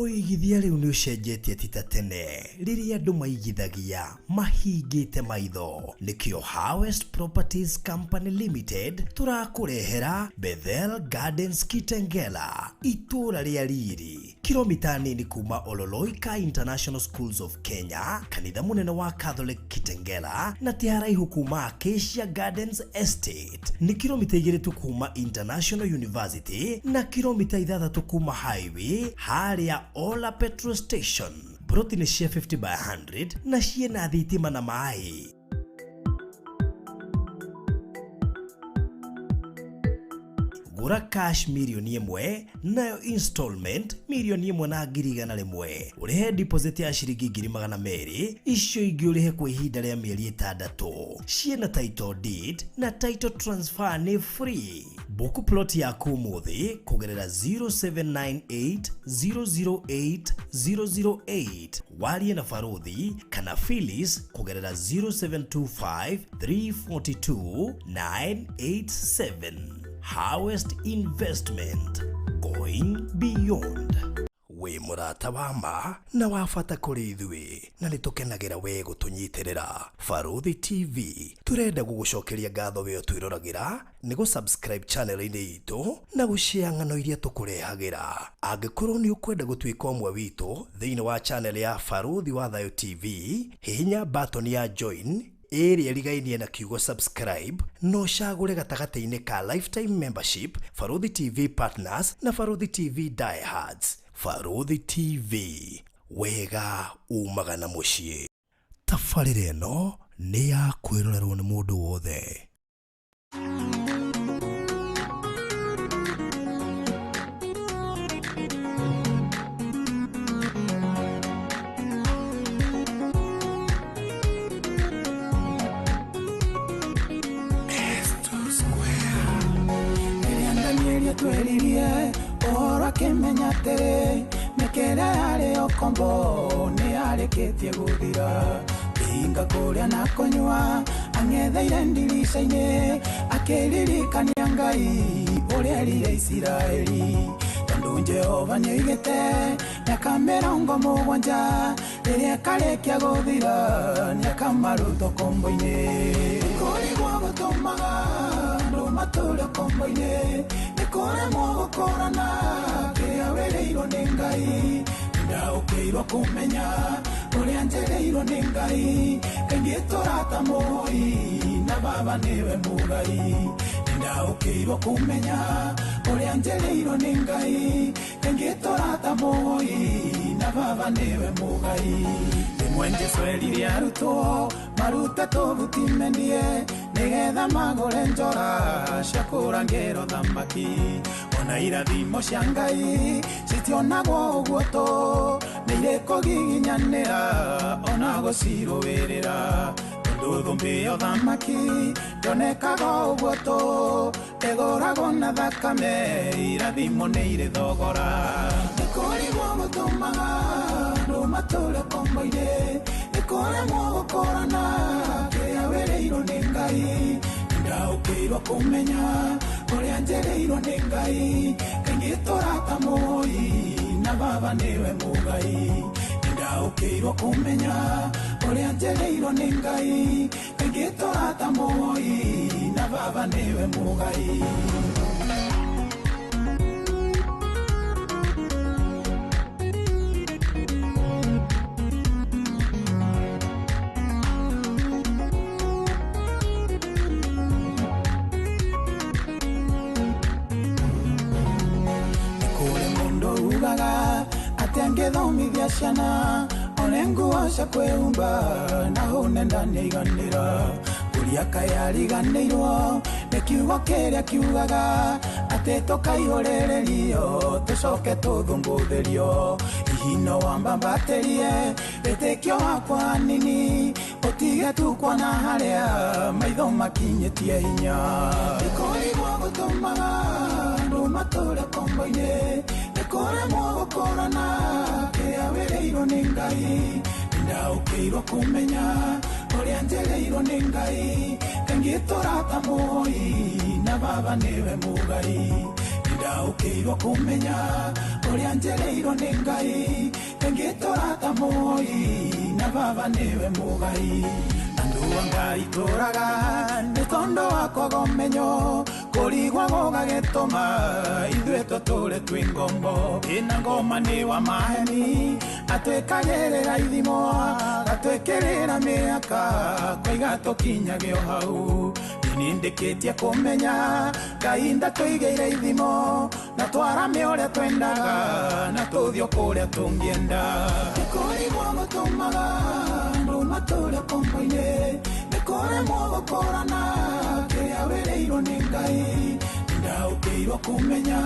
Ũigithia rĩu nĩ ũcenjetie ti ta tene rĩrĩa andũ maigithagia mahingĩte maitho. Nĩkĩo Harvest Properties Company Limited tũrakũrehera Bethel Gardens Kitengela, itũũra rĩa riri, kilomita nini kuma Ololoika International Schools of Kenya, kanitha mũnene wa Catholic Kitengela, na ti haraihu kuma Acacia Gardens Estate. Nĩ kilomita 2 tu kuma International University na kilomita 6 kuma highway harĩa Ola Petrol Station. Broti nĩ cia 50 by 100 na ciĩna thitima na maĩ. Gũra cash 1 mirioni nayo installment 1,100,000, ũrĩhe deposit ya ciringi 200,000, icio ingĩ ũrĩhe kwa ihinda rĩa mĩeri 6. Ciĩna title deed na title transfer nĩ free. Book plot yaku ũmũthĩ kũgerera 0798 008 008, warie na Baruthi kana Phyllis kũgerera 0725 342 987. Harvest Investment, going beyond. Wĩ mũrata wa ma na wa bata kũrĩ ithuĩ na nĩ tũkenagĩra we gũtũnyitĩrĩra. Baruthi TV tũrenda gũgũcokeria ngatho we ũtwĩroragĩra nĩ gũ-subscribe channel-inĩ itũ na gũshare ng'ano iria tũkũrehagĩra. Angĩkorwo nĩ ũkwenda gũtuĩka ũmwe witũ thĩinĩ wa channel ya Baruthi wa Thayo TV, hihinya button ya join ĩrĩa ĩrigainie na kiugo subscribe na ũcagũre gatagatĩ-inĩ ka lifetime membership, Baruthi TV partners na Baruthi TV diehards. Baruthi TV, wega umaga na mũciĩ. Tabarĩra ĩno nĩ ya kwĩrorerwo nĩ mũndũ wothe. Rĩrĩa Danieli atwĩririe ũhoro akĩmenya atĩrĩ, mĩaka ĩrĩa yarĩ ũkombo nĩ yarĩkĩtie gũthira. Kĩhinga kũrĩa na kũnyua ang'etheire ndirica-inĩ, akĩririkania Ngai ũrĩa erire Isiraeli, tondũ Jehova nĩoigĩte mĩaka 70 rĩrĩa ĩkarĩkia gũthira nĩakamaruta ũkombo-inĩ. Kũrigwo gũtũmaga andũ matũre ũkombo-inĩ nĩ kũremwo gũkũrana kĩrĩa wĩrĩirwo nĩ Ngai. Ndaũkĩirwo kũmenya ũrĩa njĩrĩirwo nĩ Ngai, kaingĩ tũrata mũhoi na baba nĩwe mũgai. Ndaũkĩirwo kũmenya ũrĩa njĩrĩirwo nĩ Ngai, kaingĩ tũrata mũhoi na baba nĩwe mũgai. Rĩmwe Jesũ erire arutwo marute tũbuti mendie nĩgetha magũre njora cia kũrangĩrwo thamaki. Ona irathimo cia Ngai citionagwo ũguo tũ, nĩ irĩ kũgiginyanĩra ona gũcirũĩrĩra, tondũ thũmbĩ ya ũthamaki ndĩonekaga ũguo tũ, ĩgũragwo na thakame, irathimo nĩ irĩ thogora. Nĩ kũrigwo gũtũmaga andũ matũre ũkombo-inĩ nĩ kũremwo gũkũrana kĩrĩa wĩrĩirwo nĩ Ngai. Ndaũkĩirwo kũmenya ũrĩa njĩrĩirwo nĩ Ngai, kaingĩ tũrata mũhoi na baba nĩwe mũgai. Ndaũkĩirwo kũmenya ũrĩa njĩrĩirwo nĩ Ngai, kaingĩ tũrata mũhoi na baba nĩwe mũgai. Kũrĩ mũndũ ugaga atĩ angĩthomithia ciana one nguo cia kwĩhumba na hũne ndanĩiganĩra. Kũria kaĩ ariganĩirwo nĩ kiugo kĩrĩa kiugaga atĩ tũkaihũrĩrĩrio tũcoke tũthũngũthĩrio. Hihi no wambambatĩrie wĩtĩkio wakwa nini, ũtige tu kuona harĩa maitho makinyĩtie hinya. Nĩ kũrigwo gũtũmaga andũ matũre ũkombo-inĩ nĩ kũremwo gũkũrana kĩrĩa wĩrĩirwo nĩ Ngai. Ndaũkĩirwo kũmenya ũrĩa njĩrĩirwo nĩ Ngai, kaingĩ tũrata mũhoi na baba nĩwe mũgai. Ndaũkĩirwo kũmenya ũrĩa njereirwo nĩ Ngai, ngĩtũra ta moi na baba nĩwe mũgai. Andũ a Ngai tũraga nĩ tondũ wa kwaga ũmenyo, kũrigwo gũgagĩtũma ithuĩ tũtũre twĩ ngombo. Ĩna ngoma nĩ wa maheni, atwĩkagĩrĩra ithimo, atwĩkĩrĩra mĩaka, kwaiga tũkinyage o hau. Nĩndĩkĩtie kũmenya Ngai ndatũigĩire ithimo, na twarame ũrĩa twendaga, na tũthiĩ o kũrĩa tũngĩenda. Nĩ kũrigwo gũtũmaga andũ matũre kombo-inĩ, nĩ kũremwo gũkũrana kĩrĩa wĩrĩirwo nĩ Ngai. Ndaũkĩirwo kũmenya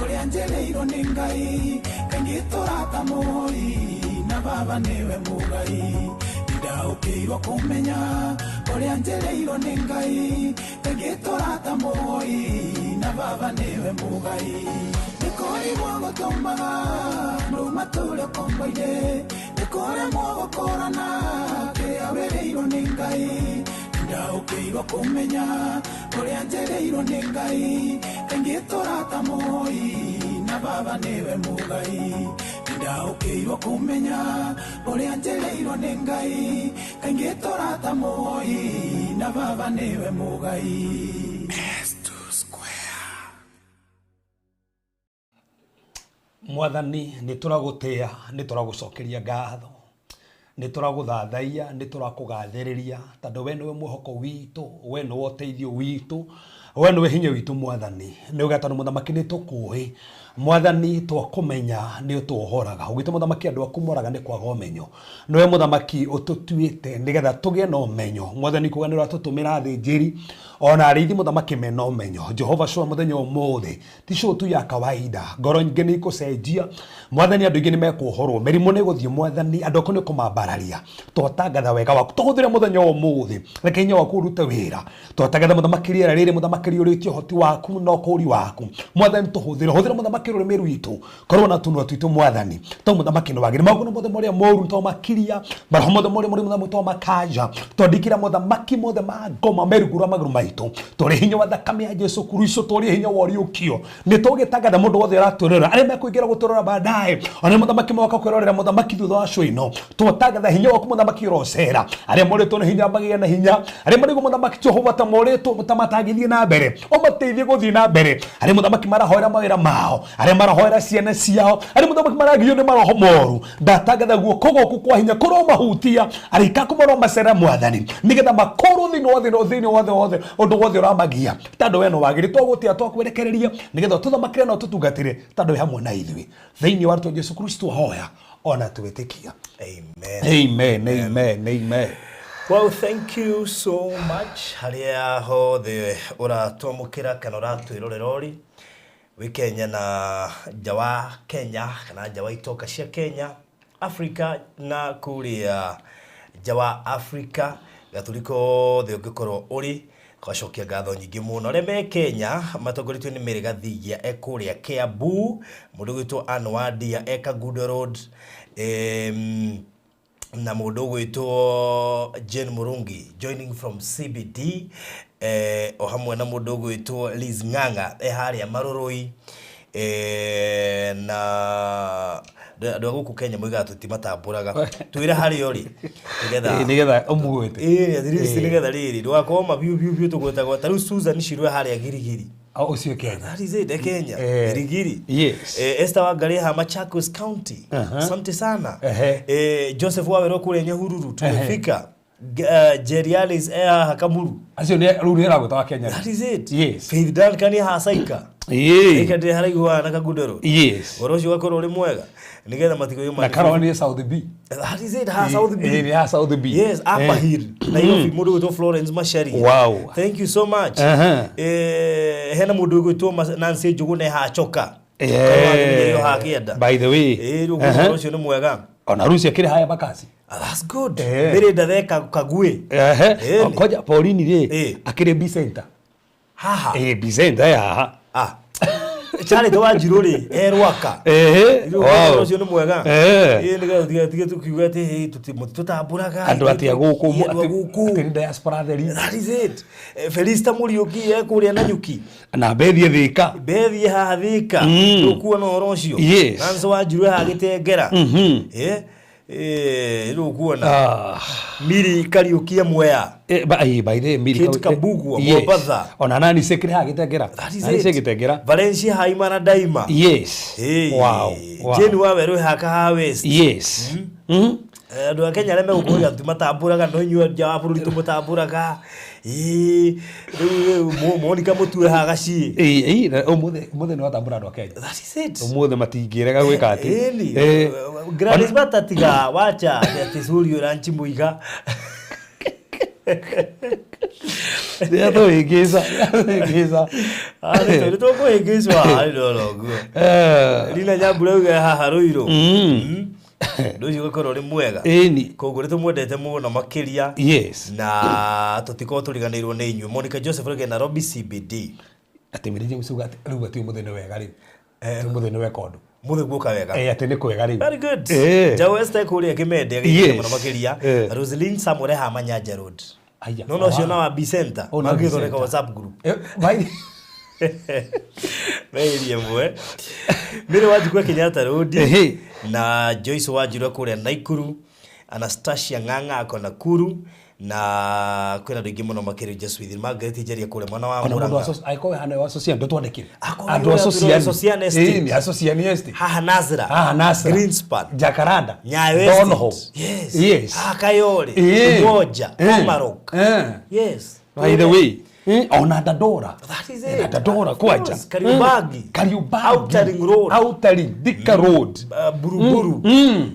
ũrĩa njereirwo nĩ Ngai, kaingĩ tũrata moi na baba nĩwe mũgai. Ndaũkĩirwo kũmenya ũrĩa njereirwo nĩ Ngai, kaingĩ tũrata moi na baba nĩwe mũgai. Nĩ kũrigwo gũtũmaga andũ matũre kombo-inĩ, nĩ kũremwo gũkũrana kĩrĩa wĩrĩirwo nĩ Ngai. Ndaũkĩirwo kũmenya ũrĩa njereirwo nĩ Ngai, kaingĩ tũrata moi na baba nĩwe mũgai. Ndaũkĩirwo kũmenya ũrĩa njereirwo nĩ Ngai, kaingĩ tũrata moi na baba nĩwe mũgai. S2 Square. Mwathani, nĩ tũragũtĩa, nĩ tũragũcokeria ngatho, nĩ tũragũthathaia, nĩ tũrakũgathĩrĩria, tondũ we nĩwe mwĩhoko witũ, we nĩwe ũteithio witũ, we nĩwe hinya witũ. Mwathani, nĩ uga tondũ mũthamaki nĩ tũkũĩ, Mwathani, twakũmenya nĩ ũtũohoraga. Ũgĩte mũthamaki andũ aku moraga nĩ kwaga ũmenyo. Nĩwe mũthamaki ũtũtuĩte nĩgetha tũgĩe na ũmenyo. Mwathani, kuga nĩ ũratũtũmĩra athĩnjĩri ona arĩithi mũthamaki mena ũmenyo. Jehova show mũthenya ũmũthĩ ti show tu ya kawaida, ngoro nyingĩ nĩ ikũcenjia. Mwathani, andũ aingĩ nĩ mekuohorwo, mĩrimũ nĩ ĩgũthiĩ. Mwathani, andũ aku nĩ kũmambararia. Twatangatha wega waku, tũhũthĩre mũthenya wa ũmũthĩ, reke hinya waku ũrute wĩra. Twatangatha mũthamaki rĩera rĩrĩ, mũthamaki rĩũrĩtie ũhoti waku na ũkũũri waku. Mwathani, tũhũthĩre, hũthĩra mũthamaki rũrĩmĩ rwitũ, korwo na tũnua twitũ. Mwathani, to mũthamaki nĩ wagĩrĩ maũndũ mothe marĩa moru twamakiria, maroho mothe marĩa mũrĩ mũthamaki twamakanja, twandĩkĩra mothamaki mothe ma ngoma merungu rwa magũrũ maitũ. Tũrĩ hinya wa thakame ya Jesu Kristo, tũrĩ hinya wa ũriũkio. Nĩ tũgĩtangatha mũndũ wothe ũratwĩrora, arĩa mekũingĩra gũtũrora baadaye, ona mũthamaki moka kwĩrorera mũthamaki thutha wa show ĩno, twatangatha hinya waku mũthamaki ũrocera. Arĩa morĩtwo nĩ hinya magĩe na hinya, arĩa marĩgwo mũthamaki Jehova ta morĩtwo ta matangĩthiĩ na mbere, ũmateithie gũthiĩ na mbere. Arĩa mũthamaki marahoera mawĩra mao, arĩa marahoera ciana ciao, arĩa mũthamaki maragio nĩ maroho moru, ndatangatha guoko gwaku kwa hinya kũromahutia, araika aku maromacera Mwathani, nĩgetha makorwo thĩinĩ wa thĩinĩ thĩinĩ wothe wothe ũndũ wothe ũramagia, tondũ we no wagĩrĩ twagũtĩa, twakwerekereria nĩgetha ũtũthamakĩre na ũtũtungatĩre, tondũ wĩ hamwe na ithuĩ. Thĩinĩ wa rĩtwa Jesu Kristo hoya ona twĩtĩkia. Amen. Amen, amen, amen. Well, thank you so much harĩa hothe ũratwamũkĩra kana ũratwĩrorera ũrĩ wĩ Kenya na nja wa Kenya kana nja wa itoka cia Kenya, Africa na kũrĩa nja wa Africa, gathuri kothe ũngĩkorwo ũrĩ, twacokia ngatho nyingĩ mũno. Arĩa me Kenya matongoretio nĩ Mary Gathigia e kũrĩa Kiambu, mũndũ ũgwĩtwo Ann Wandia e Kangundo Road, na mũndũ ũgwĩtwo Jane Murungi joining from CBD, o hamwe na mũndũ ũgwĩtwo Liz Ng'ang'a e harĩa Marũrũi, na andũ a gũkũ Kenya moigaga tũtimatambũraga, twĩre harĩa ũrĩ nĩgetha Nĩgetha ũmũgwĩte. Ĩĩ, at least nĩgetha rĩrĩ ndũgakorwo ma biũ biũ biũ tũgwetagwo ta rĩu Susan Shirwe harĩa Girigiri. O, ũcio Kenya. That is it, Kenya. Girigiri. Esther Wangari ha Machakos County. Asante sana. Joseph Wawero kũrĩa Nyahururu tumefika. Jerry Alice haha Kamuru. Acio nĩ rĩu nĩ aragwĩta wa Kenya. That is it. Yes. Faith Duncan haha Saika. Saika ndĩ haraihu haha na Kangundo Road. Ũhoro ũcio ũgakorwo ũrĩ mwega nĩgetha matigũyũ. Na Carol nĩ South B. That is it, haha South B. Nĩ haha South B. Yes, Upper Hill. Nairobi, mũndũ ũgwĩtwo Florence Macharia. Wow. Thank you so much. Hena mũndũ ũgwĩtwo Nancy Njũgũna e haha Choka. Haha kĩanda. By the way. Rĩu ũhoro ũcio nĩ mwega. Ona Rusi akĩrĩ haya Bakasi. Ah, that's good. Mary Ndathe Kagwe. Koja Pauline rĩ akĩrĩ B Center. Haha. B Center haha. Ah. Charity Wanjiru rĩ e Rwaka. Ehe, Rĩu wow. ũhoro ũcio nĩ mwega. Eh. Ĩĩ, nĩgetha tũtige tũkiuga atĩ hĩ, mũtitũtambũraga. Andũ atĩ a gũkũ Ĩ, andũ a gũkũ. atĩ nĩ diaspora theri. That is it. Felista Mũriũki e kũrĩa Nanyuki. Na mbethie Thika. Mbethie haha Thika. Ndũkuona ũhoro ũcio. Yes. Nancy Wanjiru e haha Gĩtengera. Ĩ, ĩ, rĩu ũkuona. Ah. Miri Kariũki e Mwea. By the way, Miri Kate Kabugwa, Yes. Mombatha. Ona nani sekire haha Gĩtengera. That is Nani it. se Gĩtengera. Valencia Haimana Daima. Yes. Hey. Wow. Wow. Jane Waweru e haha West. Yes. Andũ a Kenya arĩa megũkũria matambũraga no inyuĩ nja wa bũrũri tũmũtambũraga. Ĩĩ, rĩu rĩu Monica Mũtue haha Gaciĩ. Ĩĩ, ĩĩ, ũmũthĩ ũmũthĩ nĩ watambũra andũ a Kenya. That is it. Ũmũthĩ matingĩrega gwĩka atĩ. Ĩni. Eh. Gladys Bata tiga wacha atĩ curi ũranchi mũiga. Nĩatũhĩngĩca, nĩatũhĩngĩca. Nĩ tũkũhĩngĩcwo haha nĩ ndona ũguo. Eh. Rina Nyambura auga haha Ruiru. Ũndũ ũcio ũgakorwo ũrĩ mwega. Ĩni. Koguo nĩ tũmwendete mũno makĩria. Yes. Na tũtikorwo tũriganĩirwo nĩ inyuĩ. Monica Joseph rĩngĩ Nairobi CBD. Atĩ Mary James uga atĩ rĩu atĩ ũmũthĩ nĩ wega rĩu. Atĩ ũmũthĩ nĩ weka ũndũ. Mũthĩ guoka wega. Eh, atĩ nĩ kwega rĩu. Very good. Eh. Njau Esther kũrĩa Kĩmende agĩkĩra Yes. mũno makĩria. Eh. Roseline Samuel haha Manyanja Road. Aya. No no ũcio na wa B Center. Oh, na B Magĩthondeka Center. WhatsApp group. Eh, by Meirie mwe. Mary Wanjikũ e Kenyatta Road. Ehe. Na Joyce Wanjiru e kũrĩa Naikuru. Anastasia Ng'ang'a ako Nakuru. Na kwĩna andũ aingĩ mũno makĩria Just with Margaret Njeria kũrĩa mwena wa Ona mũndũ wa Murang'a. angĩkorwo hana wa Socian ndũtwandĩkĩre. Akorwo Andũ a wĩ Socian. Socian Estate. Ĩĩ, nĩ a Socian Estate. Haha Nazra. Haha Nasra. Greenspan. Jacaranda. Nyayo Estate. Donholm. Yes. Yes. Haha Kayole. Ĩĩ. Umoja. Eh. Komarok. Eh. Yes. By the way, ona Dandora. That is Na it. Dandora Of kwanja. course, Kariobangi. Kariobangi. Outer Ring Road. Outer Ring, Thika Road. Buruburu.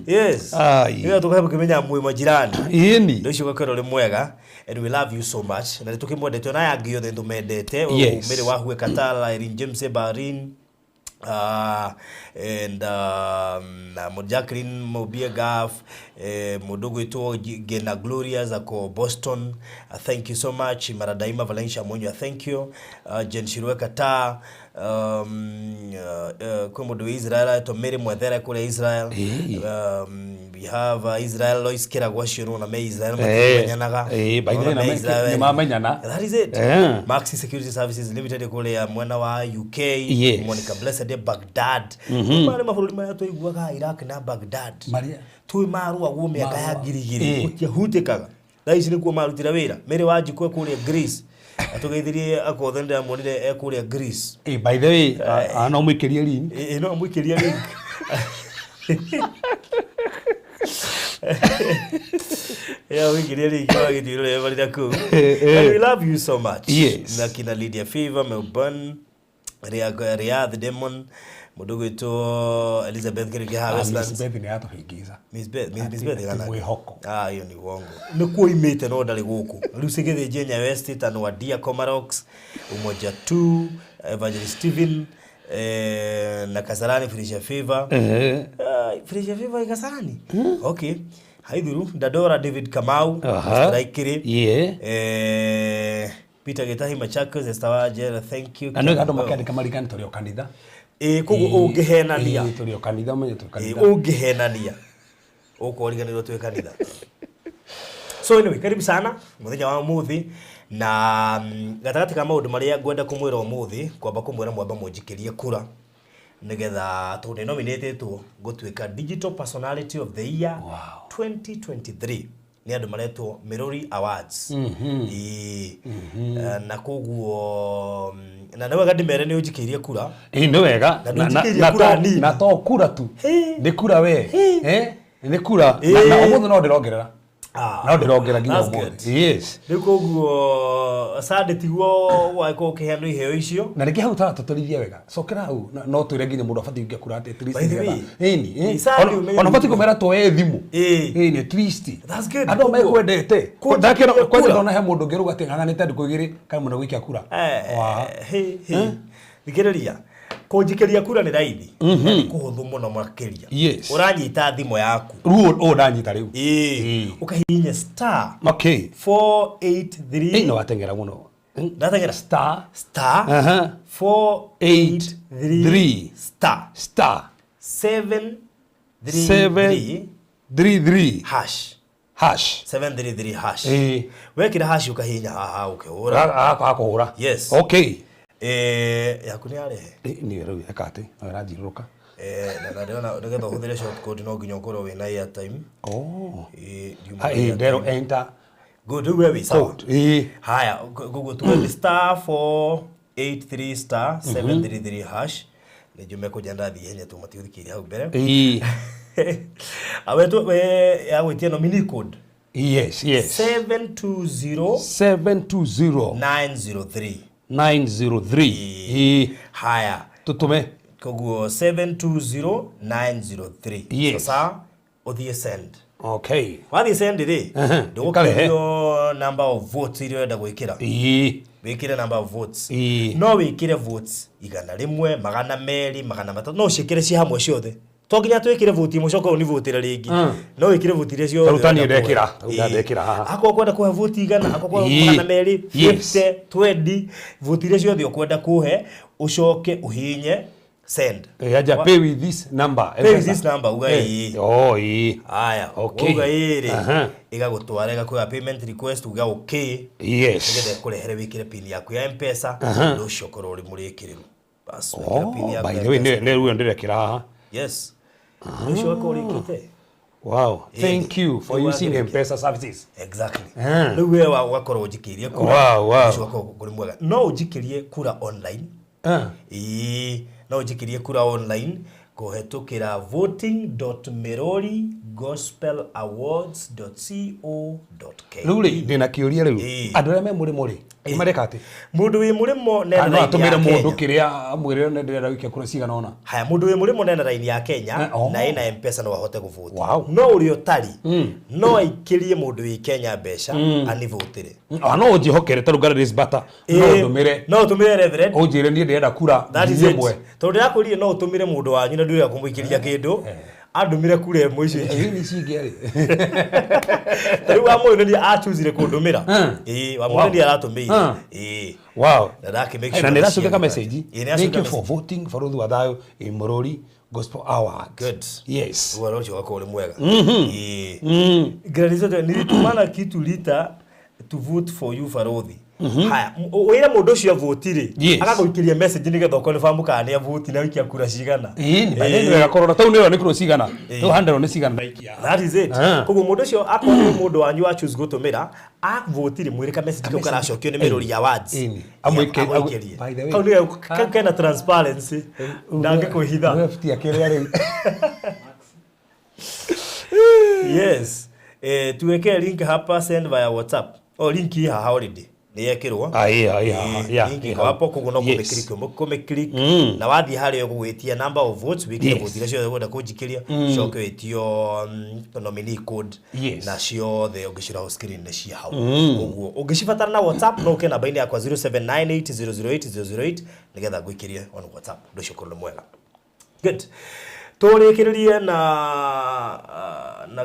Yes. Ai. Nĩgetha tũkahe mũkĩmenya mwĩ majirani. Ĩni. Ũndũ ũcio ũgakorwo ũrĩ mwega and we love you so much na nĩtũkĩmwendete ona aya angĩ othe nĩtũmendete. Yes. Mary Wahue Katala, Irene James Barin, and na Jacqueline Mobie Gaff, mũndũ ũgwĩtwo Gena Glorious ako Boston, thank you so much. Maradaima Valencia Munyua, thank you. Jen Shirwe Kata, kwĩ mũndũ wĩ Israel etwo Mary Mwethere kũrĩa Israel. Ĩĩ. We have Israel Lois Kĩragũ acio nĩwona me Israel Eh, matimenyanaga. eh, by the way, Nĩwona me na Israel. nĩmamenyana. That is it. Eh. Maxi Security Services Limited kũrĩa mwena wa UK. Yes. Monica Blessed Baghdad. Marĩ mabũrũri marĩa twaiguaga Iraq na Baghdad. Marĩa? Twĩ marũagwo mĩaka ya Marũa. ngiri igĩrĩ. Eh. Gũtiahutĩkaga. Thaa ici nĩkuo marutire wĩra. Mary Wanjikũ e kũrĩa Greece. Atũgeithirie akothe nĩndĩramuonire e kũrĩa Greece. Eh, by the way, no mũikĩrie link. Ĩ no amũikĩrie link. Yeah, wĩkĩrie link wagĩtwĩrore marira kũu. And we love you so much. Yes. Na kina Lydia Favor, Melbourne, Riyadh Demon, mũndũ ũgwĩtwo Elizabeth Kĩrĩkĩ haha Ah, Miss Westlands. Beth nĩ yatũhĩngĩca. Miss Beth, Miss Beth Atĩ gana. mwĩhoko. Ah, hiyo ni uongo. Nĩ kuo imĩte no ndarĩ gũkũ. Rĩu cigĩthĩnjie Nyayo Estate, Anwadia Komarox, Umoja 2, Evangelist Steven, na Kasarani Felicia Favor. Eh. Ah, Felicia Favor i Kasarani? Okay. Haithuru, Dadora David Kamau, Aha. Mr. Ikiri. Yeah. Peter Gitahi Machakos, Esther Wajera, thank you. Na nĩ andũ makĩandĩka marigani tũrĩ o kanitha. Ĩ, koguo ũngĩhenania. Ĩĩ, tũrĩ o kanitha, ũmenye tũrĩ Ĩ, kanitha. ũngĩhenania ũkoriganĩrwo twĩ kanitha. So anyway, karibu sana muthenya wa umuthi na gatagatĩ ka maũndũ marĩa ngwenda kũmwĩra ũmũthĩ, kwamba kũmwĩra mwamba mũnjikĩrie kura nĩgetha tondũ nĩ nominatĩtwo gũtuĩka Digital Personality of the Year Wow. 2023 nĩ andũ maretwo Miruri Awards. Ĩĩ. Na koguo na nĩ wega ndĩmere nĩ ũnjikĩirie kura. Ĩĩ, nĩ wega. Na ndũnjikĩirie kura nini. Na to kura tu. Hĩ. Nĩ kura we. Hĩ. Eh? Nĩ kura. Ĩĩ. Na ũmũthĩ no ndĩrongerera. Ah, No ndĩrongerera nginya that's ũmũthĩ. good. Yes. Rĩu koguo Sunday tiguo wagĩkorwo ũkĩheanwo iheo icio. Na rĩngĩ hau taratũtũrithia wega cokera hau no twĩre nginya mũndũ abatiĩ gũikia kura atĩ at least By the nĩgetha- way, Ĩni, ĩ. ĩ, Sunday ũmenye Ona ũbatiĩ kũmera tuoye thimũ. Ĩ. Ĩni, at least. That's good. Andũ mekwendete. Kũnjikĩria Ndakĩona kura. kwanja ndona he mũndũ ũngĩ ũrauga atĩ ng'ang'anĩte ndukũ igĩrĩ kana mũno gũikia kura. Wa. Hĩ, hĩ. Thikĩrĩria, kũnjikĩria kura nĩ raithi na nĩ kũhũthũ mũno makĩria. Yes. Ũranyita thimũ yaku. Rĩu ũũ ndanyita rĩu. Ĩĩ. Ĩ. Ũkahihinya star Okay. 483 Ĩ, no wateng'era mũno. Ndateng'era. Star. Star 4 8 3 3 star star 7 3 7 3 3 3 hash. Hash. 733 hash. Ĩĩ. Wekĩra hash ũkahihinya haha ũkĩhũra. Akũhũra. Yes. Okay. Yaku nĩ yarehe. Nĩ rĩu eka atĩ no ĩrathiũrũrũka. Na ndĩrona nĩgetha ũhũthĩre short code no nginya ũkorwo wĩna airtime. Oh. Ndiuma Ha, na ĩĩ, nderwo airtime. enter Good, rĩu we wĩ sawa. code. Ĩĩ. Haya, koguo tuge nĩ star 483 star 733 hash. Nĩ njume kũnja ndathiĩ ihenya tu matiũthikĩirie hau mbere. Ĩĩ. Awetwo we yagwĩtia nominee code. Yes, yes. 720 720 903. 903. Ĩĩ. Haya. Tũtũme. Koguo 720903. Yes. Sasa ũthiĩ send. Okay. Wathiĩ send rĩ, Ĩkarehe. ndũgũkĩrio number of votes iria ũrenda gwĩkĩra. Ĩĩ. Wĩkĩre number of votes. Ĩĩ. No wĩkĩre votes 100, 200, 300, no ũciĩkĩre ci hamwe ciothe. To nginya twĩkĩre vote imwe ũcoke ũnivotĩre rĩngĩ. No wĩkĩre vote iria ciothe Ta rĩu ta niĩ ũrenda ndekĩra, kũhe. ta rĩu ndekĩra haha. Akorwo ũkwenda kũhe vote 100, akorwo ũkwenda 200, Yes. 50, 20, vote iria ciothe ũkwenda kũhe, ũcoke ũhihinye send. Aja pay with this number. Pay with this number, uga ĩĩ. Oh, ĩĩ. Haya, Okay. uga ĩĩ rĩ, ĩgagũtwara ĩgakwĩra payment request, uga okay. Yes. Nĩgetha ĩkũrehere wĩkĩre pin yaku ya M-Pesa, ũndũ ũcio ũkorwo ũrĩ mũrĩkĩrĩru. Bas, wekĩra pin Oh, yaku by ya the way, M-Pesa. nĩ rĩu ndĩrekĩra haha. Yes. Ũndũ ũcio ũgakorwo ũrĩkĩte. Wow. Thank you for Rĩu using wagĩrĩkia. M-Pesa services. Exactly. Ah. Rĩu we ũgakorwo ũnjikĩirie kura. Wow, wow. Ũcio ũgakorwo ũrĩ mwega. No ũnjikĩrie kura online. Ĩĩ, no ũnjikĩrie kura online kũhetũkĩra voting.merorigospelawards.co.ke. Rĩu rĩ, ndĩna kĩũria rĩu. Ĩĩ. Andũ arĩa me mũrĩmo rĩ, nĩ mareka atĩ? Mũndũ wĩ mũrĩmo nena Kana no raini atũmĩre ya mũndũ Kenya. kĩrĩa amwĩrĩre nĩ ndĩrenda gũikia kura cigana ũna. Haya, mũndũ wĩ mũrĩmo nena raini ya Kenya Oh. na ĩna M-Pesa no ahote kũvoti. Wow. No ũrĩa ũtarĩ no aikĩrie mũndũ wĩ Kenya mbeca anivotĩre. Ah, no ũnjĩhokere ta rĩu Gladys Bata, no ũndũmĩre No ũtũmĩre Reverend. ũnjĩre niĩ ndĩrenda kura That is ngiri it. ĩmwe. Tondũ ndĩrakwĩrire no ũtũmĩre mũndũ wanyu na ndũrĩa kũmũikĩria kĩndũ andũmĩre kura ĩmwe icio ingĩ. Ĩĩ, nĩ cingĩ rĩ. Ta rĩu Wamũyũ nĩ achuzire kũndũmĩra. Ĩĩ, Wamũyũ nĩ aratũmĩire. Ĩĩ. Wow. Na ndakĩ make Na sure nĩ ĩracokia ka nĩciagĩka. message. Ĩĩ, nĩ Thank ĩracokia you for voting for Ruth Wathayo in Morori Gospel Awards. Good. Yes. Ũhoro ũcio ũgakorwo ũrĩ mwega. Ĩĩ. Gladys Ote, nilitumana kitu lita to vote for you Farodhi. Haya, wĩre mũndũ ũcio avoti rĩ, Yes. agagũikĩria message nĩgetha ũkonfirm kana nĩ avoti na aikia kura cigana. Ĩĩ, nĩ nĩ wega korora tau nĩ nĩ kura cigana. Tau handero nĩ cigana ndaikia. That is it. Ah. Koguo mũndũ ũcio akorwo nĩ mũndũ wanyu wa choose gũtũmĩra, avoti rĩ, mwĩre ka message kau karacokio nĩ Merori Awards. Ĩni. Amwĩke- Amũikĩrie. By the way. Kau nĩ kau kena transparency. Ndangĩkwĩhitha. Left kĩrĩa rĩu. Yes. Tuwekee link hapa, send via WhatsApp. Oh, link hii haha already. Nĩ yekĩrwo. Ah, ĩĩ, ĩĩ, haha. Yeah, Link ĩĩ, iko hau. hapo koguo no Yes. kũmĩclick na wathiĩ harĩa ũgũgwĩtia number of votes wĩkĩre Yes. vote iria ciothe ũkwenda kũnjikĩria ũcoke wĩtio nominee code Yes. na ciothe ũngĩciora hau screen nĩ cia hau koguo ũngĩcibatara na WhatsApp no ũke namba-inĩ yakwa 0798008008 nĩgetha ngũikĩrie on WhatsApp ũndũ ũcio ũkorwo nĩ mwega. Good. Tũrĩkĩrĩrie na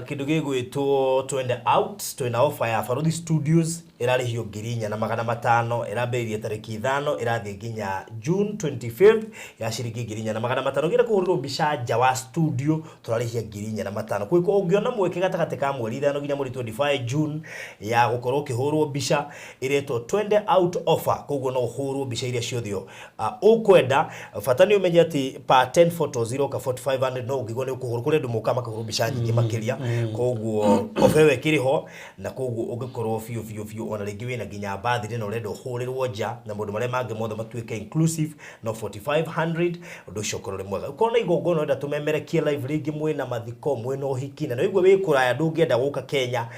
kĩndũ gĩgwĩtwo Twende Out. Twĩna offer ya Baruthi Studios ĩrarĩhio 4,500, ĩrambĩrĩria tarĩki 5 ĩrathiĩ nginya June 25th ya ciringi 4,500. Ũngĩenda kũhũrĩrwo mbica nja wa studio tũrarĩhia 4,500. Koguo ũngĩona mweke gatagatĩ ka mweri 5 nginya mweri 25 June ya gũkorwo ũkĩhũrwo mbica ĩretwo Twende Out offer, koguo no ũhũrwo mbica iria ciothe ũkwenda. Bata nĩ ũmenye atĩ per 10 photos iroka 4500, no ũngĩigua nĩ ũkũhũrwo kũrĩ andũ mokaga makahũrwo mbica nyingĩ makĩria, koguo offer ĩyo ĩkĩrĩ ho, na koguo ũngĩkorwo biũ biũ biũ ona rĩngĩ wĩna nginya birthday na ũrenda ũhũrĩrwo nja na maũndũ marĩa mangĩ mothe matuĩke inclusive no 4500, ũndũ ũcio ũkorwo ũrĩ mwega. Ũkorwo na igongona ũrenda tũmemerekie live rĩngĩ mwĩna mathiko mwĩna ũhiki na nĩũigua wĩ kũraya ndũngĩenda gũka Kenya,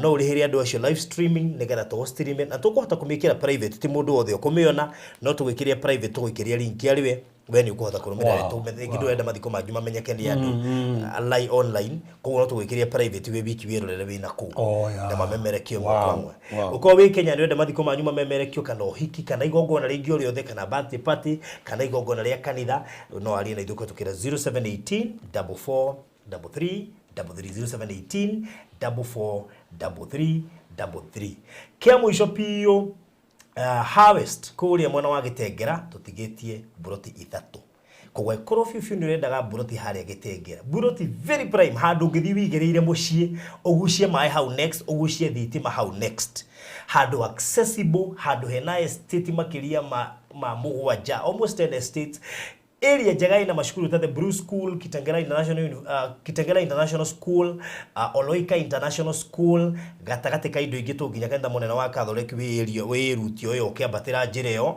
no ũrĩhĩre andũ acio live streaming nĩgetha tũ stream na tũkũhota kũmĩkĩra private, ti mũndũ wothe ũkũmĩona, no tũgwĩkĩria private tũgwĩkĩria link arĩ we we nĩ ũkũhota kũrũmĩrĩra. Wow, Rĩngĩ ndũrenda mathiko manyu mamenyeke nĩ andũ online, koguo no tũgwĩkĩria private wĩ wiki wĩrorere wĩna kũu Oh, yeah. na mamemerekio Wow, ĩmwe kwa ĩmwe. wow. Ũkorwo wĩ Kenya nĩũrenda mathiko manyu mamemerekio kana ũhiki kana igongona rĩngĩ o rĩothe kana birthday party kana igongona rĩa kanitha, no arie na ithuĩ kũhetũkĩra 0718 44 33 33 0718 44 33 33. Kĩa mũico biũ Harvest kũrĩa mwena wa Gĩtengera tũtigĩtie mburoti ithatũ. Koguo ĩkorwo biũ biũ nĩ ũrendaga mburoti harĩa Gĩtengera, mburoti very prime, handũ ũngĩthiĩ wĩigĩrĩire mũciĩ, ũgucie maĩ hau next, ũgucie thitima hau next, handũ accessible, handũ hena estate makĩria ma mũgwanja, almost 10 estates, area njega ina macukuru ta the Blue School, Kitengela International, Kitengela International School, Oloika International School, gatagatĩ ka indo ingĩ tũnginya kanitha mũnene wa Catholic wĩ area wĩ route ĩyo ũkĩambatĩra njĩra ĩyo,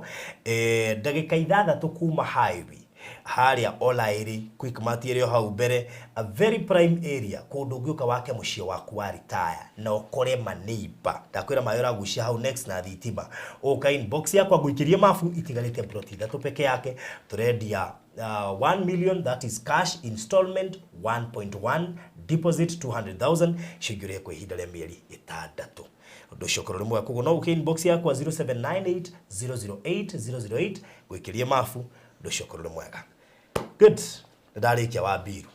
ndagĩka ithathatũ kuma highway harĩa Olairi Quickmart ĩrĩ o hau mbere, a very prime area, kũndũ ũngĩũka wake mũciĩ waku wa retire na ũkore maneighbor. Ndakwĩra maĩ ũragucia hau next na thitima. Ũka inbox yakwa ngũikĩrie mabu, itigarĩte plot ithatũ peke yake. Tũrendia 1 million, that is cash, installment 1.1, deposit 200,000, icio ingĩ ũrĩhe kwa ihinda rĩa mĩeri ĩtandatũ. Ũndũ ũcio ũkorwo ũrĩ mwega. Koguo no ũke inbox yakwa 0798 008 008, ngũikĩrie mabu, ũndũ ũcio ũkorwo ũrĩ mwega. Good, nĩ ndarĩkia wa mbiru.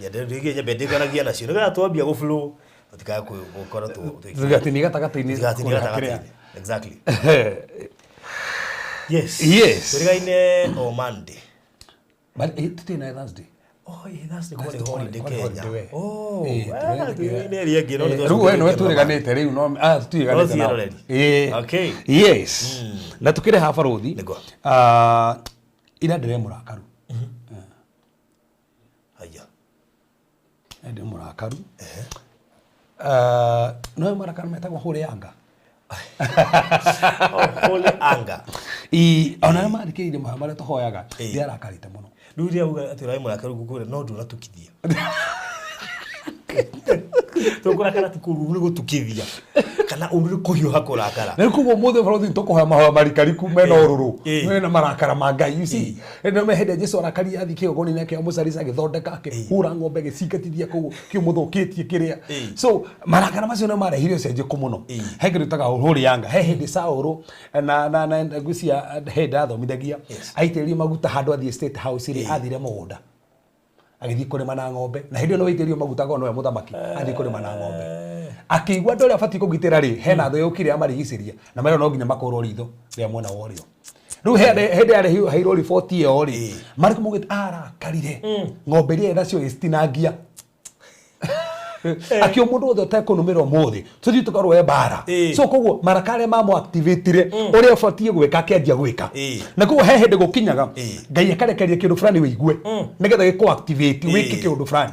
Nyende nyambe ndĩkanagia nacio nĩgetha twambia gũ flow tũtikae gũkorwo Tũtigatinie gatagatĩ-inĩ. Tũtigatinie kũrĩha kĩrĩa. gatagatĩ-inĩ. Exactly, yes. Yes. Tũrigaine o Monday. But tũtirĩ na Thursday. Oh, yeah, Thursday kwarĩ Thursday holiday kwarĩ Kenya. holiday we. Oh, Eh, tũrigaine ĩrĩa ĩngĩ, no nĩ Rĩu we nĩwe twacokire. tũriganĩte rĩu, no tũtiriganĩte No nao. ciĩroreri. Okay. Yes, na tũkĩrĩ ha barũthi. Nĩguo. Ah, ira ndĩre mũrakaru. Haya. Ndĩ mũrakaru. Ah, no marakaru metagwo hũrĩ anga. Oh, holy anger. Ona arĩa marikĩrĩirie mahoya marĩa tũhoyaga, ndĩarakarĩte mũno. Rĩu rĩrĩa uga atĩ ũrarĩ mũrakaru ngũkwĩra no ndũnatukithia. Tũkũrakara ti kũru nĩ gũtukithia kana ũru nĩ kũhiũha kũrakara. Na rĩu koguo mũthĩ barũthi nĩtũkũhoya mahoya marikariku mena ũrũrũ, mena marakara ma Ngai, you see. Nĩ me hĩndĩ Jesu arakaria athiĩ kĩgongona-inĩ kĩa mũcarisa agĩthondeka akĩhũra ng'ombe agĩcingatithia kũu kĩmũthũkĩtie kĩrĩa. So marakara macio nĩ marehire ũcenjekũ mũno. He kĩndũ ĩtaga hũrĩ yanga. He hĩndĩ Saũlũ na ngwĩciria he hĩndĩ athomithagia, aitĩrĩrio maguta handũ athiĩ State House rĩ, athire mũgũnda agĩthiĩ kũrĩma na ng'ombe, na hĩndĩ ĩyo nĩ waitĩrĩrio maguta akorwo nĩwe mũthamaki, athiĩ kũrĩma na ng'ombe akĩigua andũ arĩa abatiĩ kũgitĩra rĩ, hena thũ yũkire yamarigicĩria na merwo no nginya makũrwo ritho rĩa mwena wa ũrĩo. Rĩu hĩndĩ yaheirwo riboti ĩyo rĩ, marĩ kũmũgĩta arakarire ng'ombe iria nacio ĩcitinangia, akĩo mũndũ wothe ũtekũnũmĩra ũmũthĩ tũthiĩ tũkarũe mbara. So koguo maraka arĩa mamũactivatire ũrĩa ũbatiĩ gwĩka akĩanjia gwĩka. Na koguo he hĩndĩ gũkinyaga Ngai akarekereria kĩndũ fulani wĩigue nĩgetha gĩkũ activate wĩke kĩũndũ fulani.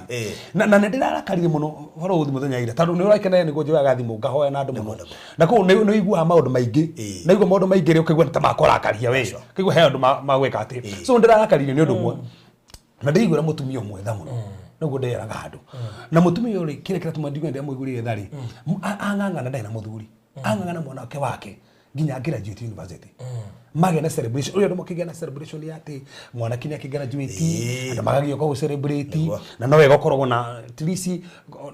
Na nĩ ndĩrarakarire mũno barũthi mũthenya ira, tondũ nĩ ũrakenera nĩguo njoyaga thimũ ngahoya na andũ mũno, na koguo nĩ ũiguaga maũndũ maingĩ. Na igua maũndũ maingĩ rĩ, ũkaigua nĩ ta makũrakaria we, ũkaigua he andũ magwĩka atĩ. So nĩ ndĩrarakarire nĩ ũndũ ũmwe, na ndĩiguĩra mũtumia ũmwe tha mũno, nĩguo ndĩeraga andũ na mũtumia ũyũ rĩ, kĩrĩa kĩratũma ndigue ndĩamũiguĩrĩire tha rĩ, ang'ang'ana ndarĩ na mũthuri, ang'ang'ana mwanake wake nginya graduate university, magĩa na celebration ũrĩa andũ makĩgĩa na celebration ya atĩ mwanake nĩ akĩgraduate, andũ magagĩũka gũ celebrate. Na no wega ũkoragwo na at least,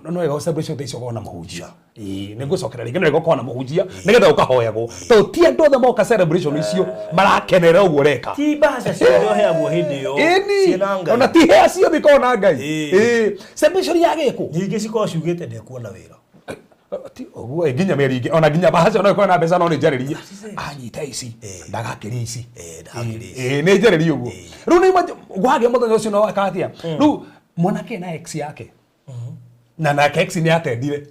no wega celebration ta icio ũkorwo na mũhunjia. Ĩĩ, nĩ ngũcokera rĩngĩ, no wega ũkorwo na mũhunjia nĩgetha ũkahoyagwo, tondũ ti andũ othe moka celebration icio marakenera ũguo ũreka. Ti mbeca ciothe ũheagwo hĩndĩ ĩyo Ĩni ciĩna Ngai. Ona ti hea ciothe ikoragwo na Ngai. Ĩĩ, celebration ya gĩkũ. Nyingĩ cikoragwo ciugĩte ndekuona wĩra. Ti ũguo, nginya mĩeri ingĩ ona nginya bahaca no ĩkorwo na mbeca, no nĩ njarĩrie anyita ici ndagakĩria ici. Ndagakĩria ici. Ĩĩ, nĩ njarĩrie ũguo. Rĩu nĩ gwagĩa mũthenya ũcio no eka atĩa rĩu mwanake na ex yake, na nake ex nĩ atendire,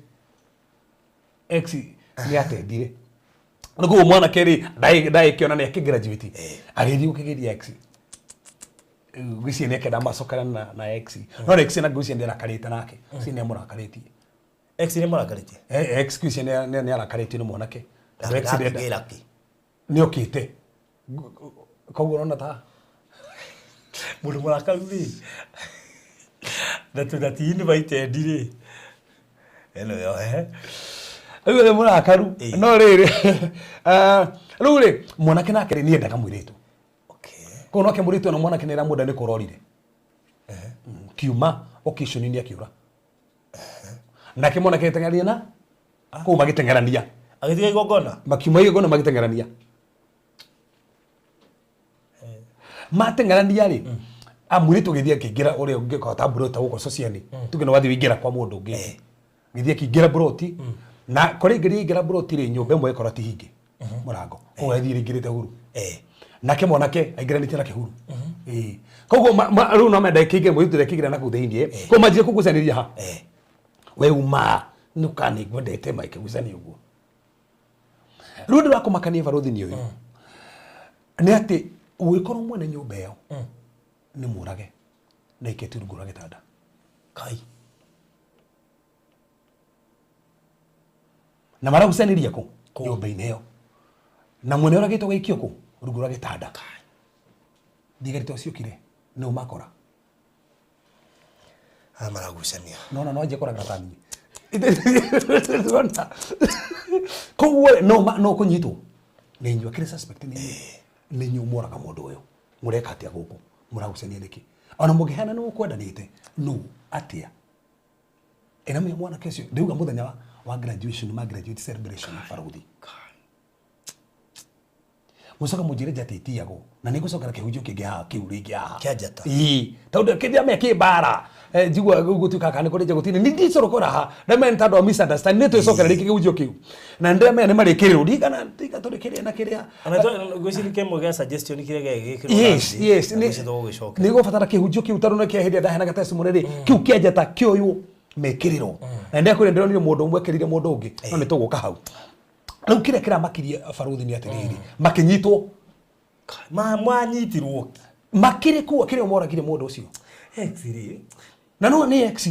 ex nĩ atendire. Rĩu koguo mwanake rĩ ndaĩkĩona nĩ akĩgraduate, agĩthiĩ gũkĩgeria ex. Ngwĩciria nĩ akenda macokerane na ex, no ex na ngwĩciria nĩ arakarĩte nake, ngwĩciria nĩ amũrakarĩtie. Ex nĩ mũrakarĩtie? Ex ngwĩciria nĩ arakarĩtio nĩ mwanake tondũ ex ndenda Ndakĩgĩra kĩ? Nĩ okĩte, koguo ũrona ta Mũndũ mũrakaru rĩ, na ti invited rĩ, ĩno yo he. Rĩu nĩ mũrakaru. No rĩrĩ, rĩu rĩ mwanake nake rĩ nĩendaga mũirĩtu. Koguo nake mũirĩtu ona mwanake nĩ aramwenda, nĩ kũrorire kiuma occasion nĩ akĩũra, nake mwanake agĩteng'erania na kũu magĩteng'erania. Agĩtiga igongona. Makiuma igongona magĩteng'erania, mateng'erania rĩ, mũirĩtu agĩthiĩ akĩingĩra ũrĩa ũngĩkora mburoti gũkũ sociani tuge nĩ wathiĩ wĩingĩra kwa mũndũ ũngĩ, gĩthiĩ akĩingĩra mburoti, na kũrĩa ingĩria ingĩra mburoti rĩ, nyũmba ĩmwe ĩkora ti hinge. Mũrango koguo ethire ingĩrĩte huru. Nake mwanake aingĩranĩtie na kĩhuru. Ĩĩ. Koguo rĩu no menda kĩingĩre mũirĩtu ndekĩingĩra na kũu thĩiniĩ. Koguo manjie kũgucanĩria ha. We uma nũka nĩ ngwendete maikĩgucania ũguo. Rĩu ũndũ wa kũmakania barũthi nĩ ũyũ nĩ atĩ ũgĩkorwo mwene nyũmba ĩyo nĩ mũrage na ikĩtio rungu rwa gĩtanda. Kai. Na maragucanĩria kũ nyũmba-inĩ ĩyo na mwene ũragĩtwo gaikio kũ rungu rwa gĩtanda. Thigari to ciũkire nĩ ũmakora. Aya maragucania. Nona no anjie kũragĩra ta niĩ. Ndĩrona. Koguo rĩ, no no kũnyitwo nĩ inyuĩ akĩrĩ suspect nĩ inyuĩ nĩ inyuĩ mworaga mũndũ ũyũ. Mũreka atĩa gũkũ? Mũragucania nĩkĩ? Ona mũngĩheana nĩ mũkwendanĩte no atĩa? Ĩna mwanake ũcio ndĩuga mũthenya wa graduation ma graduate celebration barũthi. Mũcoka mũnjĩre njata ĩtiagwo na nĩ ngũcokera kĩhunjio kĩngĩ haha kĩu rĩngĩ haha. Kĩa njata. Ĩĩ, tondũ kĩrĩa me kĩmbara njigua gũtuĩka kana nĩ kũrĩ njagũtini nĩ ndicorokora ha ndamenya nĩ tondũ wa misunderstanding nĩ twĩcokera rĩngĩ kĩhunjio kĩu na ndĩramenya nĩ marĩkĩrĩrwo ndigana tiga tũrĩkĩrĩe na kĩrĩa. Ona ngwĩciria kĩmwe gĩa suggestion kĩrĩa gĩgĩkĩrwo. Yes, nĩ tũgũgĩcokera. Nĩ gũbatara kĩhunjio kĩu tondũ nĩ kĩa hĩndĩ ĩrĩa ndaheanaga testimony rĩ kĩu kĩa njata kĩoywo mekĩrĩrwo na ndĩrakwĩra ndĩronire mũndũ ũmwe ekĩrĩire mũndũ ũngĩ no nĩ tũgũka hau. Rĩu kĩrĩa kĩramakirie barũthi nĩ atĩrĩrĩ makĩnyitwo. Manyitirwo makĩrĩ kuo kĩrĩa moragire mũndũ ũcio. Ex rĩ. Na no nĩ ex.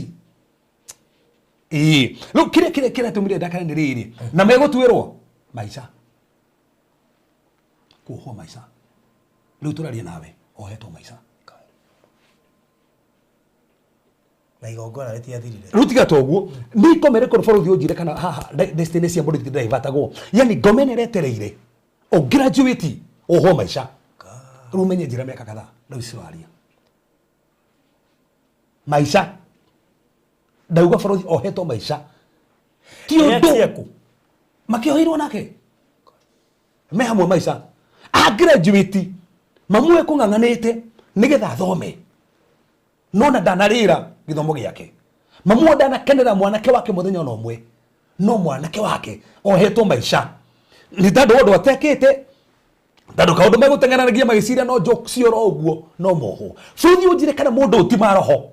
Ĩĩ. Rĩu kĩrĩa kĩratũmire ndakare nĩ rĩrĩ na megũtuĩrwo maica. Kuohwo maica. Rĩu tũraria nawe ohetwo maica. Na igongona rĩtiathirire. Rĩu tiga toguo nĩ ngome rĩkorwo bũrũri ũnjire kana haha destiny cia mũndũ itindivatagwo. Yani ngome nĩ ĩretereire ũgraduate oho maica. Rĩu ũmenye njĩra mĩaka kadhaa rĩu ciraria maica. Ndauga bũrũri ohetwo maica. Ti ũndũ makĩohirwo nake me hamwe maica. A graduate mamwe kũng'ang'anĩte nĩgetha athome no na ndanarĩra gĩthomo gĩake. Mamu ndanakenera mwanake wake mũthenya ona ũmwe no mwanake wake ohetwo maica nĩ tondũ ũndũ atekĩte tondũ kaũndũ megũteng'eranagia magĩciria no jokes oro ũguo no moho. Bũrũri ũnjire kana mũndũ ũti maroho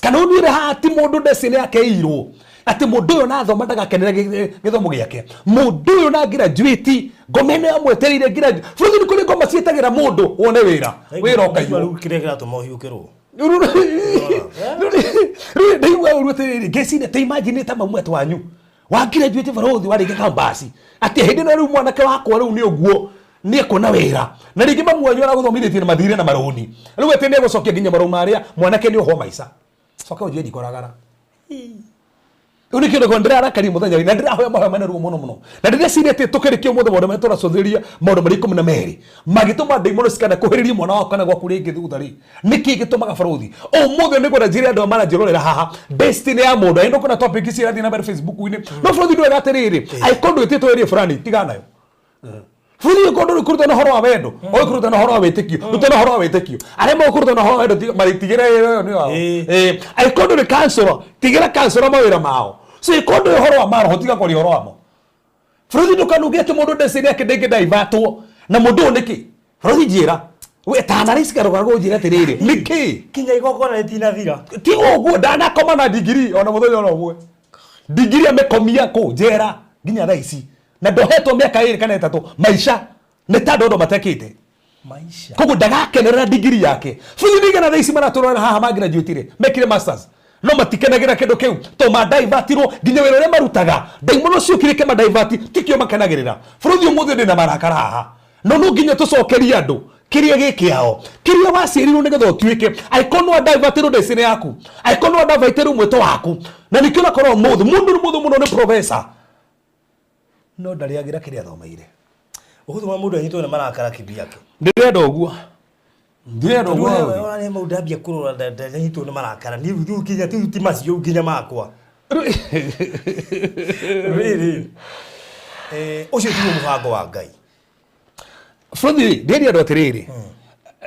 kana ũnduĩre haha ti mũndũ destiny yake ĩirwo atĩ mũndũ ũyũ na thoma ndagakenera gĩthomo gĩake. Mũndũ ũyũ na graduate ngoma ĩno yamwetereire graduate. Bũrũri nĩ kũrĩ ngoma ciĩtagĩra mũndũ wone wĩra wĩra ũkaiywo. Rĩu kĩrĩa kĩratũma ũhiũkĩrwo. Rĩu ndaigua ũru atĩrĩrĩ ngeciria ta imagine ta mamu atwanyu wa graduate barũthi warĩkia campus atĩ hĩndĩ ĩno rĩu mwanake wakwa rĩu nĩ ũguo nĩ ekuona wĩra na rĩngĩ mamu wanyu aragũthomithĩtie na mathire na marũni rĩu atĩ nĩ egũcokia nginya marũni marĩa mwanake nĩ ohwo maica. Coka ũnjie ndikoragara. Rĩu nĩkĩo ndĩkorwo ndĩrarakaria mũthenya na ndĩrahoya mahoya mena ruo mũno mũno na ndĩreciria atĩ tũkĩrĩkia ũmũthĩ maũndũ marĩa tũracũthĩrĩria maũndũ marĩa 12 magĩtũma ndaimono cikana kũhĩrĩria mwana waku kana gwaku rĩngĩ thutha rĩ nĩkĩ gĩtũmaga barũthi ũmũthĩ nĩngwenda njĩre andũ aya maranjĩrorera haha destiny ya mũndũ aĩ ndũkona topic ici irathiĩ na mbere Facebook-inĩ no barũthi ndwega atĩrĩrĩ angĩkorwo ndwĩtĩtwo area fulani tigana nayo. Bũrũri ũyũ kũndũ kũruta na ũhoro wa wendo ũyũ kũruta na ũhoro wa wĩtĩkio ruta na ũhoro wa wĩtĩkio arĩa megũkũruta na ũhoro wa wendo marĩtigĩra ĩyo nĩ wao. Angĩkorwo ndũrĩ councillor tigĩra councillor mawĩra mao. So angĩkorwo ndũrĩ ũhoro wa maroho tiga kwaria ũhoro wamo. Bũrũri ndũkanuge atĩ mũndũ destiny yake ndĩngĩ-divertwo na mũndũ ũyũ nĩkĩ? Bũrũri njĩra we tana rĩ cikarũga gũnjĩra atĩrĩrĩ nĩkĩ? Kinya igongona rĩtinathira. Ti ũguo ndanakoma na ndigiri ona mũthenya ona ũmwe. Ndigiri amekomia kũ njera nginya thaa ici na ndohetwo mĩaka 2 kana 3 maica nĩ ta ndondo matekĩte. Maisha. Koguo ndagakenerera ndigiri yake. Bũrũri nĩigana thaa ici maratũrora haha ma graduate rĩ mekire masters no matikenagĩra kĩndũ kĩu to madivertirwo nginya wĩra ũrĩa marutaga ndaimono ciũkire kĩmadivert tikĩo makenagĩrĩra. Bũrũri ũmũthĩ ndĩna marakara haha no no nginya tũcokerie andũ kĩrĩa gĩkĩao kĩrĩa waciarirwo nĩgetha ũtuĩke angĩkorwo no adivertirwo destiny yaku angĩkorwo no adivertirwo mwĩto waku na nĩkĩo ũrakorwo ũmũthĩ mũndũ nĩ mũthĩ mũno nĩ professor no ndarĩagĩra kĩrĩa athomeire. Ũhũthũ wa mũndũ anyitwo nĩ marakara kivyake. Ndĩrenda ũguo. Ndĩrenda ũguo. Ũrĩa nĩ mũndũ ambia kũrora ndanyitwo nĩ marakara niĩ rĩu nginya ti macio nginya makwa. Rĩrĩ ũcio tiguo mũbango wa Ngai. Bũrũri ndĩria andũ atĩrĩrĩ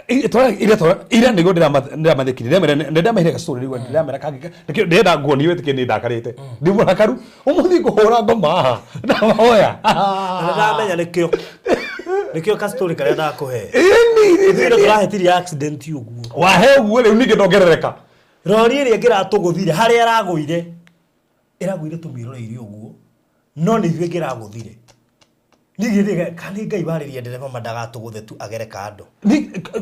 Ira nĩguo ndĩramathĩkire ndĩramahire story rĩu ndĩramera kangĩ nĩkĩo ndĩrenda nguonie wĩtĩkie nĩ ndakarĩte ndĩ mũrakaru ũmũthĩ ngũhũra ngoma haha ndahoya Na ndamenya nĩkĩo nĩkĩo ka story karĩa ndakũhe. Ĩni Ithuĩ tũrahĩtirie accident ũguo. Wahe ũguo rĩu ningĩ ndongerereka. Rori ĩrĩa ĩngĩratũgũthire harĩa ĩragũire ĩragũire tũmĩroreirie ũguo no nĩ ithuĩ ĩngĩragũthire. Ningĩ kana nĩ Ngai warĩria ndereba ma ndagatũgũthe tu agere kando.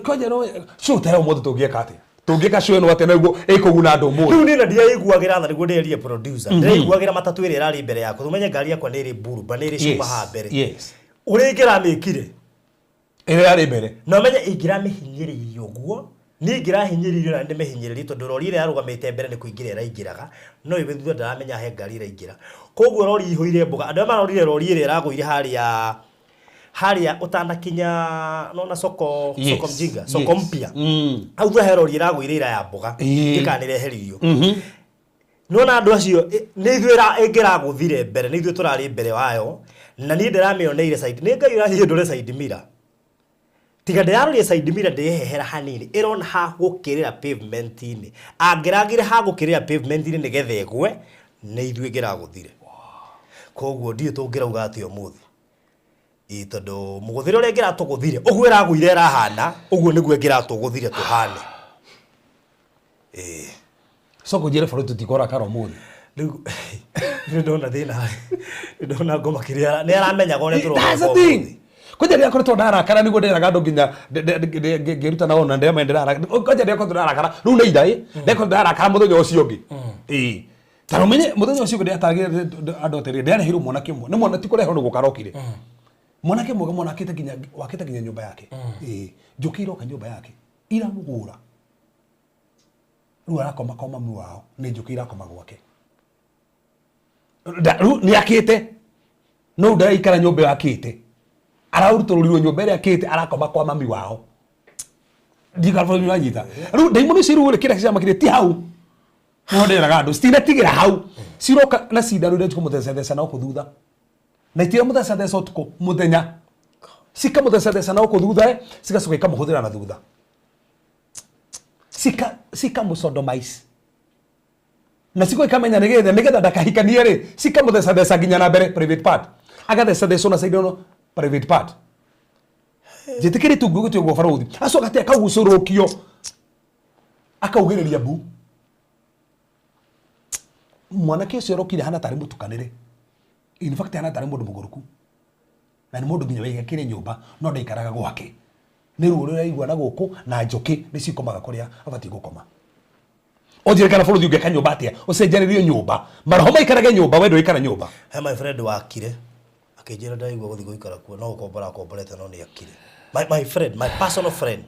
Kwanja no show ta ũmũthĩ tũngĩeka atĩa tũngĩka show ĩno atĩa nĩguo ĩkũguna andũ ũmũthĩ? Rĩu niĩ na ndiaiguagĩra tha nĩguo ndĩrerie producer. Ndĩraiguagĩra matatũ ĩrĩa ĩrarĩ mbere yakwa tũmenye ngari yakwa nĩ ĩrĩ mburuba nĩ ĩrĩ cuma haha mbere. Ũrĩa ingĩramĩkire Ĩrĩa yarĩ mbere. Na ũmenye ingĩramĩhinyĩrĩirie ũguo niĩ ingĩrahinyĩrĩirio na ndĩmĩhinyĩrĩrie tondũ rori ĩrĩa yarũgamĩte mbere nĩ kũingĩra ĩraingĩraga no ĩwe thutha ndaramenya he ngari ĩraingĩra koguo rori ihũire mboga andũ arĩa marorire rori ĩrĩa ĩragũire harĩa harĩa ũtanakinya nona soko. Soko mjinga soko mpya. Hau thutha he rori ĩragũire ira ya mboga. Ndĩkanĩreheririo nona andũ acio nĩ ithuĩ ĩngĩragũthire mbere nĩ ithuĩ tũrarĩ mbere wayo na niĩ ndĩramĩoneire side nĩ Ngai ũrathiĩ ndore side mirror tiga ndĩraroria side mirror ndĩhehera hanini ĩrona ha gũkĩrĩra pavement-inĩ angĩragire ha gũkĩrĩra pavement-inĩ nĩgetha ĩgwe nĩ ithuĩ ĩngĩragũthire koguo ndiũĩ tũngĩrauga atĩa ũmũthĩ ĩ tondũ mũgũthĩre ũrĩa ĩngĩratũgũthire ũguo ĩragũire ĩrahana ũguo nĩguo ĩngĩratũgũthire tũhane ĩ. Soko njĩre bũrũri tũtikorakara ũmũthĩ. Rĩu nĩ ndona thĩna nĩ ndona ngoma kĩrĩa nĩ aramenyaga ũrĩa tũroka. That's the thing. Kwanja rĩrĩa koretwo ndarakara nĩguo ndĩraga andũ nginya ngĩruta nao na ndĩramenya ndĩrarakara kwanja rĩrĩa koretwo ndarakara rĩu nĩ ira ĩ rĩrĩa koretwo ndarakara mũthenya ũcio ũngĩ ĩ ta ũmenye mũthenya ũcio ũngĩ ndĩratagĩra andũ atĩrĩrĩ ndĩrareheirwo mwanake ũmwe nĩ mwana ti kũrehwo nĩ gũkarokire mwanake mwega mwana akĩte nginya wakĩte nginya nyũmba yake ĩ njũkĩ iroka nyũmba yake iramũgũra rĩu arakoma kwa mami wao nĩ njũkĩ irakoma gwake rĩu nĩ akĩte no ndaraikara nyũmba ĩyo akĩte ararutũrũrirwo nyũmba ĩrĩa akĩte arakoma kwa mami wao ndikarabũ nĩwanyita rĩu ndaimono ici rĩu rĩ kĩrĩa ciamakire ti hau nĩho ndĩraga andũ citinatigĩra hau ciroka na cindano iria cikũmũthecatheca na gũkũ thutha na itiramũthecatheca ũtukũ mũthenya cikamũthecatheca na gũkũ thutha cigacoka ikamũhũthĩra na thutha cikamũsodomize na ciko ikamenya nĩgetha nĩgetha ndakahikanie rĩ cikamũthecatheca nginya na mbere private part agathecathecwo na cindano private part njĩtĩkĩrĩte ũguo gũtĩ ũguo barũthi acoka atĩ akagucũrũkio akaugĩrĩria mbu mwanake ũcio ũrokire hana tarĩ mũtukanĩre in fact hana tarĩ mũndũ mũgũrũku na nĩ mũndũ nginya wĩgakĩre nyũmba no ndaikaraga gwake nĩ ruo rũraigua na gũkũ na njũkĩ nĩ cikomaga kũrĩa abatiĩ gũkoma ũnjĩre kana bũrũri ũngĩaka nyũmba atĩa ũcenjanĩrio nyũmba maroho maikarage nyũmba we ndũikara nyũmba. He my friend wakire akĩnjĩra ndaigua gũthiĩ gũikara kuo no gũkombora akomborete no nĩ akire my friend my personal friend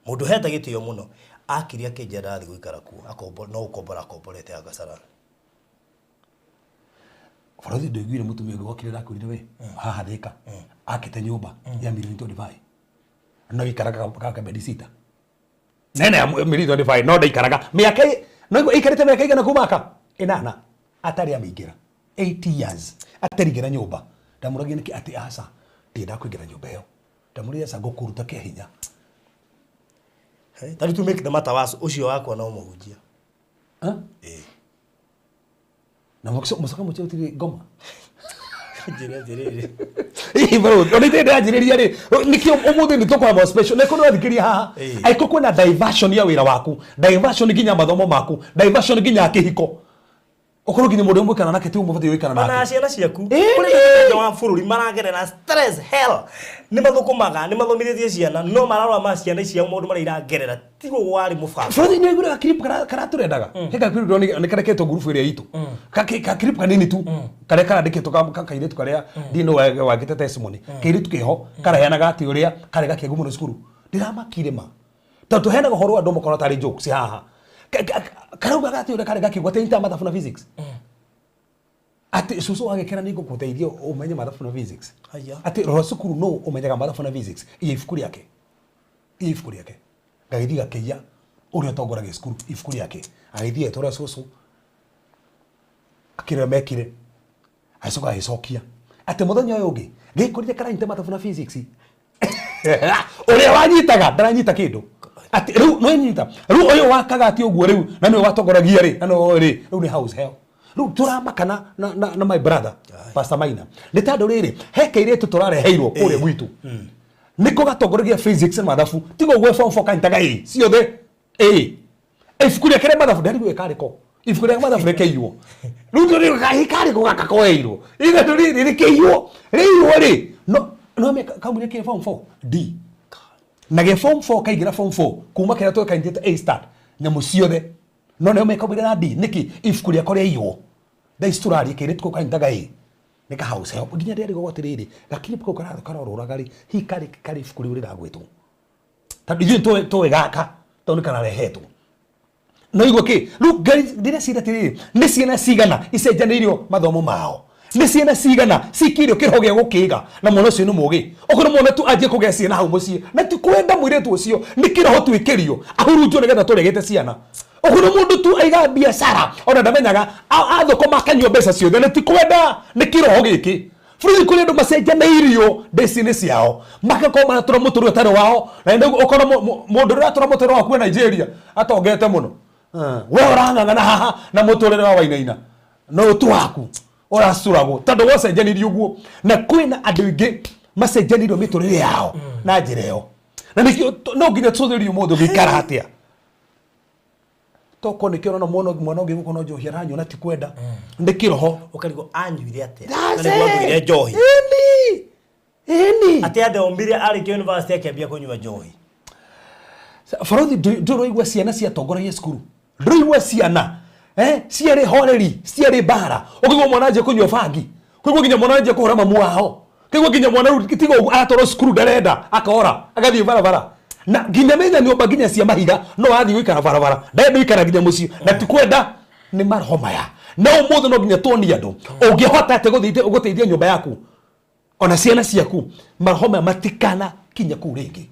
mũndũ hete gĩtĩo mũno akire akĩnjĩra ndathiĩ gũikara kuo akombo no gũkombora akomborete Agasarani. Bũrũri ndũiguire mũtumia ũngĩ wokire ndakwĩrire we haha Thika akĩte nyũmba ya milioni 25 no ikaraga kaka bedi sita nene ya milioni 25 no ndaikaraga mĩaka no ikarĩte mĩaka igana kuma aka ĩnana atarĩ amĩingĩra 8 years atarĩ nyũmba ndamũragia nĩkĩ atĩ aca ndienda kũingĩra nyũmba ĩyo ndamũria aca ngũkũruta kĩa hinya. Ta rĩu to make the matter worse ũcio wakwa no mũhunjia. Ĩĩ. Na mũcoka mũcio ũtirĩ ngoma njĩre atĩrĩrĩ Ĩ bro, ona ithe ndĩranjĩrĩria rĩ nĩkĩo ũmũthĩ nĩ tũkwamba special nĩkũ nĩwathikĩria haha angĩkorwo kwĩna diversion ya wĩra waku diversion nginya mathomo maku diversion nginya kĩhiko ũkorwo nginya mũndũ ũmwe kana nake ti ũmwe ũbatiĩ gũikara nake ona ciana ciaku kũrĩ na wa bũrũri maragerera stress hell nĩ mathũkũmaga nĩ mathomithĩtie ciana no mararora ma ciana ciao maũndũ marĩa iragerera tiguo warĩ mũbango. Bũrũri nĩ ũiguaga clip karatũrendaga he ka clip nĩ kareketwo ngurubu ĩrĩa itũ ka clip kanini tu karĩa karandĩkĩtwo ka kairĩtu karĩa ndino wagĩte testimony kairĩtu keho karaheanaga atĩ ũrĩa karĩ gakĩngu mũno cukuru ndĩramakire ma tondũ tũheanaga ũhoro wa andũ makorwo tarĩ jokes haha karaugaga atĩ ũrĩa karĩ gakĩgwa atĩ mathabu na physics atĩ cũcũ wagĩkera nĩ ngũgũteithia ũmenye mathabu na physics atĩ rora cukuru no ũmenyaga mathabu na physics iya ibuku rĩake iya ibuku rĩake gagĩthiĩ gakĩiya ũrĩa ũtongoragia cukuru ibuku rĩake agĩthiĩ agĩtwara cũcũ akĩrĩa mekire agĩcoka agĩcokia atĩ mũthenya ũyũ ũngĩ gĩkorire karanyita mathabu na physics. Ũrĩa wanyitaga ndaranyita kĩndũ. Atĩ rĩu no nyita. Rĩu ũyũ wakaga atĩ ũguo rĩu na nĩwe watongoragia rĩ na nĩwe rĩ rĩu nĩ house help. Rĩu tũramaka na my brother Pastor Maina. Nĩ tondũ rĩrĩ he kairĩtu tũrareheirwo kũrĩa gwitũ. Nĩko gatongoragia physics na mathabu. Tiga ũguo form 4 kanyitaga A ciothe. A. Ibuku rĩake rĩa mathabu ndarigwo karĩko. Ibuku rĩa mathabu rĩkĩiywo. Rĩu tũrĩ karĩko gaka koeirwo. Ithe tũrĩ rĩkĩiywo. Rĩiywo rĩ no no me kaumire kĩ form 4 D. Na gĩ form 4 kaingĩra form 4 kuma kĩrĩa twekaingĩte A start nyamũ ciothe. No nĩo mekaumire na D nĩkĩ ibuku rĩako rĩaiywo. Thaa ici tũraria kairĩtu kau kanyitaga A. Nĩ ka house help. Nginya ndĩrarigwo atĩrĩrĩ gakirĩtu kau karorũraga rĩ hihi karĩ ibuku rĩu rĩragwĩtwo. Tondũ ithuĩ tũĩ gaka tondũ nĩ kararehetwo. No igua kĩ rĩu ngai ndĩreciria atĩrĩrĩ nĩ ciana cigana icenjanĩirio mathomo mao. Nĩ ciana cigana cikĩirio kĩroho gĩa gũkĩga na mwana ũcio nĩ mũgĩ. Okorwo mwana tu anjie kũgĩa ciana hau mũciĩ na ti kwenda mũirĩtu ũcio nĩ kĩroho twĩkĩrio ahurunjwo nĩgetha tũregete ciana. Okorwo mũndũ tu aiga biacara ona ndamenyaga athũkũma akanyua mbeca ciothe na ti kwenda nĩ kĩroho gĩkĩ. Bũrũri kũrĩ andũ macenjanĩirio ndeci-inĩ ciao magakorwo maratũra mũtũrĩre ũtarĩ wao na nĩ ũkorwo mũndũ ũrĩa ũratũra mũtũrĩre waku e Nigeria atongete mũno. We ũrang'ang'ana haha na mũtũrĩre wa wainaina no ũtu waku ũracuragwo tondũ wacenjanirie ũguo. Na kwĩna andũ aingĩ macenjanirio mĩtũrĩre yao na njĩra ĩyo. Na nĩkĩo no nginya tũthĩrie ũmũthĩ ũngĩikara atĩa. Toko nĩkĩo ũrona mwana ũngĩ gũkũ no njohi aranyua na ti kwenda. Nĩ kĩroho. Ũkarigwo anyuire atĩa? That's Na nĩguo agũire it. njohi. Ĩni. Ĩni. Atĩ athomire arĩkia university akĩambia kũnyua njohi. Barothi ndũraigua ciana ciatongoragia cukuru. Ndũraigua ciana. Ciarĩ horeri, ciarĩ mbara. Ũkaigua mwana anjia kũnyua bangi. Ũkaigua nginya mwana anjia kũhũra mamu wao. Ũkaigua nginya mwana rĩu tiga ũguo aratwarwo cukuru ndarenda, akora, agathiĩ barabara. Na nginya menya nyũmba nginya cia mahiga no athiĩ gũikara barabara. Ndarenda gũikara nginya mũciĩ. Na ti kwenda nĩ maroho maya. Na ũmũthĩ no nginya tuonie andũ. Ũngĩhota atĩa gũteithia nyũmba yaku ona ciana ciaku maroho maya matikana kinya kũu rĩngĩ.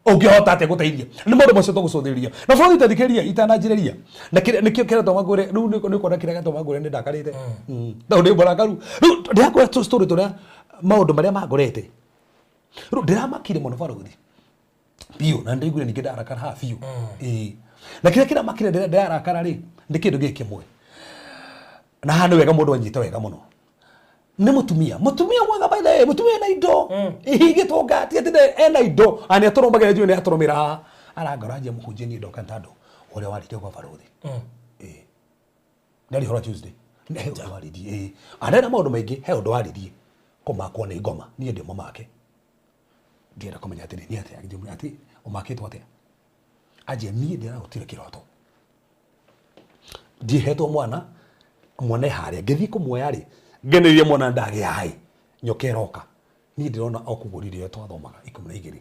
Ũngĩhota atĩa gũteithia? Nĩ maũndũ macio tũgũcũthĩrĩria. Na bũrũri tathikĩrĩria itananjĩrĩria. Na kĩrĩa nĩkĩo kĩratũma ngwĩre rĩu nĩ kuona kĩrĩa gĩatũma ngwĩre nĩ ndakarĩte. Tondũ ndĩ mũrakaru. Rĩu ndĩrakwĩra tũ story tũrĩa maũndũ marĩa mangorete. Rĩu ndĩramakire mũno barothi. Biũ na ndĩraiguire ningĩ ndarakara haha biũ. Ĩĩ. Na kĩrĩa kĩramakire ndĩrarakara rĩ nĩ kĩndũ gĩkĩ kĩmwe. Na haha nĩ wega mũndũ anyite wega mũno. Nĩ mũtumia. Mũtumia mwega by the way, mũtumia ena indo. Ihigĩtwo ngati atĩ ena indo. Na nĩ atũrũmagĩra njũĩ nĩ atũrũmĩra haha. Arangora anjia mũhunjie niĩ ndoka nĩ tondũ ũrĩa warĩtie gwa barothi. Ĩĩ. Ndarĩ ũhoro Tuesday. He ũndũ waririe. Ĩĩ. Arera maũndũ maingĩ, he ũndũ waririe. Kũmakwo nĩ ngoma. Niĩ ndĩ mũmake. Ndĩrenda kũmenya atĩrĩ, nĩ atĩa? Ngĩmwĩra atĩ, ũmakĩtwo atĩa? Anjia niĩ ndĩrarotire kĩroto. Ndihetwo mwana, mwana e harĩa. Ngĩthiĩ kũmuoya rĩ, ngenereire mwana ndagĩa ĩ, nyoka ĩroka. Niĩ ndĩrona o kũgũrire ĩrĩa twathomaga 12.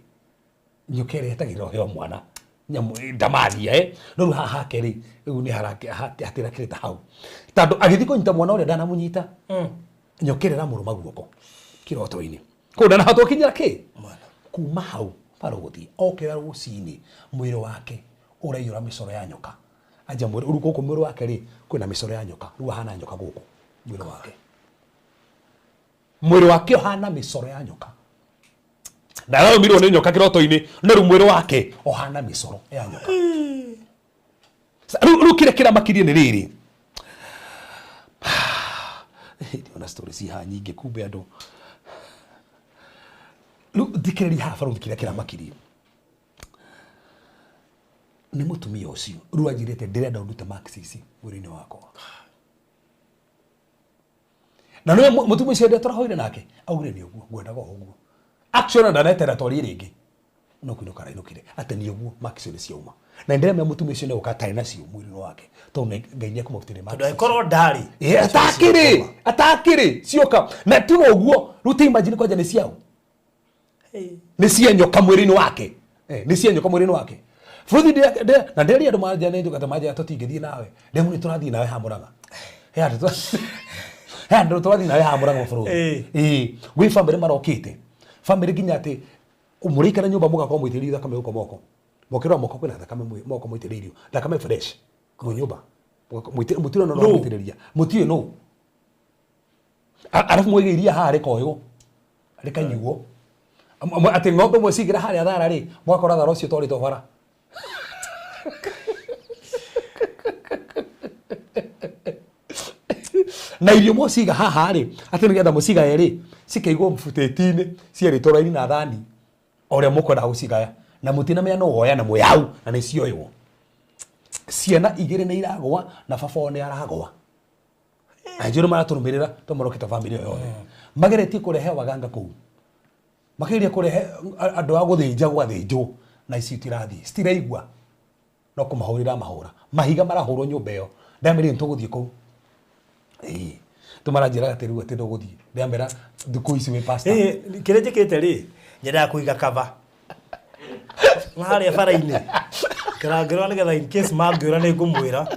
Nyoka ĩrĩa ĩtagĩrĩra ũheo mwana. Nyamũ, ndamathia, No rĩu haha hake rĩ, rĩu nĩ hatĩrakĩrĩte hau. Tondũ agĩthiĩ kũnyita mwana ũrĩa ndanamunyita, nyoka ĩrĩa ĩramũrũma guoko kĩroto-inĩ. Koguo ndanahota gũkinyĩra kĩ? Kuma hau barothi okĩra rũcinĩ mwĩrĩ wake ũraiyũra mĩcoro ya nyoka. Anja mwĩrĩ, rĩu gũkũ mwĩrĩ wake rĩ, kwĩna mĩcoro ya nyoka. Rĩu ahana nyoka gũkũ mwĩrĩ wake. Mwĩrĩ wake ũhana mĩcoro ya nyoka. Ndararũmirwo nĩ nyoka kĩroto-inĩ, no rĩu mwĩrĩ wake ũhana mĩcoro ya nyoka. Rĩu kĩrĩa kĩramakirie nĩ rĩrĩ. Ndĩrona story ci haha nyingĩ kumbe andũ. Rĩu thikĩrĩria haha barothi kĩrĩa kĩramakirie. Nĩ mũtumia ũcio rĩu anjĩrĩte ndĩrenda ũndute marks ici mwĩrĩ-inĩ wakwa. Na nĩwe mũtumia ũcio ndĩa tũrahoire nake augire nĩ ũguo ngwendaga o ũguo. Actually ndanetera twarie rĩngĩ. No kũinũka arainũkire atĩ nĩ ũguo marks nĩ ciauma. Na ndĩramenya mũtumia ũcio nĩ gũka atarĩ nacio mwĩrĩ-inĩ wake tondũ Ngai nĩ ekũmũrutĩra marks. Tondũ angĩkorwo ndarĩ. Ĩĩ, atakĩrĩ cioka. Na tiga ũguo rĩu ta imagine kwanja nĩ ciao. Nĩ cia nyoka mwĩrĩ-inĩ wake. Nĩ cia nyoka mwĩrĩ-inĩ wake. Bũrũri na ndĩrĩa andũ manja nĩ njoka ta manja tũtingĩthiĩ nawe. Ndĩmu nĩ tũrathiĩ nawe haha Mũrang'a. He andũ he andũ tũrathiĩ nawe haha Mũrang'a bũrũri. Ĩĩ. Gwĩ bamĩrĩ marokĩte. Bamĩrĩ nginya atĩ mũrĩikara nyũmba mũgakorwo mũitĩrĩirio thakame gũkũ moko. Mũkĩrora moko kwĩna thakame moko mũitĩrĩirio. Thakame fresh. Mwĩ nyũmba. Mũtirona no mũitĩrĩria. Mũtiũĩ nũ. Arabu mwaigĩiria haha rĩkoywo. Rĩkanyuo. Atĩ ng'ombe mũcigĩra harĩa thara rĩ, mwakora thara ũcio twarĩtwo bara. Na irio mũciga haha rĩ, atĩ nĩgetha mũcigaye rĩ, cikaigwo butĩti-inĩ cierĩtwo raini na thani o ũrĩa mũkwenda gũcigaya, na mũtinamenya nũ woya na mũyau na nĩ cioywo. Ciana igĩrĩ nĩ iragwa na baba wao nĩ aragwa. Anjĩrũ maratũrũmĩrĩra to marokĩte family ĩyo yothe. Mageretie kũrehe waganga kũu. Mageria kũrehe andũ a gũthĩnja gwathĩnjwo na ici itirathiĩ, citiraigua. No kũmahũrĩra mahũra. Mahiga marahũrwo nyũmba ĩyo. Ndamĩrire nĩ tũgũthiĩ kũu. Ĩĩ. Tũmaranjĩraga atĩ rĩu atĩ ndũgũthiĩ. Ndamera thikũ ici wĩ pastor. Ĩĩ, kĩrĩa njĩkĩte rĩ, nyendaga kũiga cover. Na harĩa bara-inĩ. Ngarangĩrwo nĩgetha in case mangĩũra nĩ ngũmwĩra.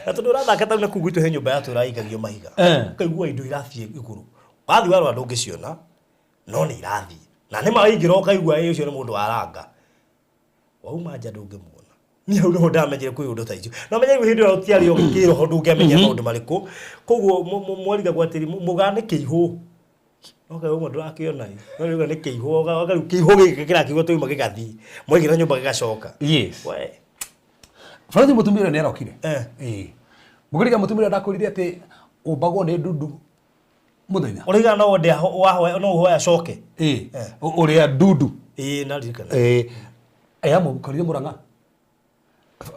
Na tondũ ũrathaka tau na kũu gwitũ he nyũmba yatũra ĩikagio mahiga. Ũkaigua indo irathiĩ igũrũ. Wathiĩ warora ndũngĩciona, no nĩ irathiĩ. Na nĩ ma waingĩra ũkaigua ĩ ũcio nĩ mũndũ waranga. Wauma nja ndũngĩmuona. Niĩ hau nĩho ndamenyire kwĩ ũndũ ta icio. Na ũmenye rĩu hĩndĩ ĩyo gũtiarĩ o kĩroho ndũngĩamenya maũndũ marĩkũ. Koguo mwarigagwo atĩrĩ mũgaa nĩ kĩihũ. Oka ũmwe ndũrakĩona ĩ. No rĩu nĩ kĩihũ, oka rĩu kĩihũ gĩkĩ kĩrakiuga twauma gĩgathiĩ. Mwaingĩra nyũmba gĩgacoka. Yes. We. Barathi mũtumia ũrĩa nĩ arokire. Eh. Ĩĩ. Mũkũriga mũtumia ũrĩa ndakwĩrire atĩ ũmbagwo nĩ ndundu mũthenya. Ũraiga no wende wahoya no ũhoya acoke. Ĩĩ. Ũrĩa ndundu. Ĩĩ naririkana. Ĩĩ. Aya mũkorire Mũrang'a.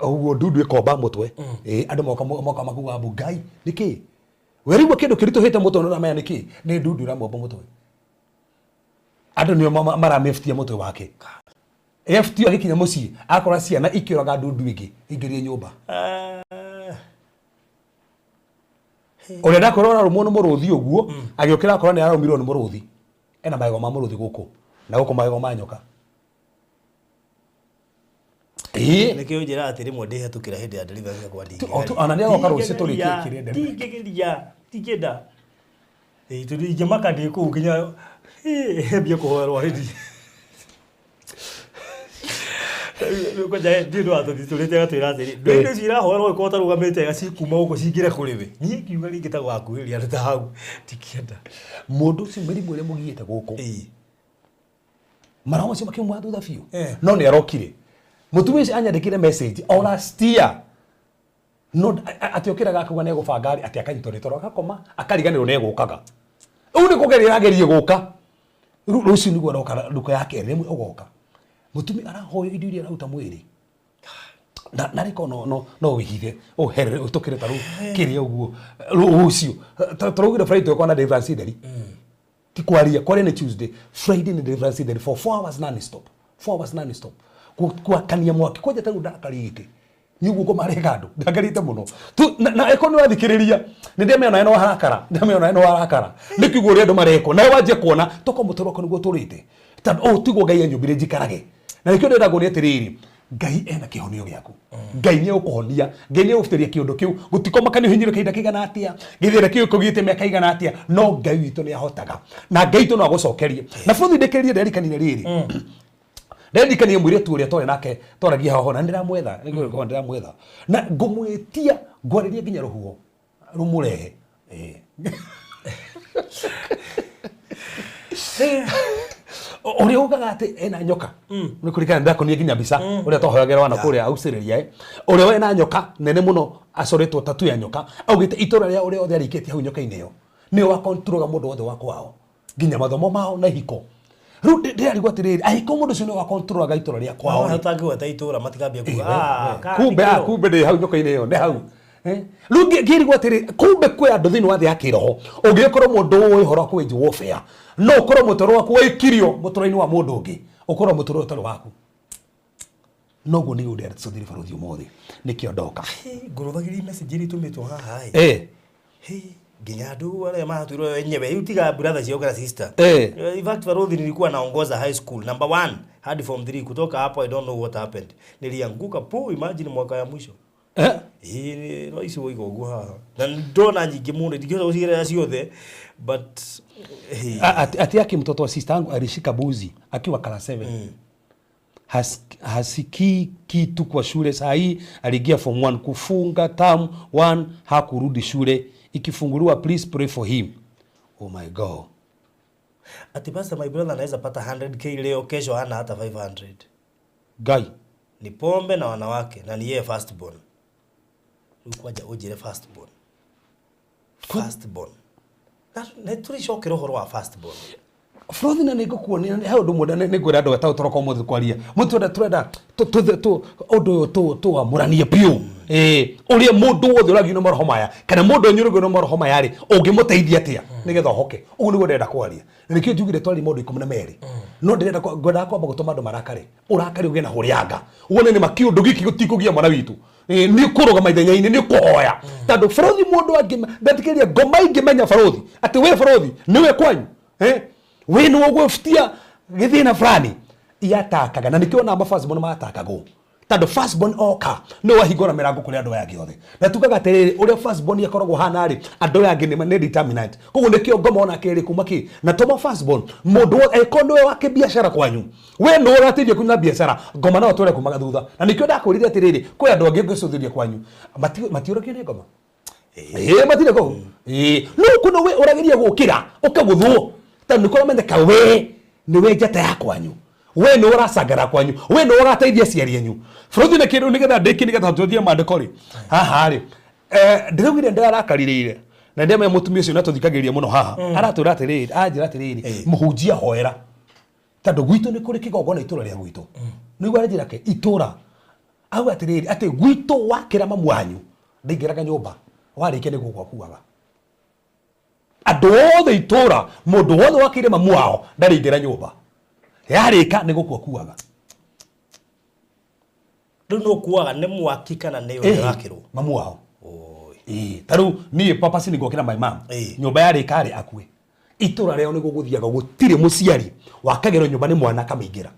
Ũguo ndundu ĩkomba mũtwe. Ĩĩ andũ moka moka makuga mbu Ngai nĩkĩ? Werigwo kĩndũ kĩritũhĩte mũtwe no ũramenya nĩkĩ? Nĩ ndundu ĩramwomba mũtwe. Andũ nĩo maramĩbutia mũtwe wake. Ebutio agĩkinya mũciĩ akora ciana ikĩũraga ndundu ĩngĩ ingĩrie nyũmba. Ũrĩa ndakorwo ararũmwo nĩ mũrũthi ũguo agĩũkĩra akora nĩ ararũmirwo nĩ mũrũthi. Ena magego ma mũrũthi gũkũ na gũkũ magego ma nyoka. Ĩĩ. Nĩkĩo njĩra atĩ rĩmwe ndĩhetũkĩra hĩndĩ ya deliverance yakwa ndingĩgeria. Ona nĩ agoka rũciũ tũrĩkie kĩrĩa deliverance. Ndingĩgeria, ndingĩenda. Ĩĩ tondũ ingĩmaka ndĩ kũu nginya mbie kũhoerwo already. Kwanja ndiũ ndũ watũthitũrĩte agatwĩra atĩrĩ, ndũ indo icio irahoerwo ũgĩkorwo ũtarũgamĩte wega cikuma gũkũ cingĩre kũrĩ we. Niĩ ngiuga rĩngĩ ta gũgakuhĩrĩria andũ ta hau ndingĩenda. Mũndũ ũcio mĩrimũ ĩrĩa mũgiĩte gũkũ. Ĩĩ. Maroho macio makiuma thutha biũ. Eh. No nĩ arokire. Mũtumia ũcio anyandĩkire message o last year. No atĩ okĩraga akauga nĩ egũbanga rĩ, atĩ akanyitwo nĩ toro agakoma akariganĩrwo nĩ egũkaga. Rĩu nĩ kũgeria arageria gũka. Rĩu rũciũ nĩguo aroka nduka ya kerĩ rĩmwe ũgoka. Mũtumia arahoywo indo iria araruta mwĩrĩ. Na narĩ korwo no no no wĩhithe ũherere ũtũkĩre ta rĩu kĩrĩa ũguo rũciũ. Tũraugire Friday tũgĩkorwo na deliverance theri. Ti kwaria, kwaria nĩ Tuesday. Friday nĩ deliverance theri for 4 hours non stop. 4 hours non stop. Gwakania mwaki kwanja ta rĩu ndakarĩte. Nĩ ũguo ngũmarega andũ, ndakarĩte mũno. Na ĩkorwo nĩ wathikĩrĩria, nĩ ndĩamenya nawe no warakara, ndĩamenya nawe no warakara. Nĩ kiugo ũrĩa andũ marekwo, nawe wanjie kuona toko mũtũrĩre wakwa nĩguo ũtũrĩte. Tondũ ũũ tiguo Ngai anyũmbire njikarage. Na nĩkĩo ndĩrenda nguonie atĩrĩrĩ, Ngai ena kĩhonio gĩaku. Ngai nĩ egũkũhonia, Ngai nĩ egũgũbuteria kĩũndũ kĩu, gũtikomakania ũhinyĩrĩrio kahinda kaigana atĩa, gĩthĩna kĩu kũgĩte mĩaka igana atĩa, no Ngai witũ nĩ ahotaga. Na Ngai witũ no agũcokerie. Na bũthi ndĩkĩrĩrie nderikanire rĩrĩ. Nderikanie mũirĩtu ũrĩa twarĩ nake twaragia haha na ndĩramwetha, nĩngũgĩkorwo ndĩramwetha. Na ngũmwĩtia ngwarĩrie nginya rũhuho rũmũrehe. Ũrĩa ugaga atĩ ena nyoka nĩ kũringana ndakonie nginya mbica ũrĩa twahoyagĩra wana kũrĩa aucĩrĩria ũrĩa wena nyoka nene mũno acoretwo tatu ya nyoka augĩte itũra rĩa ũrĩa othe arĩkĩtie hau nyoka-inĩ ĩyo nĩwe wa control mũndũ wothe wa kwao nginya mathomo mao na ihiko. Rĩu ndĩrarigwo atĩrĩrĩ, angĩkorwo mũndũ ũcio nĩwe wa control itũra rĩa kwao rĩ, Ũtangĩgweta itũra matikambia kuga, kumbe kumbe ndĩ hau nyoka-inĩ ĩyo, nĩ hau. Rĩu ngĩrigwo atĩrĩ, kumbe kwĩ andũ thĩinĩ wa thĩ ya kĩroho, ũngĩgĩkorwo mũndũ ũĩ ũhoro wa kũwĩnji warfare, no ũkorwo mũtũrĩre waku waikirio mũtũrĩre-inĩ wa mũndũ ũngĩ, ũkorwo mũtũrĩre ũtarĩ waku. Noguo nĩguo ndĩratũthire barũthi ũmũthĩ, nĩkĩo ndoka. Ngũrũthagĩria message iria itũmĩtwo haha ĩ. Nginya andũ arĩa maratwĩrwo enyewe, rĩu tiga brother ciao kana sister. In fact Baruthi nilikuwa naongoza high school number 1 hadi form 3, kutoka hapo I don't know what happened. Nilianguka pu, imagine mwaka ya mwisho. Ĩĩ, no ici woiga ũguo haha. Na ndona nyingĩ mũno, ndingĩhota gũcigerera ciothe, but Ati yake mtoto wa sister yangu alishika buzi akiwa class 7. Hasikii kitu kwa shule. Saa hii aliingia form 1, kufunga term 1 hakurudi shule. Ikifunguliwa please pray for him. Oh my God. Ati pastor, my brother anaweza pata 100K leo, kesho hana hata 500. Ngai. Ni pombe na wanawake na ni yeye firstborn. Rĩu kwanja ũnjĩre firstborn. Firstborn. Na nĩ tũrĩcokera ũhoro wa firstborn. Frothi na nĩ ngũkuonia he ũndũ ũmwe nĩ ngwĩra andũ etaũ tũroka ũmũthĩ kwaria mũtwenda tũrenda ũndũ ũyũ tũamũranie biũ. Ĩĩ, ũrĩa mũndũ wothe ũragio nĩ maroho maya kana mũndũ ũnyũrũgio nĩ maroho maya rĩ, ũngĩmũteithia atĩa nĩgetha ũhoke. Ũguo nĩguo ndĩrenda kwaria. Na nĩkĩo njugire twarie maũndũ 12. No ndĩrenda ngwendaga kwamba gũtũma andũ marakare. Ũrakare ũgĩe na hũrĩanga. Wone nĩ ma kĩũndũ gĩkĩ gĩtikũgia mwana witũ. Ĩĩ, nĩ ũkũrũgama ithenya-inĩ, nĩ ũkũhoya. Tondũ barothi mũndũ angĩ ndatigĩria ngoma ingĩmenya barothi atĩ we barothi nĩwe kwanyu. We nĩwe ũgũbutia gĩthĩna fulani iatakaga na nĩkĩo ona firstborn matakagwo tondũ firstborn oka nĩ wahingũra mĩrango kũrĩ andũ aya angĩ othe na tugaga atĩrĩrĩ ũrĩa firstborn akoragwo hana rĩ andũ aya angĩ nĩ determinant koguo nĩkĩo ngoma ona kerĩ kuma kĩ na toma firstborn mũndũ wothe angĩkorwo nĩwe wa kĩbiacara kwanyu we nĩwe ũrateithia kunya biacara ngoma no ũtware kumaga thutha na nĩkĩo ndakwĩrire atĩrĩrĩ kwĩ andũ angĩ ngĩcũthĩria kwanyu matiũragio nĩ ngoma. Ĩĩ, matirĩ kũu. Ĩĩ, no kũno we ũrageria gũkĩra ũkagũthwo tondũ nĩ kũramenyeka we nĩwe njata ya kwanyu we nĩwe ũracangara kwanyu we nĩwe ũrateithia aciari anyu. Bũrũri nĩ kĩndũ nĩgetha ndĩkie nĩgetha tũthiĩ maandĩko rĩ haha rĩ ndĩraugire ndĩrarakarire na ndĩramenya mũtumia ũcio nĩatũthikagĩrĩria mũno haha aratwĩra atĩrĩrĩ anjĩra atĩrĩrĩ mũhunjia hoera tondũ gwitũ nĩ kũrĩ kĩgongona itũra rĩa gwitũ nĩguo aranjĩra ke itũra auga atĩrĩrĩ atĩ gwitũ wakĩra mamu wanyu ndaingĩraga nyũmba warĩkia nĩguo gwakuaga andũ othe itũra mũndũ wothe wakĩire mamu wao ndarĩingĩra nyũmba yarĩka nĩ gũkua kuaga. Rĩu nĩ ũkuaga nĩ mwaki kana nĩ ũrĩa wakĩrwo mamu wao. Ĩĩ, ta rĩu niĩ papa si nĩngokĩra my mom nyũmba yarĩka rĩ akue itũra rĩao nĩguo gũthiaga gũtirĩ mũciari wakagĩrwo nyũmba nĩ mwana akamĩingĩra.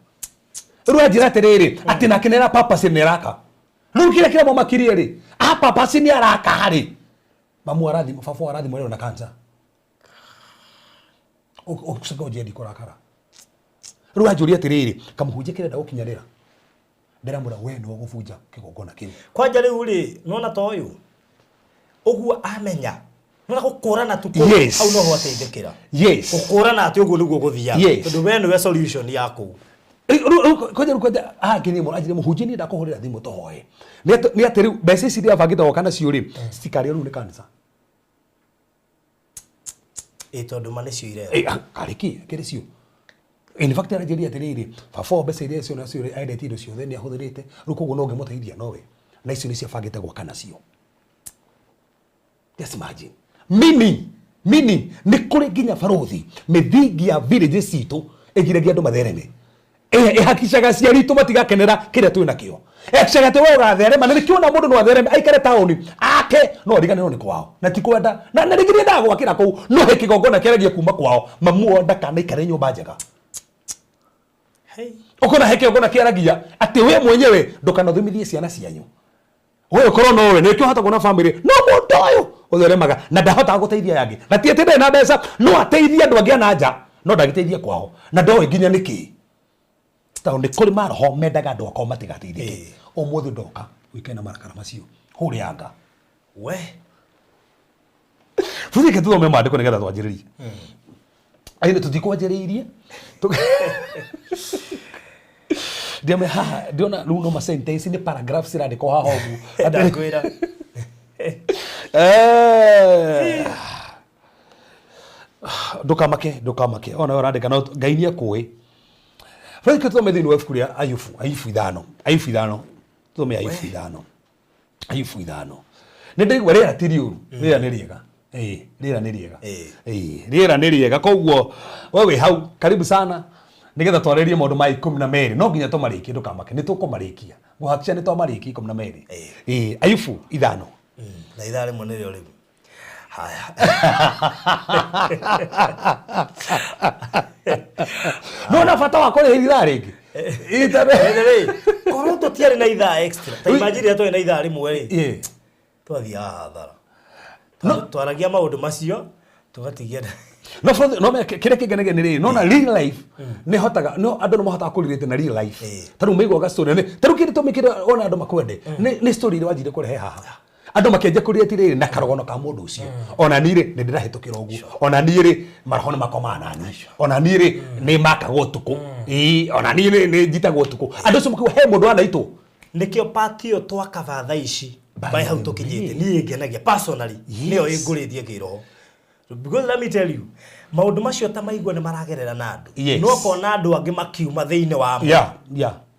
Rĩu anjĩra atĩrĩrĩ atĩ nake nĩara papa si nĩaraka rĩu kĩrĩa kĩramũmakirie rĩ a papa si nĩaraka rĩ mamu arathi baba arathi mwerwo na cancer ũcoke ũnjie ndikũrakara. Rĩu anjũria atĩrĩrĩ kamũhunjia kĩrenda gũkinyanĩra ndĩramwĩra we nĩwe ũgũbunja kĩgongona kĩu. Kwanja rĩu rĩ nĩwona ta ũyũ ũguo amenya nĩwona gũkũrana tu kũu hau noho ateithĩkĩra. Gũkũrana atĩ ũguo nĩguo gũthiaga tondũ we nĩwe solution ya kũu. Kwanja rĩu kwanja angĩnie mũno anjĩre mũhunjia niĩ ndakũhũrĩra thimũ tũhoe nĩ atĩ rĩu mbeca ici ndĩrabangĩte gwaka nacio rĩ citikarĩo rĩu nĩ kanitha. Ĩ tondũ ma nĩcio ireo. Karĩ kĩ kĩrĩ cio. In fact aranjĩrire atĩrĩrĩ baba mbeca iria cio nacio endetie indo ciothe nĩ ahũthĩrĩte rĩu koguo no ũngĩmũteithia nowe na icio nĩcio abangĩte gwaka nacio. Just imagine. Meaning nĩ kũrĩ nginya barothi mĩthingi ya villages citũ ĩgiragia andũ mathereme. Ĩhakicaga aciari itũ matigakenera kĩrĩa twĩ nakĩo. Ĩhakicaga atĩ we ũgatherema na nĩkĩo ona mũndũ no athereme aikare taũni ake no ariganĩrwo nĩ kwao na ti kwenda na rĩngĩ nĩendaga gwakĩra kũu no he kĩgongona kĩaragia kuma kwao mamu wao ndakanaikare nyũmba njega. Ũkona he kĩgongona kĩaragia atĩ we mwenyewe ndũkanathomithie ciana cianyu we ũkorwo nowe nĩkĩo ũhota kuona family no mũndũ ũyũ ũtheremaga na ndahotaga gũteithia aya angĩ na ti atĩ ndarĩ na mbeca no ateithie andũ angĩ ana nja no ndangĩteithia kwao na ndoĩ nginya nĩkĩ tondũ nĩ kũrĩ maroho mendaga andũ akao matigateithĩke. Ũmũthĩ ndoka ũikare na marakara macio hũrĩanga we tũthiĩ tũthome maandĩko nĩgetha twanjĩrĩrie. Aine tũtikwanjĩrĩirie ndiame haha ndiona rĩu no ma sentence nĩ paragraphs irandĩkwo haha ũguo. Ndakwĩra. Ndũkamake ndũkamake ona we ũrandĩka no Ngai nĩ ekũĩ. Rĩu tũthome thĩinĩ wa ibuku rĩa Ayubu Ayubu ithano Ayubu ithano tũthome Ayubu ithano Ayubu ithano. Nĩ ndaigua rĩera ti rĩũru rĩera nĩ rĩega. Ĩĩ rĩera nĩ rĩega. Ĩĩ rĩera nĩ rĩega koguo we wĩ hau karibu sana nĩgetha twarĩrie maũndũ ma 12 no nginya tũmarĩkie ndũkamake nĩ tũkũmarĩkia ngũhakikisha nĩ twamarĩkia 12. Ĩĩ Ayubu ithano na ithaa rĩmwe nĩrĩo rĩu. Haya. No na bata wa kũrĩha ithaa rĩngĩ. Korwo tũtiarĩ na ithaa extra ta imagine rĩrĩa twarĩ na ithaa rĩmwe rĩ twathiaga hathara. Twaragia maũndũ macio tũgatigia no no kĩrĩa kĩngenagia nĩ rĩrĩ no na real life nĩ hotaga no andũ nĩ mahotaga kũrelate na real life. Ta rĩu maiguaga story nĩ ta rĩu kĩndũ tũmĩkĩre ona andũ makwende nĩ story ĩrĩa wanjire kũrehe haha. Andũ makĩanjia kũrĩa atirĩrĩ na karogono ka mũndũ ũcio. Ona niĩ rĩ, nĩ ndĩrahĩtũkĩra ũguo. Ona niĩ rĩ, maroho nĩ makomaga na niĩ. Ona niĩ rĩ, nĩ makagwo ũtukũ. Ĩĩ, ona niĩ rĩ, nĩ njitagwo ũtukũ. Andũ acio makiuga he mũndũ wanaitwo. Nĩkĩo part ĩyo twakaba thaa ici By by hau the tũkinyĩte way. niĩ ngenagia personally nĩyo ĩngũrĩtie kĩroho, because let me tell you, maũndũ macio ta maigua nĩ maragerera na andũ, no kona andũ angĩ makiuma thĩinĩ wamo.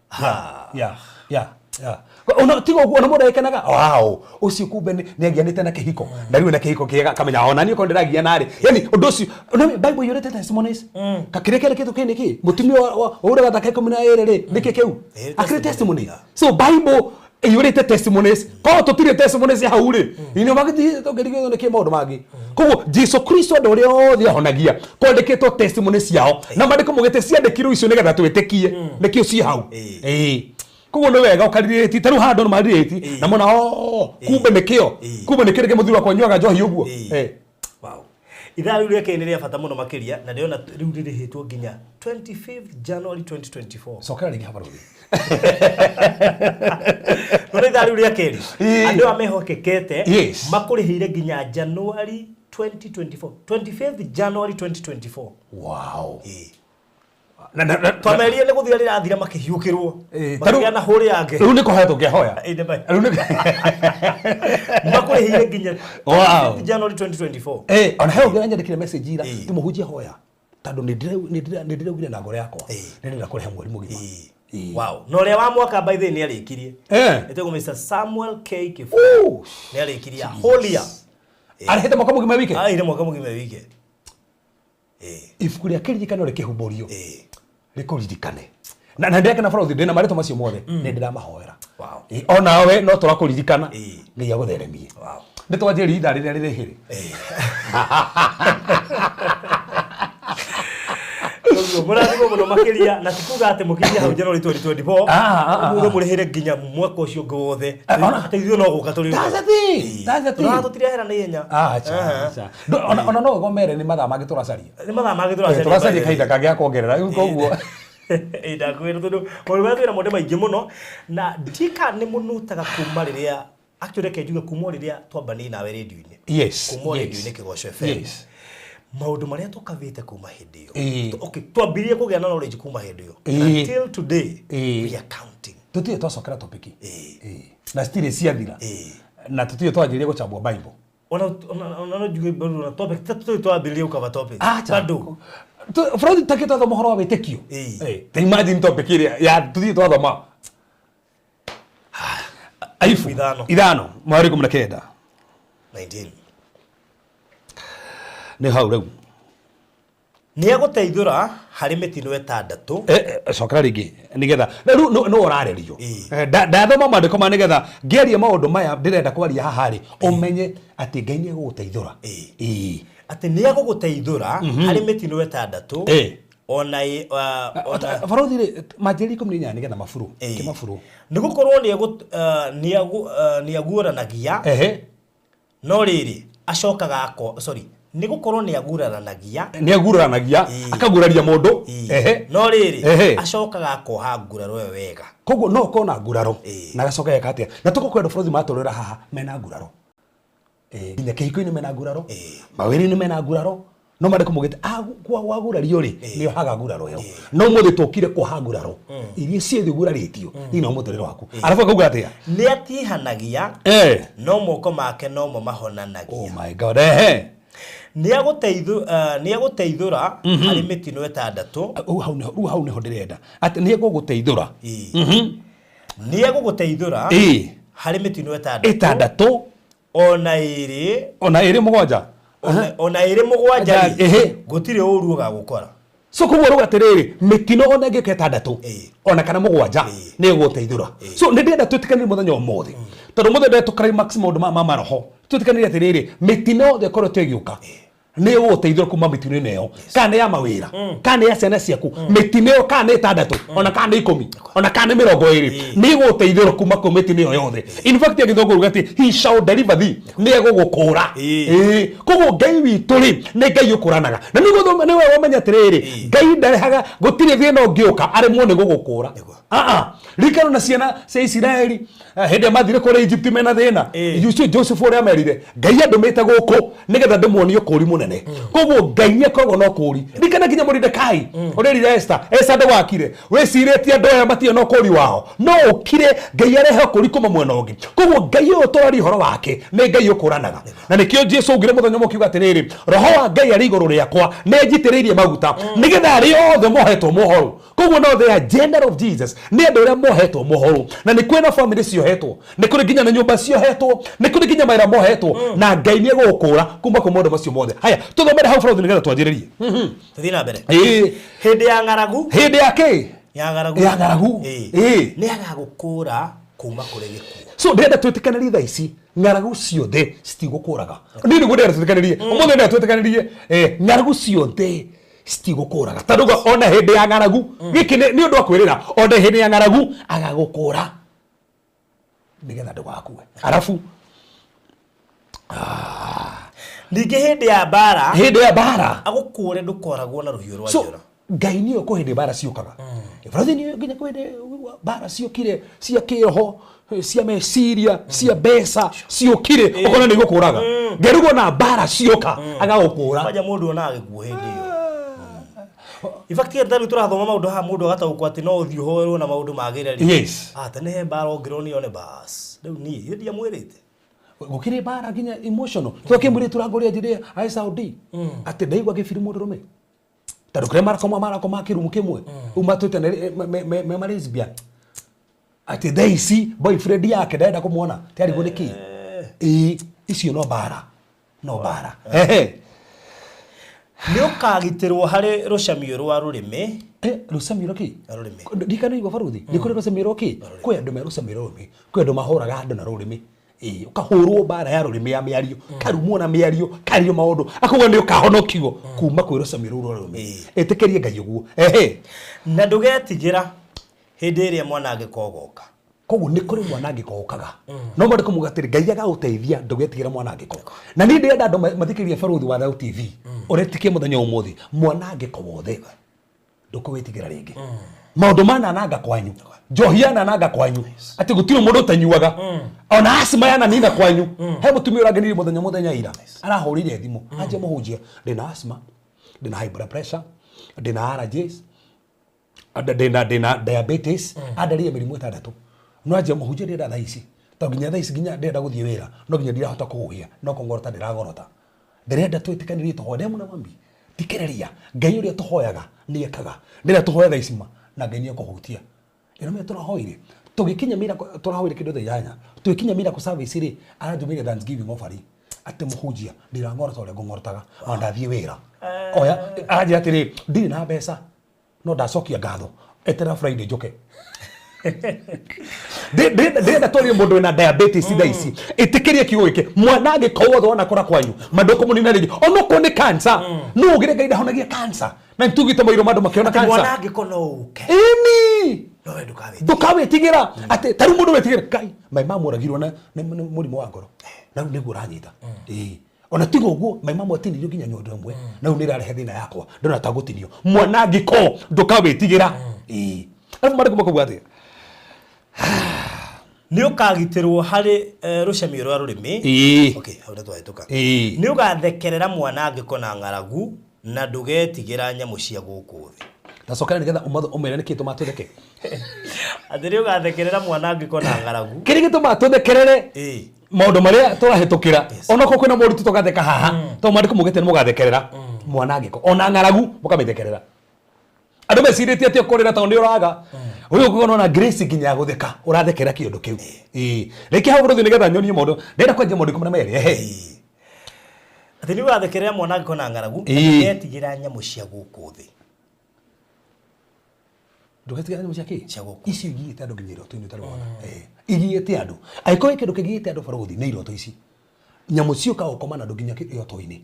Ha. Yeah. Ona tiga ũguo, ona mũndũ agĩkenaga, wow, ũcio kumbe nĩ agianĩte na kĩhiko na rĩu na kĩhiko kĩega, akamenya ona niĩ korwo ndĩragiana rĩ, yani ũndũ ũcio no Bible iyũrĩte testimonies. Kakĩrĩa kĩandĩkĩtwo kĩ nĩkĩ mũtumia wa gathaka 12 rĩ, nĩkĩ kĩu? Akĩrĩ testimony. So Bible iyũrĩte testimonies, korwo tũtirĩ testimonies hau rĩ, ino magĩthiĩ tũngĩrigĩrwo nĩkĩ maũndũ mangĩ. Koguo Jesu Kristo, andũ arĩa othe ahonagia, kwandĩkĩtwo testimony ciao na maandĩko maugĩte ciandĩkirwo icio nĩgetha twĩtĩkie, nĩkĩo ciĩ hau. Ĩĩ, koguo nĩ wega ũkarirĩti ta rĩu haha andũ nĩ marirĩti na mona, oh, kumbe nĩkĩo, kumbe nĩkĩo rĩngĩ mũthuri wakwa nyuaga njohi ũguo. Wow. Ithaa rĩu rĩa kerĩ nĩ rĩa bata mũno makĩria, na ndĩrona rĩu rĩrĩhĩtwo nginya 25th January 2024. Cokera rĩngĩ habarũthi. Nona ithaa rĩu rĩa kerĩ, andũ aya mehokekete makũrĩhĩire nginya January 2024, 25th January 2024. Wow. Twamerire nĩ gũthira rĩrathira makĩhiũkĩrwo, Ta rĩu- makĩgĩa na hũrĩ yangĩ. Rĩu nĩ kũhoya tũngĩhoya. Ĩĩ, nĩ ma- Rĩu nĩ makũrĩhĩire nginya 25th January 2024. Ona he ũngĩ ũranyandĩkire message ira, ti mũhunjia, hoya tondũ nĩ ndĩraugire na ngoro yakwa nĩ ndĩrenda kũrĩha mweri mũgima. Wow. Na ũrĩa wa mwaka, by the way, nĩ arĩkirie. Ĩtagwo Mr. Samuel K. Kĩbũ. Ooh. Nĩ arĩkirie whole year. Arĩhĩte mwaka mũgima wike. Arĩhire mwaka mũgima wike. Ibuku rĩa kĩririkano rĩkĩhumbũrio rĩkũririkane na ndĩrakena barathi ndĩna marĩtwa macio mothe nĩ ndĩramahoera. Onawe no tũrakũririkana, Ngai agũtheremie. Nĩ twanjĩrĩria ithaa rĩrĩa rĩrĩhĩrĩ. Koguo mũrathimwo mũno makĩria, na ti kuga atĩ mũkinyie hau January 2024, Ah, ah, ah, muge ah. mũrĩhĩre nginya mwaka ũcio ũngĩ wothe. Ona- Atĩ ithuĩ no gũka tũrĩ. That's the thing, that's the thing. Tũraga tũtirehera na ihenya. Acha, acha. Ona no ũgomere nĩ mathaa mangĩ tũracaria. Nĩ mathaa mangĩ tũracaria. Tũracaria kahinda kangĩ ga kuongerera rĩu, koguo Ĩĩ, ndakwĩra tondũ maũndũ marĩa twĩna mo nĩ maingĩ mũno, na ndika nĩ mũnutaga kuma rĩrĩa, actually reke njuge kuma o rĩrĩa twambanirie nawe rĩndio-inĩ, kuma o rĩndio-inĩ Kĩgoco FM, maũndũ marĩa tũkavĩte kuma hĩndĩ ĩyo. Okay, twambirie kũgĩa na knowledge kuma hĩndĩ ĩyo. Until today, we are counting. Tũtirĩ twacokera topic. Ĩĩ. Na citirĩ ciathira na tũtirĩ twanjĩrĩria gũchambua Bible. Ona no njuge bado na topic tũtirĩ twambĩrĩria gũkava topic Acha. bado. Bũrũri takĩ twathoma ũhoro wa wĩtĩkio. Ta imagine topic ĩrĩa ya tũthiĩ twathoma Aibu 5. 5 mweri 19. 19. Nĩ hau rĩu. Nĩ egũteithũra harĩ mĩtino 6. Cokera rĩngĩ nĩgetha rĩu nĩ ũrarerio. Ndathoma maandĩko ma nĩgetha ngĩaria maũndũ maya ndĩrenda kwaria haha rĩ, ũmenye atĩ Ngai nĩ egũgũteithũra. Ĩĩ. Atĩ nĩ egũgũteithũra harĩ mĩtino 6, ona ona Barothi rĩ, manjĩrĩria 18 nĩgetha maburu kĩmaburu. Nĩ gũkorwo nĩ aguũranagia, no rĩrĩ, acokaga ako, sorry, nĩ gũkorwo nĩ aguraranagia. Nĩ aguraranagia, akaguraria mũndũ. No rĩrĩ, acokaga akoha nguraro ĩyo wega. Koguo no ũkorwo na nguraro na gacoka geka atĩa na tũgũkwenda bũrũri matũrĩra haha mena nguraro. Nginya kĩhiko-inĩ mena nguraro, mawĩra-inĩ mena nguraro, no mandĩko maugĩte wagurario rĩ, nĩ ohaga nguraro ĩyo. No ũmũthĩ tũkire kuoha nguraro iria ciothe ũgurarĩtio thĩinĩ wa mũtũrĩre waku. Arabu akauga atĩa? Nĩ atihanagia, no moko make nomo mahonanagia. Oh my God. Nĩ egũteithũra harĩ mĩtino 6. Rĩu hau nĩho, rĩu hau nĩho ndĩrenda atĩ nĩ egũgũteithũra. Nĩ egũgũteithũra harĩ mĩtino 6, 6, ona 2, ona 2 7. Ona 2 7 rĩ, gũtirĩ ũru ũgagũkora. So koguo rauga atĩrĩrĩ, mĩtino ona ĩngĩũka 6 ona kana 7, nĩ ĩgũgũteithũra. So nĩ ndĩrenda twĩtĩkanĩrie mũthenya ũmũthĩ, tondũ mũthenya ndĩrenda tũ climax maũndũ ma maroho, twĩtĩkanĩrie atĩrĩrĩ, mĩtino yothe ĩkoretwo ĩgĩũka Nĩ ũgũteithio kuma mĩtino-inĩ ĩyo, kana nĩ ya mawĩra, kana nĩ ya ciana ciaku, mĩtino ĩyo, kana nĩ 6, ona kana nĩ 10, ona kana nĩ 20, nĩ ĩgũteithĩrwo kuma kwĩ mĩtino ĩyo yothe. In fact, gĩthũngũ ruga atĩ he shall deliver thee, nĩ egũgũkũra. Ĩĩ, koguo Ngai witũ rĩ, nĩ Ngai ũkũranaga, na nĩguo nĩwe wamenya atĩrĩrĩ, Ngai ndarehaga, gũtirĩ thĩna ũngĩũka aremwo nĩ gũgũkũra. Aa, ririkana na ciana cia Isiraeli, hĩndĩ ĩrĩa mathire kũrĩa Egypt mena thĩna. Joseph ũrĩa amerire, Ngai andũmĩte gũkũ nĩgetha ndĩmuonie ũkũũri mũnene. Koguo Ngai nĩ akoragwo na ũkũũri. Ririkana nginya Moridekai ũrĩa erire Esther, Esther ndũgakire, wĩcirĩtie andũ aya matirĩ na ũkũũri wao, no ũkire, Ngai arehe ũkũũri kuma mwena ũngĩ. Koguo Ngai ũyũ tũraria ũhoro wake nĩ Ngai ũkũranaga, na nĩkĩo Jesu augire mũthenya ũmwe akiuga atĩrĩrĩ, roho wa Ngai arĩ igũrũ rĩakwa, nĩ anjitĩrĩirie maguta nĩgetha arĩa othe mohetwo mohoro. Koguo no the agenda of Jesus nĩ andũ arĩa mohetwo mohoro, na nĩ kwĩna family ciohetwo, nĩ kũrĩ nginya na nyũmba ciohetwo, nĩ kũrĩ nginya mawĩra mohetwo, na Ngai nĩ egũgũkũra kuma kwĩ maũndũ macio mothe. Haya, tũthomere hau bũrũri nĩgetha twanjĩrĩrie. Tũthiĩ na mbere. Ĩĩ. Hĩndĩ ya ng'aragu. Hĩndĩ ya kĩ? Ya ng'aragu. Ya ng'aragu. Ĩĩ. Ĩĩ. Nĩ agagũkũra kuma kũrĩ gĩkuũ. So ndĩrenda twĩtĩkanĩrie thaa ici, ng'aragu ciothe citigũkũraga. Niĩ nĩguo ndĩrenda twĩtĩkanĩrie ũmũthĩ, ndĩrenda twĩtĩkanĩrie, ng'aragu ciothe citigũkũraga, tondũ ona hĩndĩ ya ng'aragu, gĩkĩ nĩ ũndũ wa kwĩrĩra, ona hĩndĩ ya ng'aragu agagũkũra nĩgetha ndũgakue. Arabu Ningĩ hĩndĩ ya mbara. Hĩndĩ ya mbara. Agũkũre ndũkoragwo na rũhiũ rwa so njora. Ngai nĩwe kwĩ hĩndĩ mbara ciũkaga. Barathi nĩwe nginya kwĩ hĩndĩ mbara ciũkire cia kĩroho, cia meciria, cia mbeca ciũkire, ũkona nĩ igũkũraga. Ngai rĩu ona mbara cioka agagũkũra. Kwanja mũndũ onaga gĩkuũ hĩndĩ ĩyo. In fact, rĩu tũrathoma maũndũ haha, mũndũ agataũkwo atĩ no ũthiĩ ũhoerwo na maũndũ magĩre rĩ. Ah, tene he mbara ũngĩronio nĩ bas rĩu niĩ ndiamwĩrĩte. Gũkĩrĩ mbara nginya emotional, twakĩmwĩrĩ tũrangũria njĩrĩ ai Saudi atĩ ndaigua ngĩbiri mũndũrũme, tondũ kũrĩa marakoma marakoma kĩrumu kĩmwe, rĩu matuĩte me ma lesbian, atĩ thaa ici boyfriend yake ndarenda kũmuona, tiarigwo nĩ kĩ. Ĩĩ, icio no mbara, no mbara. Ehe. Nĩ ũkagitĩrwo harĩ rũcamio rwa rũrĩmĩ. Rũcamio rwa kĩ? Rũrĩmĩ. Ndikana igua baruthi nĩ kũrĩ rũcamio rwa kĩ? Kwĩ andũ me rũcamio rwa rũrĩmĩ, kwĩ andũ mahũraga andũ na rũrĩmĩ. Ĩĩ, ũkahũrwo mbara ya rũrĩmĩ, ya mĩario, karumwo na mĩario, kario maũndũ, akauga nĩ ũkahonokio kuma kwĩ rũcamio rũu rwa rũrĩmĩ. Ĩtĩkĩrie Ngai ũguo. Ehe. Na ndũgetigĩra hĩndĩ ĩrĩa mwanangĩko ũgoka. Koguo nĩ kũrĩ mwanangĩko ũkaga, no mwandĩko muga atĩrĩ, Ngai agagũteithia ndũgetigĩra mwanangĩko. Na niĩ ndĩrenda andũ mathikĩrĩrie baruthi wa Thayũ TV ũretĩkie mũthenya ũmũthĩ, mwanangĩko wothe ndũkũwĩtigĩra rĩngĩ. Maũndũ manananga kwanyu, njohi yanananga kwanyu, atĩ gũtirĩ mũndũ ũtanyuaga, ona asima yananina kwanyu. He mũtumia ũrangenirie mũthenya ira, arahũrĩire thimũ anjia, mũhunjia, ndĩna asthma, ndĩna high blood pressure, ndĩna allergies, ndĩna diabetes, andarire mĩrimũ 6. No anjia, mũhunjia, ndĩrenda thaa ici, tondũ nginya thaa ici nginya ndĩrenda gũthiĩ wĩra, no nginya ndirahota kũhuhia, no kũng'orota ndĩrang'orota. Ndĩrenda twĩtĩkanĩrie tũhoe. Ndĩramwĩra, mami, thikĩrĩria, Ngai ũrĩa tũhoyaga nĩ ekaga. Ndĩrenda tũhoe thaa ici ma, na Ngai nĩ ekũhutia ĩno mĩrĩa tũrahoire. Tũgĩkinya miracle, tũrahoire kĩndũ thaa 8, tũgĩkinya miracle service rĩ, aranjũmĩire thanksgiving offering atĩ, mũhunjia, ndirang'orota ũrĩa ngũng'orotaga ona ndathiĩ wĩra. Oya, aranjĩra atĩrĩ, ndirĩ na mbeca, no ndacokia ngatho, eterera Friday njoke. Ndĩrenda twarie mũndũ wĩna diabetes thaa ici, ĩtĩkĩrie kiugo gĩkĩ, mwanangĩko wothe wanakora kwanyu mandũkũmũnina rĩngĩ, onokorwo nĩ cancer, no ugire Ngai ndahonagia cancer, na nĩtugĩte mairo ma andũ makĩona cancer. Mwanangĩko no ũke. Ĩni. No we ndũkawĩtigĩra. Ndũkawĩtigĩra atĩ ta rĩu mũndũ wĩtigĩra Ngai, mai mamũragirwo na nĩ mũrimũ wa ngoro, na rĩu nĩguo ũranyita. Ĩĩ, ona tiga ũguo, mai mamwe atinirio nginya nyondo ĩmwe, na rĩu nĩ ĩrarehe thĩna yakwa, ndona ta gũtinio. Mwanangĩko ndũkawĩtigĩra. Ĩĩ, arabu marĩkũ makauga atĩa? Nĩ ũkagitĩrwo harĩ rũcamio rwa rũrĩmĩ. Ĩĩ. Okay, hau nĩ twahĩtũka. Ĩĩ. Nĩ ũgathekerera mwanangĩko na ng'aragu, na ndũgetigĩra nyamũ cia gũkũ thĩ. Ndacokera nĩgetha ũmere nĩkĩ tũma tũtheke. Atĩ nĩ ũgathekerera mwanangĩko na ng'aragu. Kĩrĩa gĩtũmaga tũthekerere maũndũ marĩa tũrahĩtũkĩra, onokorwo kwĩna moritũ, tũgatheka haha, tondũ maandĩko maugĩte nĩ mũgathekerera mwanangĩko ona ng'aragu, mũkamĩthekerera. Andũ mecirĩtie atĩ ũkũrĩra tondũ nĩ ũraga ũyũ, ũkũgona ona grace nginya ya gũtheka, ũrathekera kĩũndũ kĩu. Ĩĩ, rĩngĩ hau bũrũri nĩgetha nyonie maũndũ, ndĩrenda kwanjia maũndũ 12. Ehe. Atĩ nĩ ũgathekerera mwanangĩko na ng'aragu, na ndũgetigĩra nyamũ cia gũkũ thĩ. Ndũgetigĩra nyamũ cia kĩ? Cia gũkũ. Icio igiĩte andũ nginya iroto-inĩ ũtarĩ wona. Igiĩte andũ. Angĩkorwo he kĩndũ kĩgiĩte andũ, barũthi, nĩ iroto ici. Nyamũ ciũkaga gũkoma na andũ nginya iroto-inĩ.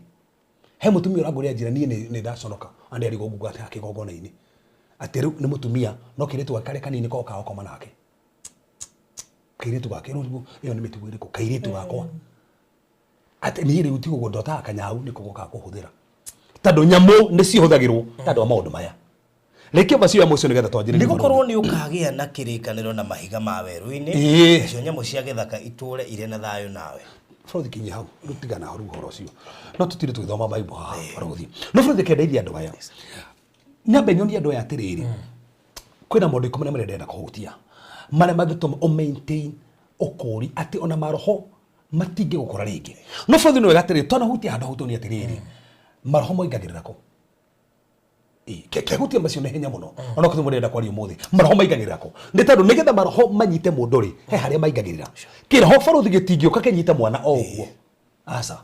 He mũtumia ũrangũria njĩra niĩ nĩ ndaconoka na nĩ nguga atĩ kĩgongona-inĩ atĩ rĩu nĩ mũtumia no kĩirĩtu gake karĩa kanini ko kao koma nake kairĩtu gake. Rĩu ĩyo nĩ mĩtugo ĩrĩkũ? Kairĩtu gakwa atĩ niĩ rĩu tigo ndotaga kanyau nĩko gokaga kũhũthĩra tondũ nyamũ nĩ cihũthagĩrwo tondũ wa maũndũ maya. Rĩkia macio ya mũico nĩgetha twanjĩrĩrie. Nĩ gũkorwo nĩ ũkagĩa na kĩrĩkanĩro na mahiga ma werũ-inĩ, nacio nyamũ cia gĩthaka itũũre irĩ na thayũ nawe. Bũrũthi kinyia hau rĩu, tigana hau rĩu ũhoro ũcio no tũtire tũgĩthoma Bible haha bũrũthi. No bũrũthi kendeithia andũ aya, nyambe nyonie andũ aya atĩrĩrĩ, kwĩna maũndũ 12 ndĩrenda kũhutia marĩa mangĩtũma ũ maintain ũkũũri atĩ ona maroho matingĩgũkora rĩngĩ. No bũrũthi nĩ wega atĩrĩrĩ, twanahutia handũ hau tuonie atĩrĩrĩ, maroho moingagĩrĩra kũ? Kehutia macio na ihenya mũno ona kũthĩ mũrenda kwaria ũmũthĩ. Maroho maingagĩrĩra kũ? Nĩ tondũ nĩgetha maroho manyite mũndũ rĩ, he harĩa maingagĩrĩra. Kĩroho barũthi gĩtingĩũka kĩnyite mwana o ũguo, aca.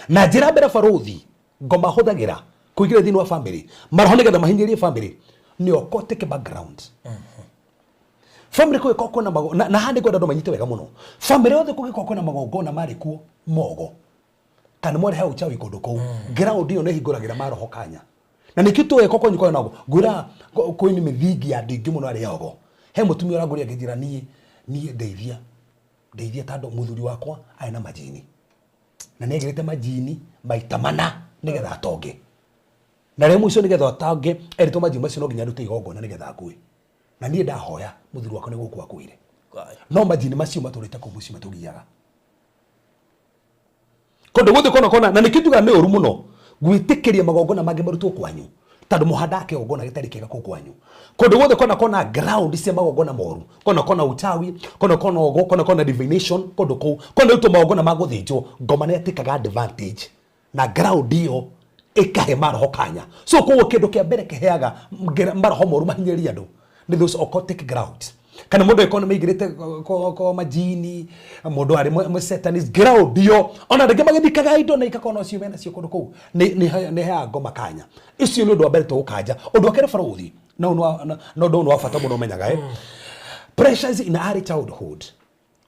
Na njĩra mbere barũthi ngoma hũthagĩra kũingĩra thĩinĩ wa family maroho nĩgetha mahinyĩrĩrie family nĩ occultic background. Family kũngĩkorwo kwĩna na haha nĩ ngwenda andũ manyite wega mũno. Family yothe kũngĩkorwo kwĩna magongona marĩ kuo mogo kana mwarehe uchawi kũndũ kũu, ground ĩyo nĩ ĩhingũragĩra maroho kanya. Na nĩkĩo tũĩ kwanyu kwa nago ngwĩra kwĩ nĩ mĩthingi ya andũ aingĩ mũno arĩa ogo. He mũtumia ũrangũria akĩnjĩra, niĩ ndeithia, ndeithia tondũ mũthuri wakwa arĩ na majini na nĩ aigĩrĩte majini maita mana nĩgetha atonge, na rĩa mũico nĩgetha atonge erĩtwo majini macio no nginya arute igongona nĩgetha akue. Na niĩ ndahoya mũthuri wakwa nĩ gũkua akuire, no majini macio matũrĩte kũu mũciĩ matũgiaga kũndũ guothe kona kona. Na nĩkĩo njugaga nĩ ũru mũno gwĩtĩkĩria magongona mangĩ marutwo kwanyu tondũ mũhandaga kĩgongona gĩtarĩ kĩega kũu kwanyu. Kũndũ guothe kona kona ground cia magongona moru, kona kona uchawi, kona kona ogo, kona kona divination, kũndũ kũu kona rutwo magongona ma gũthĩnjwo, ngoma nĩ atĩkaga advantage na ground ĩyo ĩkahe maroho kanya. So koguo kĩndũ kĩa mbere kĩheaga maroho moru mahinyĩrĩrie andũ nĩ those occultic grounds, kana mũndũ angĩkorwo nĩ maigĩrĩte ko majini, mũndũ arĩ satanist, ground ĩyo ona rĩngĩ magĩthikaga indo na ikakorwo no cio menacio kũndũ kũu nĩ heaga ngoma kanya. Icio nĩ ũndũ wa mbere tũgũkanja. Ũndũ wa kerĩ barũthi, na ũndũ ũyũ nĩ wa bata mũno ũmenyaga, pressures in early childhood.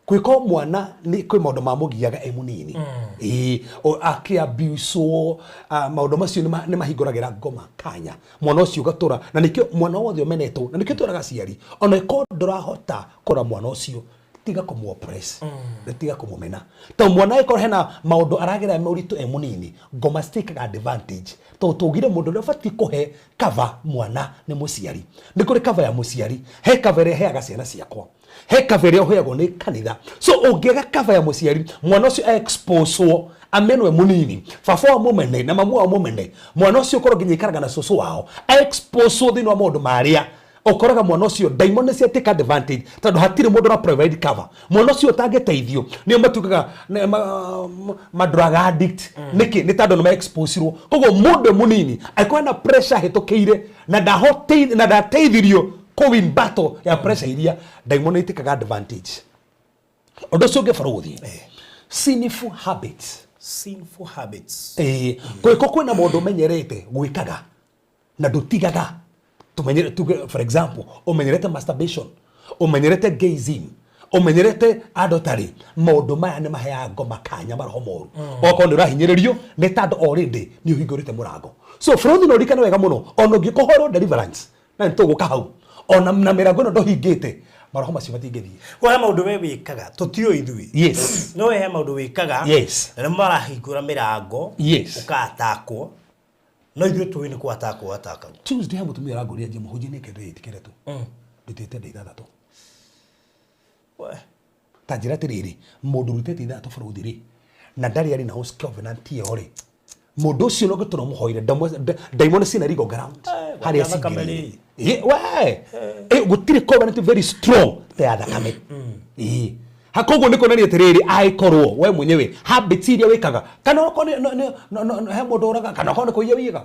Kwĩko mwana nĩ kwĩ maũndũ mamũgiaga e mũnini, ĩĩ, akĩabuswo, maũndũ macio nĩ mahingũragĩra ngoma kanya mwana ũcio ũgatũra. Na nĩkĩo mwana wothe ũmenetwo, na nĩkĩo twĩraga aciari, ona ĩkorwo ndũrahota kũrora mwana ũcio, tiga kũmũ oppress na tiga kũmũmena, tondũ mwana angĩkorwo hena maũndũ aragera moritũ e mũnini, ngoma citĩkaga advantage. Tondũ tũgire mũndũ ũrĩa ũbatiĩ kũhe cover mwana nĩ mũciari. Nĩ kũrĩ cover ya mũciari, he cover ĩrĩa heaga ciana ciakwa, he cover ĩrĩa ũheagwo nĩ kanitha. So ũngĩaga cover ya mũciari, mwana ũcio exposwo amenwe mũnini, baba wa mũmene na mamu wa mũmene, mwana ũcio ũkorwo nginya ikaraga na cũcũ wao, exposwo thĩinĩ wa maũndũ marĩa ũkoraga mwana ũcio daimon nĩ ciatĩka advantage tondũ hatirĩ mũndũ ũra provide cover. Mwana ũcio ũtangĩteithio nĩo matuĩkaga ma drug addict. Nĩkĩ? Nĩ tondũ nĩ ma-exposirwo. Koguo mũndũ e mũnini angĩkorwo na pressure ahĩtũkĩire na na ndateithirio kũ win battle ya pressure iria, daimon nĩ itĩkaga advantage. Ũndũ ũcio ũngĩ barũthi, sinful habits. Sinful habits. Ĩĩ, kwĩko kwĩna maũndũ ũmenyerete gwĩkaga na ndũtigaga. Tumenyere tuge, for example, ũmenyerete masturbation, ũmenyerete gayism, ũmenyerete adultery. Maũndũ maya nĩ maheaga ngoma kanya, maroho moru. Okorwo nĩ ũrahinyĩrĩrio nĩ tondũ already nĩ ũhingũrĩte mũrango. So bũrũri no ũririkane wega mũno, ona ũngĩkũhorwo deliverance na nĩ tũgũka hau, ona na mĩrango ĩno ndũhingĩte, maroho macio matingĩthiĩ. Kwa he maũndũ we wĩkaga tũtiũĩ ithuĩ. No he maũndũ wĩkaga na nĩ marahingũra mĩrango ũkatakwo, no ithuĩ tũĩ nĩ kwatakwo atakagwo. Tuesday he mũtumia ũrangũria njie mũhunjia nĩ kĩndũ ĩtĩkĩre tu ndutĩte nda 6. We. Ta njĩra atĩrĩrĩ, mũndũ ũrutĩte 6 bũrũthi rĩ, na ndarĩ arĩ na house covenant ĩyo rĩ, mũndũ ũcio no gĩtũra mũhoire ndaimon ciĩna legal ground harĩa Gwatia thakame. Cingĩrĩire. Ĩ, we. Ĩ, gũtirĩ covenant very strong ta ya thakame. Ĩ. Ha, koguo nĩ kuonania atĩrĩrĩ, angĩkorwo we mwenyewe habits iria wĩkaga, kana okorwo he mũndũ ũraga, kana okorwo nĩ kũiya wiyaga.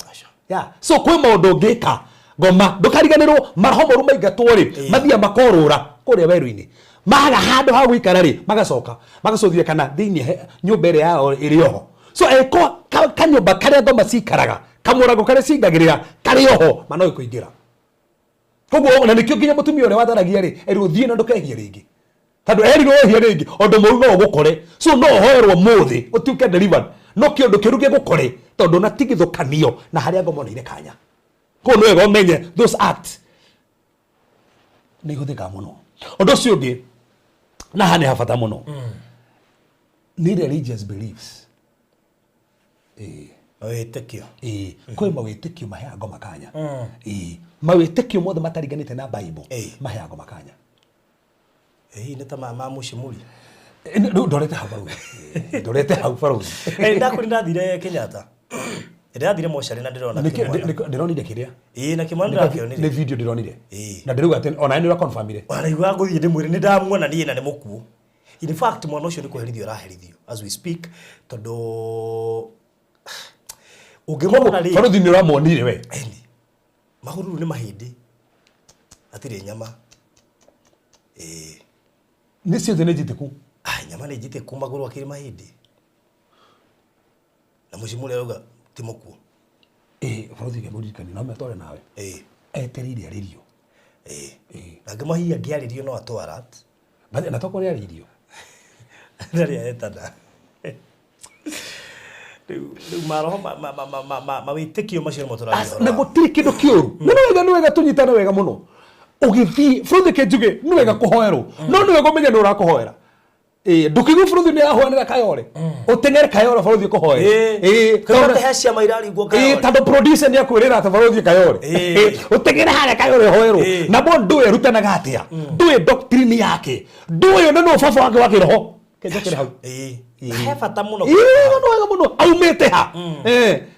Yeah. So kwĩ maũndũ ũngĩka ngoma ndũkariganĩrwo. Maroho moru maingatwo rĩ, mathiaga makorũra kũrĩa werũ-inĩ, maga handũ ha gũikara rĩ, magacoka magacũthia kana thĩinĩ nyũmba ĩrĩa yao ĩrĩ oho. So ĩko kanyũmba karĩa ngoma cikaraga, kamũrango karĩa cingagĩrĩra karĩ oho, ma no ĩkũingĩra. Koguo na nĩkĩo nginya mũtumia ũrĩa watharagia rĩ, erwo thiĩ na ndũkehie rĩngĩ. Tondũ erirwo wĩhie rĩngĩ ũndũ mũru no ũgũkore. So no ũhoerwo ũmũthĩ ũtuĩke delivered. No kĩũndũ kĩũru gĩgũkore tondũ ndũnatigithũkanio na harĩa ngoma oneire kanya. Koguo nĩ wega ũmenye those acts nĩ ihũthĩkaga mũno. Ũndũ ũcio ũngĩ na haha nĩ ha bata mũno nĩ religious beliefs. Mawĩtĩkio. Ĩĩ, kwĩ mawĩtĩkio maheaga ngoma kanya. Ĩĩ, mawĩtĩkio mothe mataringanĩte na Bible maheaga ngoma kanya. Hihi nĩ ta ma mũcimũri. Rĩu ndorete hau barũthi. Ndorete hau barũthi. Ndakũri ndathire Kenyatta. Ndĩrathire mocarĩ na ndĩrona kĩmwana. Ndĩronire kĩrĩa. Ĩĩ, na kĩmwana ndĩrakĩonire. Nĩ video ndĩronire. Ĩĩ. Na ndĩrauga atĩ ona nĩ ũraconfirmire. Ona ngũthiĩ ndĩmwĩre nĩ ndamuona niĩ na nĩ mũkuũ. In fact mwana ũcio nĩ kũherithio araherithio as we speak tondũ ũngĩmwona rĩ Barũthi nĩ ũramuonire we. Eni. Magũrũ rĩu nĩ mahĩndĩ. Hatirĩ nyama. Ĩĩ. Nĩ ciothe nĩ njitĩku. Ah, nyama nĩ njitĩku magũrũ akĩrĩ mahĩndĩ. Na mũcimũrĩ arauga ti mũkuũ. Ĩĩ, barũthi ngĩmũririkania no metware nawe. Ĩĩ. Etereire arĩrio. Ĩĩ. Ĩĩ. Na ngĩmahia angĩarĩrio no atwara. Bathi na tokorwo nĩ arĩirio. Ndarĩ aetana. Rĩu maroho mawĩtĩkio macio nĩmo tũraria Na gũtirĩ kĩndũ kĩũru. Na nĩ wega nĩ wega tũnyitane wega mũno. Ũgĩthiĩ bũrũri ke njuge nĩ wega kũhoerwo. No nĩ wega ũmenye nĩ ũrakũhoera. Ĩĩ, ndũkĩigue bũrũri nĩ ahoanĩra Kayore. Ũteng'ere Kayore bũrũri ũkũhoere. Ĩĩ, tondũ he ciama iraringwo Ĩĩ, Kayore. tondũ producer nĩ akwĩrĩra atĩ bũrũri Kayore. Ĩĩ. Ũteng'ere harĩa Kayore ũhoerwo. Ĩĩ. Na bo ndũĩ arutanaga atĩa. Ndũĩ doctrine yake. Ndũĩ ona nũ baba wake wa kĩroho. Kenjokere hau. Ĩĩ. He bata mũno. Ĩĩ, nĩ wega mũno aumĩte ha.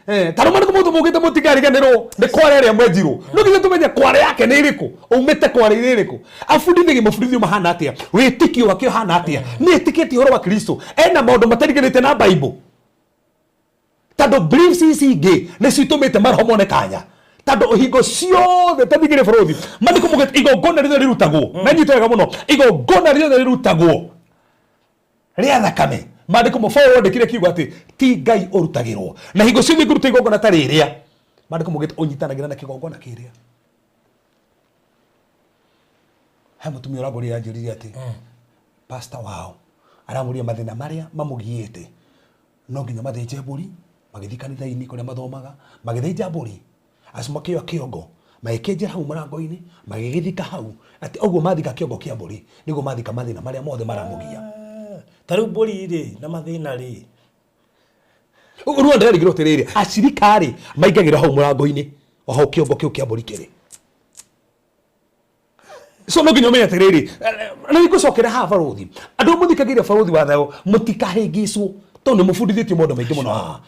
Ta rĩu marĩkũ mũndũ mũgĩte mũtikariganĩrwo nĩ kware ĩrĩa mwenjirwo. No nginya tũmenye kware yake nĩ ĩrĩkũ. Aumĩte kware ĩrĩkũ. Abundithagia mabundithio mahana atĩa. Wĩtĩkio wake ũhana atĩa. Nĩ etĩkĩtie ũhoro wa Kristo. Ena maũndũ matariganĩte na Bible. Tondũ beliefs ici ingĩ nĩcio itũmĩte maroho mone kanya. Tondũ hingo ciothe ta thigĩrĩ bũrũri mandĩko maugĩte igongona rĩothe rĩrutagwo na nyite wega mũno igongona rĩothe rĩrutagwo rĩa thakame mandĩko mo Paul andĩkire kiugo atĩ ti Ngai ũrutagĩrwo na hingo ciothe ngũruta igongona ta rĩrĩa mandĩko maugĩte ũnyitanagĩra na kĩgongona kĩrĩa. He mũtumia ũrangũrire anjĩrire atĩ pastor wao aramũria mathĩna marĩa mamũgiĩte no nginya mathĩnje mbũri magĩthiĩ kanitha-inĩ kũrĩa mathomaga magĩthĩnja mbũri acio makĩoya kĩongo magĩkĩenjera hau mũrango-inĩ magĩgĩthika hau atĩ ũguo mathika kĩongo kĩa mbũri nĩguo mathika mathĩna marĩa mothe maramũgia. Ta rĩu mbũri rĩ na mathĩna rĩ. Rĩu ndĩrarigĩrwo atĩrĩrĩ acirika rĩ maingagĩra hau mũrango-inĩ o hau kĩongo kĩu kĩa mbũri kĩrĩ. So no nginya ũmenye atĩrĩrĩ na nĩngũcokera haha barũthi andũ mũthikagĩrĩria barũthi wa thayũ mũtikahĩngĩcwo tondũ nĩ mũbundithĩtio maũndũ maingĩ mũno haha.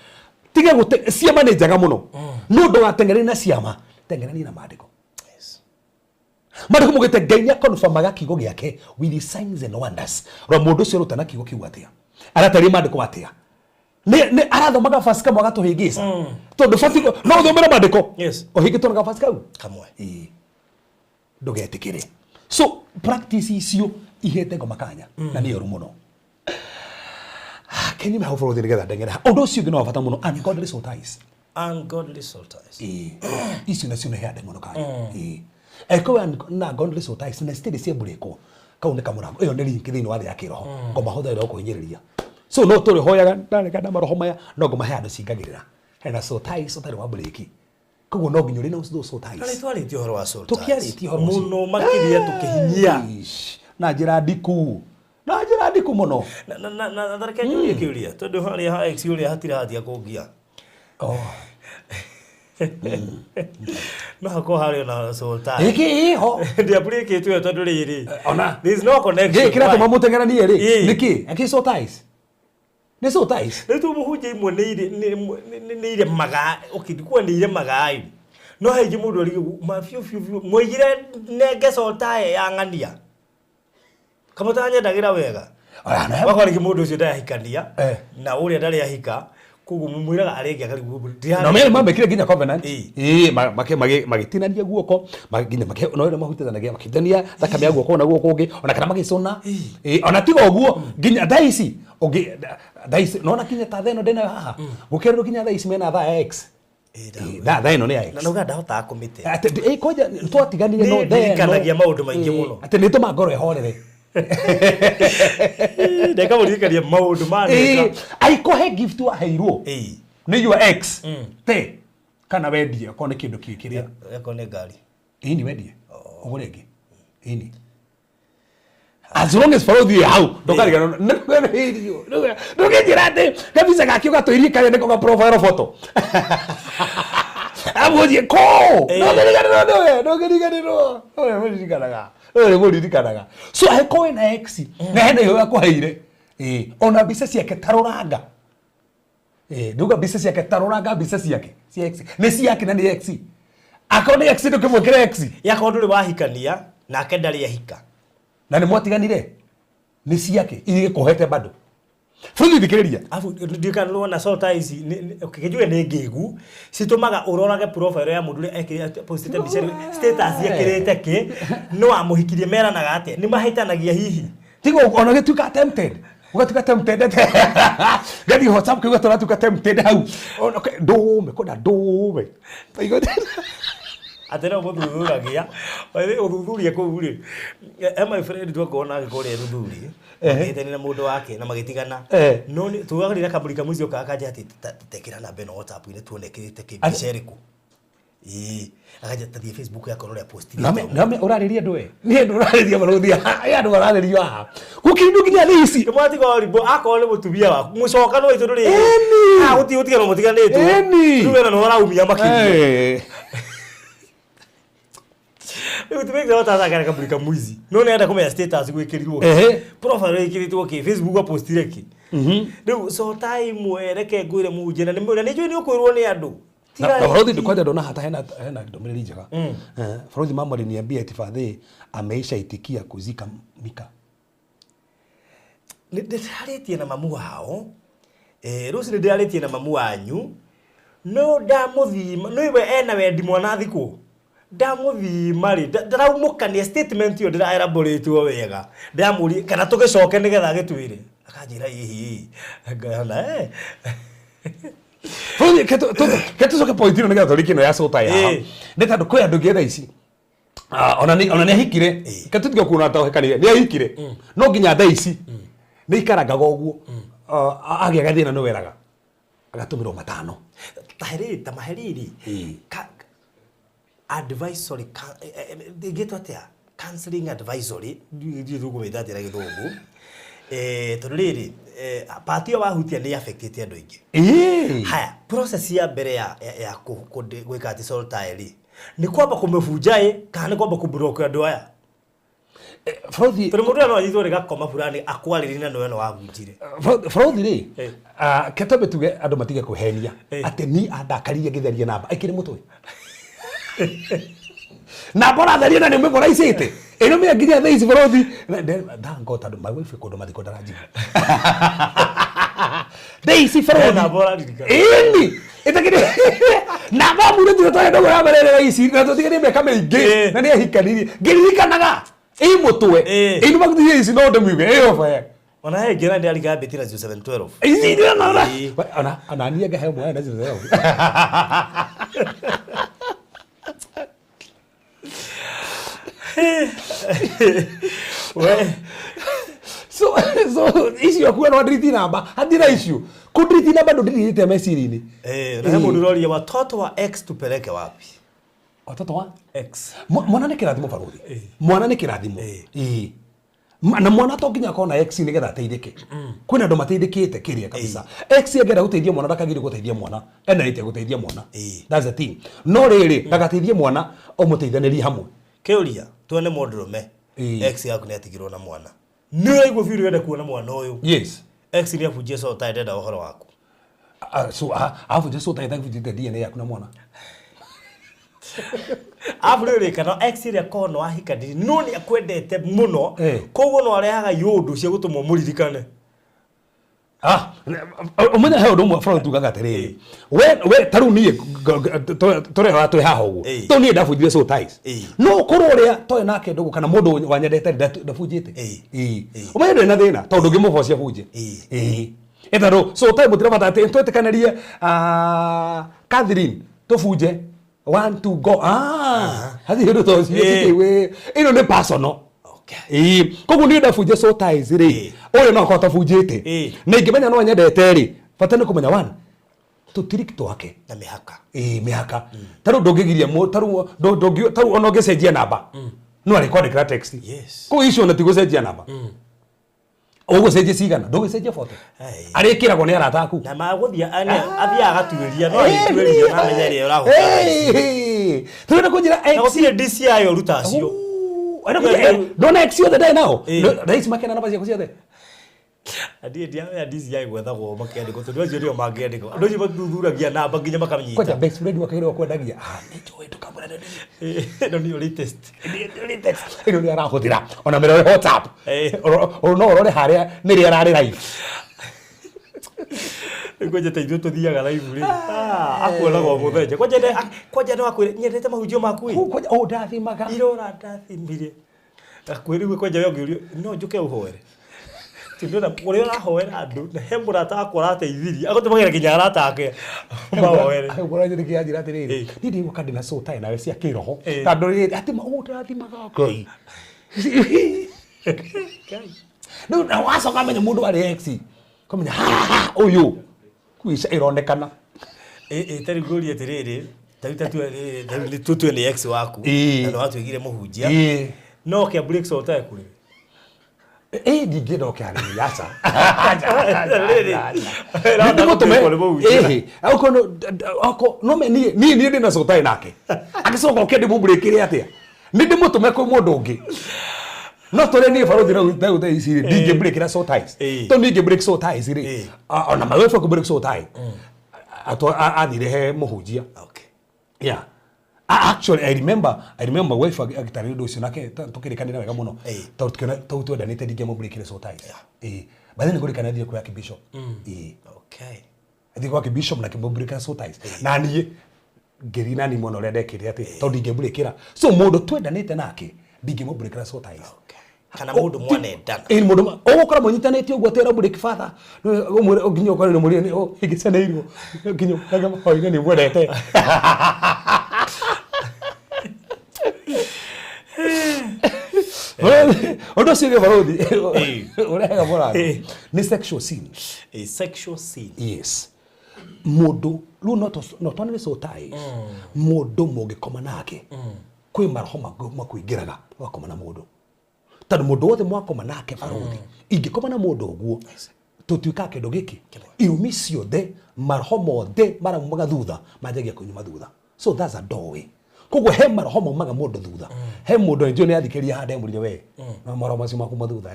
Tiga gũte ciama nĩ njega mũno no ndũgateng'eranie na ciama teng'erania na maandĩko. Maandĩko maugĩte Ngai nĩ akonfirmaga kiugo gĩake with signs and wonders. Rora mũndũ ũcio arutana kiugo kĩu atĩa arataria maandĩko atĩa nĩ arathomaga verse kamwe agatũhĩngĩca tondũ bati no ũthomere maandĩko ũhĩngĩtwo na verse kau kamwe. Ĩĩ. Ndũgetĩkĩre. So practice icio ihete ngoma kanya na nĩ ũru mũno. Kenyume hau bũrũri nĩgetha ndeng'ere. Ũndũ ũcio ũngĩ no wa bata mũno ungodly soul ties. Ungodly soul ties. Ĩĩ. Icio nacio nĩ heande mũno kanya. Ĩĩ. Angĩkorwo na ungodly soul ties na citirĩ ciambũrĩkwo kau nĩ kamũrango. Ĩyo nĩ link thĩinĩ wa thĩ ya kĩroho. Ngoma hũthagĩra gũkũhinyĩrĩria. So no tũrĩhoyaga ndarega na maroho maya no ngoma he handũ cingagĩrĩra. Hena soul ties ũtarĩ wa mburĩki. Koguo no nginya ũrĩ na those soul ties. Na nĩ twarĩtie ũhoro wa soul ties. Tũkĩarĩtie ũhoro ũcio. Mũno makĩria tũkĩhinyia. Eish, na njĩra ndiku. Na njĩra ndiku mũno. Na reke njũrie kĩũria tondũ harĩa ha ex ũrĩa hatirĩ hatia kũngia. No hakorwo harĩ ona soul tie. Ĩkĩ ĩho. Ndiambũrĩkĩtwo ĩyo tondũ rĩrĩ. Ona. There is no connection. Gĩkĩ kĩratũma mũteng'eranie rĩ. Ĩĩ. Nĩkĩ? Akĩ soul ties. Nĩ soul ties. Rĩu tu mũhunjia imwe nĩ iremaga, okay, ndikuga nĩ iremaga ĩ. No he ingĩ mũndũ arigagwo ma biũ biũ biũ mwaigire nenge soul tie ya ng'ania. Kamwe tanyendagĩra wega. Oya, na he- Wakora rĩngĩ mũndũ ũcio ndarahikania na ũrĩa ndarĩ ahika koguo mũmwĩraga arenge akarigwo Na mene mamekire nginya covenant. Ĩĩ. Ĩĩ, magĩtinania guoko, nginya no ĩrĩa mahutithanagia, makĩhutithania thakame ya guoko na guoko kũngĩ, ona kana magĩcũna. Ĩĩ, ona tiga ũguo, nginya thaa ici, ũngĩ, thaa ici, nona nginya ta thaa ĩno ndĩnayo haha, gũkĩrĩrwo nginya thaa ici mena thaa ya X. Ĩĩ, thaa ĩno nĩ ya X. Na nauga ndahotaga kũmĩte. Atĩ, ĩĩ, kwanja, twatiganire no Nĩ thaa ĩno. ndirikanagia maũndũ maingĩ Ĩĩ, mũno. Atĩ nĩ ĩtũmaga ngoro ĩhorere. Ndeka mũririkania maũndũ maneka. Aiko he gift waheirwo Ĩĩ. nĩ your ex te kana wendie okorwo nĩ kĩndũ kĩ kĩrĩa. Eko nĩ ngari. Ĩni wendie ũgũre ĩngĩ, ĩni as long as barũthi ĩ hau ndũkariganĩrwo nĩ ndũkĩnjĩra atĩ kabica gake ũgatũirie karĩa nĩko ga profile photo amũthiĩ kũ. Ndũngĩriganĩrwo nĩwe, ndũngĩriganĩrwo nĩwe, mũririkanaga nĩwe, mũririkanaga. So angĩkorwo wĩna ex na hena iheo akũheire, ĩ ona mbica ciake tarũranga. Ndauga mbica ciake, tarũranga mbica ciake cia ex, nĩ ciake na nĩ ex. Akorwo nĩ ex, ndũkĩmwĩkĩre ex. Yakorwo ndũrĩ wahikania nake ndarĩ ahika. Na nĩ mwatiganire, nĩ ciake igĩkũhete bado bũrũri thikĩrĩria. Afu ndikana nĩwona sota ici kĩnjuge nĩ ngĩgu citũmaga ũrorage profile ya mũndũ ũrĩa ekĩrĩte, postĩte mbica ĩrĩkũ, status ekĩrĩte kĩ, no amũhikirie, meranaga atĩa, nĩ mahĩtanagia hihi. Tiga ona gĩtuĩka tempted, ũgatuĩka tempted gathiĩ WhatsApp kĩuga tũratuĩka tempted hau. Ona ndũme kwenda ndũme. Atĩ no mũthuthuragia ũthuthuria kũu rĩ, my friend twakorwo nake kũrĩa Ruthuri magĩhĩtania na mũndũ wake na magĩtigana. No tuagĩrĩra kamũrika mũici okaga kanja atĩ tekĩra namba ĩno WhatsApp-inĩ tuone ĩkĩrĩte kĩ, mbica ĩrĩkũ. Ĩĩ, akanja tathiĩ Facebook yakwa ũrĩa post. Name ũrarĩria andũ, we nĩ andũ ũrarĩria barũthi, ĩ andũ mararĩrio haha gũkĩndũ nginya thaa ici. Mwatiga ũrimũ akorwo nĩ mũtumia waku mũcokano witũ ndũrĩ. Ĩni. Ah, gũtirĩ gũtigana mũtiganĩtwo. Ĩni. Rĩu wena nĩ ũraumia makĩria. Rĩu tumĩte watathakara kamũrika mũici no nĩ enda kũmenya status gwĩkĩrirwo kĩ. Profile ĩkĩrĩtwo kĩ, Facebook apostire kĩ. Rĩu cota imwe reke ngwĩre mũhunjia na nĩ na nĩ njũĩ nĩ ũkwĩrwo nĩ andũ. Na barothi kwanja ndona hata hena ndũmĩrĩri njega. Barothi mama aliniambia eti fadhi ameisha itikia kuzika Mika. Nĩ ndĩrarĩtie na mamu wao, rũcinĩ ndĩrarĩtie na mamu wanyu no ndamũthima nĩ we ena wendi mwana athikwo ndamũthima rĩ ndaraumũkania statement ĩyo ndĩra elaborate wega, ndĩramũria kana tũgĩcoke nĩgetha agĩtwĩre, akanjĩra ĩhĩ ngana. Barothi ke tucoke point ĩno nĩgetha tũrĩkie ĩno ya cota ya nĩ tondũ kwĩ andũ ngĩ thaa ici. Ah, ona nĩ ahikire. Ke tũtige kuona ta ũhikanire, nĩ ahikire no nginya thaa ici nĩ ikarangaga ũguo. Ah, agĩa gathĩna nĩ weraga agatũmĩrwo matano. Ta heriri ta maheriri. Advisory ĩngĩtwo atĩa, counseling advisory, ndiũĩ tũkũmĩta atĩa na gĩthũngũ, tondũ rĩrĩ part ĩyo wahutia nĩ affectĩte andũ aingĩ. Haya, process ya mbere ya gwĩka atĩ soul tie rĩ, nĩ kwamba kũmĩbunja ĩ kana nĩ kwamba kũblock andũ aya? Barothi Tondũ mũndũ ũyũ no anyitwo nĩ gakoma fulani akwarĩrie na nĩwe no wabunjire. Barothi rĩ, ke twambe tuge andũ matige kwĩhenia atĩ ni andakaririe ngĩtheria namba aikĩrĩ mũtwe namba ũratheria na nĩ ũmĩboraicĩte ĩno mĩa nginya thaa ici barothi thank God tondũ my wife kũndũ mathiko ndaranjigua thaa ici barothi. Namba ũraririkana. Ĩni ĩtakĩrĩ namba mũirĩtu ũrĩa twarĩ ndũgũ ya mbere thaa ici na tũtigĩrĩ mĩaka mĩingĩ na nĩ ahikanirie ngĩririkanaga ĩ mũtwe. Ĩ nĩ magũthiĩ ici no ndĩmiuge ĩ oba. Ona he ngĩra ndĩrarika mbĩtĩ na 0712. Ici ndĩrona ona niĩ ngahe mwana na zero. We So icio kuo no delete namba hatirĩ icio ku delete namba ndũ meciria-inĩ. Na he mũndũ ũroria watoto wa ex tupeleke wapi? Watoto wa ex. Mwana nĩ kĩrathimo barothi, mwana nĩ kĩrathimo. Ĩĩ. Na mwana to nginya akorwo na ex nĩgetha ateithĩke, kwĩna andũ mateithĩkĩte kĩrĩa kabisa. Ex angĩenda gũteithia mwana ndakagire gũteithia mwana, ena right ya gũteithia mwana. That's the thing. No rĩrĩ ndagateithie mwana ũmũteithanĩrie hamwe. Kĩũria tuone mũndũrũme. Ex yaku nĩ atigirwo na mwana, nĩ ũraigua biũ ũrenda kuona mwana ũyũ. Ex nĩ abunjie sota ndenda ũhoro waku. Ah, so alafu jesu utaenda kuvunjita DNA yaku na mwana. Arabu rĩrĩ kana ex ĩrĩa korwo nĩ wahikanire no nĩ akwendete mũno, koguo no arehaga iũndũ cia gũtũma mũririkane. Ah, ũmenye he ũndũ ũmwe Fred tugaga atĩrĩrĩ, we ta rĩu niĩ tũrĩa twĩ haha ũguo to niĩ ndabunjire soul ties, no ũkorwo ũrĩa twarĩ nake ndũgũ kana mũndũ wanyendete ndabunjĩte. Ĩĩ. Ũmenye ndũrĩ na thĩna tondũ ndũngĩmũbocia bunje. Ĩĩ. Ĩtondũ soul tie mũtirabata atĩ twĩtĩkanĩrie, ah, Catherine tũbunje one two go, ah, hatirĩ ũndũ ta ũcio. Ĩno nĩ personal. Ĩĩ, koguo niĩ ndabunja soul ties rĩ, ũyũ no akorwo atabunjĩte. Na ingĩmenya no anyendete rĩ, bata nĩ kũmenya one tũtiriki twake na mĩhaka. Ĩĩ, mĩhaka. Ta rĩu ndũngĩgiria ta rĩu ta rĩu ona ũngĩcenjia namba no arĩkwandĩkĩra text. Koguo icio ona ti gũcenjia namba, ũgũcenjia cigana, ndũgĩcenjia 40. Arĩkĩragwo nĩ arata aku. Na magũthiĩ athiaga agatuĩria, no agĩtuĩria na amenya ĩrĩa ũrahũthĩra. Tũrenda kũnjĩra Na ex gũtirĩ DCI ũruta acio. Ndona ex ciothe ndarĩ nao. Thaa ici makena namba ciaku ciothe. Ndiĩ ndiamenya DCI gwethagwo makĩandĩkwo, tondũ acio nĩo mangĩandĩkwo. Andũ acio mathuthuragia namba nginya makamĩnyita. Kwanja best friend wake ũrĩa ũkwendagia, ah, nĩ njũĩ ndũkamwĩra nĩ Ĩno nĩyo latest. Ĩno nĩ arahũthĩra ona mĩrore WhatsApp. No ũrore harĩa nĩrĩ ararĩ live. Rĩu kwanja ta ithuĩ tũthiaga live rĩ, akuonaga o mũthenya. Kwanja kwanja no akwĩre nyendete mahunjio maku ĩ. Kwanja o ndathimaga. Irora ndathimire. Akwĩre rĩu kwanja we ũngĩũrio no njũke ũhoere. Tondũ ũrĩa ũrahoera andũ na he mũrata wakwa ũrateithirie agũtũmagĩra nginya arata ake mahoere. Mũrata nĩkĩ anjĩra atĩrĩrĩ, niĩ ndigũka ndĩna soul tie nawe cia kĩroho, tondũ rĩrĩ atĩ ũndathimaga Ngai. Rĩu na wacoka amenya mũndũ arĩ ex, kũmenya ha ũyũ kuica ĩronekana. Ĩ ta rĩu ngũrie atĩrĩrĩ, ta rĩu ta rĩu tũtue nĩ ex waku na nĩ watuĩkire mũhunjia, no kĩa break soul tie kũrĩ. Ĩ ndingĩenda oke harĩ niĩ, aca. Ĩrahota Ndĩmũtũme. gũtuĩkwo nĩ mũhunjia. Ĩhĩ, okorwo no me niĩ ndĩna soul tie nake, agĩcoka oke ndĩmũmũrĩkĩre atĩa? Nĩ ndĩmũtũme kwĩ mũndũ ũngĩ. No tũrĩa niĩ barothi rĩu thaa ici rĩ, ndingĩmũrĩkĩra soul ties. Tondũ niĩ ingĩ break soul ties rĩ, ona my wife akũ break soul tie, athire he mũhunjia. Yeah. Actually, I remember wife agĩtarĩria ũndũ ũcio nake tũkĩrĩkanĩra wega mũno. Tondũ tũkĩona tondũ twendanĩte ndingĩamũbreakĩre soul ties. Ĩĩ. By then nĩngũririkana athire kwĩ Archbishop. Ĩĩ. Athire kwa Archbishop na akĩmũbreakĩra soul ties. Na niĩ ngĩthiĩ nani mwena ũrĩa ndekire atĩ tondũ ndingĩmũbreakĩra. So mũndũ twendanĩte nake ndingĩmũbreakĩra soul ties. Kana mũndũ mwanendana. Ĩĩ, mũndũ ũgũkora mũnyitanĩte ũguo atĩ ũra break father. Ũmwĩre nginya ũkore nĩ mũrĩre nĩ ingĩceneirwo nginya ũkage mahoya nĩ mwendete. Ũndũ ũcio ũngĩ barothi ũrehaga mũrango nĩ sexual sin. A sexual sin. Yes. Mũndũ rĩu no twanĩre soul ties. Mũndũ mũngĩkoma nake kwĩ maroho makũingĩraga ũgakoma na mũndũ. Tondũ mũndũ wothe mwakoma nake barothi, ingĩkoma na mũndũ ũguo tũtuĩkaga kĩndũ gĩkĩ, irumi ciothe, maroho mothe maraumaga thutha manjagia kũnyuma thutha. So that's a doorway. Koguo he maroho maumaga mũndũ thutha. He mũndũ njũĩ nĩ athikĩrĩria handũ emũrire we no maroho macio makuma thutha.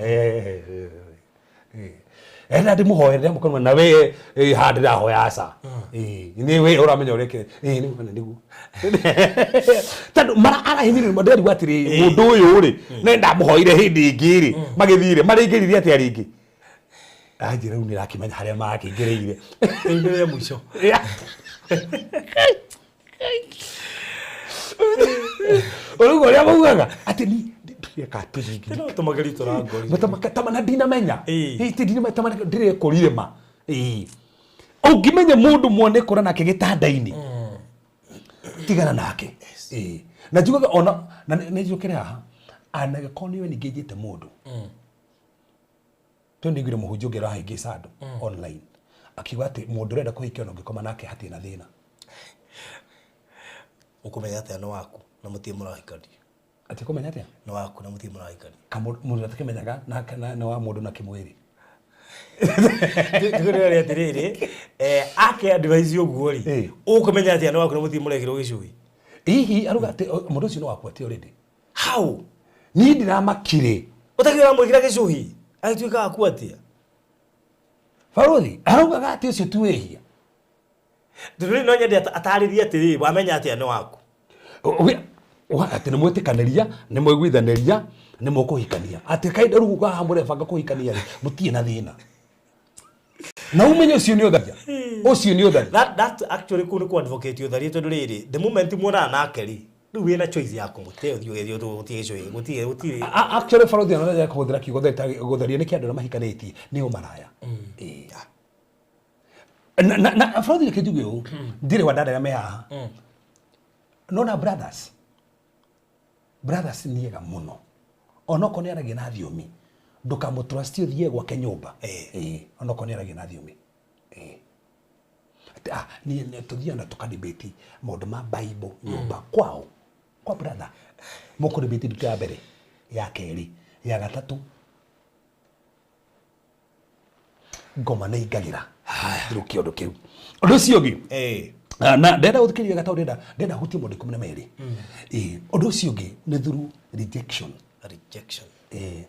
Enda ndĩmũhoere ndĩramũkorwo na we handũ ndĩrahoya aca. Nĩ we ũramenya ũrĩa kĩ nĩ nĩguo tondũ mara arahinyĩrĩrio ndĩrarigwo atĩrĩrĩ, mũndũ ũyũ rĩ nĩ ndamũhoire hĩndĩ ĩngĩ rĩ, magĩthire marĩingĩrire atĩa rĩngĩ? Anjĩra rĩu nĩrakĩmenya harĩa marakĩingĩrĩire. Rĩu nĩ rĩa mũico. Ũrauga ũrĩa maugaga atĩ ni ndĩreka atĩrĩrĩ. No tũmagerio tũrangorire. Tamana ndinamenya. Ĩ, ti ndinamenya, tamana ndĩrekũrire ma. Ĩ. Ũngĩmenya mũndũ mwanekora nake gĩtanda-inĩ, tigana nake. Ĩ. Na njugaga ona na nĩ njũkĩre haha, anagĩkorwo nĩwe ningĩ njĩte mũndũ. Tondũ nĩnguire mũhunjia ũngĩ ũrahĩngĩca andũ online akiuga atĩ mũndũ ũrenda kũhikia ona ũngĩkoma nake hatirĩ na thĩna. Ũkũmenya atĩa nĩ waku na mũtirĩ mũrahikania? Atĩ kũmenya atĩa? Nĩ waku na mũtirĩ mũrahikania. Mũndũ atakĩmenyaga na nĩ wa mũndũ na kĩmwĩrĩ. Njugĩrĩre atĩrĩrĩ, ake advise ũguo rĩ, ũkũmenya atĩa nĩ waku na mũtirĩ mũrekĩrwo gĩcũhĩ? Hihi aruga atĩ mũndũ ũcio nĩ waku atĩ already. How? Niĩ ndiramakire. Ũtakĩra ũramwĩkĩra gĩcũhĩ agĩtuĩka waku atĩa? Barothi araugaga atĩ ũcio ti wĩhia. Tondũ no nyende atarĩrie atĩrĩrĩ, wamenya atĩa nĩ waku? Atĩ nĩ mwĩtĩkanĩria, nĩ mwaiguithanĩria, nĩ mũkũhikania. Atĩ kahinda rĩu haha mũrebanga kũhikania rĩ, mũtirĩ na thĩna. Na umenye ũcio nĩ ũtharia. Ũcio nĩ ũtharia. That actually kũu nĩ kũ advocate ũtharia, tondũ rĩrĩ, the moment muonana nake rĩ, rĩu wĩna choice ya kũmũte ũthiĩ ũgethiĩ gũtirĩ gĩcũhĩ, gũtirĩ. Actually barothi ona no kũhũthĩra kiugo gũtharia nĩ kĩa andũ arĩa mahikanĩtie, nĩ ũmaraya. Ĩĩ. Na barothi reke njuge ũũ, ndirĩ wa dada arĩa me haha. Nona brothers. Brothers nĩ ega mũno. Onokorwo nĩ aragia na thiomi, ndũkamũtrust ũthiĩ gwake nyũmba. Eh. Ĩĩ, onokorwo nĩ aragia na thiomi. Ĩĩ. Atĩ, ah, niĩ tũthiaga na tũkadebate maũndũ ma Bible nyũmba kwao kwa brother, mũkũdebate nduka ya mbere, ya kerĩ, ya gatatũ, ngoma nĩ ingagĩra through kĩũndũ kĩu. Ũndũ ũcio ũngĩ, Eh. Ah, na ndenda gũthikĩrĩria gatau, ndenda hutie maũndũ 12. Ĩĩ, ũndũ ũcio ũngĩ nĩ through rejection. Rejection. Eh,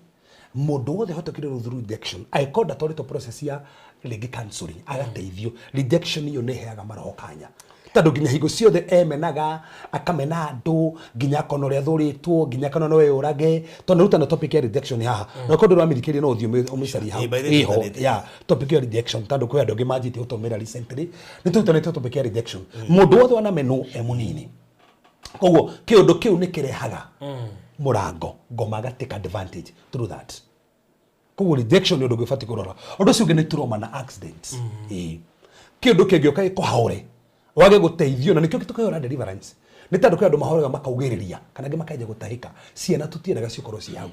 mũndũ wothe hotokire through rejection, angĩkorwo ndatwarĩtwo process ya rĩngĩ counseling agateithio, rejection iyo nĩ ĩheaga maroho kanya, tondũ nginya hingo ciothe emenaga, akamena andũ, nginya akona ũrĩa athũrĩtwo, nginya akona no eyũrage, tondũ rutana topic ya rejection haha, na korwo ndũramĩthikĩrĩria no ũthiĩ ũmĩcarie hau. Eh, by the way, Ĩho, tũrutanĩte. ya topic ya rejection, tondũ kwĩ andũ angĩ manjĩtie gũtũmĩra recently, nĩ tũrutanĩte topic ya rejection. Mũndũ wothe wanamenwo e mũnini, koguo kĩũndũ kĩu nĩ kĩrehaga mũrango ngoma aga take advantage through that. Koguo rejection nĩ ũndũ ũngĩ ũbatiĩ kũrora. Ũndũ ũcio ũngĩ nĩ trauma na accidents. Ĩĩ, kĩũndũ kĩngĩũka gĩkũhaũre wage gũteithio, na nĩkĩo tũkĩhora deliverance, nĩ tondũ kwĩ andũ mahoraga makaugĩrĩria, kana angĩ makanjia gũtahĩka. Ciana tũtiendaga cikorwo ciĩ hau,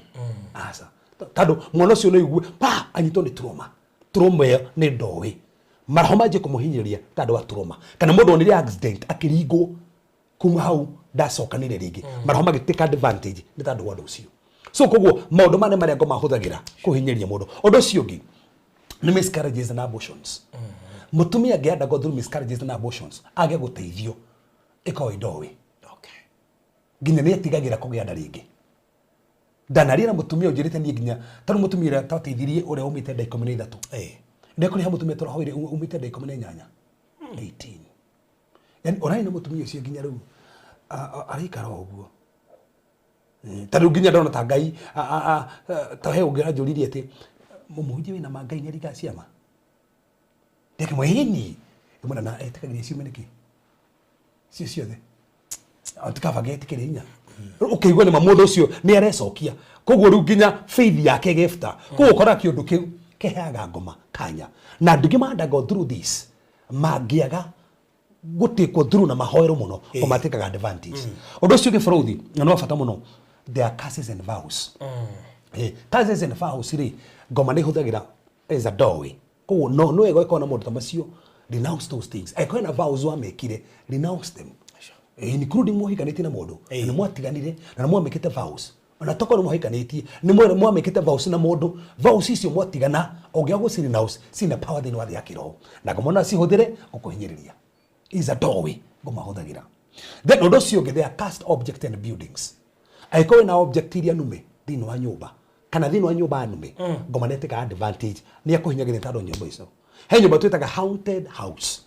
aca, tondũ mwana ũcio no igue pa anyitwo nĩ trauma. Trauma ĩyo nĩ ndoĩ maroho manjie kũmũhinyĩrĩria tondũ wa trauma, kana mũndũ onire accident akĩringwo, kuma hau ndacokanire rĩngĩ, maroho magĩtake advantage nĩ tondũ wa ũndũ ũcio. So koguo maũndũ maya nĩ marĩa ngoma hũthagĩra kũhinyĩrĩria mũndũ. Ũndũ ũcio ũngĩ nĩ miscarriages and abortions. Mũtumia angĩ go through miscarriages and abortions, age gũteithio, ĩkoragwo ĩ ndoĩ nginya nĩ etigagĩra kũgĩa nda rĩngĩ. Ndanaria na mũtumia ũnjĩrĩte niĩ, nginya tondũ mũtumia ũrĩa twateithirie, ũrĩa umĩte nda 13, ndekũrĩha mũtumia tũrahoire umĩte nda 18, 18, yani ũrarĩ na mũtumia ũcio nginya rĩu araikara o ũguo. Ta rĩu nginya ndona ta Ngai ta he ũngĩ aranjũririe atĩ mũhunjia wĩna ma Ngai nĩ aringaga ciama. Ndekĩmwe ĩni ĩmwe na etĩkagĩria ciume nĩkĩ cio ciothe, tikaba getĩkĩre hinya. Rĩu ũkĩigua nĩma mũndũ ũcio nĩ arecokia, koguo rĩu nginya faith yake ĩgĩbuta. Koguo ũkoraga kĩũndũ kĩu kĩheaga ngoma kanya, na andũ aingĩ ma go through this mangĩaga gũtĩkwo through na mahoero mũno, o matĩkaga advantage. Ũndũ ũcio ũngĩ, bũrũthi, na nĩ wa bata mũno, there are curses and vows. Curses and vows rĩ, ngoma nĩ ĩhũthagĩra as a doorway. Koguo no wega ũkorwo na maũndũ ta macio, renounce those things. Angĩkorwo hena vows wamekire, renounce them. Including mwahikanĩtie na mũndũ na nĩ mwatiganire na nĩ mwamĩkĩte vows, ona tokorwo nĩ mwahikanĩtie, nĩ mwamĩkĩte vows na mũndũ, vows icio mwatigana ũngĩaga gũci renounce, cina power thĩinĩ wa thĩ ya kĩroho, na ngoma no cihũthĩre gũkũhinyĩrĩria. Is a doorway ngoma hũthagĩra. Then ũndũ ũcio ũngĩ, there are cursed object and buildings. Angĩkorwo wĩna object iria nume thĩinĩ wa nyũmba, kana thĩinĩ wa nyũmba nume, ngoma nĩ ĩtĩkaga advantage, nĩ akũhinyagĩrĩria tondũ nyũmba icio, he nyũmba twĩtaga haunted house.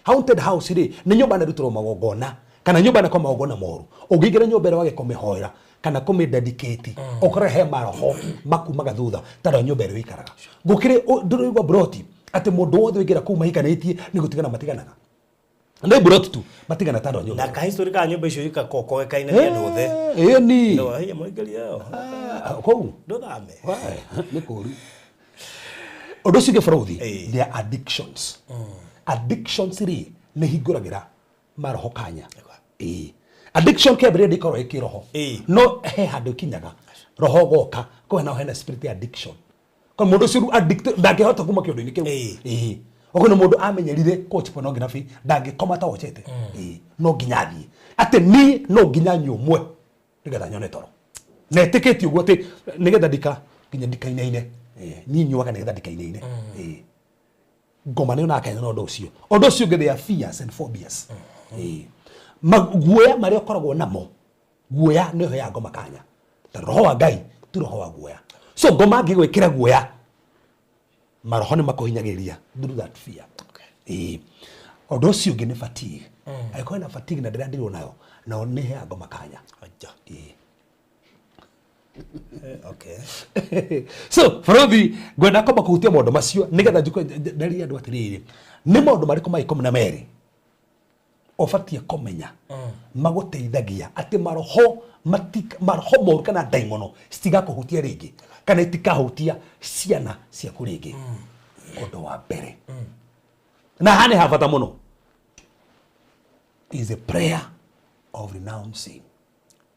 Haunted house rĩ, nĩ nyũmba ĩrutĩrwo magongona, kana nyũmba ĩnekwo magongona moru. Ũngĩingĩra nyũmba ĩrĩa wage kũmĩhoera kana kũmĩ dedicate, ũkore he maroho makumaga thutha tondũ nyũmba ĩrĩa ũikaraga. Gũkĩrĩ ndũraigua broti atĩ mũndũ wothe ũingĩra kũu mahikanĩtie nĩ gũtigana matiganaga, nĩ broti tu matigana tondũ nyũmba Na kahistory ka nyũmba icio ikakokoekaine nĩ andũ othe. Ĩĩ ni. No hinya mũingĩria ĩyo. Ah, kũu Ndũthame. Why? Nĩ kũru. Ũndũ ũcio ũngĩ, bũrũthi, there are addictions. Addictions rĩ, nĩ hingũragĩra maroho kanya. Ĩĩ, addiction kĩambĩrĩria ndĩkorwo ĩ kĩroho, no he handũ ĩkinyaga roho goka kwa naho hena spirit ya addiction, kwa mũndũ ũcio rĩu addicted, ndangĩhota kuma kĩũndũ-inĩ kĩu. Ĩĩ, ũguo nĩ mũndũ amenyerire coach pornography, ndangĩkoma ta wochete. Ĩĩ, no nginya athiĩ atĩ niĩ no nginya nyũmwe nĩgetha nyone toro, na ĩtĩkĩtie ũguo atĩ nĩgetha ndika nginya ndikainaine. Ĩĩ, niĩ nyuaga nĩgetha ndikainaine. Ĩĩ, ngoma nĩ onaga kanya na ũndũ ũcio. Ũndũ ũcio ũngĩ, there are fears and phobias. Ĩĩ, maguoya marĩa ũkoragwo namo, guoya nĩ ũheaga ngoma kanya, tondũ roho wa Ngai ti roho wa guoya. So ngoma angĩgwĩkĩra guoya, maroho nĩ makũhinyagĩrĩria through that fear. Ĩĩ, ũndũ ũcio ũngĩ nĩ fatigue. Angĩkorwo na fatigue na ndĩrandirwo nayo, nao nĩ heaga ngoma kanya. Aja. Ĩĩ. Okay. So bũrũthi, ngwenda kwamba kũhutia maũndũ macio nĩgetha njukue nderie andũ atĩrĩrĩ, nĩ maũndũ marĩkũ ma 12 ũbatiĩ kũmenya magũteithagia atĩ maroho maroho moru kana ndaimono citigakũhutia rĩngĩ, kana itikahutia ciana ciaku rĩngĩ? Ũndũ wa mbere, na haha nĩ ha bata mũno, is a prayer of renouncing.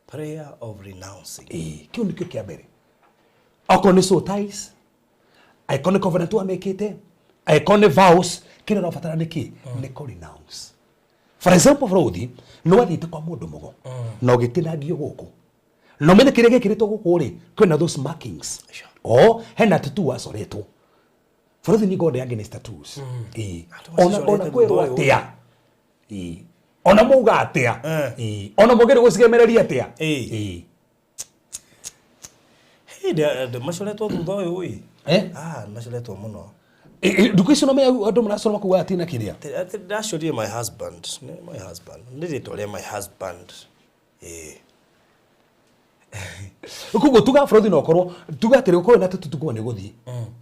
Prayer of renouncing. Ĩĩ, kĩu nĩkĩo kĩa mbere. Okorwo nĩ soul ties, angĩkorwo nĩ covenant wamĩkĩte, angĩkorwo nĩ vows, kĩrĩa ũrabatara nĩ kĩ? Nĩ kũ renounce. For example, bũrũthi nĩ wathiĩte kwa mũndũ mũgo na ũgĩtinangio gũkũ, na ũmenye kĩrĩa gĩkĩrĩtwo gũkũ rĩ, kwĩna those markings o hena tattoo wacoretwo. Bũrũthi nĩ God against tattoos. Ĩĩ. Andũ Ona ona macicorete kwĩrwo thutha ũyũ. atĩa. Ĩĩ. Ona mauga atĩa. Eh. Ĩĩ. Ona mũgeria gũcigemereria atĩa. Ĩĩ. Ĩĩ. Hey, macoretwo thutha ũyũ ĩ. Eh? Ah, macoretwo mũno. Ĩ, ndukũ icio nomenya andũ maracora makuga atina kĩrĩa. Atĩ ndacorire my husband, nĩ my husband, nĩ rĩtwa rĩa my husband. Ĩĩ. Koguo tuga bũrũthi no ũkorwo tuga atĩrĩ ũkorwo na tattoo tukuo nĩ gũthiĩ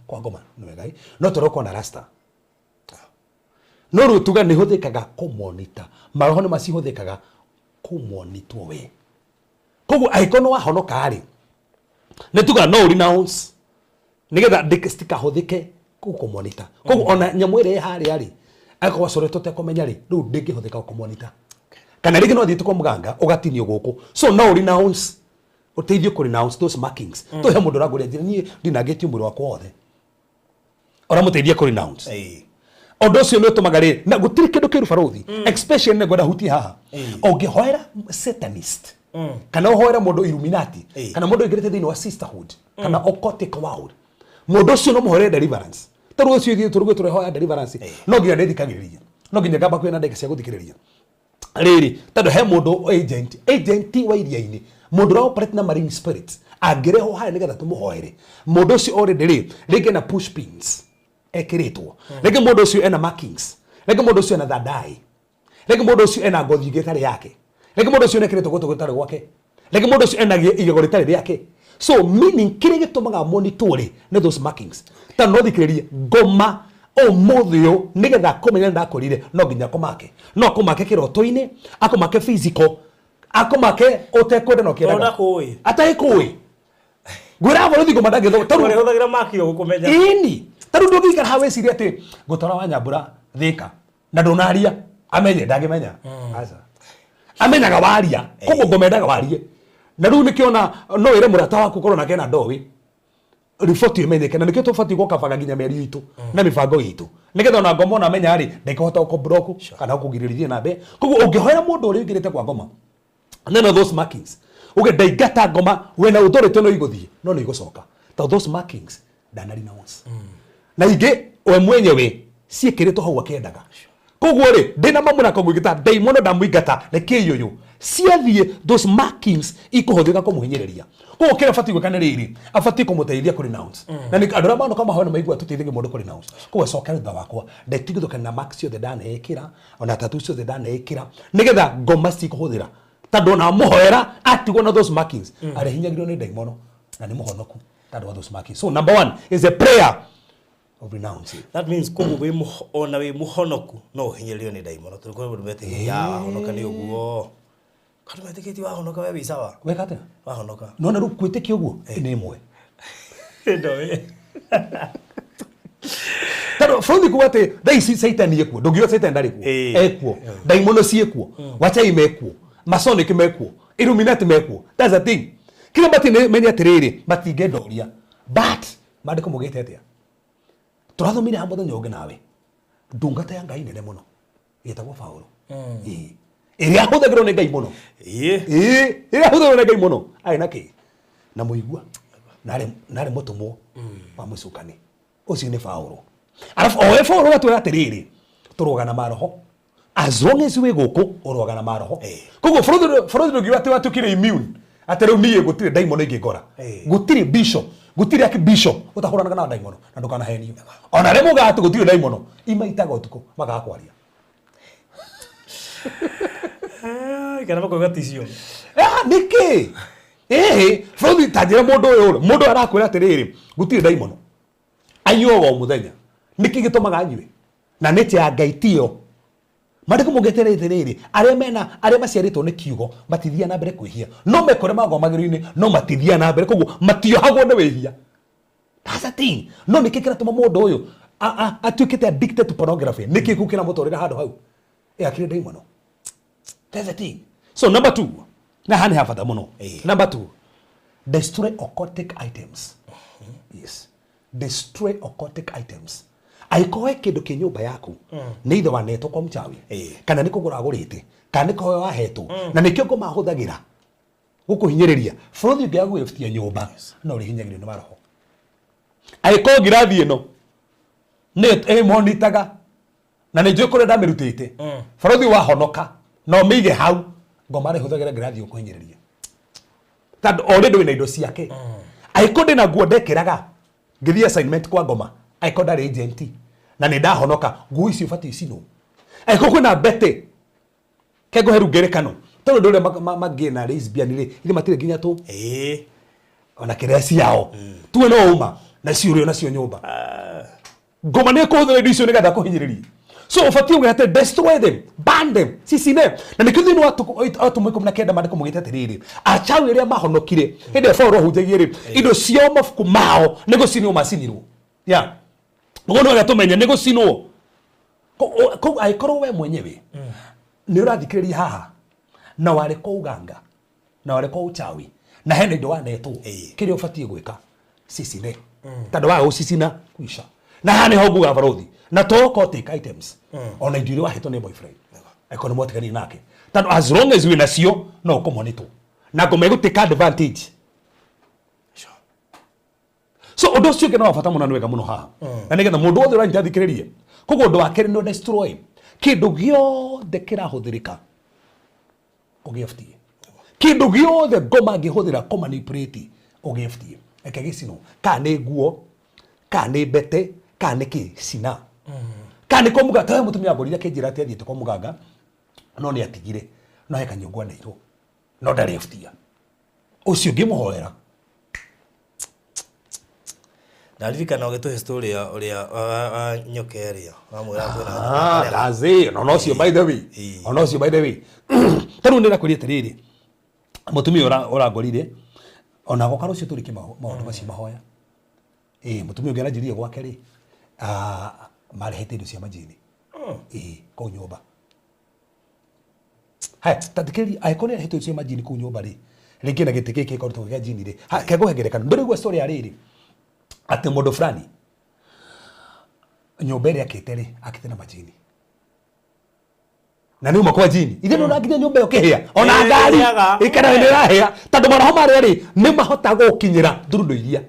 kwa ngoma nĩ wega ĩ, no tũrĩa ũkorwo na rasta no rĩu tuga nĩ hũthĩkaga kũmonita maroho nĩ macihũthĩkaga kũmonitwo we. Koguo angĩkorwo nĩ wahonoka rĩ, nĩ tuga no ũ renounce nĩgetha citikahũthĩke gũkũmonita. Koguo ona nyamũ ĩrĩa ĩ harĩa rĩ, angĩkorwo wacoretwo ũtekũmenya rĩ, rĩu ndĩngĩhũthĩka gũkũmonita. Kana rĩngĩ no thiĩte kwa mũganga ũgatinio gũkũ, so no ũ renounce, ũteithio kũ renounce those markings. Tũhe mũndũ ũrangũria njĩra niĩ ndinangĩtio mwĩrĩ wakwa wothe, ũramũteithia kũ renounce. Ĩĩ. Ũndũ ũcio nĩ ũtũmaga rĩ, na gũtirĩ kĩndũ kĩũru barũthi, especially nĩ ngwenda hutie haha, ũngĩhoera satanist kana ũhoere mũndũ illuminati Ĩĩ. kana mũndũ ũingĩrĩte thĩinĩ wa sisterhood kana occultic world, mũndũ ũcio no mũhoere deliverance. Tarĩu ũcio ithuĩ tũrugĩ tũrehoya deliverance, no nginya ndĩthikagĩrĩria, no nginya ngamba kwĩna ndagĩka cia gũthikĩrĩria rĩrĩ, tondũ he mũndũ agent wa iria-inĩ, mũndũ ũrĩa operate na marine spirits, angĩrehwo harĩa nĩgetha tũmũhoere mũndũ ũcio already rĩ, rĩngĩ ena push pins ekĩrĩtwo, rĩngĩ mũndũ ũcio ena markings, rĩngĩ mũndũ ũcio ena thandai, rĩngĩ mũndũ ũcio ena ngothi ĩngĩ ĩtarĩ yake, rĩngĩ mũndũ ũcio nĩekĩrĩtwo gũtũ gũtarĩ gwake, rĩngĩ mũndũ ũcio ena igego rĩtarĩ rĩake. So meaning kĩrĩa gĩtũmaga monitwo rĩ nĩ those markings. Ta no thikĩrĩrie ngoma ũmũthĩ ũyũ nĩgetha kũmenya ndakorire, no nginya akũmake, no akũmake kĩroto-inĩ, akũmake physical, akũmake ũtekwenda na ũkĩendaga. Tondũ ndakũĩ. Atarĩ ngwĩra bũrũthi ngoma ndangĩthoma tarĩu. Ũrĩhũthagĩra maki o gũkũmenya. Ĩni tarĩu ndũngĩikara haha wĩcirie atĩ ngũtwara wa nyambũra thĩka na ndũnaria amenye, ndangĩmenya. Aca, amenyaga waria. Koguo ngoma endaga warie. Na rĩu nĩkĩona no wĩre mũrata waku ũkorwo nake na ndoĩ riboti ĩmenyeke, na nĩkĩo tũbatiĩ gũkabaga nginya mĩario itũ na mĩbango itũ, nĩgetha ona ngoma ona amenya rĩ, ndangĩhota gũkũblock kana gũkũgirĩrĩria na mbere. Koguo ũngĩhoera mũndũ ũrĩa ũingĩrĩte kwa ngoma none of those markings, uge ndaingata ngoma wena authority no igũthiĩ no nĩ igũcoka, tondũ those markings ndana renounce na ingĩ we mwenyewe ciĩkĩrĩtwo hau akĩendaga. Koguo rĩ, ndĩna mamũra kũmũingata ndaimono, ndamũingata rekei ũyũ ciathiĩ, those markings ikũhũthĩka kũmũhinyĩrĩria. Koguo kĩrĩa abatiĩ gwĩka nĩ rĩrĩ, abatiĩ kũmũteithia kũ renounce. Na nĩ andũ arĩa manoka mahoya nĩ maigua tũteithagia mũndũ kũ renounce. Koguo acokere thutha wakwa ndetigithũkana na marks ciothe ndaneĩkĩra, ona tattoo ciothe ndaneĩkĩra, nĩgetha ngoma cikũhũthĩra, tondũ ona mũhoera atigwo na those markings arĩhinyagĩrio nĩ ndaimono na nĩ mũhonoku tondũ wa those markings. So number one is a prayer of renouncing. That means koguo wĩ ona wĩ mũhonoku no ũhinyĩrĩrio nĩ ndaimono, tondũ kwĩ mũndũ metĩkĩtie ah, wahonoka nĩ ũguo. Andũ metĩkĩtie wahonoka we wĩ sawa. Weka atĩa? Wahonoka. Nona rĩu kwĩtĩkia ũguo nĩ ĩmwe. Ndoĩ. Tondũ bũrũri kuga atĩ thaa ici Satan ekuo, ndũngiuga Satan ndarĩ kuo. Ĩĩ. Ekuo, ndaimono ciĩkuo, wachai mekuo, masonic mekuo, illuminati mekuo. That's the thing. Kĩrĩa batiĩ menye atĩrĩrĩ, matingĩndoria, but maandĩko maugĩte atĩa? Tũrathomire haha mũthenya ũngĩ nawe ndungata ya Ngai nene mũno ĩtagwo Paulo. Ĩĩ. Ĩrĩa ahũthagĩrwo nĩ Ngai mũno. Ĩĩ. Ĩĩ, ĩrĩa ahũthagĩrwo nĩ Ngai mũno arĩ na kĩ na mũigua narĩ mũtũmwo wa mũcukani ũcio nĩ Paulo. Arabu owe Paulo gatwĩra atĩrĩrĩ, tũrũaga na maroho. As long as wĩ gũkũ ũrũaga na maroho. Koguo bũrũri ndũngiuga atĩ watuĩkire immune, atĩ rĩu niĩ gũtirĩ ndaimono ingĩngora. Gũtirĩ bishop, gũtirĩ archbishop ũtahũranaga na ndaimono, na ndũkanahenio. Ona arĩa mugaga atĩ gũtirĩ ndaimono, imaitaga ũtukũ makaga kwaria. Eh, kana makoiga ticio. Ah, nĩkĩ? Ĩhĩ, bũrũri ta njĩra mũndũ ũyũ rĩ, mũndũ arakwĩra atĩrĩrĩ, gũtirĩ ndaimono, anyuaga o mũthenya. Nĩkĩ gĩtũmaga anyue? Na nĩ ya Ngai tiyo. Maandĩko maugĩte atĩrĩrĩ, arĩa mena arĩa maciarĩtwo nĩ kiugo matithiaga na mbere kwĩhia, no mekore magomagĩro-inĩ, no matithiaga na mbere, koguo matiohagwo nĩ wĩhia. That's the thing. No nĩkĩ kĩratũma mũndũ ũyũ atuĩkĩte addicted to pornography? Nĩkĩ kĩu kĩramũtwarĩra handũ hau? Ĩ akĩrĩ ndaimono. That's the thing. So number two, na haha nĩ ha bata mũno. Ĩĩ. Number two, destroy occultic items. Yes, destroy occultic items. Angĩkorwo he kĩndũ kĩ nyũmba yaku nĩ ithe wanetwo kwa mchawi, kana nĩ kũgũra agũrĩte, kana nĩ kũheo wahetwo, na nĩkĩo ngoma ahũthagĩra gũkũhinyĩrĩria, bũrũri ũngĩaga gwĩbutia nyũmba no ũrĩhinyagĩrĩrio nĩ maroho. Angĩkorwo ngirathi ĩno nĩ ĩmonitaga na nĩ njũĩ kũrĩa ndamĩrutĩte, bũrũri wahonoka na ũmĩige hau, ngoma rĩhũthagĩra ngirathi gũkũhinyĩrĩria tondũ already wĩna indo ciake. Angĩkorwo ndĩna nguo ndekĩraga ngĩthiĩ assignment kwa ngoma, angĩkorwo ndarĩ agent na nĩ ndahonoka, nguo icio ibatiĩ icinwo. Angĩkorwo kwĩna mbete, kengũhe rĩu ngerekano, tondũ ndũrĩa mangĩ na lesbian rĩ, ithe matirĩ nginya tũ ona kĩrĩa ciao tuwe no uma na ciũrĩo nacio nyũmba, ngoma nĩ kũhũthĩra indo icio nĩgetha kũhinyĩrĩria. So ũbatiĩ ũgete destroy them, ban them, cicine. Na nĩkĩo thĩinĩ wa atũmwo 19 maandĩko maugĩte atĩrĩrĩ, achawi arĩa mahonokire hĩndĩ ĩrĩa Paũlũ ahunjagia rĩ, indo ciao, mabuku mao nĩ gũcinwo macinirwo. Ya ũguo nĩ wega tũmenye nĩ gũcinwo. Koguo angĩkorwo we mwenyewe nĩ ũrathikĩrĩria haha na warĩ kwa uganga na warĩ kwa uchawi na hena indo wanetwo, kĩrĩa ũbatiĩ gwĩka, cicine, tondũ waga gũcicina kuica. Na haha nĩho nguga barothi na to occultic items, ona indo iria wahetwo nĩ boyfriend angĩkorwo nĩ mwatiganire nake, tondũ as long as wĩ nacio no ũkũmonitwo na ngoma ĩgũtake advantage. So ũndũ ũcio ũngĩ no wa bata mũno, nĩ wega mũno haha na nĩgetha mũndũ wothe ũranyita athikĩrĩrie. Koguo ũndũ wa kerĩ nĩ destroy kĩndũ gĩothe kĩrahũthĩrĩka ũgĩftie, kĩndũ gĩothe ngoma angĩhũthĩra kũmanipulate ũgĩftie, reke gĩcinwo. Kana nĩ nguo, kana nĩ mbete, kana nĩ kĩ, cina. Kana nĩ kwa mũganga, tawe mũtumia ngorire akĩnjĩra atĩ athiĩte kwa mũganga no nĩ atigire, no he kanyũngũ aneirwo no ndarĩ eftia ũcio ngĩmũhoera. Ndaririkana ũgĩtũhe story ya ũrĩa wa nyoka ĩrĩa wamwĩra kwĩna Ah, that's it. Ona ũcio, by the way, ona ũcio, by the way, ta rĩu ndĩrakwĩria atĩrĩrĩ, mũtumia ũrangorire ona goka rũciũ tũrĩkie maũndũ macio mahoya. Ĩ mũtumia ũngĩ aranjĩrire gwake rĩ, ah, marehete indo cia majini ĩ kũu nyũmba. Haya, tathikĩrĩria, angĩkorwo nĩ arehete indo cia majini kũu nyũmba rĩ, rĩngĩ na gĩtĩ gĩkĩ gĩkoretwo gĩa jini rĩ, ha kegũhe ngerekano. Ndũrĩgua story ya rĩrĩ atĩ mũndũ fulani nyũmba ĩrĩa akĩte rĩ, akĩte na majini na nĩ uma kwa jini ithe nĩ nginya nyũmba ĩyo kĩhĩa ona ngari ĩrĩaga. ĩkana nĩ ĩrahĩa, tondũ maroho marĩa rĩ nĩ mahotaga gũkinyĩra thurundo iria.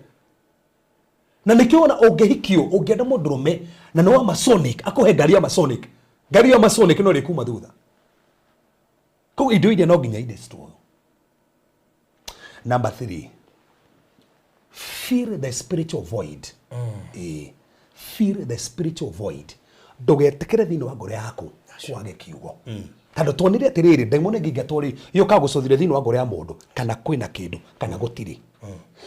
Na nĩkĩo wona ũngĩhikio, ũngĩenda mũndũrũme na nĩ wa masonic, akũhe ngari ya masonic, ngari ya masonic no ĩrĩkuma thutha. Koguo indo iria no nginya idestroy. Number three, fill the spiritual void. Fill the spiritual void. Ndũgetĩkĩre thĩinĩ wa ngoro yaku kwage kiugo, tondũ tuonire atĩrĩrĩ, ndaimono ĩngĩingatwo rĩ, yũkaga gũcũthĩrĩria thĩinĩ wa ngoro ya mũndũ kana kwĩna kĩndũ kana gũtirĩ.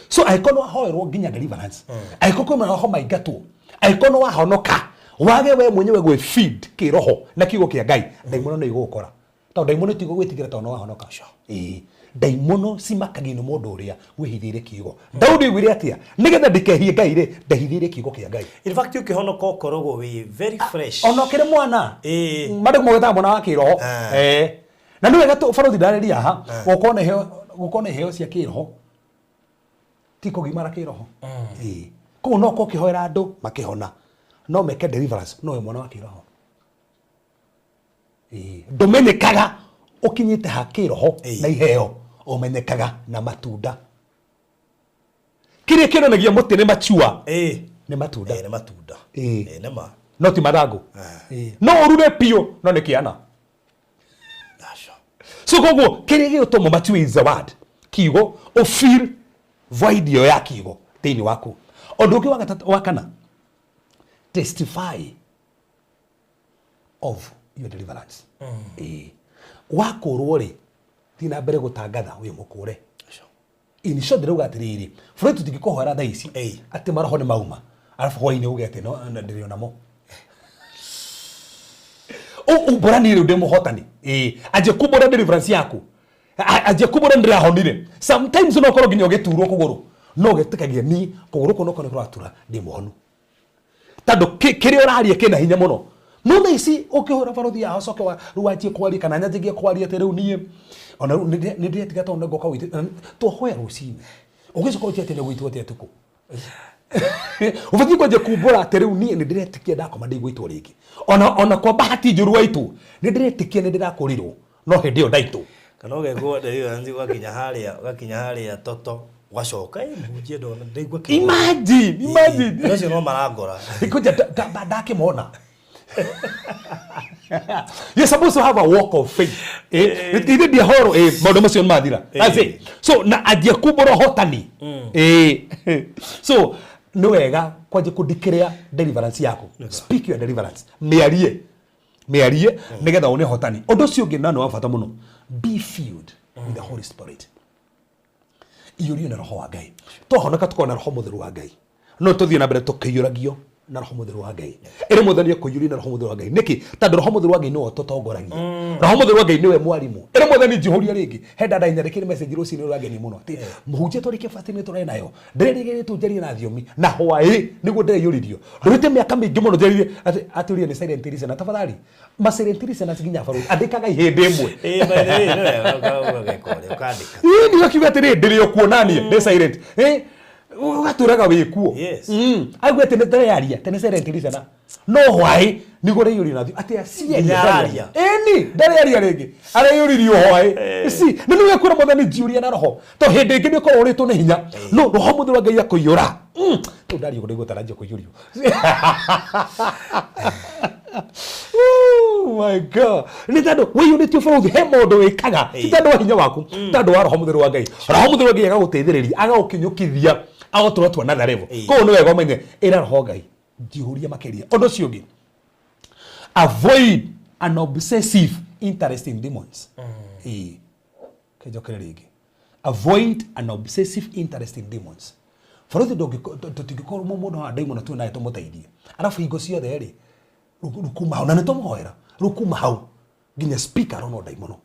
So angĩkorwo nĩ wahoerwo nginya deliverance, angĩkorwo kwĩ maroho maingatwo, angĩkorwo nĩ wahonoka, wage we mwenyewe gwĩ feed kĩroho na kiugo kĩa Ngai, ndaimono nĩ igũgũkora, tondũ ndaimono itigũgwĩtigĩra tondũ nĩ wahonoka. Ĩĩ, ndaimono cimakagio nĩ mũndũ ũrĩa wĩhithĩire kiugo. Daudi oigire atĩa? Nĩgetha ndikehie Ngai rĩ, ndehithĩire kiugo kĩa Ngai. In fact, ũkĩhonoka ũkoragwo wĩ very fresh. Ona ũkĩrĩ mwana, mandĩko magwĩtaga mwana wa kĩroho. Na nĩ wega barothi ndarĩria haha, gũkorwo na iheo cia kĩroho ti kũgimara kĩroho. Ĩĩ, koguo no ũkorwo ũkĩhoera andũ makĩhona, no meke deliverance, no wĩ mwana wa kĩroho. Ĩĩ, ndũmenyekaga ũkinyĩte ha kĩroho na iheo, ũmenyekaga na matunda. Kĩrĩa kĩonanagia mũtĩ nĩ machua nĩ matunda. Nĩ matunda. Nĩ ma. No ti mathangũ. No ũrure biũ no nĩ kĩana. Aca. So koguo kĩrĩa gĩgũtũma mature is the word, kiugo, ũfeel void ĩyo ya kiugo thĩinĩ waku. Ũndũ ũngĩ wa gatatũ, wa kana, testify of your deliverance. Wakũrwo rĩ, thiĩ na mbere gũtangatha wĩ mũkũre. In short, ndĩrauga atĩrĩrĩ, bũrũri tũtingĩkũhoera thaa ici atĩ maroho nĩ mauma, arabu hwainĩ uge atĩ no na ndĩrĩ onamo. Umbũra niĩ rĩu ndĩ mũhotani. Ĩĩ, anjia kumbũra deliverance yaku. Anjia kumbũra nĩ ndĩrahonire. Sometimes no ũkorwo nginya ũgĩturwo kũgũrũ, no ũgĩtĩkagia niĩ kũgũrũ kũu no kũratura, ndĩ mũhonu, tondũ kĩrĩa ũraria kĩna hinya mũno. No thaa ici ũkĩhũra barothi yaho, coke rĩu wanjie kwaria kana nyanjagie kwaria atĩ rĩu niĩ ona rĩu nĩ ndĩretiga tondũ nĩ ngoka gwitũ twahoya rũcinĩ, ũgĩcoka ũtie atĩ nĩ gwitũ atĩa tukũ. Ũbatiĩ kwanjia kumbũra atĩ rĩu niĩ nĩ ndĩretĩkia ndakoma ndĩigũitwo rĩngĩ. Ona kwa bahati njũru waitũ nĩ ndĩretĩkia nĩ ndĩrakũrirwo no hĩndĩ ĩyo ndaitũ. Kana ũgekwo deliverance ũgakinya harĩa toto ũgacoka mũhunjia ndona ndaigua kĩndũ. Imagine. Acio no marangora. Ikuja ndakĩmona. You're supposed to have a walk of faith. Ithe ndiahoro maũndũ macio nĩ mathira. That's it. So na anjia kumbũra ũhotani. So nĩ wega kwanjia kũdeclare deliverance yaku. Speak your deliverance. Mĩarie. Mĩarie nĩgetha wone ũhotani. Ũndũ ũcio ũngĩ na nĩ wa bata mũno. Be filled with the Holy Spirit. Iyũrio nĩ roho wa Ngai. Twahonoka tũkona roho mũtheru wa Ngai. No tũthiĩ na mbere tũkĩiyũragio na roho mũtheru wa Ngai. Ĩrĩ mwathani ekũiyũria na roho mũtheru wa Ngai. Nĩkĩ? Tondũ roho mũtheru wa Ngai nĩwe ũtũtongoragia. Roho mũtheru wa Ngai nĩwe mwarimũ. Ĩrĩ mwathani njihũria rĩngĩ. He dada inyandĩkĩire message rũcinĩ rũrangenia mũno. Atĩ mũhunjia twarĩkia fasting nĩ tũrarĩ nayo. Ndĩrerĩgĩrĩtwo njarie na thiomi na hwaĩ nĩguo ndĩreiyũririo. Ndũrĩte mĩaka mĩingĩ mũno njaririe atĩ atũria nĩ silent listener. Tafadhali ma silent listeners nginya barũthi andĩkaga ihĩndĩ ĩmwe. By the way, nĩ wega ũgeka ũrĩa ũkandĩka. Ĩĩ nĩ akiuga atĩrĩ ndĩrĩ o kuo naniĩ ndĩ silent. Ũgatũraga wĩ kuo. Yes. Auga atĩ nĩ ndĩraria, atĩ nĩ silent listener. No hwaĩ nĩguo ũraiyũrio na thiomi. Atĩ aciaria Nginya araria. Ĩni, ndarĩaria rĩngĩ. Araiyũririo hwaĩ. Si, nĩ nĩwe kwĩra mwathani njiyũria na roho. To hĩndĩ ĩngĩ nĩ ũkorwo ũrĩtwo nĩ hinya. No roho mũtheru wa Ngai akũiyũra. Rĩu ndaria ũguo ndaigua ta aranjia kũiyũrio. Oh my God. Nĩ tondũ wĩiyũrĩtio bũrũri he maũndũ wĩkaga ti tondũ wa hinya waku tondũ wa roho mũtheru wa Ngai. Roho mũtheru wa Ngai agagũteithĩrĩria agagũkinyũkithia agagũtwara to another level. Koguo nĩ wega ũmenye ĩra roho Ngai njihũrie makĩria. Ũndũ ũcio ũngĩ, avoid an obsessive interest in demons. Kĩnjokere rĩngĩ. Avoid an obsessive interest in demons. Bũrũri tũtingĩkorwo mũndũ wa ndaimono tu naye tũmũteithie. Arabu hingo ciothe rĩ rukuma hau na nĩ tũmũhoera rukuma hau nginya speaker arono ndaimono.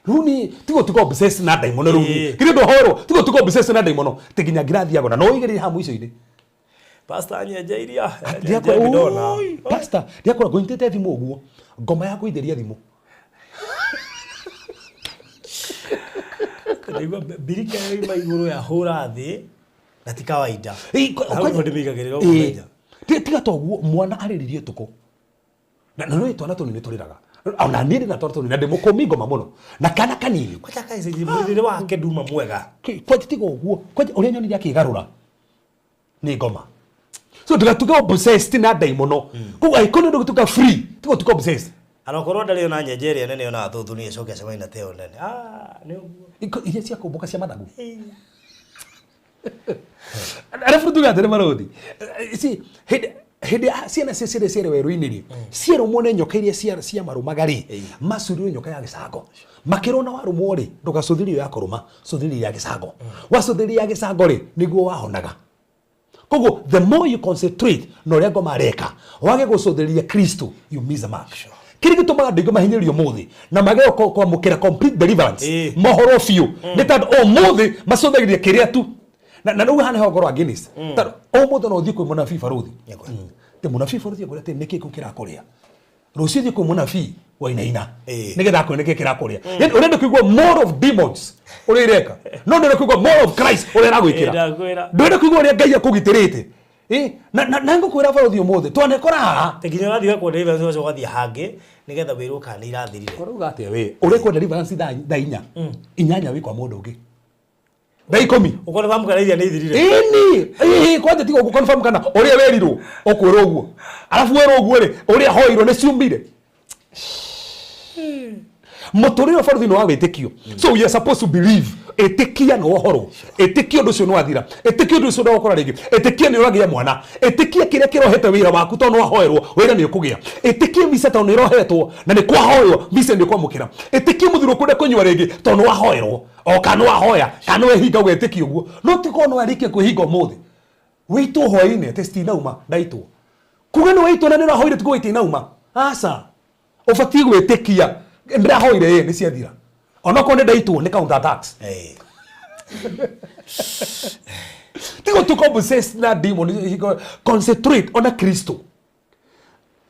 Rĩu ni tigo tigo obsessed na ndaimono rĩu ni. Kĩrĩa ndũhoerwo tigo tigo obsessed na ndaimono ti nginya ngirathi yagona no ũigĩrĩre haha mũico-inĩ. Pastor nyenjeiria. Pastor ndiakora ngũnyitĩte thimũ ũguo ngoma ya kũithĩria thimũ. Ndaigua mbirika yoima igũrũ ya hũra thĩ na ti kawaida. Hau nĩho ndĩmĩigagĩrĩra ũguo nja. Tiga ta ũguo mwana arĩririe ũtukũ. Na no twana tũnini tũrĩraga. Ona niĩ ndĩ na twana tũnini na ndĩmũkũmi ngoma mũno. Na kana kanini. Kwanja kaicĩria mũrĩre wake nduma mwega. Kwanja tiga ũguo. Kwanja ũrĩa nyonire akĩgarũra nĩ ngoma. So ndũgatuĩke obsessed na ndaimono. Koguo angĩkorwo nĩ ũndũ gũtuĩka free, tiga ũtuĩke obsessed. Anakorwo ndarĩ ona nyenje ĩrĩa nene ona thũthũ nĩ ĩcoke acemanie na teo nene. Nĩ ũguo. Iria cia kũmbũka cia mathagu. Arabu tuge atĩrĩ marũthi. Si hĩndĩ ya ciana cia ciarĩ ciarĩ werũ-inĩ rĩ, ciarũmwo nĩ nyoka iria ciamarũmaga rĩ, macurirwo nyoka ya gĩcango. Makĩrwo na warũmwo rĩ, ndũgacũthĩrie ya kũrũma, cũthĩrĩria ya gĩcango. Wacũthĩrĩria ya gĩcango rĩ, nĩguo wahonaga. Koguo the more you concentrate na ũrĩa ngoma areka, wage gũcũthĩrĩria Kristo, you miss the mark. Kĩrĩa gĩtũmaga andũ aingĩ mahinyĩrĩrio ũmũthĩ na mage kwamũkĩra complete deliverance mohoro biũ nĩ tondũ ũmũthĩ macũthagĩrĩria kĩrĩa tu. Na rĩu haha nĩho ngorwo against. Tondũ ũmũthĩ no ũthiĩ kwĩ mũnabii barũthi. Tĩ mũnabii barũthi akwĩra atĩ nĩkĩ kĩu kĩrakũrĩa. Rũciũ ũthiĩ kwĩ mũnabii wainaina. Nĩgetha akwĩre nĩkĩ kĩrakũrĩa. Yaani ũrenda kũigua more of demons ũrĩa ireka. No ndũrenda kũigua more of Christ ũrĩa aragwĩkĩra. Ndũrenda kũigua ũrĩa Ngai akũgitĩrĩte. Na ngũkwĩra barũthi ũmũthĩ twanekora haha. Te nginya ũrathiĩ ũgekwo deliverance ũgacoka ũgathiĩ hangĩ nĩgetha wĩrwo kana nĩ irathirire. Ũrauga atĩa we? Ũrekwo deliverance thaa inya. Inyanya wĩ kwa mũndũ ũngĩ. Thaa ikũmi. Ũkonfirm kana iria nĩ ithirire. Ĩni, kwanja tiga ũgũconfirm kana ũrĩa werirwo ũkwĩrwo ũguo. Arabu werwo ũguo rĩ, ũrĩa hoirwo nĩ ciumire. Mũtũrĩre ũbarũthi nĩ wa wĩtĩkio. So we are supposed to believe. Ĩtĩkia nĩ ũhoro. Ĩtĩkia ũndũ ũcio nĩ wathira. Ĩtĩkia ũndũ ũcio ndũgũkora rĩngĩ. Ĩtĩkia nĩ ũragĩa mwana. Ĩtĩkia kĩrĩa kĩrohete wĩra waku tondũ nĩ wahoerwo, wĩra nĩ ũkũgĩa. Ĩtĩkia visa tondũ nĩ ĩrohetwo na nĩ kwahoywo, visa nĩ ũkwamũkĩra. Ĩtĩkia mũthuri ũkwenda kũnyua rĩngĩ tondũ nĩ wahoerwo. O kana nĩ wahoya, kana nĩ wehinga ũgetĩkia ũguo. No ti korwo nĩ warĩkia kwĩhinga ũmũthĩ. Wĩitwo hwaĩ-inĩ atĩ citinauma, ndaitwo. Kuga nĩ waitwo na nĩ ũrahoire ti kuga itinauma. Aca. Ũbatiĩ gwĩtĩkia ndĩrahoire ĩ nĩ ciathira. Onokorwo nĩ ndaitwo nĩ counter attacks. Tiga ũtuĩke obsessed na demon, concentrate on Kristo.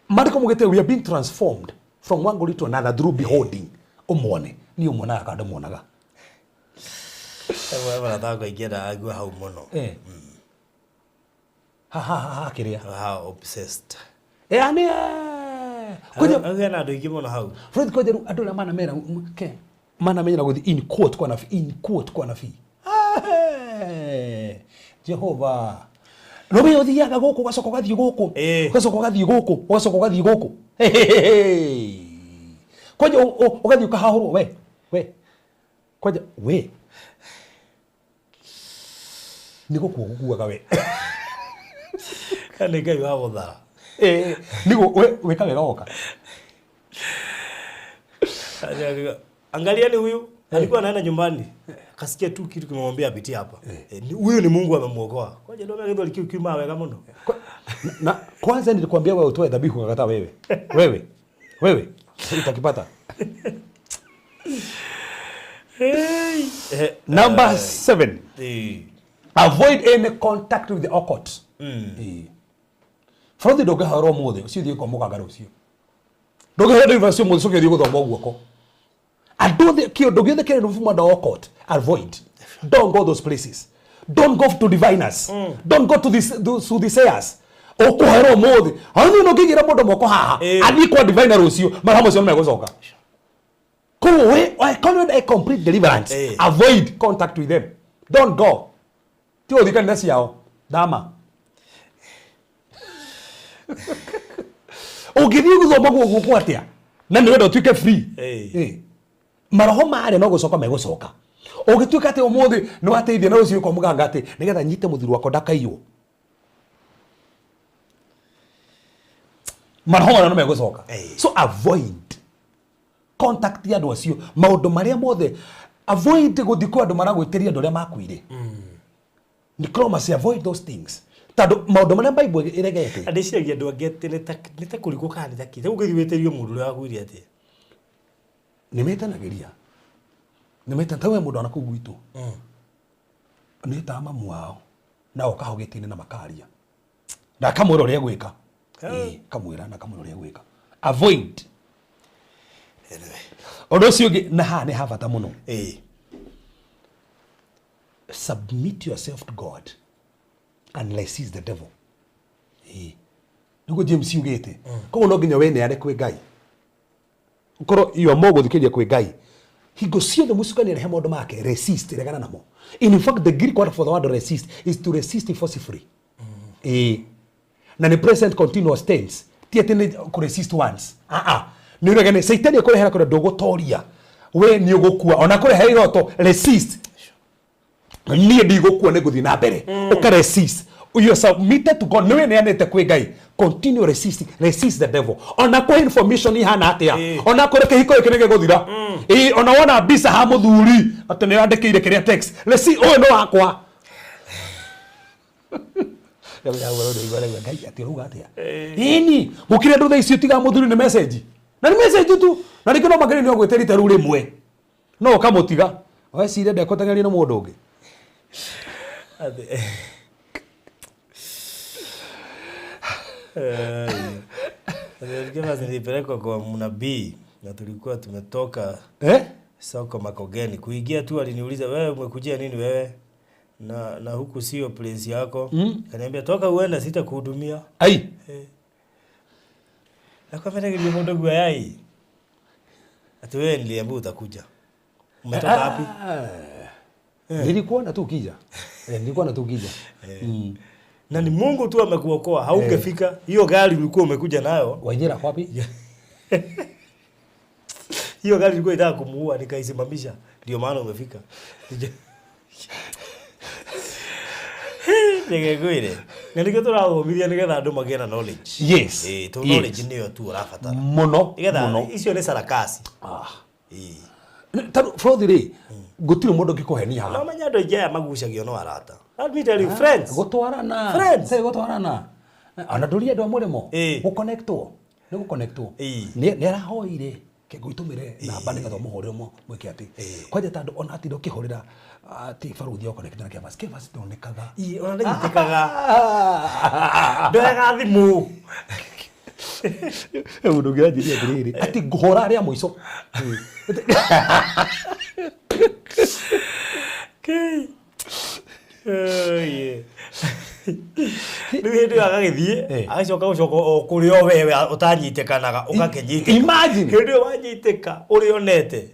Maandĩko maugĩte we are being transformed from one glory to another through beholding. Ũmuone, niĩ ũmuonaga kana ndũmuonaga. Marata akwa ingĩenda ague hau mũno. Ha ha ha ha kĩrĩa. Ha obsessed. Yani kwanja Hau hena andũ aingĩ mũno hau. Fred kwanja rĩu andũ arĩa manamera ke manamenyera gũthiĩ in quote kwa nabii in quote kwa nabii. Jehova. Rũĩ ũthiaga gũkũ ũgacoka ũgathiĩ gũkũ ũgacoka ũgathiĩ gũkũ ũgacoka ũgathiĩ gũkũ. Kwanja ũgathiĩ ũkahahũrwo we we kwanja we nĩ gũkua gũkuaga we. Nĩ Ngai wa gũthara. Nĩguo we wĩka wega woka. Angalia ni huyu alikuwa anaenda nyumbani akasikia tu kitu kimemwambia apitie hapa. Huyu ni Mungu amemuokoa. Kwa ndio ndio ndio kiuma wega muno. Na kwanza nilikwambia wewe utoe dhabihu ukakataa wewe. Wewe. Wewe utakipata. Hey. Number 7. Avoid any contact with the occult. From ndũngĩhoerwo ũmũthĩ ũcio ũthiĩ kwa mũganga rũciũ. Ndũngĩhoerwo deliverance ũmũthĩ ũcoke ũthiĩ gũthoma guoko. Andũ othe kĩũndũ gĩothe kĩrĩ rũbu mwena wa occult, avoid. Don't go those places. Don't go to diviners. Don't go to this soothsayers. Ũkũhoerwo ũmũthĩ. Hau no ũngĩigĩra mũndũ moko haha, athiĩ kwa diviner rũciũ, maroho macio nĩmegũcoka. Koguo we, I call it a complete deliverance. Avoid contact with them. Don't go. Ti ũthiĩ kanitha ciao. Thama. Ũngĩthiĩ gũthoma guoko atĩa? Na nĩ wenda ũtuĩke free. Maroho marĩa no gũcoka megũcoka. Ũngĩtuĩka atĩ ũmũthĩ nĩ wateithia na rũciũ kwa mũganga atĩ nĩgetha nyite mũthuri wakwa ndakaiywo. Maroho marĩa no megũcoka. So avoid contact ya andũ acio maũndũ marĩa mothe avoid gũthiĩ kwa andũ maragwĩtĩria andũ arĩa makuire. Necromancy, avoid those things. Tondũ maũndũ marĩa Bible ĩregete. Ndĩciragia andũ angĩ atĩ nĩ ta kũrigwo kana nĩ ta kĩ. Rĩu ũngĩthiĩ wĩtĩrie mũndũ ũrĩa wakuire atĩa? Nĩ metanagĩria. Nĩ metanagia ta we mũndũ ona kũu gwitũ. Nĩ ta mamu wao na oka hau gĩtĩ-inĩ na makaria. Na akamwĩra ũrĩa egwĩka. Kamwĩra na akamwĩra ũrĩa egwĩka. Avoid. Ũndũ ũcio ũngĩ na haha nĩ ha bata mũno. Submit yourself to God unless he's the devil. Nĩguo James yugĩte. Koguo no nginya wĩneane kwĩ Ngai. Ũkorwo you are more gũthikĩrĩria kwĩ Ngai. Hingo ciothe mũcukani arehe maũndũ make, resist, regana namo. In fact, the Greek word for the word resist is to resist forcefully. Na nĩ present continuous tense. Ti atĩ nĩ kũ resist once. Nĩ ũregane, Saitani ekũrehera kũrĩa ndũgũtoria. We nĩ ũgũkua. Ona kũrehe iroto, resist. Niĩ ndigũkua nĩ ngũthiĩ na mbere. Ũka resist. You are submitted to God. Nĩ wĩneanĩte kwĩ Ngai. Continue resisting. Resist the devil. Ona kwĩ information ihana atĩa. Ona kwĩ kĩhiko gĩkĩ nĩ gĩgũthira. Ona wona mbica ha mũthuri atĩ nĩ yandĩkĩire kĩrĩa text. Resist, ũyũ nĩ wakwa. Ngai atĩ ũrauga atĩa? Ĩni, gũkĩrĩ andũ thaa ici ũtigaga mũthuri nĩ message. Na nĩ message tu. Na rĩngĩ no makĩria nĩ ũgwĩtĩrĩte rĩu rĩmwe. No ũkamũtiga. Weciria ndekũteng'erio nĩ mũndũ ũngĩ. Nilipelekwa kwa mnabii na tulikuwa tumetoka soko Makongeni. Kuingia tu aliniuliza wewe umekujia nini wewe? Na huku sio place yako. Kaniambia toka uende sitakuhudumia. Ai. Nakwambia ndio mũndũ guayai. Ati wewe niliambiwa utakuja. Umetoka wapi? Nilikuona tu ukija. Nilikuona tu ukija. Na ni Mungu tu amekuokoa, haungefika. Hiyo gari ulikuwa umekuja nayo. Wainjira wapi? Hiyo gari ilikuwa inataka kumuua nikaisimamisha. Ndio maana umefika. Nigegwire. Na nĩkĩo tũrathomithia nĩgetha andũ magĩe na knowledge. Yes. To knowledge nĩyo tu ũrabatara. Mũno, Nĩgetha mũno. icio nĩ sarakasi. Tondũ bũrũri rĩ, gũtirĩ mũndũ ũngĩkũhenia haha. No menya andũ aingĩ aya magucagio no arata. Let me tell you, friends. Gũtwarana. Friends. Sasa gũtwarana. Ona ndũrie andũ a mũrĩmo. Gũconnectwo. Nĩ gũconnectwo. Nĩ arahoire. Kĩngũitũmĩre namba nĩgetha ũmũhũrĩre mwĩke atĩ. Kwanja tondũ ona atinda ũkĩhũrĩra atĩ barũthi ya connect na Kevas. Kevas ndonekaga. Ona ndanyitĩkaga. Ndoyaga thimũ. Mũndũ ũngĩ anjĩrire atĩrĩrĩ, atĩ ngũhũra arĩa mũico. Kei. Rĩu hĩndĩ ĩyo agagĩthiĩ agacoka gũcoka o kũrĩa o wewe ũtanyitĩkanaga ũgakĩnyitĩka. Imagine. Hĩndĩ ĩyo wanyitĩka ũrĩa onete.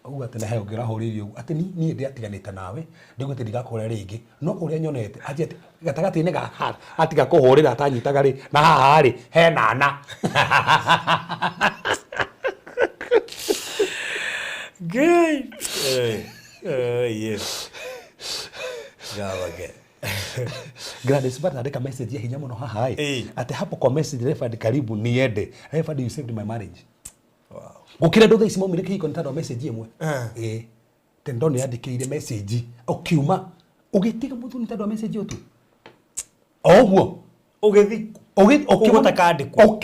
Ũguo atĩ na he ũngĩ ũrahũrĩire ũguo atĩ niĩ ndiatiganĩte nawe ndiguo atĩ ndigakũhũrĩra rĩngĩ no ũrĩa nyonete anjia atĩ gatagatĩ-inĩ ga haha atiga kũhũrĩra atanyitaga rĩ na haha rĩ hena na. Ngai. Yes. Gawage. Gladys Bata andĩka message ya hinya mũno haha ĩ atĩ hapo kwa message Rayford karibu niende. Rayford, you saved my marriage. Gũkĩra andũ thaa ici maumire kĩhiko nĩ tondũ wa message ĩmwe. Ĩĩ. Tendo nĩ andĩkĩire message ũkiuma ũgĩtiga mũthuri nĩ tondũ wa message ĩyo tu. O ũguo. Ũgĩthi Ũgĩ gũtakandĩkwo.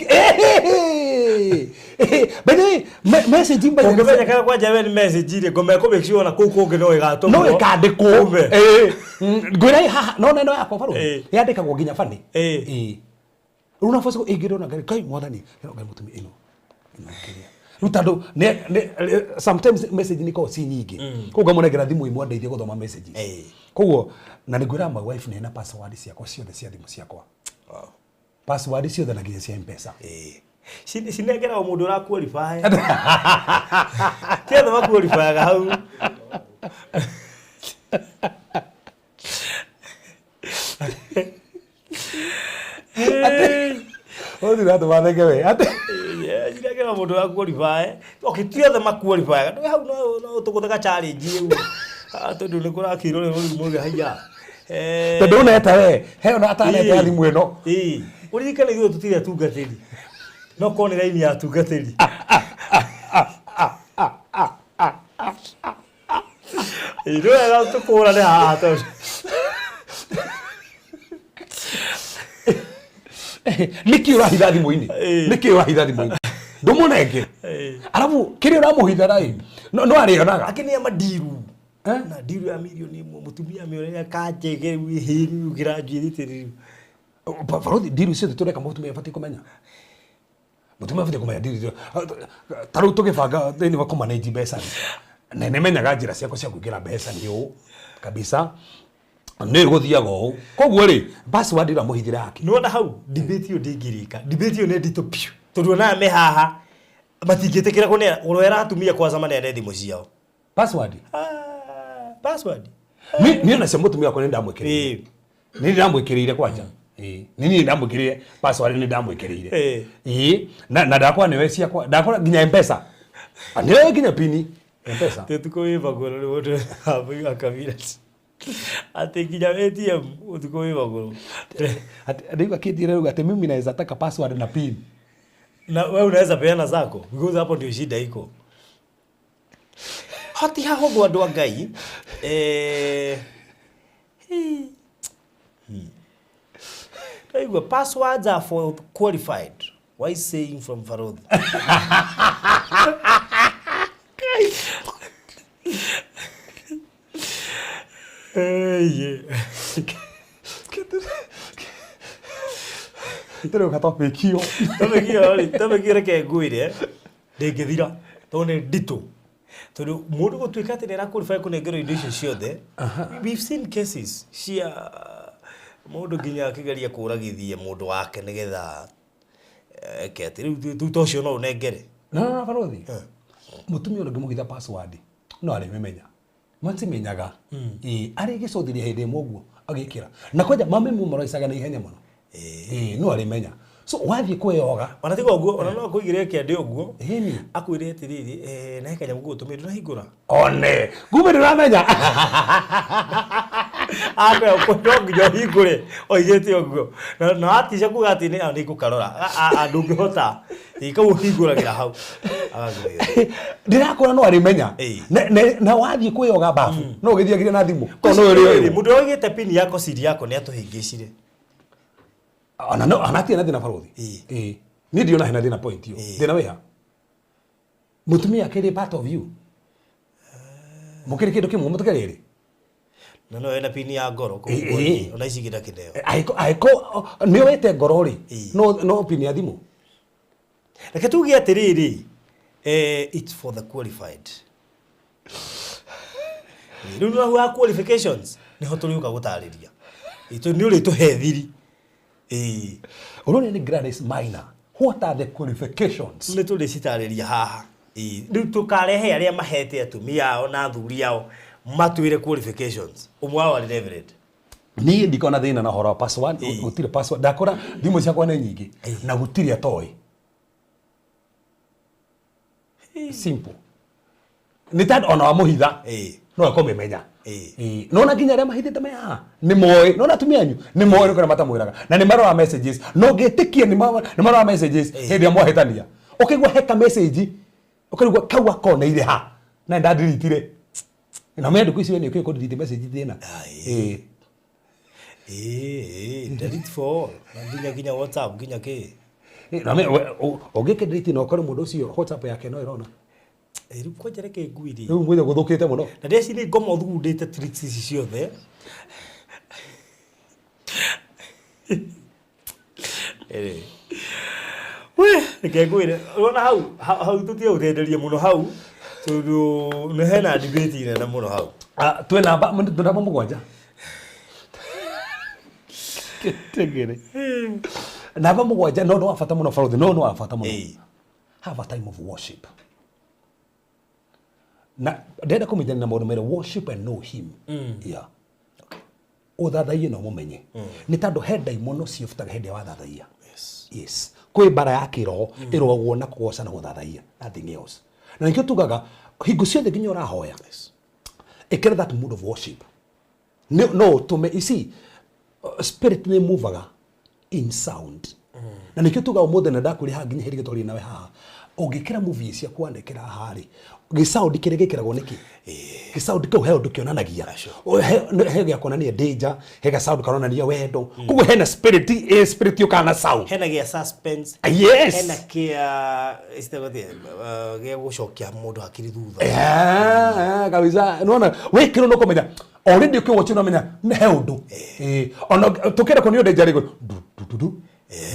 By the way, message by the way. Ũngĩmenya kana kwanja we nĩ message rĩ, ngoma ĩkũ make sure ona kũu kũngĩ no ĩgatũmwo. No ĩkandĩkwo. Ume. Ĩĩ. Ngwĩra ĩ haha, no neno yakwa barũthi. Yandĩkagwo nginya bani. Ĩĩ. Rĩu na boco ĩngĩrona Ngai, Ngai mwathani, ĩno Ngai mũtumia ĩno. Ĩno kĩrĩa. Rĩu tondũ sometimes message nĩ ikoragwo ci nyingĩ. Koguo ngamũnengera thimũ imwe andeithie gũthoma messages. Koguo na nĩ ngwĩra my wife nĩ na password ciakwa ciothe cia thimũ ciakwa. Password ciothe na nginya cia M-Pesa. Cinengera o mũndũ ũra qualify. Ti othe ma qualify hau. Ũthi ũratũma theke we. Atĩ Cinengera mũndũ ũra qualify. Okay, ti othe ma qualify. Ndũĩ hau no tũgũtheka challenge ĩu. Tondũ nĩ kũrakĩrwo rĩu mũge haiya. Tondũ ũnete we, he ona atanete ya thimũ ĩno. Ĩĩ. Ũririkane ithuĩ tũtirĩ atungatĩri. No korwo nĩ raini ya atungatĩri. Ĩĩ, nĩ wega tũkũrane haha tondũ. Nĩkĩ ũrahitha thimũ-inĩ? Nĩkĩ ũrahitha thimũ-inĩ? Ndũmũnenge. Arabu kĩrĩa ũramũhitha rĩ, no arĩonaga. Angĩ nĩ a mandiru. Na ndiru ya mirioni ĩmwe mũtumia amĩoneria kanjege rĩu ĩhĩ rĩu graduate rĩu. Barothi ndiru ciothe tũreka mũtumia abatiĩ kũmenya. Mũtumia abatiĩ kũmenya ndiru ciothe. Ta rĩu tũgĩbanga thĩinĩ wa kũmanage mbeca rĩ, na nĩmenyaga njĩra ciakwa cia kũingĩra mbeca nĩ ũũ kabisa nĩ gũthiaga ũũ. Koguo rĩ, password ũramũhithĩra yake. Nĩwona hau debate ĩyo ndĩngĩrĩka. Debate ĩyo nĩ nditũ biũ. Tondũ ona aya me haha matingĩtĩkĩra kũneana ũrera atumia kwanza maneane thimũ ciao. Password? Password? Niĩ ona cia mũtumia wakwa nĩ ndamwĩkĩrĩire. Nĩ ndamwĩkĩrĩire kwanja. Ĩĩ. Nĩ niĩ ndamwĩkĩrĩire password nĩ ndamwĩkĩrĩire. Ĩĩ. Na ndakora nĩwe ciakwa, ndakora nginya M-Pesa. Nĩwe nginya pini M-Pesa. Ũtukũ wĩ magũrũ nĩ mũndũ amũiga kamira. Atĩ nginya ATM ũtukũ wĩ magũrũ. Atĩ rĩu akĩnjĩra rĩu atĩ mimi naweza taka password na pin. Na wewe unaweza peana zako because hapo ndio shida iko. Hati hahũthũ andũ a Ngai. Ndaigua passwords are for qualified. Why saying from Faroth? Tũrĩ gatopic ĩyo. Topic ĩyo rĩ, topic ĩyo reke ngwĩre ndĩngĩthira tondũ nĩ nditũ. Tondũ mũndũ gũtuĩka atĩ nĩ ara qualify kũnengerwo indo icio ciothe, we've seen cases cia mũndũ nginya akĩgeria kũragithia mũndũ wake nĩgetha eke atĩ rĩu rĩu ta ũcio no ũnengere. No, no, no, Barothi. Mũtumia ũrĩa ũngĩmũhitha password no arĩmĩmenya. Matimenyaga. Ĩĩ, arĩgĩcũthĩria hĩndĩ ĩmwe ũguo agĩkĩra. Na kwanja mami mu maraicaga na ihenya mũno. Ĩĩ, no arĩmenya. So wathiĩ kwĩyoga. Ona tiga ũguo, ona no akũigĩre kĩande ũguo. Ĩni. Akwĩre atĩrĩrĩ, na he kanyamũ ngũgũtũmĩra ndũnahingũra. One, kumbe ndũramenya. Akwĩra no nginya ũhingũre, oigĩte ũguo. Na watica kuga atĩ nĩ ngũkarora. Ndũngĩhota. Ĩĩ, kau ũhingũragĩra hau. Agakũhingũra. Ndĩrakora no arĩmenya. Na wathiĩ kwĩyoga bafu, no ũgĩthiagĩre na thimũ. Tondũ no ĩrĩ Ĩĩ, mũndũ ũrĩa oigĩte pin yako siri yako nĩ atũhĩngĩcire. Ona no, ona hatirĩ na thĩna barothi. Ĩĩ. Niĩ ndiona hena thĩna point ĩyo. Thĩna wĩ ha? Mũtumia akĩrĩ part of you. Mũkĩrĩ kĩndũ kĩmwe mũtikĩrĩ erĩ. Na no ena pin ya ngoro, koguo ona ici ingĩ ndakĩneo. Angĩkorwo nĩ wete ngoro rĩ, no pin ya thimũ. Reke tuge atĩrĩrĩ, it's for the qualified. Rĩu nĩ wa qualifications, nĩho tũrĩũka gũtarĩria. Nĩ ũrĩtũhe thiri. Ũrona nĩ Gladys Maina. What are the qualifications? Nĩ tũrĩcitarĩria haha. Rĩu tũkarehe arĩa mahete atumia ao na athuri ao matwĩre qualifications. Ũmwe wao arĩ reverend. Niĩ ndikona thĩna na ũhoro wa password, gũtirĩ password. Ndakora thimũ ciakwa nĩ nyingĩ na gũtirĩ atoĩ. Simple. Nĩ tondũ ona wamũhitha no ekũmĩmenya. Nona nginya arĩa mahithĩte me haha nĩ moĩ, nona atumia anyu nĩ moĩ nĩ kũrĩa matamwĩraga na nĩ marora messages, no ngĩtĩkie nĩ marora messages hĩndĩ ĩrĩa mwahĩtania. Ũkaigua heka message, ũkaigua kau akoneire ha na ndandiritire. Na me ndukũ icio nĩ ũkĩũĩ kũndiriti message thĩna. Delete for all. Nginya WhatsApp, nginya kĩ. Na me ũngĩkĩndiriti na ũkore mũndũ ũcio WhatsApp yake no ĩrona. Rĩu kwanja reke ngwĩre. Rĩu mwĩrĩ gũthũkĩte mũno. Na ndeci nĩ ngoma ũthugundĩte tricks ici ciothe. We, reke ngwĩre, ũrona hau, hau tũtige gũtenderia mũno hau, tondũ nĩ hena debate nene mũno hau. Twĩ namba, twĩ namba mũgwanja. Tegere. Namba mũgwanja no nĩ wa bata mũno barothi, no nĩ wa bata mũno. Have a time of worship. Na ndĩrenda kũmenyana na maũndũ merĩ, worship and know him. Yeah. Ũthathaiye na ũmũmenye. Nĩ tondũ he ndaimono ciĩbutaga hĩndĩ ĩrĩa wathathaiya. Yes. Kwĩ mbara ya kĩroho ĩrũagwo na kũgoca na gũthathaiya, nothing else. Na nĩkĩo tugaga hingo ciothe nginya ũrahoya, ĩkĩra that mood of worship. No ũtũme, you see, spirit nĩ movaga in sound. Na nĩkĩo tugaga ũmũthĩ na ndakwĩra nginya hĩndĩ ĩrĩa nawe haha, ũngĩkĩra movie ciaku wanekĩra haha rĩ, gĩsound kĩrĩa gĩkĩragwo nĩkĩ? Gĩsound kĩu he ũndũ kĩonanagia. He gĩa kuonania danger, he ga sound karonania wendo. Koguo hena spirit, spirit yũkaga na sound. Hena gĩa suspense. Yes. Hena kĩa, gĩa gũcokia mũndũ hakiri thutha. Kabisa. Nĩwona, wĩkĩrwo nĩ ũkũmenya. Already ũkĩwatch ũramenya nĩ he ũndũ. Ona tũkĩenda kuonio danger rĩ, du, du, du, du.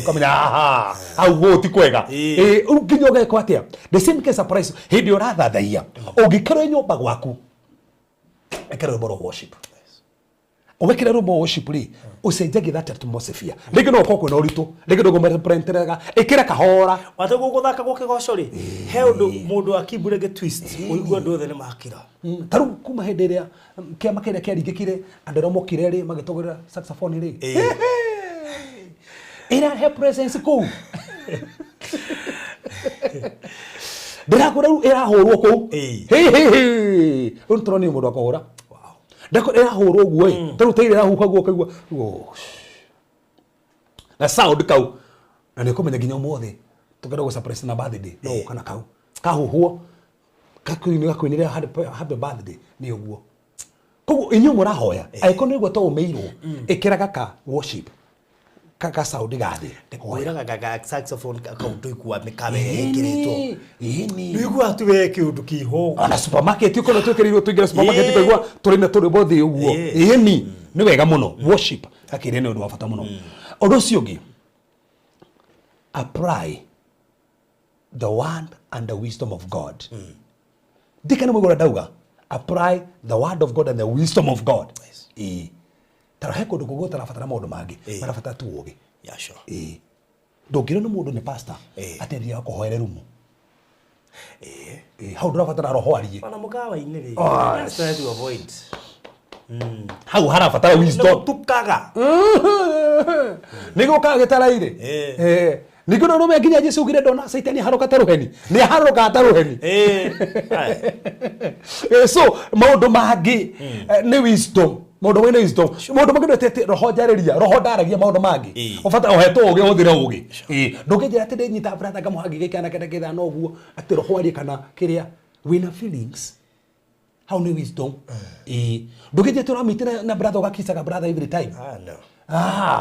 Ukamenya, aha, hau gũũ ti kwega. Rĩu nginya ũgekwo atĩa? The same case applies hĩndĩ ĩrĩa ũrathathaiya. Ũngĩkorwo nyũmba gwaku, ĩkĩra rwĩmbo rwa worship. Ũgekĩra rwĩmbo rwa worship rĩ, ũcenjagia that atmosphere. Rĩngĩ no ũkorwo kwĩna ũritũ, rĩngĩ ndũkũmũpresenterega, ĩkĩra kahora. Wate gũgũthaka gwa kĩgoco rĩ, he ũndũ mũndũ akimbũre gĩ twist, ũigue andũ othe nĩ makira. Ta rĩu kuma hĩndĩ ĩrĩa kĩama kĩrĩa kĩaringĩkire, andũ arĩa mokire rĩ, magĩtũgĩra saxophone rĩ. Ĩrahe presence kũu. Ndĩrakwĩra rĩu ĩrahũrwo kũu. Rĩu nĩtũronire mũndũ akũhũra. Ndako ĩrahũrwo ũguo ĩ. Ta rĩu taira ĩrahuha guo ũkaigua, oh. Na sound kau. Na nĩ ũkũmenya nginya ũmũthĩ tũkĩenda gũ surprise na birthday, no ũka na kau. Kahuhwo, gakuinĩra happy birthday, nĩ ũguo. Koguo inyuĩ mũrahoya, angĩkorwo nĩ ũguo to ũmĩirwo, ĩkĩra gaka worship. Kaka sound ga thĩ. Ngwĩraga gaka saxophone kau ndũiguaga mĩkawa ĩrĩa ĩkĩrĩtwo. Ĩni. Ndũiguaga tu we kĩũndũ kĩho. Ona supermarket ũkorwo twĩkĩrĩirwo tũingĩre supermarket ũkaigua tũrĩ na tũrwĩmbo thĩ ũguo. Ĩni. Nĩ wega mũno. Worship hakĩrĩ nĩ ũndũ wa bata mũno. Ũndũ ũcio ũngĩ, apply the word and the wisdom of God. Ndikana mũigua ũrĩa ndauga. Apply the word of God and the wisdom of God. Ta he kũndũ kũngĩ ũtarabatara maũndũ mangĩ, marabatara tu ũũgĩ. Yeah, sure. Ndũngĩrwo nĩ mũndũ nĩ pastor, atĩ athiaga kũhoere rumu. Hau ndũrabatara roho arie. Ona mũkawa-inĩ rĩ, just try to avoid. Hau harabatara wisdom. Nĩ gũtukaga. Nĩ gũkaga gĩtaraire. Ningĩ no ũrũme nginya Jesũ augire ndona Caitani aharũka ta rũheni. Nĩ aharũkaga ta rũheni. So maũndũ mangĩ, nĩ wisdom. Maũndũ mangĩ nĩ wisdom. Maũndũ mangĩ ndwĩtĩte roho njarĩria, roho ndaragia maũndũ mangĩ. Ũbata ũhetwo ũũgĩ ũhũthĩre ũũgĩ. Ndũngĩnjĩra atĩ ndĩnyita brother ngamũha ngigĩ kana kenda kĩthano ũguo, atĩ roho arie kana kĩrĩa. Wĩna feelings. Hau nĩ wisdom. Ndũngĩnjĩra atĩ ũramĩtĩra na brother ũgakicaga brother every time. No.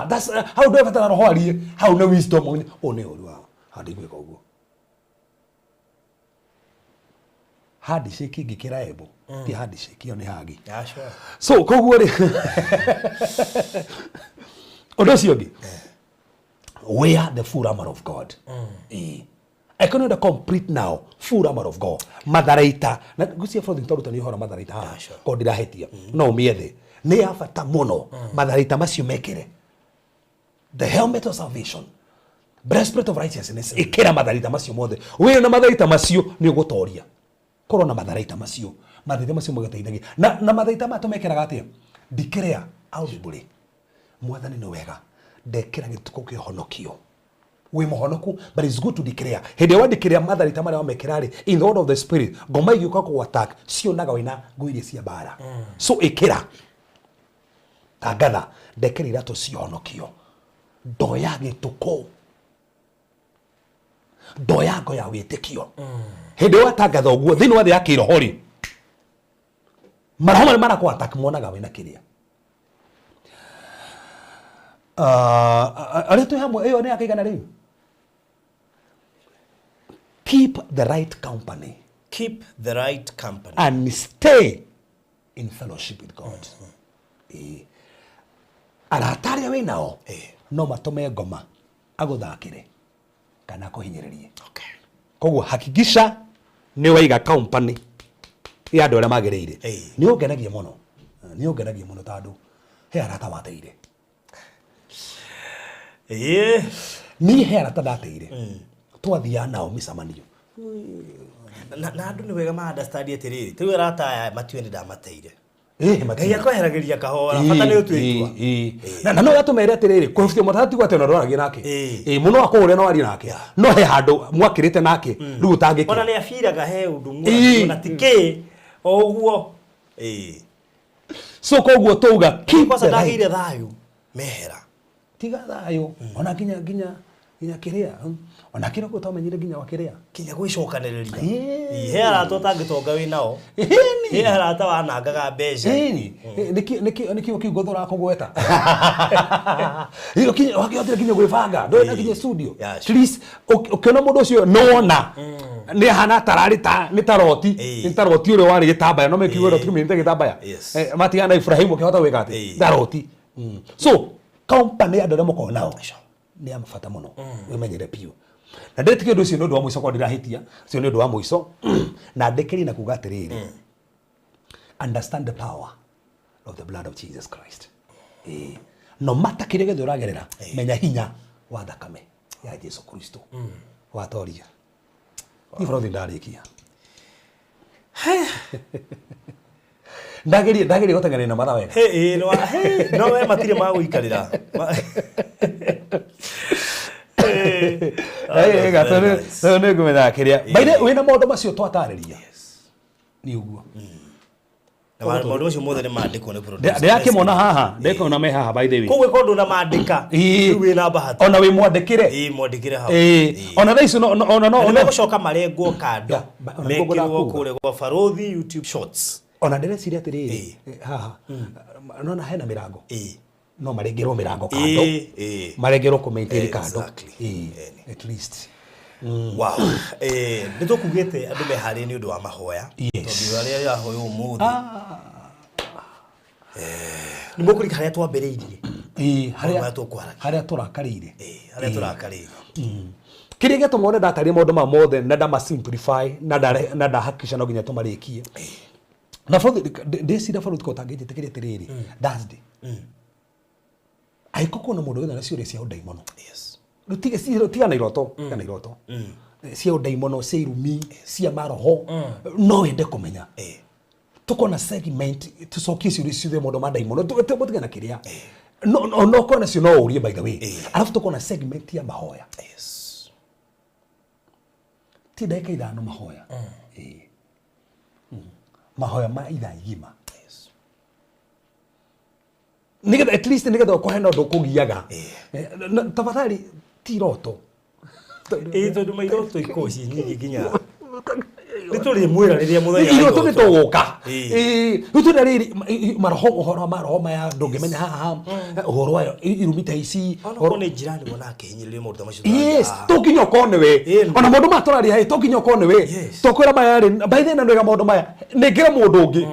That's, hau ndũrabatara roho arie. Hau nĩ wisdom. Ũũ nĩ ũru wao. Hau ndingwĩka ũguo. Handshake ingĩkĩra ebo, ti handshake, ĩyo nĩ hagi. Yeah, sure. So, koguo rĩ, ũndũ ũcio ũngĩ, wear the full armor of God. I can not complete now full armor of God. Matharaita. Na ngwĩciria bũrũri nĩtwarutania ũhoro wa matharaita haha. Yeah, sure. Korwo ndirahĩtia. No ũmĩethe. Nĩ ya bata mũno. Matharaita macio mekĩre. The helmet of salvation, breastplate of righteousness, ikira matharita macio mothe. Wĩ na matharita macio nĩ ũgũtoria. Korwo na matharita macio, matharita macio magateithagia. Na matharita maya tũmekĩraga atĩa? Ndikĩrĩa audibly. Mwathani nĩ wega. Ndekĩra gĩtukũ kĩhonokio. Wĩ mũhonoku, but it's good to declare. Hĩndĩ ĩrĩa wandeclare matharita marĩa wamekĩra rĩ, in the order of the spirit, ngoma igĩũka kũ attack, cionaga wĩna nguo iria cia mbara. So ĩkĩra. Tangatha, ndekĩra iratũ cia ũhonokio. Ndoya gĩtukũ. Ndoya ngo ya wĩtĩkio. Hĩndĩ ĩyo watangatha ũguo, thĩinĩ wa thĩ ya kĩroho rĩ, maroho marĩa marakũ attack monaga wĩna kĩrĩa. Arĩa twĩ hamwe, ĩyo nĩ ya kĩigana rĩu. Keep the right company. Keep the right company. And stay in fellowship with God. Arata arĩa wĩ nao no matũme ngoma agũthakĩre kana akũhinyĩrĩrie. Okay. Koguo hakikisha nĩ waiga company ya andũ arĩa magĩrĩire. Nĩ ũngenagia mũno. Nĩ ũngenagia mũno tondũ he arata wateire. Niĩ he arata ndateire. Twathiaga nao mĩcemanio. Na andũ nĩ wega ma understand atĩrĩrĩ, rĩu arata aya matiũĩ nĩ ndamateire. Ngai akweheragĩria kahora, bata nĩ ũtue itua. Na no gatũmere atĩrĩrĩ, kũhutia mũtata tigwo atĩ ona ndwaragia nake. Mũno akũhũrĩra no arie nake. No he handũ mwakĩrĩte nake, rĩu ũtangĩkĩra. Ona nĩ abiraga he ũndũ mwega, na ti kĩ, o ũguo. So koguo tũuga keep the right. Ndagĩire thayũ, mehera. Tiga thayũ, ona nginya kĩrĩa, ona kĩrĩa ũtamenyire nginya wa kĩrĩa. Kinya gwĩcokanĩrĩria. He arata ũtangĩtonga wĩ nao. He arata wanangaga mbeca. Nĩkĩo kiugo tũrakũgweta. Wakĩhotire nginya gwĩbanga, ndũrĩ na nginya studio. At least ũkĩona mũndũ ũcio nĩwona nĩ ahana tararĩ ta nĩ taroti, nĩ taroti ũrĩa warĩ gĩtambaya, no mekiugo roti kĩmĩte gĩtambaya. Matigana na Ibrahimu ũkĩhota gwĩka atĩ taroti. So company andũ arĩa mũkoragwo nao nĩ ya bata mũno, wĩmenyere biũ. Na ndĩrĩtikia ũndũ ũcio nĩ ũndũ wa mũico, korwo ndirahĩtia, ũcio nĩ ũndũ wa mũico. Na ndĩkĩrie na kuga atĩrĩrĩ, understand the power of the blood of Jesus Christ. No matter kĩrĩa gĩothe ũragerera, menya hinya wa thakame ya Jesu Kristo. Watoria. Niĩ bũrũri ndarĩkia. Ndagerie gũteng'eria na mathaa wega. No we matirĩ magũikarĩra. Nĩ ngũmenyaga kĩrĩa. By the way, wĩna maũndũ macio twatarĩria. Nĩ ũguo. Na maũndũ macio mothe nĩ mandĩkwo nĩ producer. Ndĩrakĩmona haha, ndĩkona me haha by the way. Koguo ĩkorwo ndũnamandĩka, rĩu wĩna bahati. Ona wĩ mwandĩkĩre. Mwandĩkĩre hau. Ona thaa ici no nĩmegũcoka marengwo kando. Mekĩrwo kũrĩa gwa Barũthi YouTube Shorts. Ona ndĩreciria atĩrĩrĩ, haha, nona hena mĩrango. No marengerwo mĩrango kando. Marengerwo kũmaintain kando. At least. Wow. Nĩ tũkugĩte andũ meharĩrie nĩ ũndũ wa mahoya. Tondũ arĩa yahoya ũmũthĩ. Nĩ mũkũrika harĩa twambĩrĩirie. Harĩa tũrakarĩire. Harĩa tũrakarĩire. Kĩrĩa gĩatũma wone ndatarĩria maũndũ maya mothe na ndama simplify na ndahakikisha no nginya tũmarĩkie. Na bũrũri ndĩciria bũrũri ko ũtangĩnjĩtĩkĩria atĩrĩrĩ, Thursday. Angĩkorwo kwĩna mũndũ wĩna ciũria cia ũndaimono. Tiga na iroto, tiga na iroto. Cia ũndaimono, cia irumi, cia maroho, no wende kũmenya. Tũkona segment tũcokie ciũria ciothe maũndũ ma ndaimono, tũtige na kĩrĩa. No kona cio no ũrie by the way. Alafu tũkona segment ya mahoya. Ti ndagĩka ithano mahoya. Mahoya ma ithaa igima. Nĩgetha at least nĩgetha ũkorwo hena ũndũ ũkũgiaga. Tafadhali ti iroto. Tondũ mairoto ikoragwo ciĩ nyingĩ nginya. Nĩ tũrĩmwĩra rĩrĩa mũthenya wa iroto nĩ tũgũka. Rĩu twĩna rĩrĩ maroho, ũhoro wa maroho maya ndũngĩmenya haha, ũhoro wa irumi ta ici. Onokorwo nĩ njirani wona akĩhinyĩrĩrio maũndũ ta macio. Yes, to nginya ũkorwo nĩwe. Ona maũndũ maya tũraria, to nginya ũkorwo nĩwe. Tũkwĩra maya rĩ, by the way na nĩwega maũndũ maya, nengera mũndũ ũngĩ.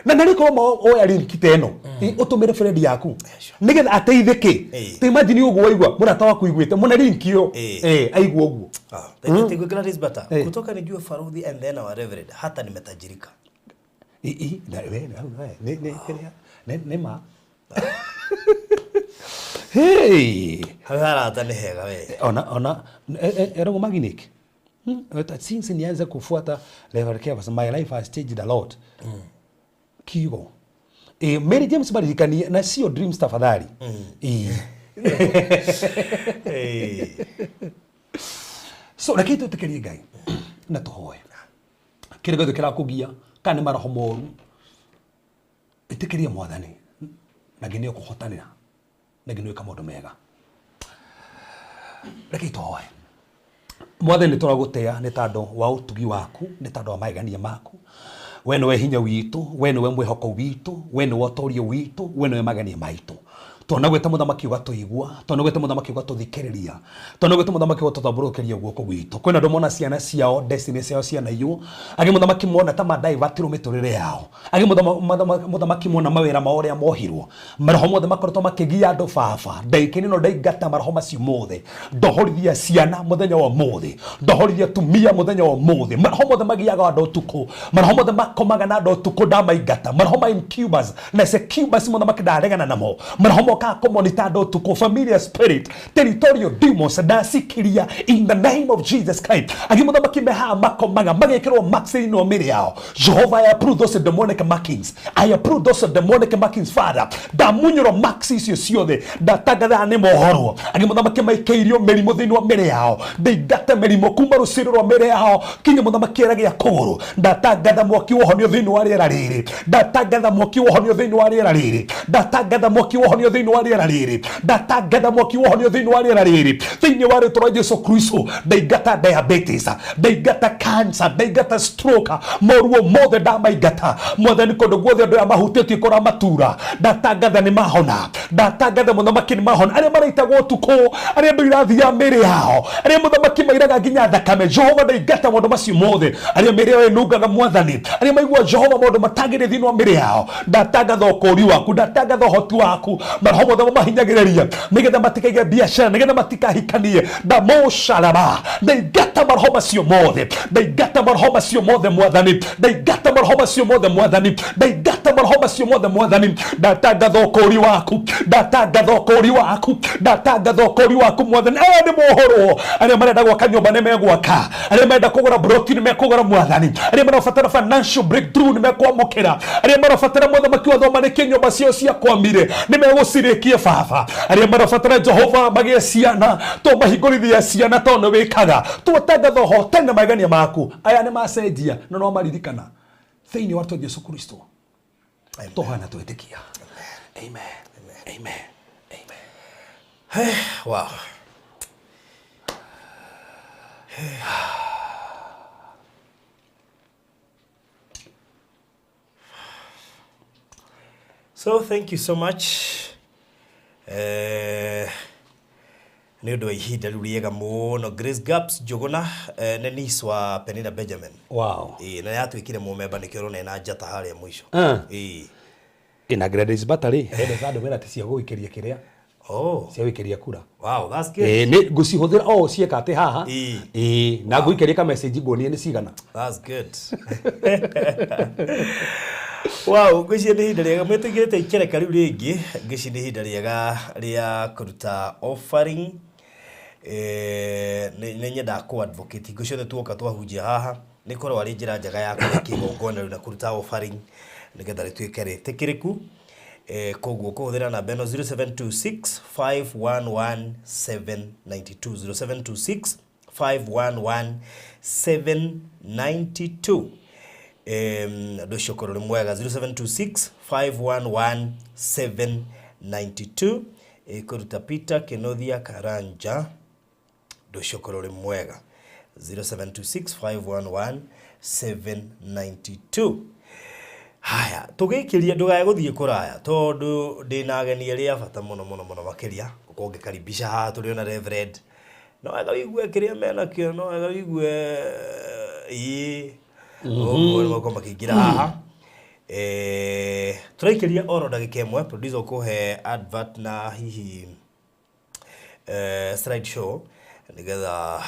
Na narĩ korwo oya link ta ĩno, ũtũmĩre friend yaku. Nĩgetha ateithĩke. Ta imagine ũguo waigua, mũrata waku aiguĩte, mũne link ĩyo. Aigua ũguo. Gladys Bata, kutoka nijue Faruthi and then our reverend, hata nimetajirika. Nĩ ma. Hey! Hau harata nĩ hega we. Ona ona eragwo Maginik. Since nianze kufuata Reverend Kevas, my life has changed a lot. Kiugo. Mary James baririkanie na sio dreams tafadhali. Hey. So reke twĩtĩkĩrie Ngai na tũhoe. Kĩrĩa gĩothe kĩrakũgia kana nĩ maroho moru, ĩtĩkĩria Mwathani na nginya ũkũhotanĩra na nginya wĩka maũndũ mega. Reke tũhoe. Mwathani nĩ tũragũtĩa nĩ tondũ wa ũtugi waku, nĩ tondũ wa magegania maku. We nĩwe hinya witũ, we nĩwe mwĩhoko witũ, we nĩwe ũtorio witũ, we nĩwe magegania maitũ. Twanagwĩta mũthamaki ũgatũigua, twanagwĩta mũthamaki ũgatũthikĩrĩria, twanagwĩta mũthamaki ũgatũtambũrũkĩria guoko gwitũ. Kwĩna andũ mona ciana ciao, destiny ciao cianaiywo, angĩ mũthamaki mona ta madaivatirwo mĩtũrĩre yao, angĩ mũthamaki mona mawĩra mao ũrĩa mohirwo, maroho mothe makoretwo makĩgia andũ baba. Ndagĩka ĩno ndaingata maroho macio mothe, ndohorithia ciana mũthenya wa ũmũthĩ, ndohorithia atumia mũthenya wa ũmũthĩ. Maroho mothe magiaga andũ ũtukũ, maroho mothe makomaga na andũ ũtukũ ndamaingata, maroho ma incubus na succubus mũthamaki ndaregana namo, maroho mokaga kũmonita andũ ũtukũ, familiar spirit, territorial demons ndacikiria in the name of Jesus Christ. Angĩ mũthamaki mehaha makomaga magekĩrwo marks thĩinĩ wa mĩĩrĩ yao. Jehovah, I approve those demonic markings. I approve those demonic markings, Father. Ndamunyũrwo marks icio ciothe, ndatangathaga nĩ mohorwo. Angĩ mũthamaki maikĩirio mĩrimũ thĩinĩ wa mĩĩrĩ yao, ndaingata mĩrimũ kuma rũciaro rwa mĩĩrĩ yao kinya mũthamaki kĩara gĩa kũgũrũ. Ndatangatha mwaki wa ũhonio thĩinĩ wa rĩera rĩrĩ, ndatangatha mwaki wa ũhonio thĩinĩ wa rĩera rĩrĩ, ndatangatha mwaki wa ũhonio thĩinĩ wa rĩera rĩrĩ, ndatangatha mwaki wa ũhonio thĩinĩ wa rĩera rĩrĩ, thĩinĩ wa rĩtwa rĩa Jesu Kristo. Ndaingata diabetes, ndaingata cancer, ndaingata stroke, moruo mothe ndamaingata. Mwathani, kũndũ guothe andũ aya mahutĩtie kũramatura, ndatangatha nĩ mahona, ndatangatha mũthamaki nĩ mahona. Arĩa maraitagwo ũtukũ, arĩa andũ irathiaga mĩĩrĩ yao, arĩa mũthamaki mairaga nginya thakame, Jehova ndaingata maũndũ macio mothe. Arĩa mĩĩrĩ yao ĩnungaga Mwathani, arĩa maigua Jehova maũndũ matagĩrĩire thĩinĩ wa mĩĩrĩ yao, ndatangatha ũkũũri waku, ndatangatha ũhoti waku. Maroho mothe mamahinyagĩrĩria nĩgetha matikaige biacara, nĩgetha matikahikanie, ndamũcaraba, ndaingata maroho macio mothe, ndaingata maroho macio mothe Mwathani, ndaingata maroho macio mothe Mwathani, ndaingata maroho macio mothe Mwathani. Ndatangatha ũkũũri waku, ndatangatha ũkũũri waku, ndatangatha ũkũũri waku Mwathani. Aya nĩ mohorwo, arĩa marenda gwaka nyũmba nĩ megwaka, arĩa marenda kũgũra broti nĩ mekũgũra Mwathani, arĩa marabatara financial breakthrough nĩ mekwamũkĩra, arĩa marabatara mũthamaki wa thoma nĩkĩ nyũmba ciao ciakwamire nĩ megũcirĩkia baba, arĩa marabatara Jehova magĩe ciana to mahingũrithia ciana to nĩ wĩkaga. Twatangatha ũhotani na magegania maku, aya nĩ macenjia na no maririkana thĩinĩ wa rĩtwa Jesu Kristo. Tũhoya na twĩtĩkia. Amen. Amen. Amen. Wow. So thank you so much. Nĩ ũndũ wa ihinda rĩu rĩega mũno. Grace Gaps Njũgũna, nĩ niece wa Penina Benjamin. Wow. Ĩĩ, na yatuĩkire mũmemba nĩkĩo ũrona ĩna njata harĩa mũico. Ĩĩ. Ĩna Gladys Battery, hena andũ mena cia gũgĩkĩria kĩrĩa. Oh. Cia gũikĩria kura. Wow, that's good. Nĩ ngũcihũthĩra o ciĩka atĩ haha. Ĩĩ. Ĩĩ, na ngũikĩria ka message nguonie nĩ cigana. That's good. Wow, ngwĩciria nĩ ihinda rĩega mwĩtĩkĩrĩte ikereka rĩu rĩngĩ. Ngwĩciria nĩ ihinda rĩega rĩa kũruta offering. Nĩ nyendaga kũ advocate hingo ciothe tuoka twahunjia haha nĩ korwo arĩ njĩra njega ya kũrĩa kĩgongona rĩu na kũruta offering nĩgetha rĩtuĩke rĩtĩkĩrĩku. Koguo kũhũthĩra namba ĩno 0726 511 792, 0726 511 792. Ũndũ ũcio ũkorwo ũrĩ mwega. 0726 511 792. Kũruta Peter Kenothia Karanja, ũndũ ũcio ũkorwo ũrĩ mwega. 0726 511 792. Haya, tũgĩikĩria ndũgae gũthiĩ kũraya tondũ ndĩna ageni arĩa a bata mũno mũno mũno makĩria. Gũkorwo ngĩkaribisha haha tũrĩ ona Reverend, no wega wĩigue kĩrĩa menakĩo, no wega wĩigue ĩĩ ũguo nĩ makorwo makĩingĩra haha. Tũraikĩria oro ndagĩka ĩmwe, producer ũkũhe advert na hihi slide show nĩgetha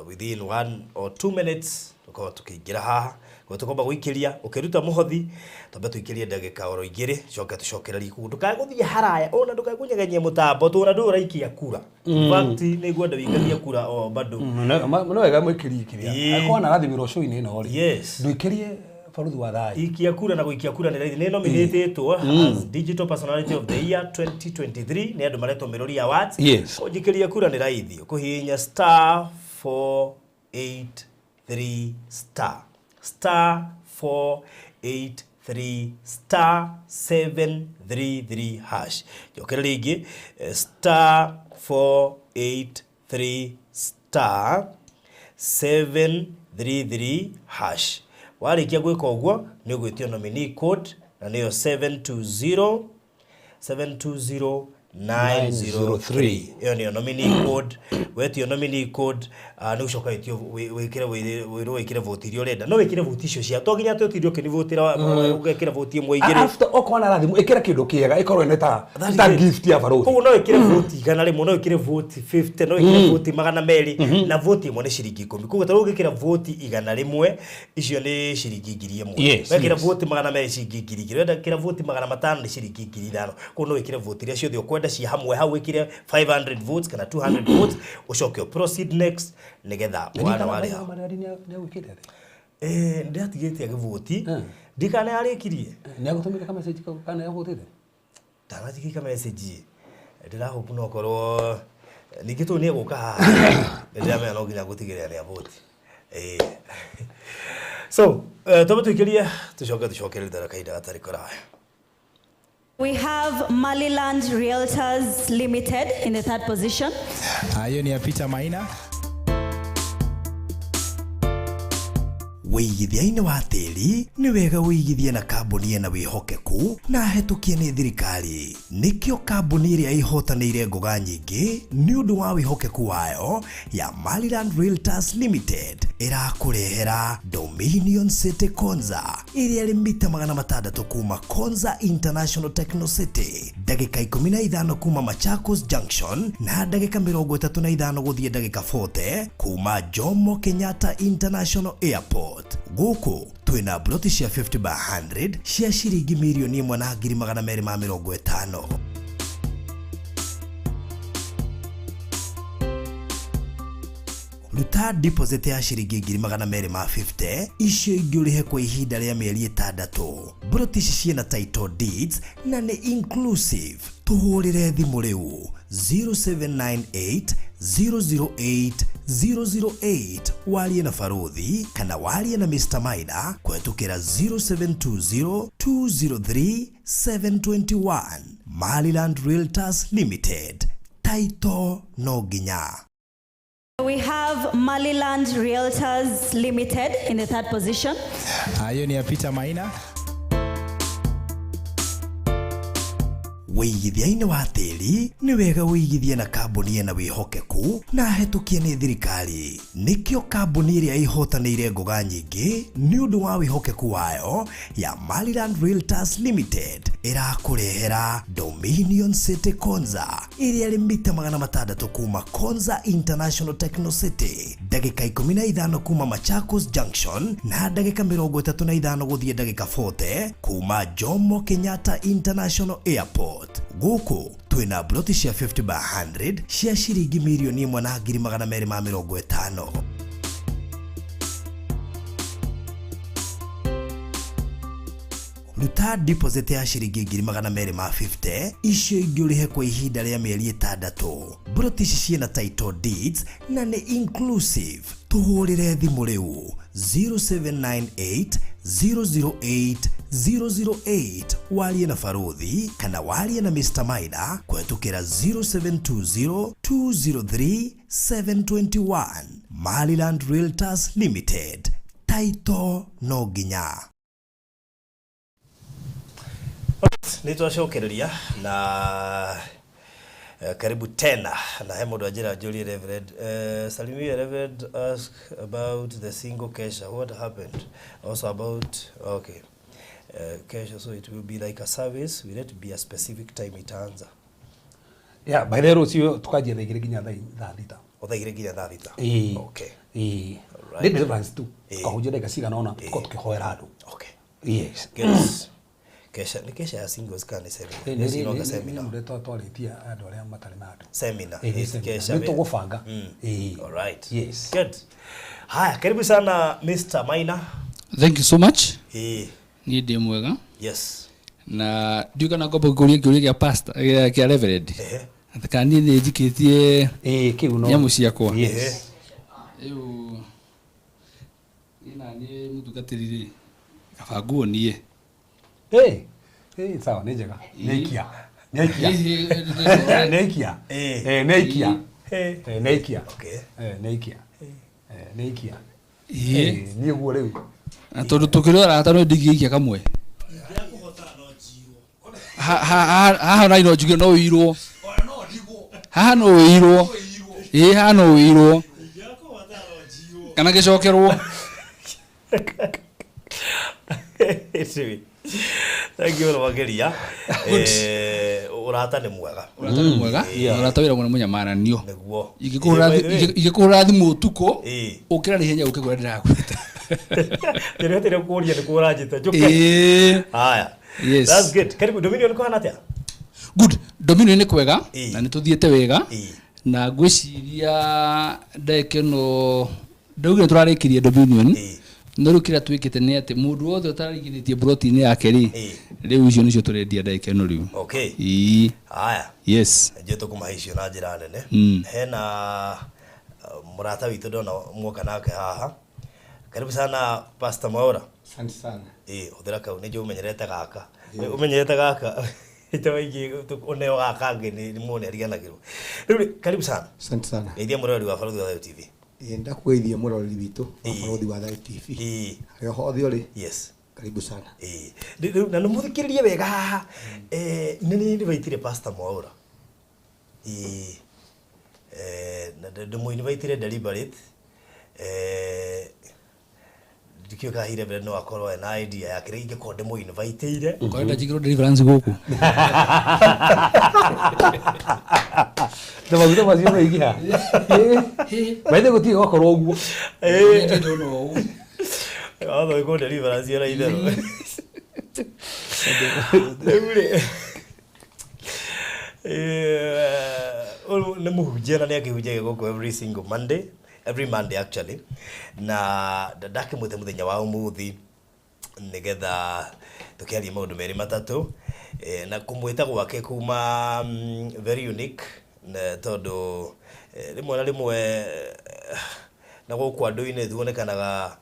within 1 or 2 minutes tũkorwo tũkĩingĩra haha. Koguo tũkwamba gũikĩria ũkĩruta mũhothi twambe tũikĩrie ndagĩka oro igĩrĩ coke tũcokererie koguo ndũkae gũthiĩ haraya ona ndũkae kũnyeganyia mũtambo tũna ndũĩ ũraikia kura. In fact nĩ ngwenda wĩikagie kura o bado. Nĩ wega mwĩkĩrie kĩrĩa Ĩĩ. akorwo na arathimĩrwo show-inĩ ĩno rĩ Yes. ndũikĩrie baruthi wa thayũ. Ikia kura na gũikia kura nĩ raithi. Nĩ nominatetwo as Digital Personality of the Year 2023 nĩ andũ maretwo Mirori Awards. Yes. Kũnjikĩria kura nĩ raithi. Ũkũhihinya star 483 star star 483 star 733 hash. Njokere rĩngĩ star 483 star 733 hash. Warĩkia gwĩka ũguo nĩ ũgwĩtio nominee code na nĩyo 720 720903. Ĩyo nĩyo nominee code. Wetio nominee code nĩ ũcoka wĩtio wĩkĩre wĩrwo wĩkĩre voti iria ũrenda. No wĩkĩre voti icio cia to nginya atĩ ũtinde ũkĩnivotĩra ũgekĩra voti ĩmwe igĩrĩ. After okorwo na arathimwo ĩkĩra kĩndũ kĩega ĩkorwo ĩno ta ta gift ya baruthi. Koguo no wĩkĩre voti 100, no wĩkĩre voti 50, no wĩkĩre voti 200 na voti ĩmwe nĩ ciringi 10. Koguo ta rĩu ũngĩkĩra voti 100 icio nĩ ciringi 1000. Yes, Wekĩra yes. voti 200 ciringi 2000. Wekĩra voti 500 nĩ ciringi 5000. Koguo no wĩkĩre voti iria ciothe ũkwenda ci hamwe hau wĩkĩre 500 votes kana 200 votes ũcoke ũ proceed next nĩgetha wana warĩha. Nĩagwĩkĩte atĩa? Ndĩratigĩte agĩvoti ndikana yarĩkirie. Nĩagũtũmĩra ka message kau kana nĩagũvotĩte? Ndanatigĩka message ndĩrahope no korwo ningĩ tũu nĩ egũka haha ndĩramenya no nginya gũtigĩrĩra nĩ avoti. So twambe tũikĩrie tũcoke tũcokererie kahinda gatarĩ kũraya. We have Maliland Realtors Limited in the third position. Hiyo ni ya Peter Maina. Wĩigithia-inĩ wa tĩri nĩ wega wĩigithie na kambuni ĩna wĩhokeku na hetũkie nĩ thirikari. Nĩkĩo kambuni ĩrĩa ĩhotanĩire ngoga nyingĩ nĩ ũndũ wa wĩhokeku wayo ya Maliland Realtors Limited ĩrakũrehera Dominion City Konza ĩrĩa ĩrĩ mita 600 kuma Konza International Techno City, ndagĩka 15 kuma Machakos Junction na ndagĩka 35 gũthiĩ ndagĩka 40 kuma Jomo Kenyatta International Airport. Gũkũ twĩna broti cia 50 by 100 cia ciringi mirioni ĩmwe na ngiri magana merĩ ma mĩrongo ĩtano. Ruta deposit ya ciringi ngiri magana merĩ ma 50 icio ingĩ ũrĩhe kwa ihinda rĩa mĩeri 6. Broti ici ciĩna title deeds na nĩ inclusive. Tũhũrĩre thimũ rĩu 0798 008 008 warie na Baruthi kana warie na Mr. Maina kũhetũkĩra 0720 203 721. Maliland Realtors Limited. Title no nginya. We have Maliland Realtors Limited in the third position. Hiyo ni ya Peter Maina. Wĩigithia-inĩ wa tĩri nĩ wega wĩigithie na kambuni ĩna wĩhokeku na hetũkie nĩ thirikari. Nĩkĩo kambuni ĩrĩa ĩhotanĩire ngoga nyingĩ nĩ ũndũ wa wĩhokeku wayo ya Maliland Realtors Limited ĩrakũrehera Dominion City Konza ĩrĩa ĩrĩ mita 600 kuma Konza International Techno City, ndagĩka 15 kuma Machakos Junction na ndagĩka 35 gũthiĩ ndagĩka 40 kuma Jomo Kenyatta International Airport. Gũkũ twĩna broti cia 50 by 100 cia ciringi mirioni ĩmwe na ngiri magana merĩ ma mĩrongo ĩtano. Ruta deposit ya ciringi ngiri magana merĩ ma 50 icio ingĩ ũrĩhe kwa ihinda rĩa mĩeri 6. Broti ici ciĩna title deeds na nĩ inclusive. Tũhũrĩre thimũ rĩu 0798 008 008 warie na Baruthi kana warie na Mr. Maina kũhetũkĩra 0720 203 721. Maliland Realtors Limited. Title no nginya. Nĩ twacokereria na karibu tena na he mũndũ anjĩra njũrie Reverend salimia Reverend ask about the single kesha, what happened also about okay kesha, so it will be like a service, will it be a specific time itaanza? Yeah, by the way rũciũ tũkanjia thaa igĩrĩ nginya thaa thita. O thaa igĩrĩ nginya thaa thita. Ĩĩ. Okay. Ĩĩ, nĩ deliverance tu, tũkahunjia ndagĩka cigana ũna, tũkorwo tũkĩhoera andũ. Okay. Yes. Yes. Kesha ni kesha ya singles kana ni seminar? Yes, inoga seminar. Nĩ twarĩtie andũ arĩa matarĩ na andũ. Seminar. Ĩĩ, nĩ Yes, seminar. kesha. Nĩ tũgũbanga. Ĩĩ. All right. Yes. Good. Haya, karibu sana Mr. Maina. Thank you so much. Eh, Niĩ ndĩ mwega. Yes. Na ndiũ kana ngomba gũkũria kĩũria kĩa pastor, kĩa reverend. Ehe. Atĩ kana niĩ nĩ njikĩtie Ĩĩ, kĩu no. nyamũ ciakwa. Yes. Rĩu niĩ na niĩ mũtungatĩri rĩ, kaba nguonie. Ĩĩ, ĩĩ, sawa, nĩ njega. Nĩ ikia. Nĩ ikia. Nĩ ikia. Ĩĩ. Ĩĩ, nĩ ikia. Eh. Ĩĩ, nĩ ikia. Okay. Ĩĩ, nĩ ikia. Ĩĩ, nĩ ikia. Ĩĩ. Ĩĩ, niĩ guo rĩu. Na tondũ tũkĩrĩ arata no ndingĩikia kamwe. Haha ona no njuge no ũirwo. Haha no ũirwo. Ĩĩ, haha no ũirwo. Kana gĩcokerwo. Anyway, thank you mũno makĩria. Eh, ũrata nĩ mwega. Ũrata nĩ mwega. Ũrata wĩragwo nĩ mũnyamaranio. Nĩguo. Ingĩkũhũra thimũ ũtukũ, Ĩĩ. ũkĩra na ihenya ũke kũrĩa ndĩrakwĩta. Ndĩretere kũũria nĩ kũranjĩta njũke. Ĩĩ. Haya. Yes. That's good. Karibu Dominion kũhana atĩa? Good. Dominion nĩ kwega Ĩĩ. na nĩ tũthiĩte wega Ĩĩ. na ngwĩciria ndagĩka ĩno ndaugire nĩ tũrarĩkirie Dominion. Ĩĩ. No rĩu kĩrĩa twĩkĩte nĩ atĩ mũndũ wothe ũtaraigithĩtie broti-inĩ yake rĩ, Ĩĩ. rĩu icio nĩcio tũrendia ndagĩka ĩno rĩu. Okay. Ĩĩ. Haya. Yes. Njũĩ tũkũmahe icio na njĩra nene. Hena mũrata witũ ndona muoka nake haha. Karibu sana Pastor Mwaura. Asante sana. Ĩĩ, hũthĩra kau nĩ njũĩ ũmenyerete gaka. Ũmenyerete gaka. Ita maingĩ ũneo gaka angĩ nĩ mũndũ nĩ ariganagĩrwo. Rĩu rĩ, karibu sana. Asante sana. Geithia mũroreri wa Barũthi wa Thayũ TV. Ĩĩ, ndakũgeithia mũroreri witũ wa Ĩĩ. Barũthi wa Thayũ TV. Ĩĩ. Harĩa hothe ũrĩ. Yes. Karibu sana. Ĩĩ. Rĩu na nĩmũthikĩrĩrie wega haha. Nĩ niĩ ndĩbaitire Pastor Mwaura. Ĩĩ. Na ndĩmũinvitire deliberate. Ndikĩũĩ kana hihi Reverend no akorwo ena idea ya kĩrĩa ingĩkorwo ndĩmũinvitĩire. Ũkorenda njigĩrwo deliverance gũkũ. Na maguta macio maingĩha. Maithe gũtirĩ gwakorwo ũguo. Nĩ ndona ũũ. Watho wĩkwo deliverance ona itherũ. Rĩu rĩ, ũyũ nĩ mũhunjia na nĩ akĩhunjagia gũkũ every single Monday, every Monday actually. Na ndakĩmwĩte mũthenya wa ũmũthĩ nĩgetha tũkĩarie maũndũ merĩ matatũ. Na kũmwĩta gwake kuma very unique, na tondũ rĩmwe na rĩmwe na gũkũ andũ-inĩ tuonekanaga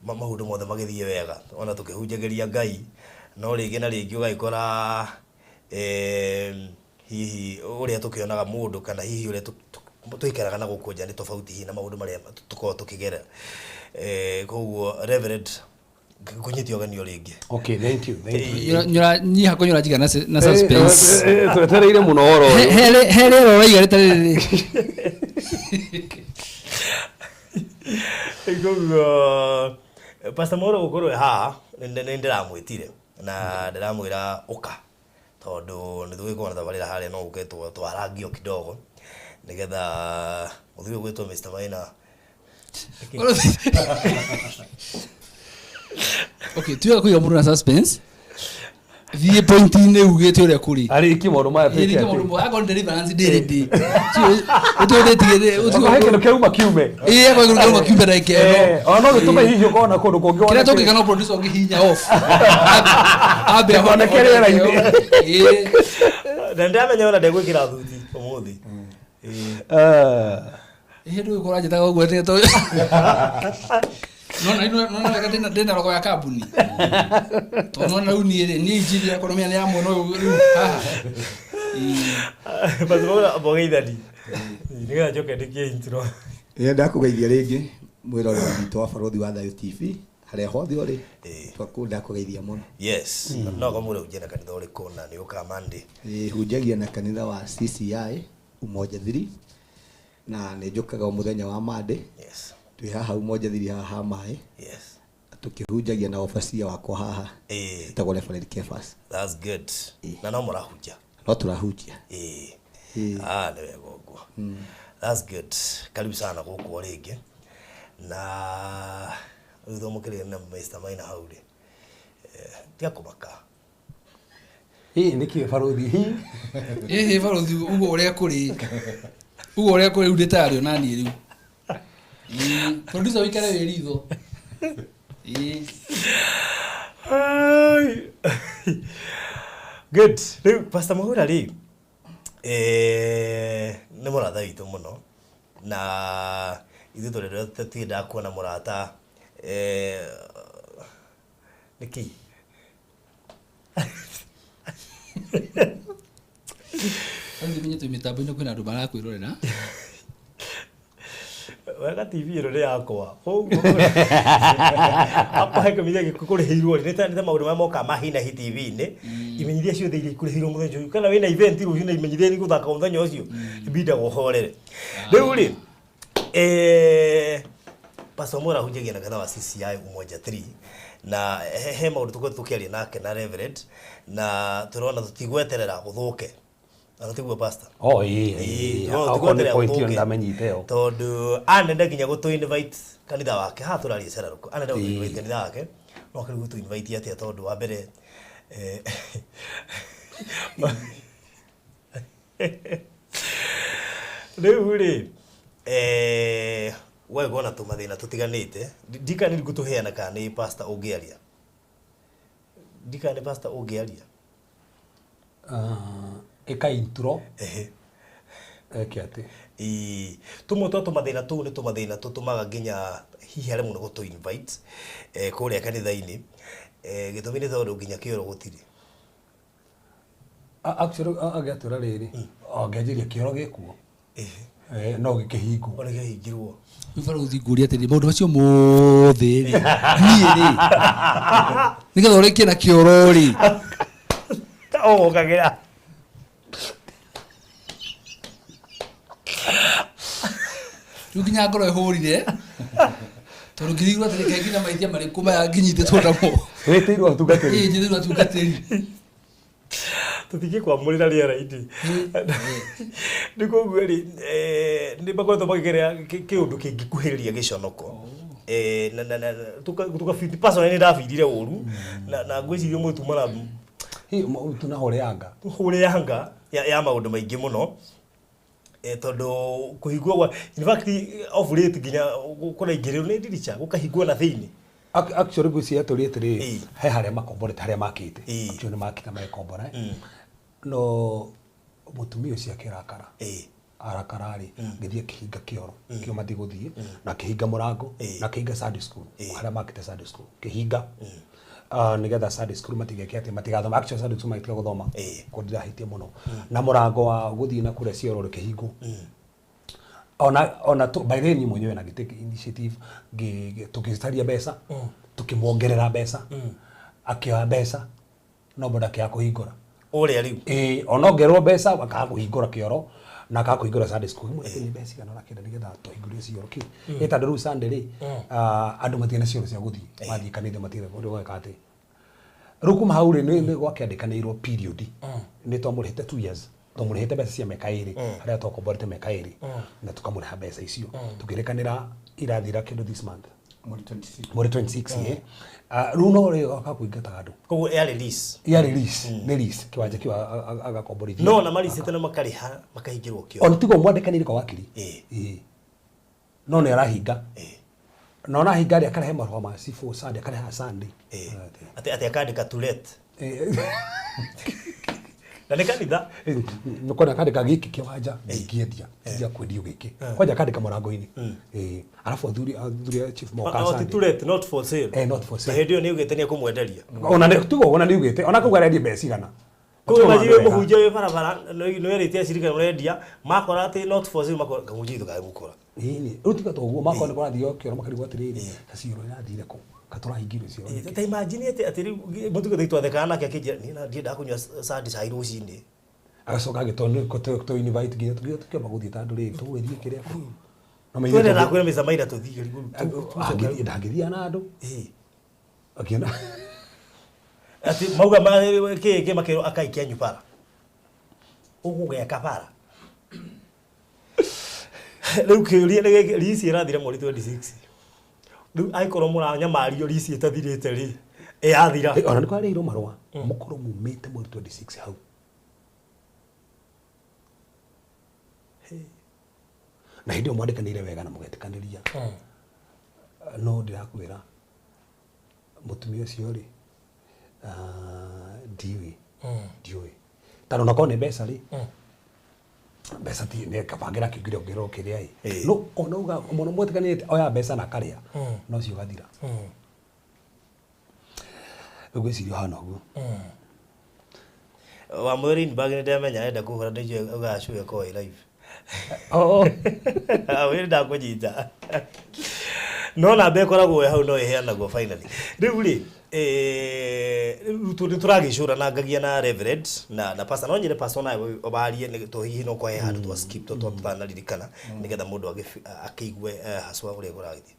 maũndũ mothe magĩthiĩ wega ona tũkĩhunjagĩria Ngai, no rĩngĩ na rĩngĩ ũgagĩkora hihi ũrĩa tũkĩonaga mũndũ kana hihi ũrĩa tũikaraga na gũkũ nja nĩ tofauti hihi na maũndũ marĩa tũkoragwo tũkĩgerera. Koguo Reverend, ngũnyite ũgeni o rĩngĩ. Okay, thank you, thank you. Nyiha kũnyora njiga na suspense. Twetereire mũno ũhoro ũyũ. He rĩera ũraiga rĩtarĩ rĩrĩ. Koguo Pastor Mwaura gũkorwo e haha nĩ ndĩramwĩtire na ndĩramwĩra ũka tondũ nĩ tũgĩkorwo na tabarĩra harĩa no ũke twarangio kidogo nĩgetha mũthuri ũgwĩtwo Mr. Maina. Okay, tiga kũiga mũndũ na suspense. Thiĩ point-inĩ ugĩte ũrĩa kũrĩ. Arĩkie maũndũ maya twĩke Ĩrĩkie atĩ. maũndũ maya, akorwo nĩ deliverance ndĩ ready. Ũtige Okorwo he kĩndũ kĩrauma kiume. Ĩĩ, akorwo kĩndũ kĩrauma kiume ndagĩka ĩno. Ona no gĩtũme hihi ũkorwo na kũndũ kũngĩ Kĩrĩa woneke. tũngĩka no producer ũngĩhihinya off. Ambe ahone. Oneke rĩera-inĩ. Ĩĩ. Na ndĩramenya ona ndegwĩkĩra thuti ũmũthĩ. Ĩĩ. Ĩĩ, ndũgĩkorwo anjĩtaga ũguo atĩ nona wega ndĩna rogo ya kambuni. Tondũ nona rĩu niĩ rĩ, niĩ injiri yakwa nĩũmenya nĩ ya mwena ũyũ rĩu haha. Ĩĩ. Pastor Mwaura ambogeithani. Nĩgetha njoke ndĩkie intro. Ĩĩ, ndakũgeithia rĩngĩ mwĩroreri witũ wa Barũthi wa Thayũ TV harĩa hothe ũrĩ. Ndakũgeithia mũno. Yes. No kamũre hunjia na kanitha ũrĩkũ na nĩ ũkaga Monday? Ĩĩ, hunjagia na kanitha wa CCI Umoja 3 na nĩ njũkaga o mũthenya wa Monday. Yes. Twĩ haha Umoja 3 haha maĩ. Yes. Tũkĩhunjagia na obacia wakwa haha. Ĩĩ. Etagwo Reverend Kefas. That's good. Na no mũrahunjia? No tũrahunjia. Ĩĩ. Ĩĩ. Nĩ wega ũguo. That's good. Karibu sana gũkũ o rĩngĩ. Na rĩu thomũkĩrĩre na Mr. Maina hau rĩ. Tiga kũmaka. Ĩ nĩkĩ barothi? Hi. Ĩhĩ barothi, uguo ũrĩa kũrĩ, uguo ũrĩa kũrĩ rĩu ndĩtarĩ ona niĩ rĩu. Ĩĩ, producer wĩikare wĩ ritho. Ĩĩ. Ai. Good. Rĩu Pastor Mahura rĩ, nĩ mũrata witũ mũno na ithuĩ tũrĩ arĩa tũtiendaga kuona mũrata nĩkĩ? Rĩu menye twĩ mĩtambo-inĩ kwĩna andũ marakwĩrorera. Wega TV ĩno nĩ yakwa. Koguo akwa he kĩmenyithia gĩkũrĩhĩirwo rĩ, nĩ ta maũndũ marĩa mokaga ma hi na hi TV-inĩ, imenyithia ciothe iria ikũrĩhĩirwo mũthenya ũcio. Kana wĩna event rũciũ na imenyithia nĩ gũthaka mũthenya ũcio, ibindaga ũhorere. Rĩu rĩ, Pastor Omoro ahunjagia na kanitha wa CCI Umoja 3 na he maũndũ tũkoretwo tũkĩaria nake na Reverend na tũrona tũtigweterera gũthũke. Na tiguo Pastor? Oh, ĩĩ, ĩĩ. Tũrona Okorwo nĩ tũtigweterera point ĩyo gũthũke. ndamenyite ĩyo. Tondũ anenda nginya gũtũ invite kanitha wake haha tũraria cararũkũ, anenda gũtũ invite kanitha wake no akĩrĩ gũtũ invite atĩa tondũ wa mbere rĩu rĩ gwagĩkorwo na tũmathĩna tũtiganĩte. Ndikana nĩ ngũtũheana kana nĩ pastor ũngĩaria, ndikana nĩ pastor ũngĩaria. Ĩka intro. Ehe. Eke atĩ. Ĩĩ, tũmwe twa tũmathĩna tũu nĩ tũmathĩna tũtũmaga nginya hihi aremwo nĩ gũtũ invite kũrĩa kanitha-inĩ. Gĩtũmi nĩ tondũ nginya kĩoro gũtirĩ. Actually angĩatwĩra rĩrĩ, angĩanjĩria kĩoro gĩkuo. No gĩkĩhingwo. Ona kĩhingirwo. Rĩu barothi ngũria atĩrĩrĩ, maũndũ macio mothe rĩ, niĩ rĩ, nĩgetha ũrĩkie na kĩoro rĩ. Ũgũkagĩra. Rĩu nginya ngoro ĩhũrire. Tondũ ngĩrigwo atĩrĩ, kaĩ nginya mahĩtia marĩkũ maya nginyitĩtwo namo. Wĩtĩirwo atungatĩri. Ĩĩ, njĩtĩirwo atungatĩri. Tũtingĩkwamũrĩra rĩera-inĩ. Nĩ koguo rĩ, nĩ makoretwo makĩgerera kĩũndũ kĩngĩkuhĩrĩria gĩconoko. Na tũkabindi, personally nĩ ndabindire ũru, na ngwĩciria ũmũthĩ tuma na Hi, tunahũre anga. Hũre anga ya maũndũ maingĩ mũno. Tondũ kũhingwo gwa, in fact, off late nginya kũraingĩrĩrwo nĩ ndirica, gũkahingwo na thĩinĩ. Actually ngwĩciria atũrĩ atĩrĩrĩ, he harĩa makomborete, harĩa makĩte. Actually nĩ makĩte magĩkombora. No mũtumia ũcio akĩrakara. Arakara rĩ, ngĩthiĩ akĩhinga kĩoro, kĩo matigũthiĩ, na akĩhinga mũrango, na akĩhinga Sunday school, harĩa makĩte Sunday school, kĩhinga. Nĩgetha Sunday school matigeke atĩ matigathoma. Actually Sunday school magĩtiga gũthoma. Kũndũ ndĩrahĩtia mũno. Na mũrango wa gũthiĩ na kũrĩa cioro rũkĩhingwo. Ona tu, by the way niĩ mwenyewe na ngĩtake initiative, tũgĩcaria mbeca, tũkĩmuongerera mbeca, akĩoya mbeca, no bado akĩaga kũhingũra. Ũrĩa rĩu? Ĩĩ, ona ongererwo mbeca, akaga kũhingũra kĩoro, na akaga kũhingũra Sunday school. Rĩmwe nĩ mbeca cigana ũna kenda nĩgetha tũhingũre cioro kĩu. Ĩ tondũ rĩu Sunday rĩ, andũ matirĩ na cioro cia gũthiĩ, mathiĩ kanitha matirĩ ũndũ gweka atĩ. Rĩu kuma hau rĩ, nĩ gwakĩandĩkanĩirwo period. Nĩ twamũrĩhĩte 2 years. Twamũrĩhĩte mbeca cia mĩaka ĩrĩ, harĩa twakomborete mĩaka ĩrĩ, na tũkamũrĩha mbeca icio. Tũkĩrĩkanĩra irathira kĩndũ this month. Mweri 26. Mweri 26, ĩĩ. Rĩu no rĩ oka kũingata andũ. Koguo yarĩ lease. Yarĩ lease, nĩ lease, kĩwanja kĩu agakomborithia. No ona maricĩte na makarĩha, makahingĩrwo kĩoro. Ona tigo mwandĩkanĩire kwa wakiri. Ĩĩ. No nĩ arahinga. Na ona ahinga rĩ, akarehe marũa ma cibũ Sunday, akareha Sunday. Atĩ akandĩka to let. Na nĩ kanitha. Nĩ kuona akandĩka gĩkĩ kĩwanja ndingĩendia, ndia kwendio gĩkĩ. Kwanja akandĩka mũrango-inĩ. Alafu athuri a chief moka Sunday. Ti to let, not for sale. Not for sale. Na hĩndĩ ĩyo nĩ augĩte nĩ ekũmwenderia. Ona nĩ, tigo, ona nĩ augĩte, ona akauga arendia mbeca cigana. Koguo imagine wĩ mũhunjia wĩ barabara, nĩ werĩte acirika ũrendia, makora atĩ not for sale, makora kamũhunjia witũ kaĩ mũkora. Ĩĩ, rĩu tiga toguo, makora nĩ kũrathiĩ kĩoro makarigwo atĩrĩrĩ, ta cioro irathire kũ? Katũrahingirwo cioro. Ta imagine atĩ rĩu mũtugo thĩ twathekaga nake akĩnjĩra, niĩ na ndiendaga kũnyua Sunday cai rũcinĩ. Agacoka agĩtwo tũ invite nginya tũkĩamba gũthiĩ ta andũ rĩ, tũgũgĩthiĩ kĩrĩa kũ. No maithe Twende tũgĩ- na kwĩra Mr. Maina tũthiĩ rĩu, tũcoke. Ndangĩthiĩ na andũ. Akĩona. Atĩ mauga kĩ makĩrwo akaikia nyubara. Ũgũgeka bara. Rĩu kĩũria nĩ gĩkĩ, lease ĩrathira mweri 26. Rĩu angĩkorwo mũranyamario rici ĩtathirĩte rĩ, ĩyathira. Ona nĩ kwarĩirwo marũa mũkorwo mumĩte mweri 26 hau. Na hĩndĩ ĩyo mwandĩkanĩire wega na mũgetĩkanĩria. No ndĩrakwĩra mũtumia ũcio rĩ, ndiũĩ ndiũĩ tondũ onakorwo nĩ mbeca rĩ, mbeca ti nĩ kabangĩra kĩngire ũngĩrwo kĩrĩa ĩ, no ona uga mũno mwetĩkanĩrĩte oya mbeca na akarĩa no ũcio ũgathira. Rĩu ngwĩciria ũhana ũguo. Wa mwĩrĩ inbox nĩ ndamenya enda kũhũra ndĩnjũĩ ũgacũe ko live. Oh. Wĩrĩ ndakũnyita. No namba ĩkoragwo ĩ hau no ĩheanagwo finally. Rĩu rĩ, rĩu nĩ tũragĩcũranangagia na reverend na pastor. No nyende pastor nawe warie nĩ to hihi no kwahe handũ twa skip to tũtanaririkana nĩgetha mũndũ akĩigue haswa ũrĩa kũragĩthiĩ.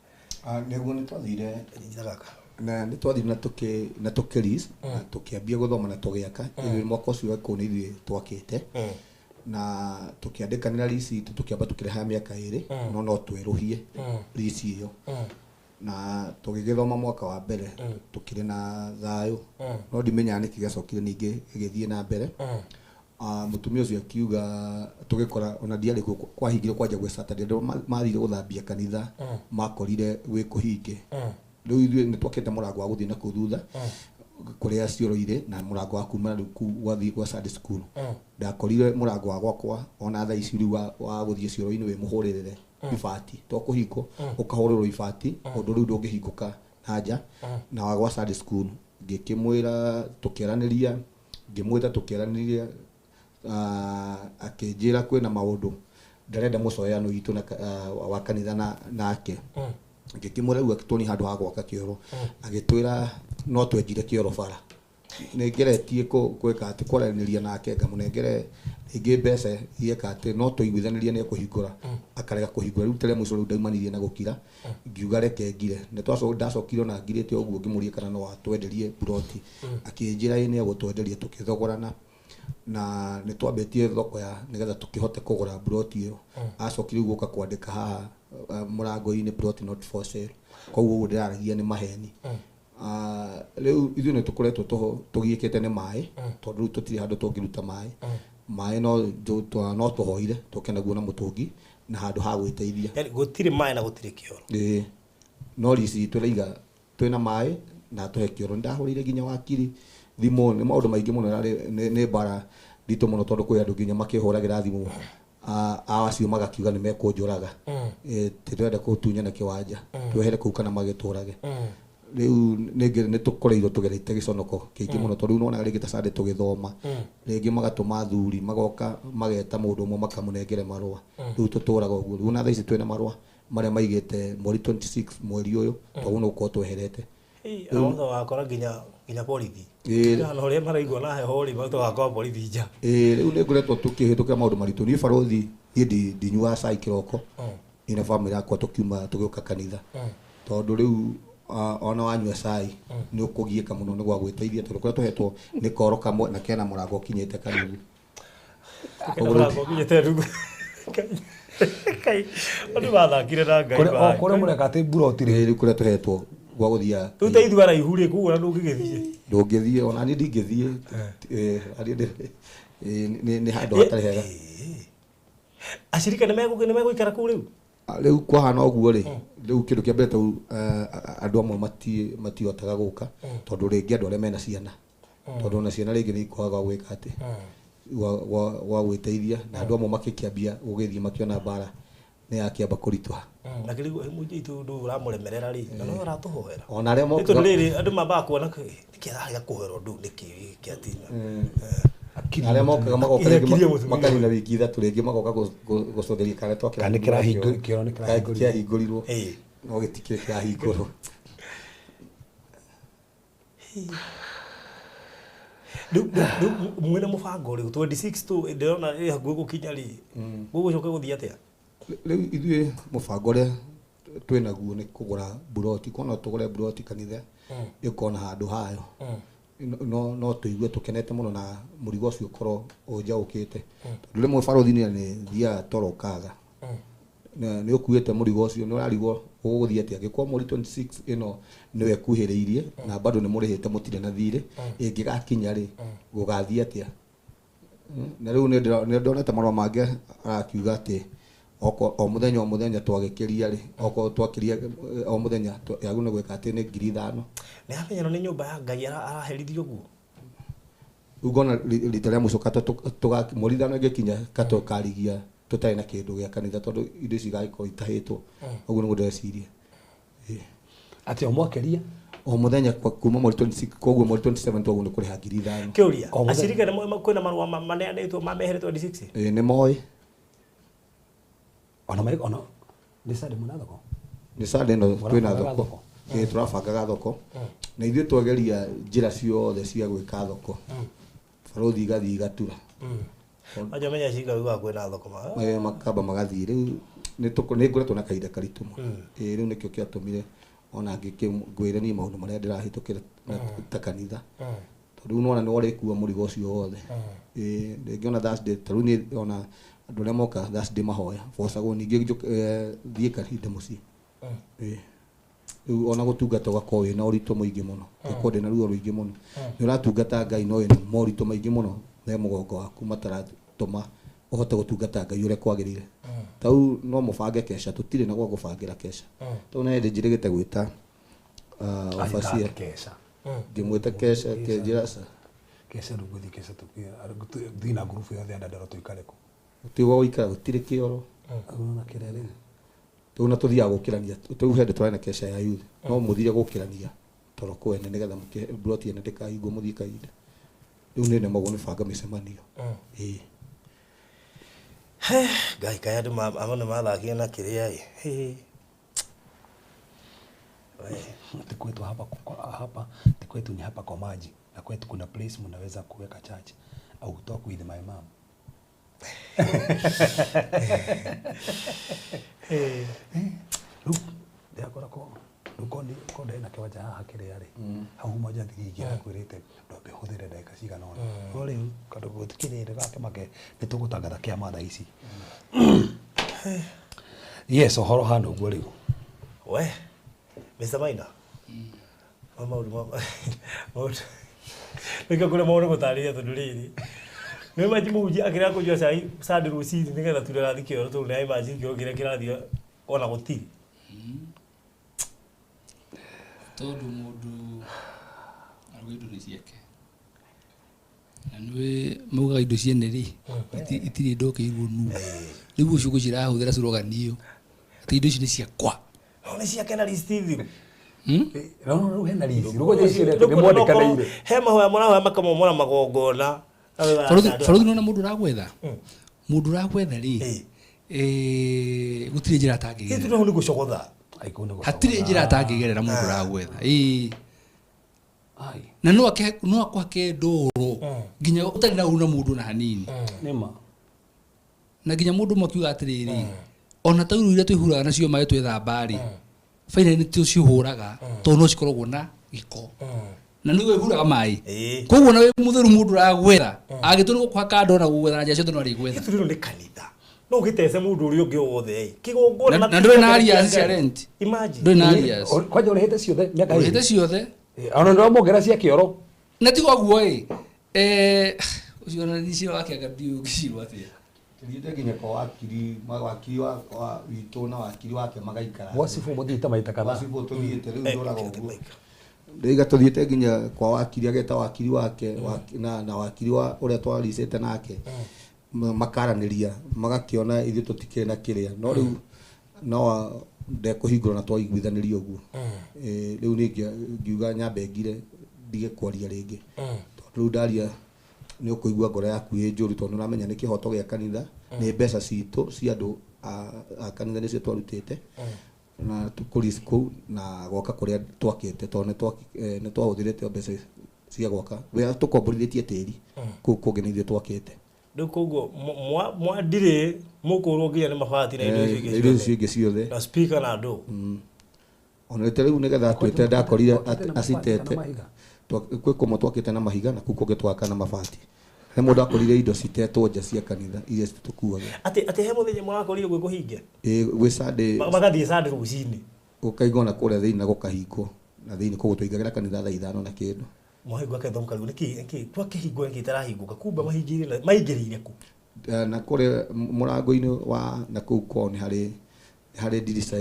Nĩguo nĩ twathire Nyita gaka. Na nĩ twathire na tũkĩ na tũkĩ na tũkĩambia gũthoma na tũgĩaka. Ithuĩ mwaka ũcio kũu nĩ ithuĩ twakĩte na tũkĩandĩkanĩra lease itũ, tũkĩamba tũkĩreha mĩaka 2 no twerũhie lease ĩyo. Na tũgĩgĩthoma mwaka wa mbere tũkĩrĩ na thayũ, no ndimenyaga nĩkĩ gĩacokire ningĩ gĩgĩthiĩ na mbere. Mũtumia ũcio akiuga tũgĩkora ona ndiarĩ kuo kwahingire kwanja gwĩ Saturday, andũ mathire gũthambia kanitha makorire gwĩ kũhinge. Rĩu ithuĩ nĩ twakĩte mũrango wa gũthiĩ na kũu thutha kũrĩa cioro irĩ na mũrango wa kuma rĩu kũu gwathiĩ gwa Sunday school. Ndakorire mũrango wa gwakwa ona thaa ici rĩu wa gũthiĩ cioro-inĩ wĩ mũhũrĩrĩre ibati, to kũhingwo ũkahũrĩrwo ibati ũndũ rĩu ndũngĩhingũka na nja. Na wa gwa Sunday school ngĩkĩmwĩra tũkĩaranĩria, ngĩmwĩta tũkĩaranĩria, akĩnjĩra kwĩna maũndũ ndarenda mũcoyano witũ na wa kanitha nake. Ngĩkĩmwĩra rĩu tuoni handũ ha gwaka kĩoro, agĩtwĩra no twenjire kĩoro bara. Nĩngeretie gwĩka atĩ kwaranĩria nake ngamũnengere rĩngĩ mbeca ieka atĩ no tũiguithanĩrie nĩ ekũhingũra, akarega kũhingũra. Rĩu tere mũico rĩu ndaumanirie na gũkira, ngiuga reke ngire. Nĩ ndacokire ona ngirĩte ũguo ngĩmũria kana no atwenderie buroti, akĩnjĩra ĩ nĩ egũtwenderia. Tũkĩthogorana na nĩ twambĩtie thoko ya nĩgetha tũkĩhote kũgũra buroti ĩyo. Acokire rĩu gũka kwandĩka haha mũrango-inĩ plot not for sale, koguo ũguo ndĩraragia nĩ maheni. Rĩu ithuĩ nĩ tũkoretwo tũgiĩkĩte nĩ maĩ, tondũ rĩu tũtirĩ handũ tũngĩruta maĩ. Maĩ no tũhoire tũke naguo na mũtũngi na handũ ha gwĩteithia. Yaani gũtirĩ maĩ na gũtirĩ kĩoro. Ĩĩ, no rici itũ ĩraiga twĩna maĩ na tũhe kĩoro. Nĩndahũrĩire nginya wakiri thimũ, nĩ maũndũ maingĩ mũno nĩ mbara nditũ mũno, tondũ kwĩ andũ nginya makĩhũragĩra thimũ acio magakiuga nĩ mekũnjũraga, tũrenda kũtunyana kĩwanja twehere kũu kana magĩtũrage. Rĩu nĩ tũkoreirwo tũgerete gĩconoko kĩingĩ mũno, tondũ rĩu nĩwonaga rĩngĩ ta Sunday tũgĩthoma rĩngĩ magatũma athuri magoka mageta mũndũ ũmwe makamũnengere marũa. Rĩu tũtũraga ũguo. Rĩu na thaa ici twĩna marũa marĩa maigĩte mweri 26 mweri ũyũ, tondũ nĩ gũkorwo tweherete. Ĩ wakora nginya borithi. Na ũrĩa maraigua na heho rĩ, magakora borithi nja. Rĩu nĩ ngoretwo tũkĩhĩtũkĩra maũndũ maritũ. Niĩ barothi niĩ ndinyuaga cai kĩroko, niĩ na bamĩrĩ yakwa tũkiuma tũgĩũka kanitha, tondũ rĩu ona wanyua cai nĩ ũkũgiĩka mũno nĩ gwa gwĩteithia, tondũ kũrĩa tũhetwo nĩ koro kamwe na kena mũrango ũkinyĩte kanuthu. Kena mũrango ũkinyĩte nuthu. Kai, andũ mathakire na Ngai. Kũrĩa mũreka atĩ buroti rĩ, rĩu kũrĩa tũhetwo gwa gũthiaga. Rĩu ta ithuĩ araihu rĩ, koguo ona ndũngĩgĩthiĩ. Ndũngĩthiĩ, ona niĩ ndingĩthiĩ. Nĩ handũ hatarĩ hega. Acirika nĩ megũikara kũu rĩu? Rĩu kwahana ũguo rĩ, rĩu kĩndũ kĩa mbere tau andũ amwe matihotaga gũka, tondũ rĩngĩ andũ arĩa mena ciana, tondũ ona ciana rĩngĩ nĩ ikwaga gwĩka atĩ gwa gwĩteithia, na andũ amwe makĩkĩambia gũgĩthiĩ makĩona mbara nĩ yakĩamba kũritũha. Na kĩrĩ mũingĩ itũ ũndũ ũramũremerera rĩ, na no aratũhoera. Ona arĩa mokaga Nĩ tondũ rĩrĩ andũ mambaga kuona nĩkĩ ararega kũhoera ũndũ nĩkĩ gĩkĩ atina. Arĩa mokaga magoka rĩngĩ makanina wiki ithatũ rĩngĩ magoka gũcotheria kana twakĩra Kana kĩrahingũrirwo, kĩoro nĩ kĩrahingũrirwo. Kĩahingũrirwo. No gĩtikĩrĩ kĩrahingũrwo. Rĩu mwĩna mũbango rĩu 26 tu ndĩrona ĩ hakuhĩ gũkinya rĩ, gũgũcoka gũthiĩ atĩa? Rĩu ithuĩ mũbango ũrĩa twĩnaguo nĩ kũgũra buroti, kuona tũgũre buroti kanitha ĩkorwo na handũ hayo. No tũigue tũkenete mũno na mũrigo ũcio ũkorwo ũnjaũkĩte. Tondũ rĩmwe barothi nĩ thiaga toro ũkaga. Nĩ ũkuĩte mũrigo ũcio, nĩ ũrarigwo ũgũthiĩ atĩa angĩkorwo mweri 26 ĩno nĩwe ĩkuhĩrĩirie na bado nĩ mũrĩhĩte, mũtirĩ na thirĩ, ĩngĩgakinya rĩ, gũgathiĩ atĩa? Na rĩu nĩ ndonete marũa mangĩ arakiuga atĩ o mũthenya o mũthenya twagĩkĩria rĩ, okorwo twakĩria o mũthenya yagĩrĩirwo nĩ gwĩka atĩ nĩ 5,000. Nĩ amenyerwo nĩ nyũmba ya Ngai araherithio ũguo. Rĩu ngona rita rĩa mũico mweri 5 ĩngĩkinya katũkarigia tũtarĩ na kĩndũ gĩa kanitha, tondũ indo ici igagĩkorwo itahĩtwo. Ũguo nĩguo ndĩreciria. Atĩ o mwakĩria? O mũthenya kuma mweri 26, koguo mweri 27 twagĩrĩirwo nĩ kũrĩha 5,000. Kĩũria, O mũthenya. Acirika nĩ moĩ kwĩna marũa maneanĩtwo mamehere 26? Ĩĩ, nĩ moĩ. Ona marĩ, ona nĩ Sunday mũna thoko? Nĩ Sunday ĩno Mũrabangaga twĩna thoko. thoko? Ĩĩ, tũrabangaga thoko. Na ithuĩ twageria njĩra ciothe cia gwĩka thoko. Barũthi igathiĩ igatura. Wanja menya acirika ugaga kwĩna thoko ma. Ĩĩ, makamba magathiĩ. Rĩu nĩ ngoretwo na kahinda karitũ mũno. Ĩĩ, rĩu nĩkĩo kĩatũmire ona ngwĩre niĩ maũndũ marĩa ndĩrahĩtũkĩra ta kanitha. Tondũ rĩu nĩwona nĩ warĩkua mũrigo ũcio wothe. Ĩĩ, rĩngĩ ona Thursday, ta rĩu niĩ ona andũ arĩa moka Thursday mahoya, bocagwo ningĩ thiĩ kahinda mũciĩ. Ĩĩ. Rĩu ona gũtungata ũgakorwo wĩna ũritũ mũingĩ mũno. Ngakorwo ndĩna ruo rũingĩ mũno. Nĩ ũratungata Ngai no wĩna moritũ maingĩ mũno me mũgongo waku mataratũma ũhote gũtungata Ngai ũrĩa kwagĩrĩire. Ta rĩu no mũbange kesha, tũtirĩ na gwa gũbangĩra kesha. Tondũ na hĩndĩ njĩrĩgĩte gwĩta, overseer. Kesha. Ngĩmwĩta kesha, kĩnjĩra aca. Kesha rĩu ngũthiĩ kesha tũthiĩ na ngurubu yothe ya Ndandarua tũikare kũ. Gũtirĩ gwa gũikara, gũtirĩ kĩoro. Ũrona kĩrĩa rĩu? Rĩu na tũthiaga gũkĩrania, rĩu hĩndĩ tũrarĩ na kesha ya youth, no mũthire gũkĩrania toro kwene nĩgetha plot ĩno ndĩkahingwo mũthiĩ kahinda. Rĩu nĩ nemagwo nĩ banga mĩcemanio. Ĩĩ. He, Ngai, kaĩ andũ amwe nĩ mathakire na kĩrĩa ĩ. Hĩ. Ti kwetu hapa, hapa, ti kwetu ni hapa kwa maji. Na kwetu kuna place mnaweza kuweka church. Au talk with my mom. Rĩu ndĩrakora ko rĩu ko nĩ ko ndĩna kĩwanja haha kĩrĩa rĩ, hau moja thiri ingĩ arakwĩrĩte ndwambe ũhũthĩre ndagĩka cigana ũna. No rĩu kandũ gũtikĩrĩ gakĩmake nĩ tũgũtangatha kĩama thaa ici. Yes, ũhoro hana ũguo rĩu. We, Mr. Maina. Ma maũndũ ma maũndũ. Nĩkĩo kũrĩa maũndũ gũtarĩria tondũ rĩrĩ. Nĩ imagine mũhunjia akĩrega kũnyua cai Sunday rũcinĩ nĩgetha ture arathiĩ kĩoro tondũ nĩ imagine kĩoro kĩrĩa kĩrathiĩ ona gũtirĩ. Tondũ mũndũ arauga indo nĩ ciake. Na nĩwe maugaga indo ciene rĩ, itirĩ ndokĩirwo nũ. Rĩu ũcio ũgũcirahũthĩra slogan ĩyo. Atĩ indo ici nĩ ciakwa. No nĩ ciake na list thiru. No, no, no, hena list. Rũgũnja icio nĩ mwandĩkanĩire. He mahoya mũrahoya makamomora magongona. Barothi nona mũndũ ũragwetha? Mũndũ ũragwetha rĩ, gũtirĩ njĩra atangĩgerera. Gĩtũ nĩ gũcogotha. Ai, kũu nĩ gũcogotha. Hatirĩ njĩra atangĩgerera mũndũ ũragwetha. Ai. Na no akwake ndũrũ nginya ũtarĩ na ũru na mũndũ na hanini. Nĩ ma. Na nginya mũndũ ũmwe akiuga atĩrĩrĩ, ona taurũ iria twĩhuraga nacio maĩ twĩthamba rĩ, finally nĩ tũcihũraga tondũ no cikoragwo na gĩko. Na nĩ wĩhuraga maĩ. Koguo na wĩ mũtheru mũndũ ũragwetha, angĩtua nĩ gũkũhaka ndoo na gũgwetha na njĩra ciothe no arĩgwetha. Gĩtũ rĩrĩ nĩ kanitha. No ũgĩtece mũndũ ũrĩa ũngĩ wothe ĩ. Kĩgongona Na ndũrĩ na arias cia rent. Imagine. Ndũrĩ na arias. Kwanja ũrĩhĩte ciothe mĩaka Ũrĩhĩte ĩrĩ. ciothe. Ona nĩ ũramwongerera cia kĩoro. Na tiga ũguo ĩ, ũcio ona nĩ cira wake anga ndiũĩ ũngĩcirwo atĩa. Tũthiĩte nginya kwa wakiri, wakiri wa witũ na wakiri wake magaikara. Gwa cibũ mũthiĩte maita kadhaa. Gwa cibũ tũthiĩte, rĩu ndũraga ũguo. Ndĩiga tũthiĩte nginya kwa wakiri, ageta wakiri wake, na wakiri wa ũrĩa twaricĩte nake. Makaranĩria, magakĩona ithuĩ tũtikĩrĩ na kĩrĩa. No rĩu, no ndekũhingũra na twaiguithanĩria ũguo. Rĩu niĩ ngiuga nyambe ngire ndige kwaria rĩngĩ. Tondũ rĩu ndaria nĩ ũkũigua ngoro yaku ĩ njũru tondũ nĩũramenya nĩ kĩhoto gĩa kanitha, nĩ mbeca citũ cia andũ a kanitha nĩcio twarutĩte. Na tũkũrici kũu na gwaka kũrĩa twakĩte tondũ nĩ twahũthĩrĩte mbeca cia gwaka. Wĩra tũkomborithĩtie tĩri kũu kũngĩ nĩ ithuĩ twakĩte. Rĩu koguo mwandirĩ mũkũrwo nginya nĩ mabati na indo icio ingĩ Indo icio ingĩ ciothe. Na speaker na andũ. Ona rĩu rĩu nĩgetha twĩte ndakorire Twakĩte na mabati acitete. kana mahiga? Kwĩ kũmwe twakĩte na mahiga na kũu kũngĩ twaka na mabati. He mũndũ akorire indo citetwo nja cia kanitha iria tũkuaga. Atĩ he mũthenya mũrakorire gwĩ kũhinge? Ĩĩ, gwĩ Sunday. Magathiĩ Sunday rũcinĩ. Gũkaigwo na kũrĩa thĩinĩ na gũkahingwo na thĩinĩ, koguo twaingagĩra kanitha thaa 5 na kĩndũ. Mwahingwo aketha mũkarigwo nĩkĩ twakĩhingwo nĩkĩ itarahingũka, kumbe mahingĩire maingĩrĩire kũ? Na kũrĩa mũrango-inĩ wa na kũu kwao nĩ harĩ ndirica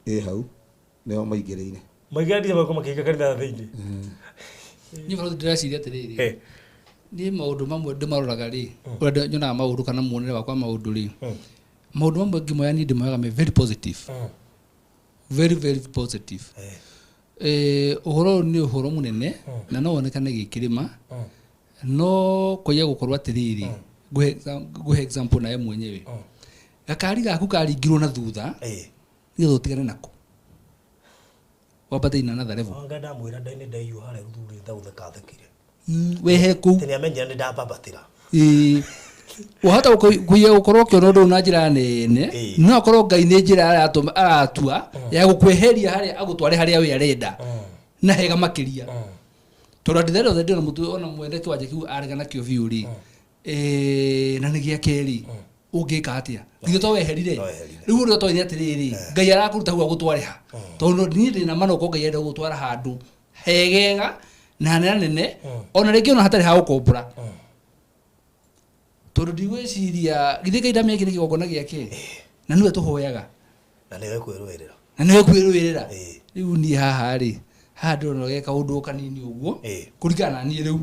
ĩ hau nĩo maingĩrĩire. Maingĩra ndirica magakorwo makĩhinga kanitha thĩinĩ. Niĩ bado ndĩreciria atĩrĩrĩ, niĩ maũndũ mamwe ndĩmaroraga rĩ, ũrĩa nyonaga maũndũ kana muonere wakwa maũndũ rĩ, maũndũ mamwe ngĩmoya niĩ ndĩmoyaga me very positive. Very very positive. Ũhoro ũyũ nĩ ũhoro mũnene na no wonekane gĩkĩrĩma, no kwaiya gũkorwo atĩrĩrĩ, ngũhe example nawe mwenyewe. Gakari gaku karingirwo na thutha, nĩgetha ũtigane nako. Wambate in another level. Anga ndamwĩra nĩ ndaiywo harĩa rũthuri thaũtheka thekire. Wehe kũu. Tene amenyera nĩ ndambambatĩra. Wahota kũiya gũkorwo ũkĩona ũndũ na njĩra nene, no akorwo Ngai nĩ njĩra aratua ya gũkweheria harĩa agũtware harĩa we arenda na hega makĩria. Tondũ at the end of the day ona mũtu ona mwene kĩwanja kĩu arega nakĩo biũ rĩ, na nĩ gĩake rĩ, ũngĩka atĩa? Githĩ to weherire? Rĩu ũrĩa ũtoĩ nĩ atĩrĩrĩ, Ngai arakũruta hau agũtware ha? Tondũ niĩ ndĩna ma no Ngai arenda gũgũtwara handũ hegega na hanene nene, ona rĩngĩ ona hatarĩ ha gũkombora. Tondũ ndigwĩciria githĩ Ngai ndamĩekire kĩgongona gĩake na nĩwe tũhoyaga na nĩwe kwĩrũĩrĩra, na nĩwe kwĩrũĩrĩra. Rĩu niĩ haha rĩ, haha ndĩrona ge kaũndũ kanini ũguo kũringana na niĩ rĩu.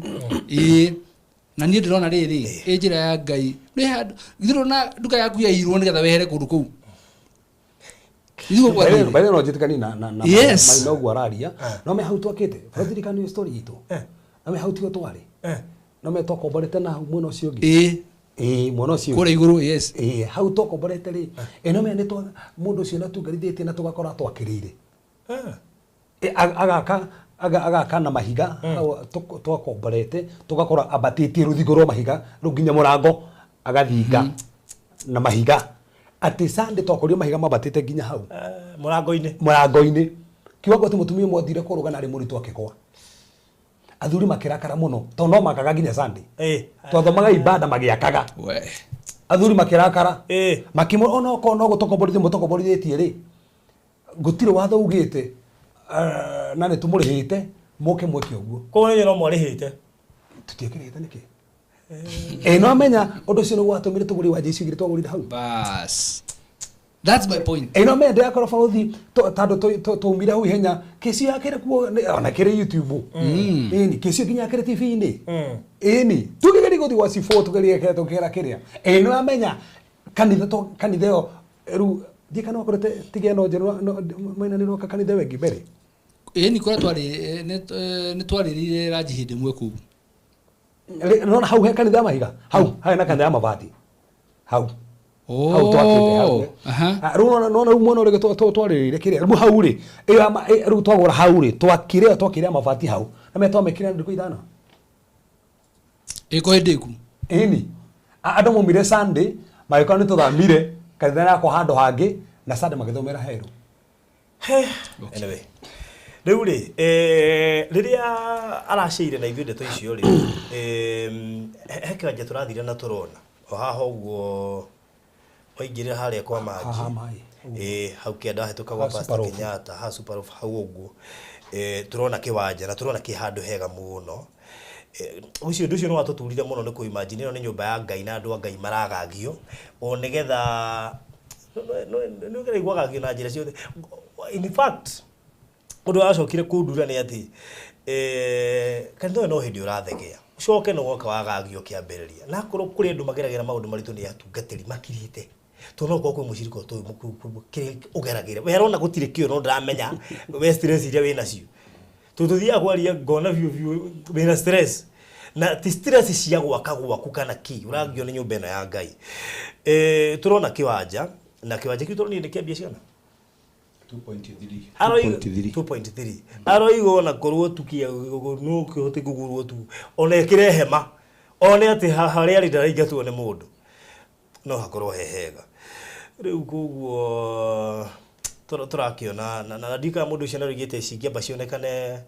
Na niĩ ndĩrona rĩrĩ ĩ njĩra ya Ngai nĩ handũ githĩ ndũrona nduka yaku yairwo nĩgetha wehere kũndũ kũu. Baithe no njĩtĩkanie na maina ũguo araria, no me hau twakĩte baratirikani story itũ, no me hau tiho twarĩ, no me twakomborete na hau mwena ũcio ũngĩ. Mwena ũcio kũrĩa igũrũ, yes. Hau twakomborete rĩ, no me nĩ mũndũ ũcio natungarithĩtie na tũgakora twakĩrĩire. Agaka na mahiga hau twakomborete, tũgakora ambatĩtie rũthingo rwa mahiga rũu nginya mũrango agathinga na mahiga. Atĩ Sunday twakorire mahiga mambatĩte nginya hau mũrango-inĩ, kiwango atĩ mũtumia ũmwe athire kũrũga na arĩ mũritũ akĩgwa. Athuri makĩrakara mũno tondũ no makaga nginya Sunday. Twathomaga ibada magĩakaga. Athuri makĩrakara makĩmwĩra ona okorwo no gũtokomborithia mũtokomborithĩtie rĩ, gũtirĩ watho ugĩte na nĩ tũmũrĩhĩte mũke mweke ũguo. Koguo inyuĩ no mwarĩhĩte? Tũtiekĩrĩte nĩkĩ? No amenya ũndũ ũcio nĩguo watũmire tũgũre iwanja icio igĩrĩ twagũrire hau. Bas. That's my point. No amenya ndĩrakorwo barothi tondũ twaumire hau ihenya, kĩci yakĩrĩ kuo ona kĩrĩ YouTube. Ĩni, kĩci nginya yakĩrĩ TV-inĩ. Ĩni, tũkĩgeria gũthiĩ gwa C4 tũgerie tũkĩra kĩrĩa. No amenya kanitha kanitha ĩyo rĩu ndiĩ kana wakorete tiga ĩno njerũ maina nĩ roka kanitha ĩyo ĩngĩ mbere. Ĩni, kũrĩa twarĩ nĩ twarĩrĩire ranji hĩndĩ ĩmwe kũu. Nona hau he kanitha ya mahiga, hau harĩ na kanitha ya mabati. Hau. Hau twakĩte hau. Rĩu nona rĩu mwena ũrĩa twarĩrĩire kĩrĩa, rĩu hau rĩ, rĩu twagũra hau rĩ, twakire ya mabati hau. Na me twamĩkĩra ndukũ 5. Ĩko hĩndĩ ĩku. Ĩni. Andũ maumire Sunday, magĩkorwo nĩ tũthamire kanitha yakwa handũ hangĩ, na Sunday magĩthomera herũ. Anyway, rĩu rĩ, rĩrĩa araceire na ithuĩ ndeto icio rĩ, he kĩwanja tũrathire na tũrona o haha ũguo waingĩrĩra harĩa kwa Manji, hau kĩanda wahĩtũka gwa Pastor Kenyatta, ha Super Loaf hau ũguo, tũrona kĩwanja na tũrona kĩ handũ hega mũno. Ũcio ũndũ ũcio nĩ watũturire mũno nĩ kũ-imagine ĩno nĩ nyũmba ya Ngai na andũ a Ngai maragagio o nĩgetha nĩ ũraiguagagio na njĩra ciothe. In fact, ũndũ wacokire kũndura nĩ atĩ kanitha ũyũ no hĩndĩ ũrathegea, ũcoke no woka wagagio kĩambĩrĩria, na akorwo kũrĩ andũ mageragĩra maũndũ maritũ nĩ atungatĩri makirĩte, tondũ no gũkorwo kwĩ mũcirika ũtoĩ kĩrĩa ũgeragĩra we arona gũtirĩ kĩo, no ndaramenya we stress iria wĩ nacio. Tondũ tũthiaga kwaria ngona biũ biũ wĩna stress, na ti stress cia gwaka gwaku kana kĩ, ũragio nĩ nyũmba ĩno ya Ngai. Tũrona kĩwanja, na kĩwanja kĩu tũronire nĩ kĩa mbia cigana? 2.3. 2.3. Aroiga ona korwo tukia no kĩhote kũgũrwo tu, ona ĩkĩre hema, one atĩ harĩa arĩ ndaraingatwo nĩ mũndũ, no hakorwo he hega. Rĩu koguo tũrakĩona na ndikana mũndũ ũcio nĩaroigĩte cingĩamba cionekane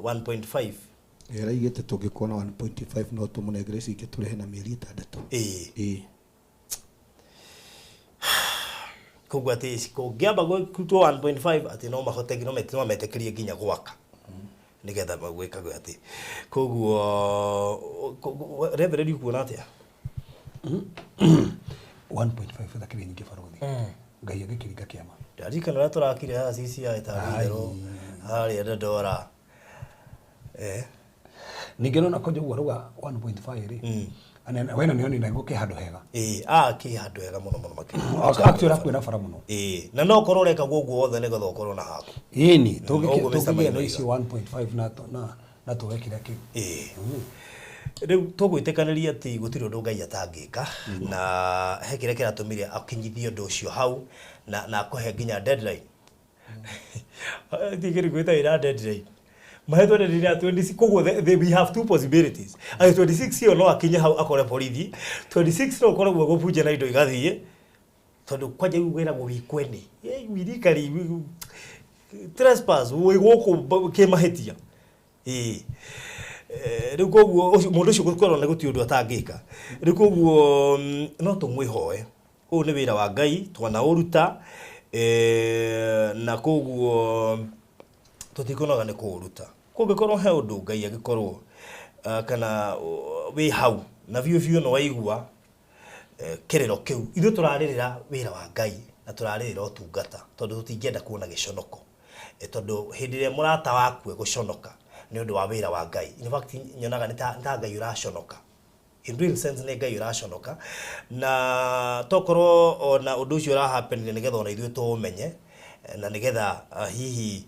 1.5. Ĩraigĩte tũngĩkuona 1.5 no tũmũnengere ici ingĩ tũrĩhe na mĩeri 6. Ĩĩ. Ĩĩ. Koguo atĩ kũngĩamba kũrutwo 1.5 atĩ no mahote no metĩkĩrie nginya gwaka nĩgetha gwĩkagwo atĩ koguo reverend ukuona atĩa? 1.5 thakiri nyingĩ barothi Ngai agĩkĩringa kĩama. Ndarikana ũrĩa tũrakire haha CCI tarĩ itherũ harĩa Dandora. Ningĩ nona konja ũguo arauga 1.5 rĩ, wena nĩo nĩ gũkĩ handũ hega. Ĩĩ, kĩ handũ hega mũno mũno makĩria. Actually hakuhĩ na bara mũno. Ĩĩ, na no ũkorwo ũreka guo wothe nĩgetha ũkorwo na haku. Ĩni, Ũguo Mr. tũngĩgĩa Maina na oiga. icio 1.5 na tũge kĩrĩa kĩu. Ĩĩ. Rĩu tũgwĩtĩkanĩria atĩ gũtirĩ ũndũ Ngai atangĩka na he kĩrĩa kĩratũmire akinyithie ũndũ ũcio hau na akũhe nginya deadline. Tigĩrĩ gwĩta wĩra deadline. Mahetwo deadline ya 26, koguo we have two possibilities. Atĩ 26 ĩyo no akinye hau akore borithi, 26 no ũkoragwo gũbunja na indo igathiĩ tondũ kwanja rĩu wĩragwo wĩ kwene. Wirikari trespass wĩ gũkũ kĩmahĩtia. Ĩĩ. Rĩu koguo mũndũ ũcio gũkorwo nĩ gũtirĩ ũndũ atangĩka. Rĩu koguo no tũmwĩhoe. Ũyũ nĩ wĩra wa Ngai twanaũruta, na koguo tũtikũnoga nĩ kũũruta. Kũngĩkorwo he ũndũ Ngai angĩkorwo kana wĩ hau na biũ biũ nĩ waigua kĩrĩro kĩu. Ithuĩ tũrarĩrĩra wĩra wa Ngai na tũrarĩrĩra ũtungata tondũ tũtingĩenda kuona gĩconoko. Tondũ hĩndĩ ĩrĩa mũrata waku egũconoka nĩ ũndũ wa wĩra wa Ngai. In fact nyonaga nĩ ta Ngai ũraconoka. In real sense nĩ Ngai ũraconoka. Na tokorwo ona ũndũ ũcio ũrahappen nĩgetha ona ithuĩ tũũmenye na nĩgetha hihi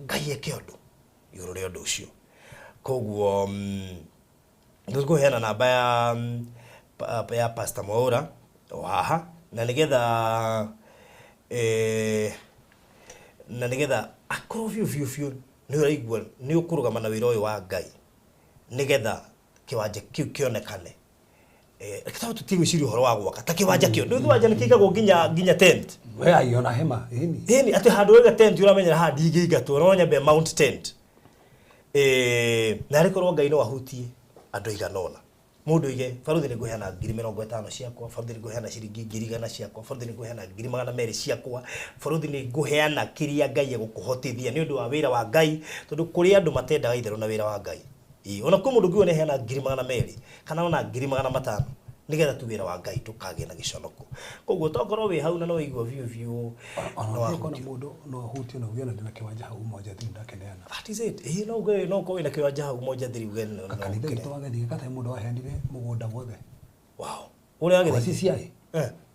Ngai eke ũndũ igũrũ rĩa ũndũ ũcio. Koguo nĩtũkũheana namba ya Pastor Mwaura o haha na nĩgetha akorwo biũ biũ biũ nĩ ũraigua nĩ ũkũrũgama na wĩra ũyũ wa Ngai nĩgetha kĩwanja kĩu kĩonekane. Reke tondũ tũtigwĩciria ũhoro wa gwaka ta kĩwanja kĩu. Nĩ kĩwanja nĩ kĩigagwo nginya tent. We aiona hema ĩni. Ĩni atĩ handũ waiga tent ũramenyera haha ndingĩingatwo no nyambe mount tent. Na arĩ korwo Ngai no ahutie andũ aigana ũna. Mũndũ oige baruthi nĩ ngũheana 50,000 ciakwa, baruthi nĩ ngũheana ciringi 100,000 ciakwa, baruthi nĩ ngũheana 200,000 ciakwa, baruthi nĩ ngũheana kĩrĩa Ngai egũkũhotithia nĩ ũndũ wa wĩra wa Ngai, tondũ kũrĩ andũ matendaga itherũ na wĩra wa Ngai. Ĩĩ, ona kwĩ mũndũ ũngiuga nĩ aheana 200,000 kana ona 500,000 nĩgetha tu wĩra wa Ngai ndũkagĩe na gĩconoko. Koguo tokorwo wĩ hau na no ũigua biũ biũ Ona no ũngĩkona ahutio. mũndũ no ahutio na uge ona ndĩna kĩwanja hau moja thiri ndakeneana. That is it. Ĩĩ, no uge no ũkorwo wĩna kĩwanja hau moja thiri uge no Kanitha ũkĩre. witũ wa Gĩthige gatarĩ mũndũ waheanire mũgũnda wothe. Wow. Ũrĩa wa Wa Gĩthaitĩ? CCI?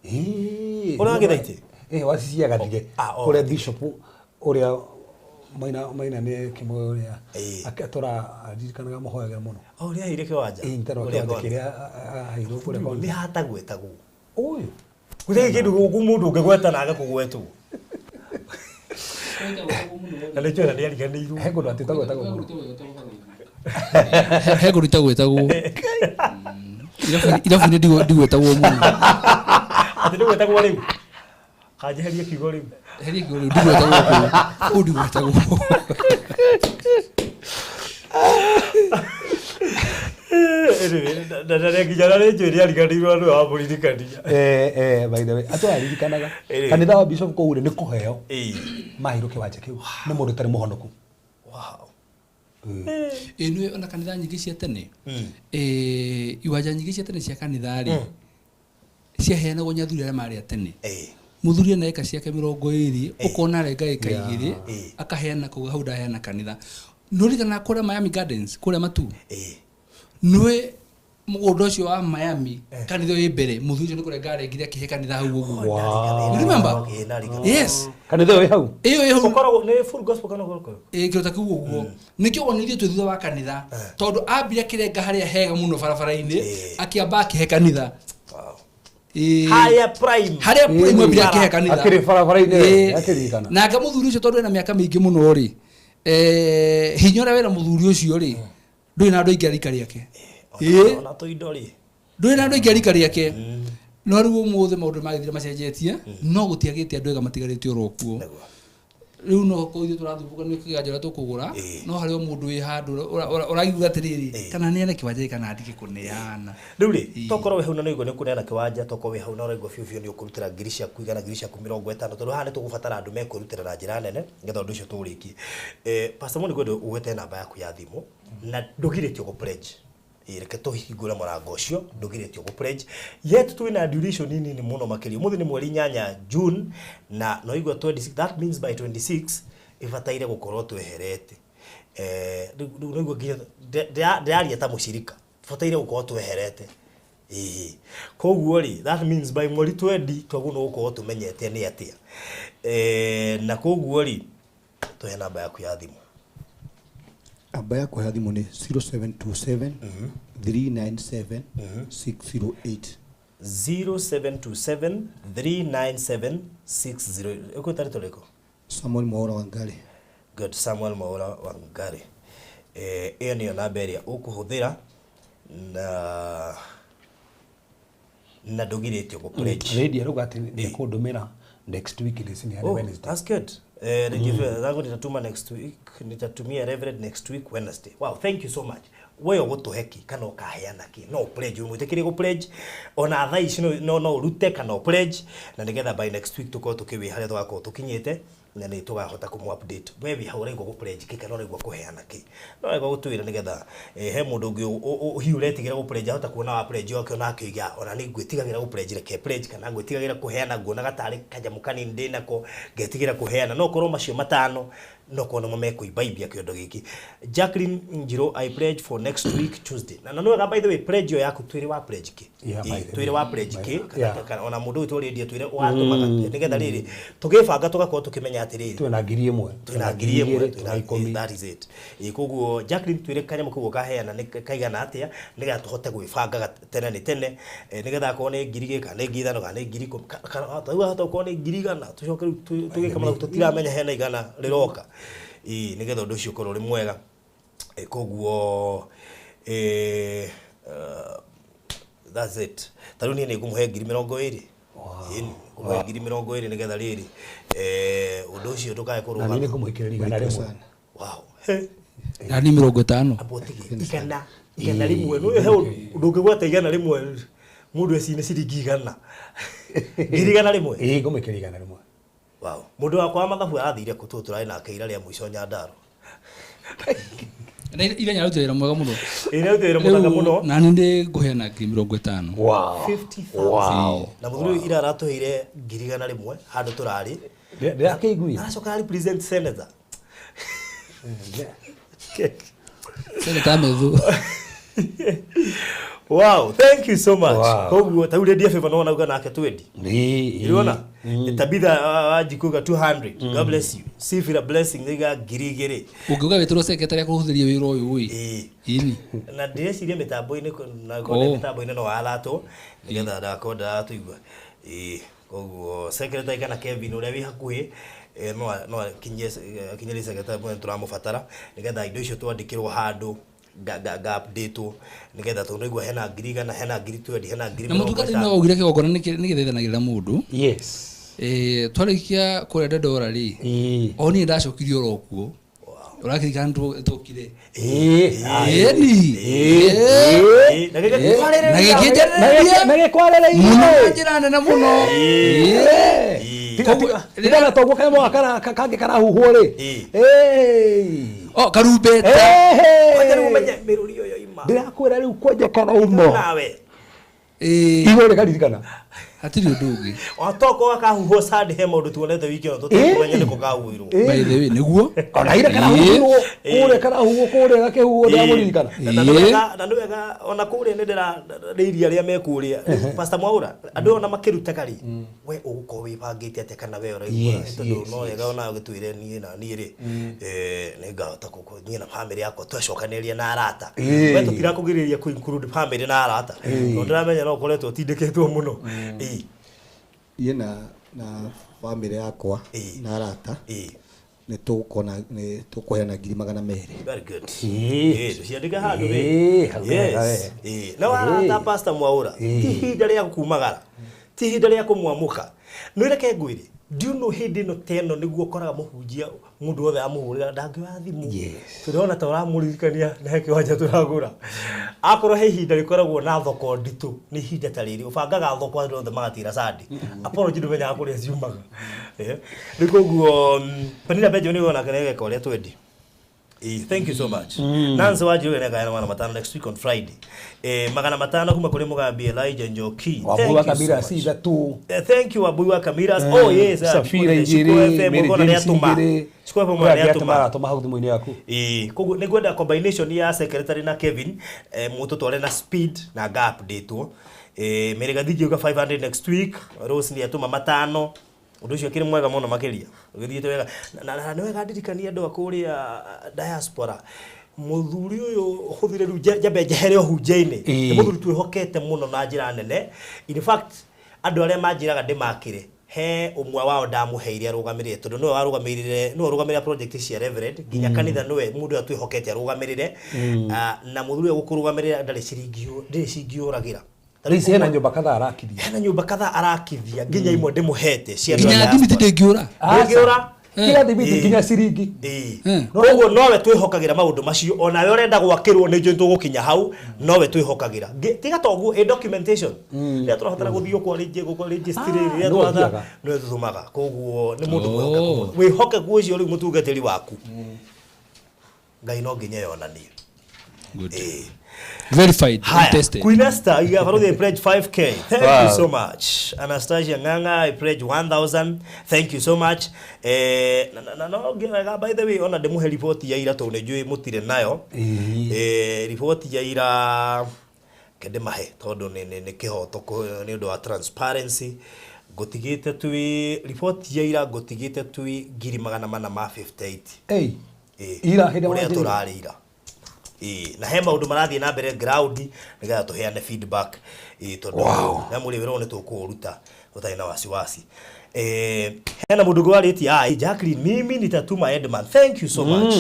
Ĩĩ. Ũrĩa wa Gĩthaitĩ? Ĩĩ, wa CCI Gathige. Kũrĩa bishop ũrĩa Maina nĩ kĩmwe ũrĩa atũra aririkanaga mũhoyagĩra mũno. O ũrĩa aheire kĩwanja? Ĩĩ, nĩ Ũrĩa kĩwanja Konza. kĩrĩa aheirwo kũrĩa Konza. Nĩ hatagwetagwo. Ũyũ. Gũtirĩ kĩndũ gũkũ mũndũ ũngĩgweta na age kũgwetwo. Na nĩkĩo na nĩariganĩirwo. He kũndũ atĩtagwetagwo mũno. He kũndũ itagwetagwo. Irabu-inĩ ndigwetagwo mũno. Atĩ ndũgwetagwo rĩu? Kanjeherie kiugo rĩu. Heria kiugo rĩu, ndigwetagwo kũu. Kũu ndigwetagwo. Na nginya na rĩnjũ nĩariganĩirwo nĩwe wamũririkania. By the way, atũraririkanaga. Kanitha wa bishop kũu rĩ nĩ kũheo. Maheirwo kĩwanja kĩu nĩ mũndũ ũtarĩ mũhonoku. Wow. Ĩĩ nĩ ona kanitha nyingĩ cia tene. Iwanja nyingĩ cia tene cia kanitha rĩ, ciaheanagwo nĩ athuri arĩa marĩ a tene. Mũthuri ena ĩka ciake 20, ũkona arenga ĩka 2, akaheana kũu hau ndaheana kanitha. Nĩ ũririkanaga kũrĩa Miami Gardens, kũrĩa Matu? Nĩwe mũgũnda ũcio wa Miami, kanitha ũyũ wĩ mbere, mũthuri ũcio nĩ kũrenga arengire akĩhe kanitha hau ũguo. You remember? Yes. Kanitha ũyũ wĩ hau? Ĩyo ĩ hau. Ũkoragwo nĩ full gospel kana ũkoragwo? Ĩĩ, kĩndũ ta kĩu ũguo. Nĩkĩo wonire ithuĩ twĩ thutha wa kanitha, tondũ ambire akĩrenga harĩa hega mũno barabara-inĩ, akĩamba akĩhe kanitha. Ĩĩ. Harĩa prime. Harĩa prime ambire akĩhe kanitha. Akĩrĩ barabara-inĩ, Ĩĩ. akĩririkana. Nake mũthuri ũcio tondũ ena mĩaka mĩingĩ mũno rĩ, hinya ũrĩa wĩna mũthuri ũcio rĩ, ndũrĩ na andũ aingĩ a rika rĩake. Ĩĩ. Ona tũindo rĩ. Ndũrĩ na andũ aingĩ a rika rĩake. No rĩu ũmũthĩ maũndũ magĩthire macenjetie, no gũtiagĩte andũ ega matigarĩte oro kuo. Rĩu no korwo ithuĩ tũrathumbũka nĩ kĩganja ũrĩa tũkũgũra, no harĩ o mũndũ wĩ handũ ũraigua atĩrĩrĩ, kana neane kĩwanja kana ndige kũneana. Rĩu rĩ, tokorwo wĩ hau na nĩũraigua nĩ ũkũneana kĩwanja, tokorwo wĩ hau na ũraigua biũ biũ nĩ ũkũrutĩra ngiri ciaku igana, ngiri ciaku 50, tondũ haha nĩ tũgũbatara andũ mekwĩrutĩra na njĩra nene nĩgetha ũndũ ũcio tũũrĩkie. Pastor Mo, nĩngwenda ũgwete namba yaku ya thimũ na ndũgirĩtio gũ pledge. Reke tũhingũre mũrango ũcio, ndũgirĩtio gũ pledge. Yet twĩna duration nini mũno makĩria. Ũmũthĩ nĩ mweri 8 June na no igua 26, that means by 26 ĩbataire gũkorwo tweherete. Rĩu no igua nginya ndĩraria ta mũcirika, tũbataire gũkorwo tweherete. Koguo rĩ, that means by mweri 20 twagĩrĩirwo nĩ gũkorwo tũmenyete nĩ atĩa. Na koguo rĩ, tũhe namba yaku ya thimũ. Namba yakwa ya thimũ nĩ 0727 397 608. 0727 397 60. Ũkwĩta rĩtwa rĩrĩkũ? Samuel Mwaura Wangari. Good, Samuel Mwaura Wangari. Ĩyo nĩyo namba ĩrĩa ũkũhũthĩra na ndũgirĩtio gũ pledge. Lady arauga atĩ nĩ ekũndũmĩra next week nĩ Oh, Wednesday. that's good. Zangu nitatuma next week, nitatumia Reverend next week Wednesday. Wow, thank you so much. We ũgũtũhe kĩ kana ũkaheana kĩ? No pledge, mwĩtĩkĩrie gũ pledge. Ona thaa ici no ũrute kana ũ pledge na nĩgetha by next week tũkorwo tũkĩwĩ harĩa tũgakorwo tũkinyĩte na nĩ tũgahota kũmũ update. We wĩ hau ũraigua gũ pledge kĩ kana ũraigua kũheana kĩ? No ũraigua gũtwĩra nĩgetha he mũndũ ũngĩ hihi ũretigĩra gũ pledge ahota kuona wa pledge wake ona akĩiga ona nĩ ngwĩtigagĩra gũ pledge, reke pledge, kana ngwĩtigagĩra kũheana nguonaga tarĩ kanyamũ kanini ndĩnako ngetigĩra kũheana. No korwo macio matano no korwo nĩmo mekũimbaimbia kĩondo gĩkĩ. Jacqueline Njiro, I pledge for next week Tuesday. Na no wega, by the way, pledge ĩyo yaku twĩre wa pledge kĩ? Yeah, by the Twĩre way. wa pledge kĩ? Yeah. Kana ona mũndũ ũyũ twarĩndia twĩre watũmaga nĩgetha rĩrĩ tũgĩbanga tũgakorwo tũkĩmenya atĩrĩrĩ Twĩna 1000, twĩna 1000, 2,000, twĩna twĩna 10. That is it. Koguo Jacqueline, twĩre kanyamũ kau ũkaheana nĩ kaigana atĩa nĩgetha tũhote gwĩbanga tene nĩ tene, nĩgetha akorwo nĩ ngiri gĩ kana nĩ 5,000 kana nĩ 10,000 kana rĩu ahota gũkorwo nĩ 100,000, tũcoke rĩu tũgĩka mathabu tũtiramenya hena 100 rĩroka. Nĩgetha ũndũ ũcio ũkorwo ũrĩ mwega. Koguo that's it. Ta rĩu niĩ nĩ ngũmũhe 20,000. Ngũmũhe 20,000 nĩgetha rĩrĩ ũndũ ũcio ndũkae Na niĩ kũrũgama. nĩ ngũmwĩkĩrĩra 100. Wow. Na ni 50. Amba ũtige 100. Nĩ he ũndũ ũngĩgwata 100 mũndũ ecine ciringi 100. 100,000. Ngũmwĩkĩrĩra 100. Wow. Mũndũ wakwa wa mathabu arathire kũ tũ tũrarĩ nake ira rĩa mũico Nyandarua. Na ira nyarutire wĩra mwega mũno. Ĩĩ nĩ wĩra mũthaka mũno. Na nĩ ndĩ ngũheana 50,000. Wow. 50,000. Wow. Na mũthuri ũyũ ira aratũheire 100,000 handũ tũrarĩ. Ndĩrakĩiguire. Aracoka represent senator. Senator Methu. Wow, thank you so much. Wow. Koguo ta rĩu Favor no nauga nake twendi. Iriona? Tabitha Wanjikũ 200. God bless you. Sifira blessing niga 2,000. Ũngĩuga wĩtĩrwo secretary akũhũthĩrie wĩra ũyũ ĩ. Ĩni. Na ndĩreciria mĩtambo-inĩ na kona mĩtambo-inĩ no aratwo nĩgetha ndakorwo ndaratũigua. Koguo secretary kana Kevin ũrĩa wĩ hakuhĩ no akinyĩrie secretary mwene tũramũbatara nĩgetha indo icio twandĩkĩrwo handũ ga update nĩgetha tondũ nĩguo hena 100,000, hena 20,000, hena ngiri Na mũtungatĩri no augire kĩgongona nĩ gĩthaithanagĩrĩra mũndũ. Yes. Twarĩkia kũrĩa Dandora rĩ, o niĩ ndacokirie oro kuo. Ũrakĩririkana nĩtwokire. Ĩni. Na gĩgĩkwarĩrĩria. Na gĩkĩnjarĩrĩria. Na gĩkwarĩrĩirie. Mũno na njĩra nene mũno. Tigana toguo kanyamũ gaka kangĩ karahuhwo rĩ. O karumbeta. Kwanja rĩu ũmenye mĩrũri ĩyo yoima. Ndĩrakwĩra rĩu kwanja karauma. Nawe. Igũrũ rĩkaririkana. Hatirĩ ũndũ ũngĩ. O toko gakahuhwo Sunday he maũndũ tuonete wiki ĩno tũtekũmenya nĩkũ kahuhirwo. By the way, nĩguo. Ona ira karahuhirwo kũrĩa karahuhwo kũrĩa gakĩhuhwo ndĩramũririkana. Na nĩ wega ona kũrĩa nĩ ndĩra nĩ iria arĩa me kũrĩa. Pastor Mwaura, andũ ona makĩrutaga rĩ, we ũgũkorwo wĩbangĩte atĩa kana we ũraigua tondũ no wega ona ũgĩtwĩre niĩ na niĩ rĩ, nĩ ngahota niĩ na family yakwa twacokanĩrĩria na arata. We tũtirakũgirĩrĩria kũ include family na arata. Tondũ ndĩramenya no ũkoretwo ũtindĩkĩtwo mũno. Niĩ na family yakwa na arata nĩ tũkona nĩ tũkũheana 200,000. Very good. Tũciandĩke handũ rĩ. Yes. Na warata Pastor Mwaura, ti ihinda rĩa kumagara. Ti ihinda rĩa kũmwamũka. Nĩ reke ngwĩre, do you know hĩndĩ ĩno ta ĩno nĩguo ũkoraga mũhunjia mũndũ wothe amũhũrĩra ndangĩoya thimũ. Tũrona ta ũramũririkania na he kĩwanja tũragũra. Akorwo he ihinda rĩkoragwo na thoko nditũ nĩ ihinda ta rĩrĩ, ũbangaga thoko andũ othe magatira Sunday. Apology ndũmenyaga kũrĩa ciumaga. Rĩu koguo Penina Benjamin nĩwe onake nĩegeka ũrĩa twendi. Thank you so much. Nancy Wanjiru nĩakayana 500 next week on Friday. 500 kuma kũrĩ Mũgambi Elijah Njoki. Wambui Thank wa you so Kabira much. si ithatũ. Thank you Wambui wa Kamiras. Oh yes, Safira Shiko igĩrĩ, FM Mary ũkona James nĩatũma. igĩrĩ. Shiko FM Ũrĩa nĩatũma. atũma aratũma hau thimũ-inĩ yaku. Koguo nĩ ngwenda combination ya secretary na Kevin mũtũtware na speed na nga update-wo. Mary Gathigi uga 500 next week. Rose nĩ atũma 500. Ũndũ ũcio ũkĩrĩ mwega mũno makĩria. Ũgĩthiĩte wega. Na nĩ wega ndirikanie andũ a kũrĩa diaspora. Mũthuri ũyũ hũthire rĩu njambe njehere ũhunjia-inĩ. Nĩ mũthuri twĩhokete mũno na njĩra nene. In fact, andũ arĩa manjĩraga ndĩmakĩre, he ũmwe wao ndamũheire arũgamĩrĩre, tondũ nĩwe warũgamĩrĩire, nĩwe ũrũgamĩrĩra project cia Reverend, nginya kanitha nĩwe mũndũ ũrĩa twĩhokete arũgamĩrĩre. Na mũthuri ũyũ gũkũrũgamĩrĩra ndarĩ ciringi ndarĩ ciringi ũragĩra. Rĩu ici hena nyũmba kadhaa arakithia. Hena nyũmba kadhaa arakithia, nginya imwe ndĩmũhete cia Nginya andũ a thimiti diaspora. ndĩngĩũra. Ndĩngĩũra. Kila thimiti nginya ciringi. Koguo nowe twĩhokagĩra maũndũ macio, onawe ũrenda gwakĩrwo nĩ njũĩ tũgũkinya hau, nowe twĩhokagĩra. Tiga ta ũguo, documentation. Rĩrĩa tũrabatara gũthiĩ kwa registry, rĩrĩa Nĩwe tũratha, ũthiaga. nĩwe tũtũmaga. Koguo nĩ mũndũ mwĩhokeku mũno. Wĩhokeku ũcio rĩu mũtungatĩri waku. Ngai no nginya yonanie. Good. Verified and Haya, tested. Queen Esther, you have already pledged 5K. Thank Wow. you so much. Anastasia Nganga, I pledge 1,000. Thank you so much. Na no, by the way, ona ndĩmũhe riboti ya ira tondũ nĩ njũĩ mũtirĩ nayo. Riboti ya ira ke ndĩmahe tondũ nĩ kĩhoto nĩ ũndũ wa transparency. Ngũtigĩte twĩ riboti ya ira ngũtigĩte twĩ 458. Ei. Ira hĩndĩ Ũrĩa wanjĩrĩria. tũrarĩ ira. Na he maũndũ marathiĩ na mbere ground nĩgetha tũheane feedback. Tondũ na mũrĩ wĩra ũyũ nĩ tũkũũruta gũtarĩ na wasiwasi. Hena mũndũ ũngĩ warĩtie, Jacqueline, mimi nitatuma Edman. Thank you so much.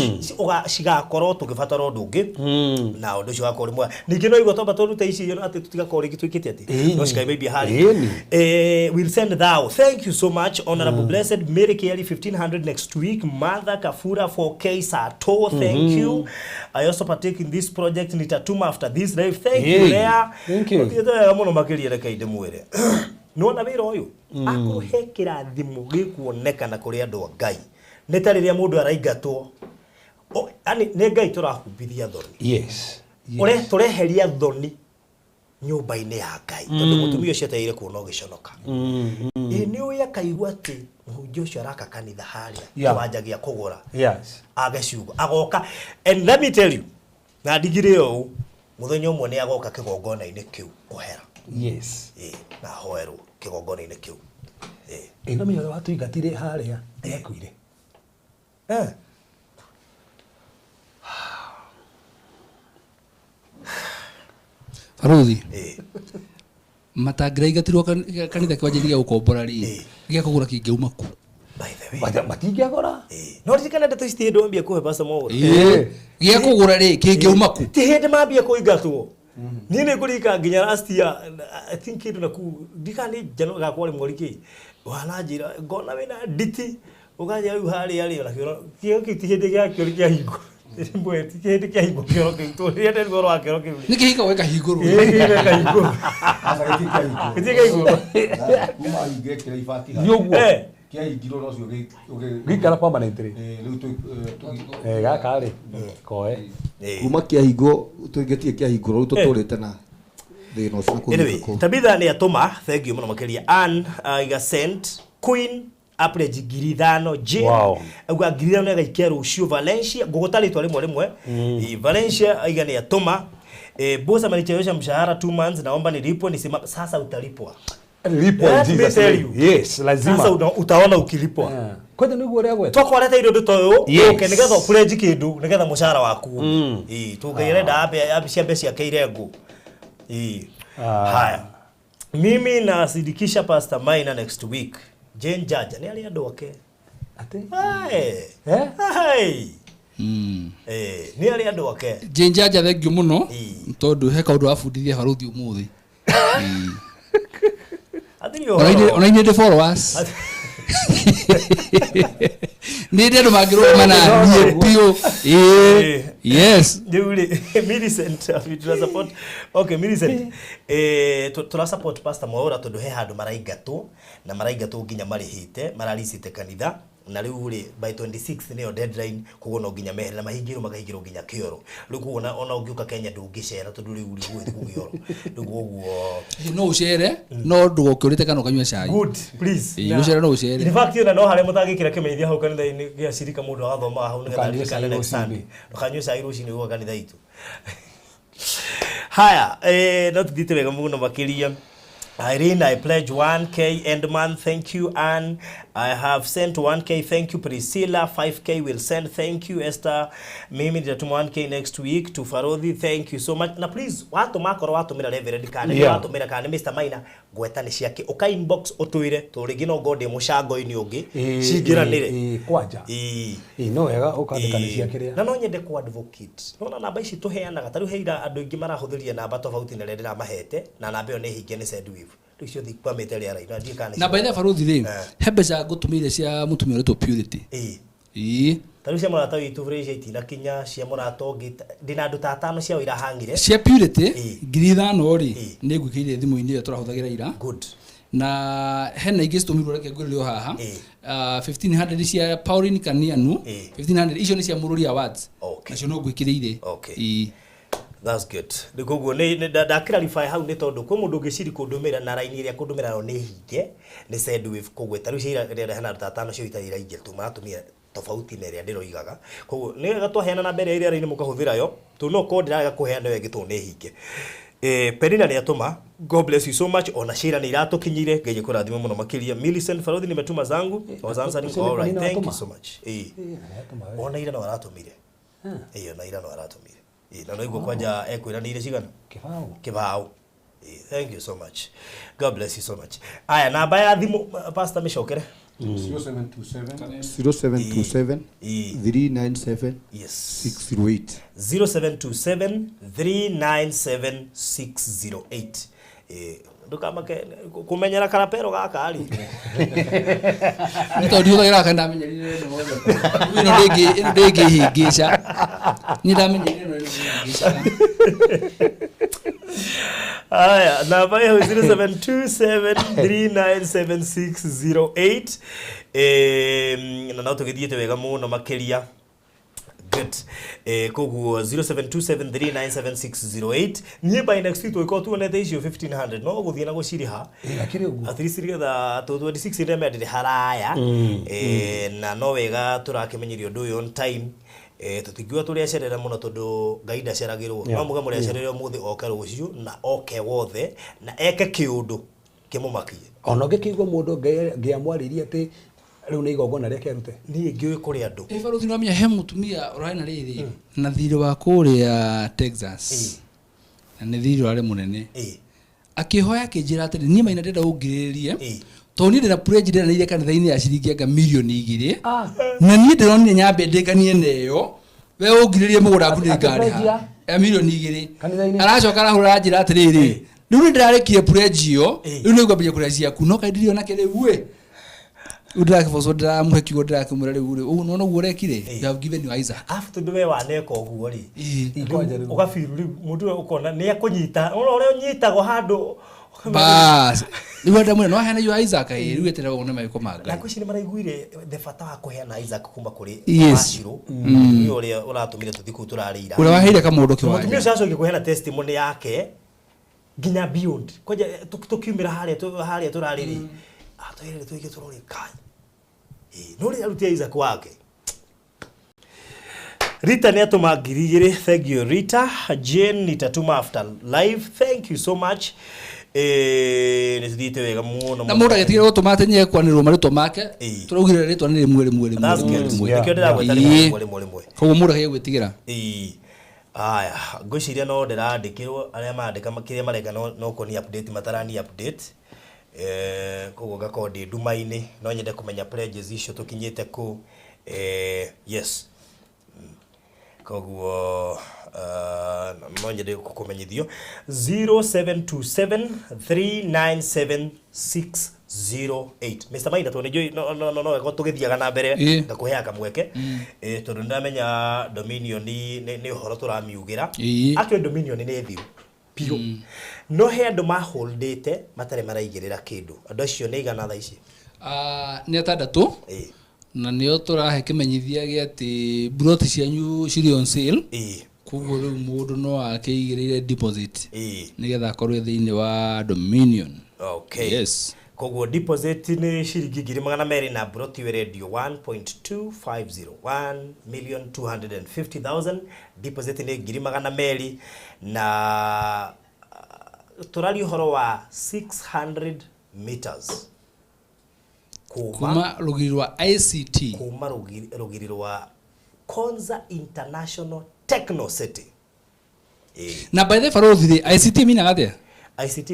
Cigakorwo tũgĩbatara ũndũ ũngĩ. Na ũndũ ũcio wakorwo ũrĩ mwega. Ningĩ no igua twamba tũrute ici atĩ tũtigakorwo rĩngĩ twĩkĩte atĩ. No cikaimba harĩa. We'll send thou. Thank you so much, Honorable Blessed Mary Kelly, 1500 next week. Martha Kafura, 4K Sato, thank you. I also partake in this project. Nitatuma after this live. Thank you, Lea. Thank you. Ũthiĩte wega mũno makĩria reke ndĩmwĩre. Nĩwona wĩra ũyũ? Akorwo he kĩrathimo gĩkuonekana kũrĩ andũ a Ngai. Nĩ ta rĩrĩa mũndũ araingatwo. Yaani nĩ Ngai tũrahumbithia thoni. Yes. Ũrĩa tũreheria thoni nyũmba-inĩ ya Ngai. Tondũ mũtumia ũcio ateire kuona ũgĩconoka. Nĩ ũĩ akaigua atĩ mũhunjia ũcio araka kanitha harĩa kĩwanja gĩa kũgũra. Age ciugo. Agoka. And let me tell you, na ndigire ũũ, mũthenya ũmwe nĩ agoka kĩgongona-inĩ kĩu kũhera. Na ahoerwo kĩgongona-inĩ kĩu. Ĩno mĩnyoro watũingatire harĩa nĩakuire. Baruthi. Matangĩraingatirwo kanitha kĩwanja-inĩ gĩa gũkombora rĩ, gĩa kũgũra kĩngĩauma kũ? By the way. Matingĩagũra. No ririkana ndeto ici ti hĩndĩ wambia kũhe Pastor Mwaura. Gĩa kũgũra rĩ, kĩngĩauma kũ? Ti hĩndĩ mambia kũingatwo. Niĩ nĩ ngũririkana nginya last year, I think kĩndũ na kũu, ndikana nĩ January gakwa rĩ mweri kĩ, wananjĩra, ngona wĩna nditi, ũkanjĩra rĩu harĩa rĩ, ona kĩoro, kĩoro kĩu ti hĩndĩ gĩakĩo kĩahingwo. Rĩmwe ti hĩndĩ kĩahingwo kĩoro kĩu, tondũ rĩrĩa nderwo ũhoro wa kĩoro kĩu rĩ. Nĩ kĩhingagwo gĩkahingũrwo. Ĩĩ, gĩkahingũrwo. Aca, gĩtirĩ kĩahingũrwo. Gĩtirĩ kĩahingũrwo. Kuma hingĩre kĩrĩa ibati haha. Nĩ ũguo. Kĩahingirwo no ũcio Gĩikara permanently. Rĩu Gaka rĩ, koe. Kuma kĩahingwo, tũingĩtie kĩahingũrwo, rĩu tũtũrĩte na thĩna ũcio na kũhinga Anyway, kũu. Tabitha nĩ atũma, thank you mũno makĩria. Ann, iga sent, Queen, apledge 5,000, Jane, auga 5,000 agaikia rũciũ Valencia, ngũgũta rĩtwa rĩmwe rĩmwe. Valencia aiga nĩ atũma. Boss amenichelewesha mshahara 2 months, naomba nilipwe, nisima, sasa utalipwa. Lipwa in Let me Jesus tell name. you. Yes, lazima. Sasa utaona ukilipwa. Kwani nĩguo ũrĩa gwetha? Twakwarete indo ta ũyũ, Yes. ũke nĩgetha ũpledge kĩndũ, nĩgetha mũcara waku ume. Tũngĩrenda ambe ciambe ciake irengwo. Haya. Mimi nasidikisha Pastor Maina next week. Jane Jaja nĩ arĩ andũ ake. Atĩ? Hai. Hai. Nĩ arĩ andũ ake. Jane Jaja thengiũ mũno, tondũ he kaũndũ wabundithia baruthi ũmũthĩ. Hatirĩ Ona ũhoro. ona inyuĩ ndĩ followers. Nĩ ndĩ andũ mangĩrũgama na niĩ biũ. Ĩĩ. Yes. Rĩu rĩ, Millicent, tũra support. Okay, Millicent. Tũra support Pastor Mwaura tondũ he handũ maraingatwo na maraingatwo nginya marĩhĩte, mararicĩte kanitha na rĩu rĩ by 26 nĩyo deadline, koguo no nginya mehere na mahingĩrwo makahingĩrwo nginya kĩoro. Rĩu koguo ona ũngĩũka Kenya ndũngĩcera tondũ rĩu rĩ gũgĩthiĩ kĩoro. Rĩu koguo No ũcere no ndũgoke ũrĩte kana ũkanyua cai. Good, please. Ĩĩ, gũcera no ũcere. In fact, ona no harĩa mũtangĩkĩra kĩmenyithia hau kanitha-inĩ gĩa cirika mũndũ agathomaga hau nĩgetha Ndũkanyue aririkane cai next rũcinĩ. Sunday. Ndũkanyue cai rũcinĩ gũka kanitha itũ. Haya, no tuthiĩte wega mũno makĩria. Irene, I pledge 1K end month. Thank you, Anne. I have sent 1K. Thank you, Priscilla. 5K will send. Thank you, Esther. Mimi nitatuma 1K next week to Farodhi. Thank you so much. Na please, watũma akorwo watũmĩra Reverend kana nĩ watũmĩra kana nĩ Mr. Maina, ngweta nĩ ciake. Ũka inbox ũtwĩre tondũ rĩngĩ no ngorwo ndĩ mũcango-inĩ ũngĩ cingĩranĩre. Kwanja. Ĩĩ. Ĩĩ, no wega ũkandĩka nĩ cia kĩrĩa. Na no nyende ku advocate nona namba ici tũheanaga ta rĩu he ira andũ aingĩ marahũthĩria namba tofauti na ĩrĩa ndĩramahete na namba ĩyo nĩ hinge nĩ Sendwave rĩu ciothe ikwamĩte rĩera-inĩ na ndiũĩ kana nĩ Na by the way, Baruthi rĩ, he mbeca ngũtũmĩire cia mũtumia ũretwo Purity. Ĩĩ. Ĩĩ. Ta rĩu cia mũrata witũ Fraser itinakinya, cia mũrata ũngĩ ndĩna andũ ta atano ciao irahang'ire. Cia Purity Ĩĩ. 5,000 rĩ, Ĩĩ. nĩ ngwĩkĩrire thimũ-inĩ ĩyo tũrahũthagĩra ira. Good. Na hena ingĩ citũmirwo reke ngwĩrĩre o haha. Ĩĩ. 1500 cia Pauline Kanianu. Ĩĩ. 1500 icio nĩ cia Mũrũri Awards. Okay. Nacio no ngwĩkĩrĩire. Okay. Ĩĩ. That's good. Rĩu koguo nĩ ndakĩrarify hau nĩ tondũ kwĩ mũndũ ũngĩciri kũndũmĩra na raini ĩrĩa kũndũmĩra nayo nĩ hinge nĩ Sendwave koguo ta rĩu cia ira hena andũ ta atano cio itarĩ iraingĩra tondũ maratũmĩra tofauti na ĩrĩa ndĩroigaga. Koguo nĩ wega twaheana namba ĩrĩa ĩrĩa raini mũkahũthĩra yo tondũ no korwo ndĩrarega kũheana ĩyo ĩngĩ tondũ nĩ hinge. Penina nĩ atũma. God bless you so much. Ona Sheila nĩ iratũkinyire. Ngai akũrathime mũno makĩria. Millicent Farodhi nimetuma zangu. I was answering. Ũcio nĩ All right. Penina Thank you watũma? so much. Ona ira no aratũmire. Ĩĩ, ona ira no aratũmire. Ĩĩ, na no igua kwanja ekwĩranĩire cigana? Kĩbaũ. Kĩbaũ. Ĩĩ, thank you so much. God bless you so much. Aya, namba ya thimũ Pastor mĩcokere. 0727 0727 Ĩĩ. 397 Yes. 608. 0727 397 608. Ĩĩ, ndũkamake kũmenyera karapero gaka rĩ. Nĩ tondũ ndiũthagĩra gaka ndamenyerire ĩno yothe. Ĩno ndĩngĩ ĩno ndĩngĩhĩngĩca. Niĩ ndamenyerire ĩno ndĩngĩhĩngĩca. Aya, namba ĩyo 0727397608. Na no tũgĩthiĩte wega mũno makĩria. Good. Koguo 0727397608 niĩ by next week tũgĩkorwo tuonete icio 1500 no gũthiĩ na gũciriha. Ĩĩ, akĩrĩ ũguo. At least nĩgetha 26 ndĩremera ndĩrĩ haraya. Na no wega tũrakĩmenyeria ũndũ ũyũ on time. Tũtingiuga tũrĩacerera mũno tondũ Ngai ndaceragĩrwo. No muga mũrĩacerere ũmũthĩ oke rũciũ na oke wothe na eke kĩũndũ kĩmũmakie. Ona ũngĩkĩigua mũndũ Ngai amwarĩirie atĩ rĩu nĩ igongona rĩake arute. Niĩ ngĩũĩ kũrĩ andũ. Ĩ Baruthi nĩwamenya he mũtumia ũrarĩ na rĩrĩ na thirĩ wa kũrĩa Texas. Na nĩ thirĩ ũrarĩ mũnene. Ĩĩ. Akĩhoya akĩnjĩra atĩrĩ niĩ Maina ndĩrenda ũngirĩrĩrie Ĩĩ. tondũ niĩ ndĩna pledge ndĩranĩire kanitha-inĩ ya ciringi anga 2 mirioni na niĩ ndĩronire nyambe ndĩkanie na ĩyo we ũngirĩrĩrie mũgũnda waku Atĩ pledge nĩngarĩha ya? ya 2 mirioni Kanitha-inĩ? Aracoka arahũra aranjĩra atĩrĩrĩ rĩu nĩ ndĩrarĩkire pledge ĩyo rĩu nĩ ngwambia kũrĩa ciaku no kaĩ ndirĩ onake rĩu ĩ rĩu ndĩrakĩbocwo ndĩramũhe kiugo ndĩrakĩmwĩra rĩu rĩ ũguo nĩwona ũguo ũrekire you have given your Isaac. Arabu tondũ we waneka ũguo rĩ Ĩĩ. Kwanja rĩu. ũgabiru rĩu mũndũ ũyũ ũkona nĩ ekũnyita ũrĩa ũrĩa ũnyitagwo handũ Bas rĩu ndamwĩra no aheane your Isaac ĩ rĩu eterera wone magĩko ma na Ngai. ngwĩciria nĩ maraiguire the bata wa kũheana Isaac kuma kũrĩ Yes. Wachirũ nĩ ũrĩa ũratũmire tũthiĩ kũu tũrarĩ ira. Ũrĩa waheire kamũndũ Mũtumia kĩwanja. ũcio acokire kũheana testimony yake nginya beyond kwanja tũkiumĩra harĩa harĩa tũrarĩ rĩ atwĩrire tũige tũrore kai. Ĩĩ, no rĩrĩa arutire Isaac wake. Rita nĩ atũma 2,000. Thank you Rita. Jane nitatuma after live. Thank you so much. Nĩ tũthiĩte wega mũno. Na mũndũ agĩtigĩra gũtũma atĩ nĩ ekwanĩrĩrwo marĩtwa make Ĩĩ. tũraugire rĩtwa nĩ rĩmwe rĩmwe rĩmwe That's rĩmwe good. rĩmwe. Nĩkĩo ndĩragweta Ĩĩ. rĩmwe rĩmwe rĩmwe. Koguo mũndũ akageria gwĩtigĩra. Ĩĩ. Aya, ngwĩciria no ndĩrandĩkĩrwo arĩa marandĩka kĩrĩa mareka no kũni update matarani update. Koguo ngakorwo ndĩ nduma-inĩ no nyende kũmenya pledges icio tũkinyĩte kũ. Yes. Koguo no nyende kũmenyithio 0727 397 608. Mr. Maina, tondũ nĩnjũĩ no wega tũgĩthiaga na mbere ngakũheaga kamweke. Tondũ nĩndamenya Dominion nĩ ũhoro tũramiugĩra. Actually Dominion nĩ thiru biũ, no he andũ maholdĩte matarĩ maraigĩrĩra kĩndũ. Andũ acio nĩ igana thaa ici? Ah, nĩ atandatũ. Na nĩo tũrahe kĩmenyithia gĩa atĩ buroti cianyu cirĩ on sale. Koguo rĩu mũndũ no akĩigĩrĩire deposit nĩgetha akorwo thĩinĩ wa Dominion. Okay. Yes. Koguo deposit nĩ ciringi 200,000 na broti werendio 1.250, 1,250,000. Deposit nĩ 200,000 na tũraria ũhoro wa 600 meters kuma Kuma rũgiri rwa ICT. Kuma rũgiri rwa Konza International Techno City. Na by the barothi rĩ, ICT minaga atĩa? ICT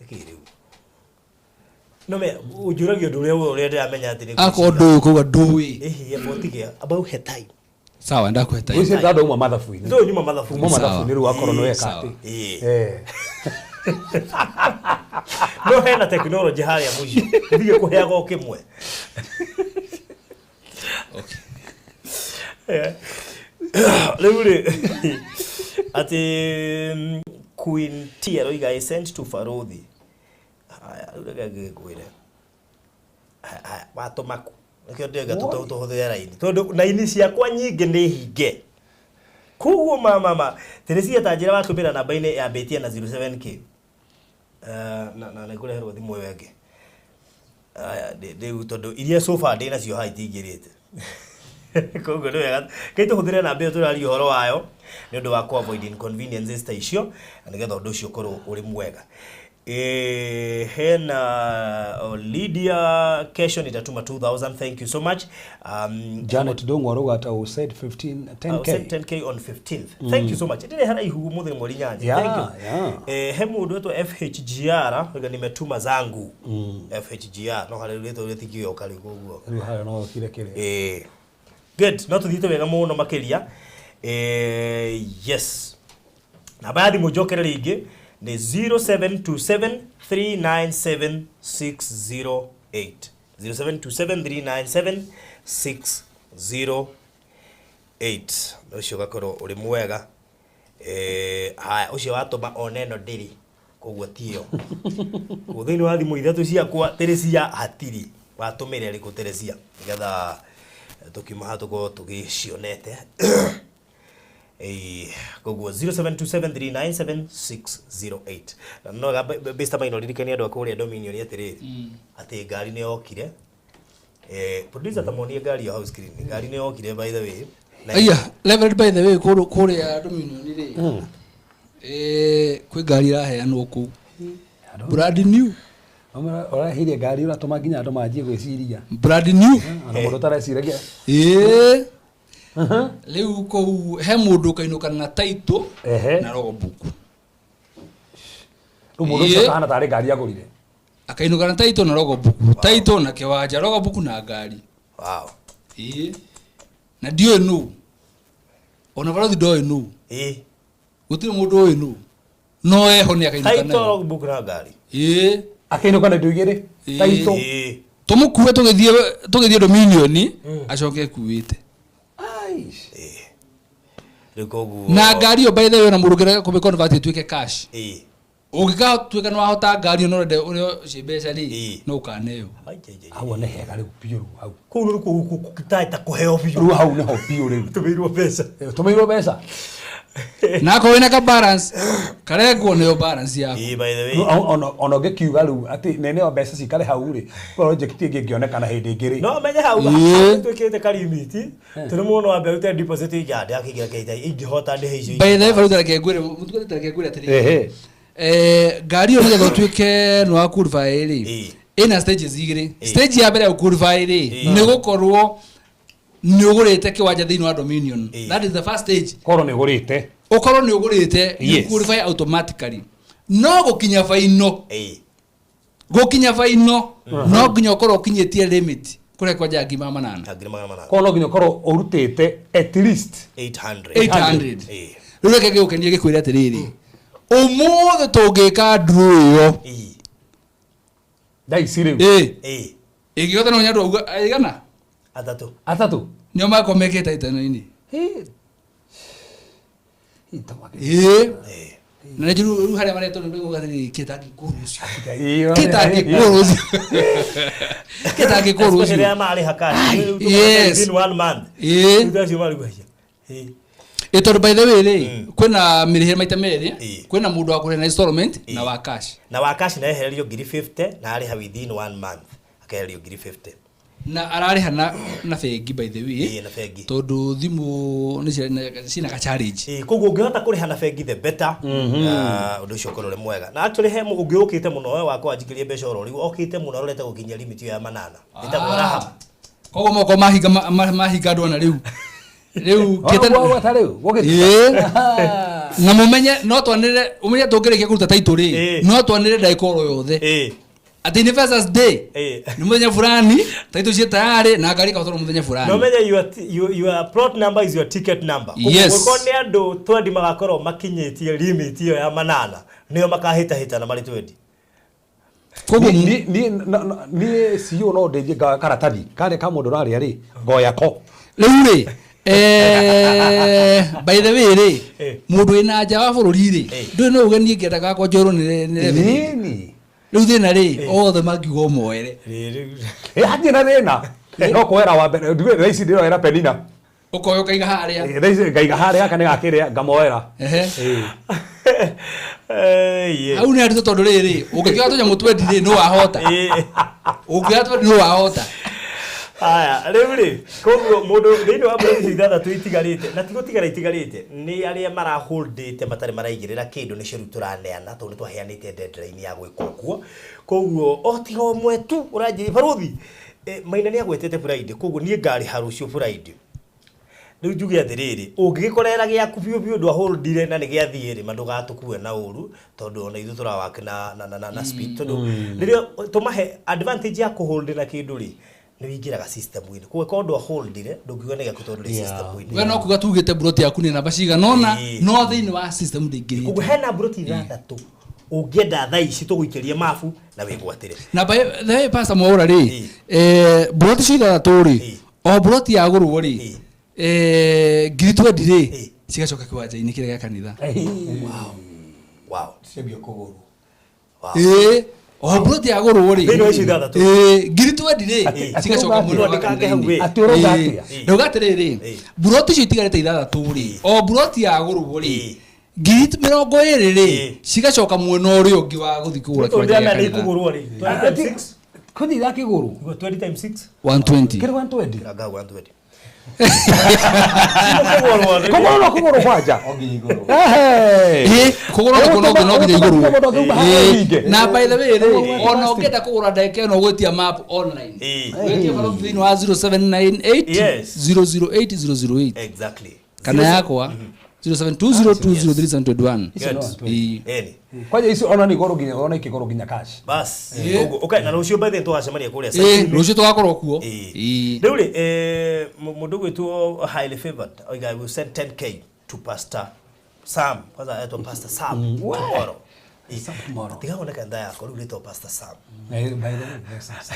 nĩkĩ rĩu no me ũnjũragia ũndũ ũrĩa ndĩramenya atĩ nĩ Akorwo ndũĩ ũkauga ndũĩ. Ĩhi botigia about he time. Sawa, ndakũhe time. Ũcio ndanda uma mathabu-inĩ. Ndũĩ nyuma mathabu. Uma mathabu-inĩ rĩu akorwo nĩ weka atĩ. No hena technology harĩa mũico ndige kũheaga o kĩmwe. Rĩu rĩ atĩ Queen T aroiga, "I sent to Farodhi." Haya, rĩu reke ngĩkwĩre. Haya, watũma kũ? Nĩkĩo ndĩrauga tũhũthĩre raini tondũ raini ciakwa nyingĩ nĩ hinge, koguo mama Teresia ta njĩra watũmĩra namba-inĩ yambĩtie na 07K. Na nĩngũreherwo thimũ ĩyo ĩngĩ. Aya, rĩu tondũ iria so far ndĩ nacio haha itingĩrĩte, koguo nĩ wega kai tũhũthĩre namba ĩyo tũraria ũhoro wayo nĩ ũndũ wa ku avoid inconveniences ta icio na nĩgetha ũndũ ũcio ũkorwo ũrĩ mwega. Hena oh, Lydia, kesho nitatuma 2000, thank you so much. Janet Ndung'u arauga ata we said 15 10K. 10K. Send 10K on 15th. Thank you so much. Ndĩrĩ haraihu mũthĩ mweri 8. Thank you. He mũndũ wetwo FHGR oiga nimetuma zangu. FHGR no harĩ rĩtwa rĩtingĩoka rĩu koguo. Rĩu harĩa no ũkire kĩrĩa. Good. No tũthiĩte wega mũno makĩria. Yes. Namba ya thimũ njokere rĩngĩ nĩ 0727 397 608. 0727 397 608. Ũcio ũgakorwo ũrĩ mwega. Haya, ũcio watũma ona ĩno ndĩrĩ koguo tiyo. Koguo thĩinĩ wa thimũ ithatũ ciakwa Teresia hatirĩ. Watũmĩre rĩkũ Teresia nĩgetha tũkiuma haha tũkorwo tũgĩcionete. Koguo 0727397608 na no Mr. Maina ririkania andũ a kũrĩa Dominion atĩrĩrĩ atĩ ngari nĩ yokire. Producer ta monie ngari yo hau screen. Ngari nĩ yokire, by the way. Aya, Reverend, by the way, kũrĩa Dominion rĩ, kwĩ ngari ĩraheanwo kũu brand new. Ũraheire ngari ũratũma nginya andũ manjie gwĩciria. Brand new. Ona mũndũ ũtareciragia. Ĩĩ, rĩu kũu he mũndũ ũkainũkana na title na logbook. Rĩu mũndũ ũcio akahana tarĩ ngari agũrire. Akainũka na title na logbook, title na kĩwanja, logbook na ngari. Ĩĩ, na ndiũĩ nũ, ona barothi ndoĩ nũ. Gũtirĩ mũndũ ũĩ nũ, no eho nĩ akainũka Title, nayo. logbook na ngari. Ĩĩ. Akĩinũka na indo igĩrĩ. Title. Tũmũkue tũgĩthiĩ Dominion acoke ekuĩte. Rĩu koguo Na ngari ĩyo, by the way, na mũndũ ũngĩrega kũmĩ convert ĩtuĩke cash, ũngĩgatuĩka nĩ wahota ngari ĩyo no ũrende ũrĩo ci mbeca rĩ, no ũkaneo. Hau nĩ hega rĩu biũ rĩu hau. Kũu rĩu kũu ta kũheo biũ. Rĩu hau nĩho biũ rĩu. Tũmĩirwo mbeca. Tũmĩirwo mbeca. Na akorwo wĩna ka balance karengwo nĩyo balance yaku. Ĩĩ, by the way. Rĩu ona ũngĩkiuga rĩu atĩ nene mbeca cikare hau rĩ, project ĩngĩ ĩngĩonekana hĩndĩ ĩngĩ rĩ. No menye hau twĩkĩrĩte karimiti tondũ mũndũ wambe arute deposit ingĩ ndakĩingĩra kĩita ingĩhota ndĩhe icio. By the way, baruta reke ngwĩre mũtugo, reke ngwĩre atĩrĩrĩ, ngari ĩyo nĩgetha ũtuĩke nĩ wa qualify rĩ, ĩna stages igĩrĩ. Stage ya mbere ya qualify rĩ, nĩ gũkorwo nĩ ũgũrĩte kĩwanja thĩinĩ wa Dominion. That is the first stage. Korwo nĩ ũgũrĩte. Ũkorwo nĩ ũgũrĩte, you qualify automatically. No gũkinya final, gũkinya final no nginya ũkorwo ũkinyĩtie limit. Kũrĩa kwanja ngiri magana manana. Na 800. Koguo no nginya ũkorwo ũrutĩte at least 800. 800. Ĩĩ. Rĩu reke gĩgũkenie gĩkwĩre atĩrĩrĩ, ũmũthĩ tũngĩka nduru ĩyo, Ĩĩ. thaa ici rĩu. Ĩ Ĩĩ. ĩngĩhota no nyandũ auga aigana Atatũ. Atatũ. Nĩo makorwo mekĩte itano-inĩ. Ĩ. Ĩ, Ĩ. Ĩĩ. Na nĩ njũru rĩu harĩa maretwo nĩ ndũgũga atĩrĩrĩ, kĩtangĩkwo rũciũ. Ĩ, Kĩtangĩkwo rũciũ. Kĩtangĩkwo Especially rũciũ. arĩa marĩha cash. Rĩu tũmahe Yes. within one month. Ĩĩ. Rĩu acio marigwo. Ĩĩ. Ĩ tondũ by the way rĩ, kwĩna mĩrĩhĩre maita merĩ, Ĩĩ. kwĩna mũndũ wa kũrĩha na installment Ĩĩ. na wa cash. Na wa cash na ehererio ngiri 50 na arĩha within one month akehererio ngiri 50. Na ararĩha na bengi by the way. Ĩĩ, na bengi. Tondũ thimũ nĩ ciina ka challenge. Ĩĩ, koguo ũngĩhota kũrĩha na bengi the better. Ah, ũndũ ũcio ũkorwo ũrĩ mwega. Na actually he mũndũ ũngĩ ũkĩte mũno we wakwa wanjikĩrie mbeca oro rĩu okĩte mũno arorete gũkinyia limit ĩyo ya manana. Ĩtagwo Rahab. Koguo moko mahinga mahinga andũ ona rĩu. Rĩu Ũguo gwata rĩu, gũgĩtuka. Ĩĩ. Na mũmenye no twanĩrĩre ũmenye tũngĩrĩkia kũruta title rĩ, Ĩĩ. no twanĩrĩre ndagĩka oro yothe. Ĩĩ. Atĩ Investors Day Ĩĩ. nĩ mũthenya fulani, title ciĩ tayarĩ na ngari ĩkahotorwo mũthenya fulani. No menye your plot number is your ticket number. Koguo Yes. Gũkorwo nĩ andũ 20 magakorwo makinyĩtie limit ĩyo ya manana nĩo makahĩtahĩtana marĩ 20. Koguo Niĩ CEO no ndĩthiĩ karatathi karĩa ka mũndũ ũrarĩa rĩ ngoya ko. Rĩu rĩ, by the way rĩ, Eh. mũndũ wĩna nja wa bũrũri rĩ, Eh. ndũĩ no uge niĩ ngĩenda gakwa njorwo nĩ revenue. Ĩni. Rĩu thĩna rĩ, othe mangiuga ũmoere. Ĩ, hatirĩ na thĩna no kuoera wa mbere nduge thaa ici ndĩroera Penina. Ũkoya ũkaiga harĩa. Ĩ, thaa ici ngaiga harĩa gaka nĩ gakĩrĩa ngamoera. Ehe. Ĩ. Ĩĩ. Hau nĩ haritũ tondũ rĩrĩ, ũngĩkĩoya tũnyamũ twendi rĩ, nĩ wahota. Ĩĩ. Ũngĩoya twendi nĩ wahota. Haya, rĩu rĩ, koguo mũndũ thĩinĩ wa mburoti icio ithathatũ itigarĩte, na ti gũtigara itigarĩte, nĩ arĩa maraholdĩte matarĩ maraigĩrĩra kĩndũ nĩcio rĩu tũraneana tondũ nĩ twaheanĩte deadline ya gwĩka ũguo. Koguo o tiga ũmwe tu ũranjĩra barũthi, Maina nĩ agwetete Friday, koguo niĩ ngarĩha rũciũ Friday. Rĩu njuge atĩrĩrĩ, ũngĩgĩkorera gĩaku biũ biũ ndwaholdire na nĩ gĩathiĩ rĩ, ma ndũgatũkue na ũru tondũ ona ithuĩ tũrawak na speed tondũ rĩrĩa tũmahe advantage ya kũhold na kĩndũ rĩ, nĩ wĩingĩraga system-inĩ. Koguo korwo ndwaholdire ndũngiuga nĩ gĩaku tondũ ndĩ system-inĩ. We no kuga tugĩte mburoti yaku nĩ namba cigana ũna, Ĩĩ. no thĩinĩ wa system ndĩingĩrĩte. Koguo hena mburoti ithathatũ ũngĩenda thaa ici tũgũikĩrie mabu na wĩgwatĩre. Na by the way Pastor Mwaura rĩ, Ĩĩ. mburoti icio ithathatũ rĩ, Ĩĩ. o mburoti yagũrwo rĩ, Ĩĩ. ngiri twendi rĩ, Ĩĩ. cigacoka kĩwanja-inĩ kĩrĩa gĩa kanitha. Wow. Ciambia kũgũrwo. Wow. Ĩĩ. O mburoti yagũrwo rĩ, Thĩinĩ wa icio ithathatũ. Ĩĩ, ngiri twendi rĩ, Atĩ- cigacoka atĩ mwena wa ũrandĩkange hau kanitha-inĩ. ĩ. Atĩ ũrauga Ĩĩ. atĩa? Ndauga atĩrĩrĩ, Ĩĩ. mburoti icio itigarĩte ithathatũ rĩ, Ĩĩ. o mburoti yagũrwo rĩ, Ĩĩ. ngiri 20 rĩ, Ĩĩ. cigacoka mwena ũrĩa ũngĩ wa gũthiĩ kũgũra Tondũ kĩwanja gĩa ndĩramenya nĩ kanitha. ikũgũrwo rĩ. 20 times 6. Kũthi irakĩgũrwo. 20 times 6. 120. Kĩrĩ 120. Kĩranga 120. Kũgũrwo no kũgũrwo kwanja. O nginya igũrũ. Ehe. Ĩĩ, kũgũrwo no nginya igũrwo. Mũndũ akiuma harĩa Ĩĩ. hinge. Na by the way rĩ, Ĩĩ. ona ũngĩenda kũgũra ndagĩka ĩno ũgwĩtia map online. Ĩĩ. Wĩtie barũthi thĩinĩ wa 0798 Yes. 008 008 Exactly. kana yakwa 0720203721. Good. Ĩĩ. Ĩni. Kwanja ici ona nĩ igũrũ nginya ona ikĩgũrwo nginya cash. Bas. Ĩĩ. Koguo okay, na rũciũ by the way tũgacemania kũrĩa Ĩĩ, site-inĩ. rũciũ tũgakorwo kuo. Ĩĩ. Ĩĩ. Rĩu rĩ, mũndũ ũgwĩtwo highly favored oiga I will send 10K to Pastor Sam. Kwanza aitwa Pastor Sam tomorrow. Ĩĩ. Sam tomorrow. Tiga kuoneka nda yako rĩu rĩtwo Pastor Sam. Eh, by the way, yes, yes.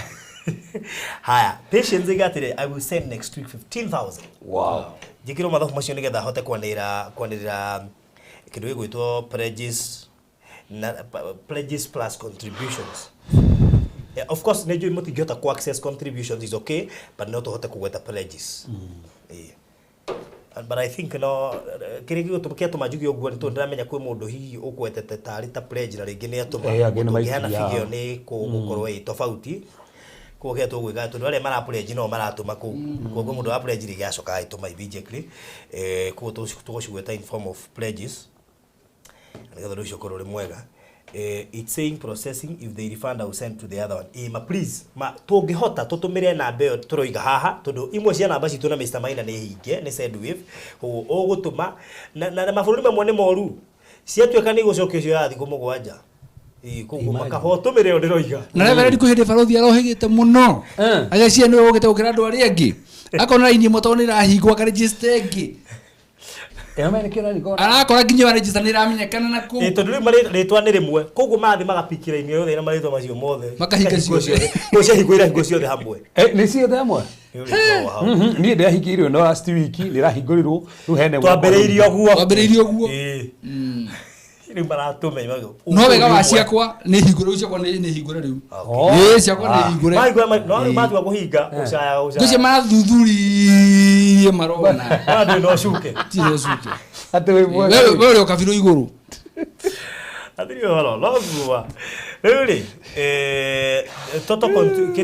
Haya, patience iga atĩrĩ I will send next week 15,000. Wow. Njĩkĩrwo mathabu macio nĩgetha hote kwanĩrĩra kĩndũ gĩgwĩtwo pledges na pledges plus contributions. Yeah, of course nĩ njũĩ mũtingĩhota ku access contributions is okay but no tũhote kũgweta pledges. Ĩĩ. But I think no kĩrĩa gĩgũtũma kĩatũma njuge ũguo nĩ tondũ ndĩramenya kwĩ mũndũ hihi ũgwetete tarĩ ta pledge na rĩngĩ nĩ atũma. Eh, angĩ nĩ Tũngĩheana maikia. figure ĩyo nĩ gũkorwo ĩ tofauti. Koguo kĩrĩa tũgwĩka tondũ arĩa mara pledge no maratũma kũu. Koguo mũndũ wa pledge rĩngĩ acoka agĩtũma immediately. Koguo tũgũcigweta in form of pledges nĩgetha ũndũ ũcio ũkorwo ũrĩ mwega. It's saying processing if they refund I will send to the other one. Ma please ma tũngĩhota tũtũmĩre namba ĩyo tũroiga haha tondũ imwe cia namba citũ na Mr Maina nĩ hinge nĩ Sendwave. Koguo ũgũtũma na mabũrũri mamwe nĩ moru ciatuĩka nĩ igũcokio cioyaga thikũ 7. Ĩĩ, koguo makaba ũtũmĩre ĩyo ndĩroiga. Na reverend kwĩ hĩndĩ barothi arohĩgĩte mũno. Ageciria nĩwe ũgĩte gũkĩra andũ arĩa angĩ. Akona raini ĩmwe tondũ nĩ ĩrahingwo akarejista ĩngĩ. Arakora nginya wa register nĩ ĩramenyekana na kũu. Ĩĩ, tondũ rĩu rĩtwa nĩ rĩmwe, koguo marathiĩ magapikĩra raini yothe na marĩtwa macio mothe. Makahinga Ikahingwo ciothe. Koguo ciahingwo irahingwo ciothe hamwe. Nĩ ciothe hamwe. Nĩ ũrĩ hau. Niĩ ndĩrahingĩirwo no last week nĩ ĩrahingũrirwo rĩu hena ĩmwe. Twambĩrĩirie ũguo. Twambĩrĩirie ũguo. Ĩĩ. Rĩu maratũmenya No wega wa ciakwa nĩ hingũre rĩu, ciakwa nĩ hingũre rĩu. Ĩĩ, ciakwa nĩ hingũre. Mahingũra no rĩu matua kũhinga ũcaya Ngwĩciria ũcaya. marathuthuririe marona. Ona ndũrĩ na ũcuke. Ti na ũcuke. Atĩ wĩ mwega. Wewe ũrĩ o kabirũ igũrũ. Hatirĩ ũhoro no nguo. Rĩu rĩ,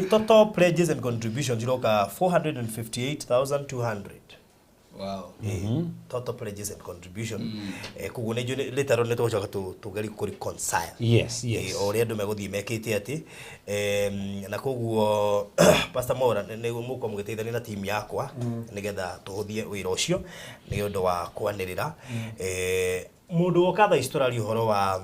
total pledges and contributions iroka 458,200. Wow. Total pledges and contribution. Koguo nĩ njũĩ later on nĩ tũgũcoka tũgerie kũ reconcile. Yes. O ũrĩa andũ megũthiĩ mekĩte atĩ, na koguo Pastor Mwaura nĩ mũkorwo mũgĩteithania na timu yakwa nĩgetha tũhũthie wĩra ũcio nĩ ũndũ wa kwanĩrĩra. Mũndũ woka thaa ici tũraria ũhoro wa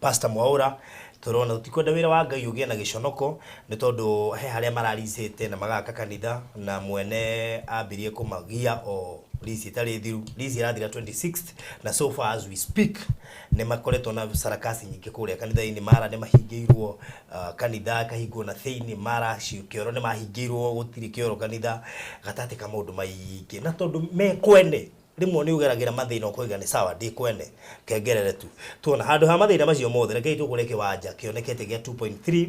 Pastor Mwaura, tũrona tũtikwenda wĩra wa Ngai ũgĩe na gĩconoko nĩ tondũ he harĩa mararicĩte na magaka kanitha na mwene ambirie kũmagia o lease ĩtarĩ thiru. Lease ĩrathira 26th na so far as we speak nĩ makoretwo na sarakasi nyingĩ kũrĩa kanitha-inĩ, mara nĩ mahingĩirwo, kanitha ĩkahingwo na thĩinĩ, mara kĩoro nĩ mahingĩirwo, gũtirĩ kĩoro kanitha, gatagatĩ ka maũndũ maingĩ, na tondũ me kwene rĩmwe nĩ ũgeragĩra mathĩna ũkoiga nĩ sawa ndĩ kwene kengerere tu tuona handũ ha mathĩna macio mothe, rekei tũgũre kĩwanja kĩonekete gĩa 2.3,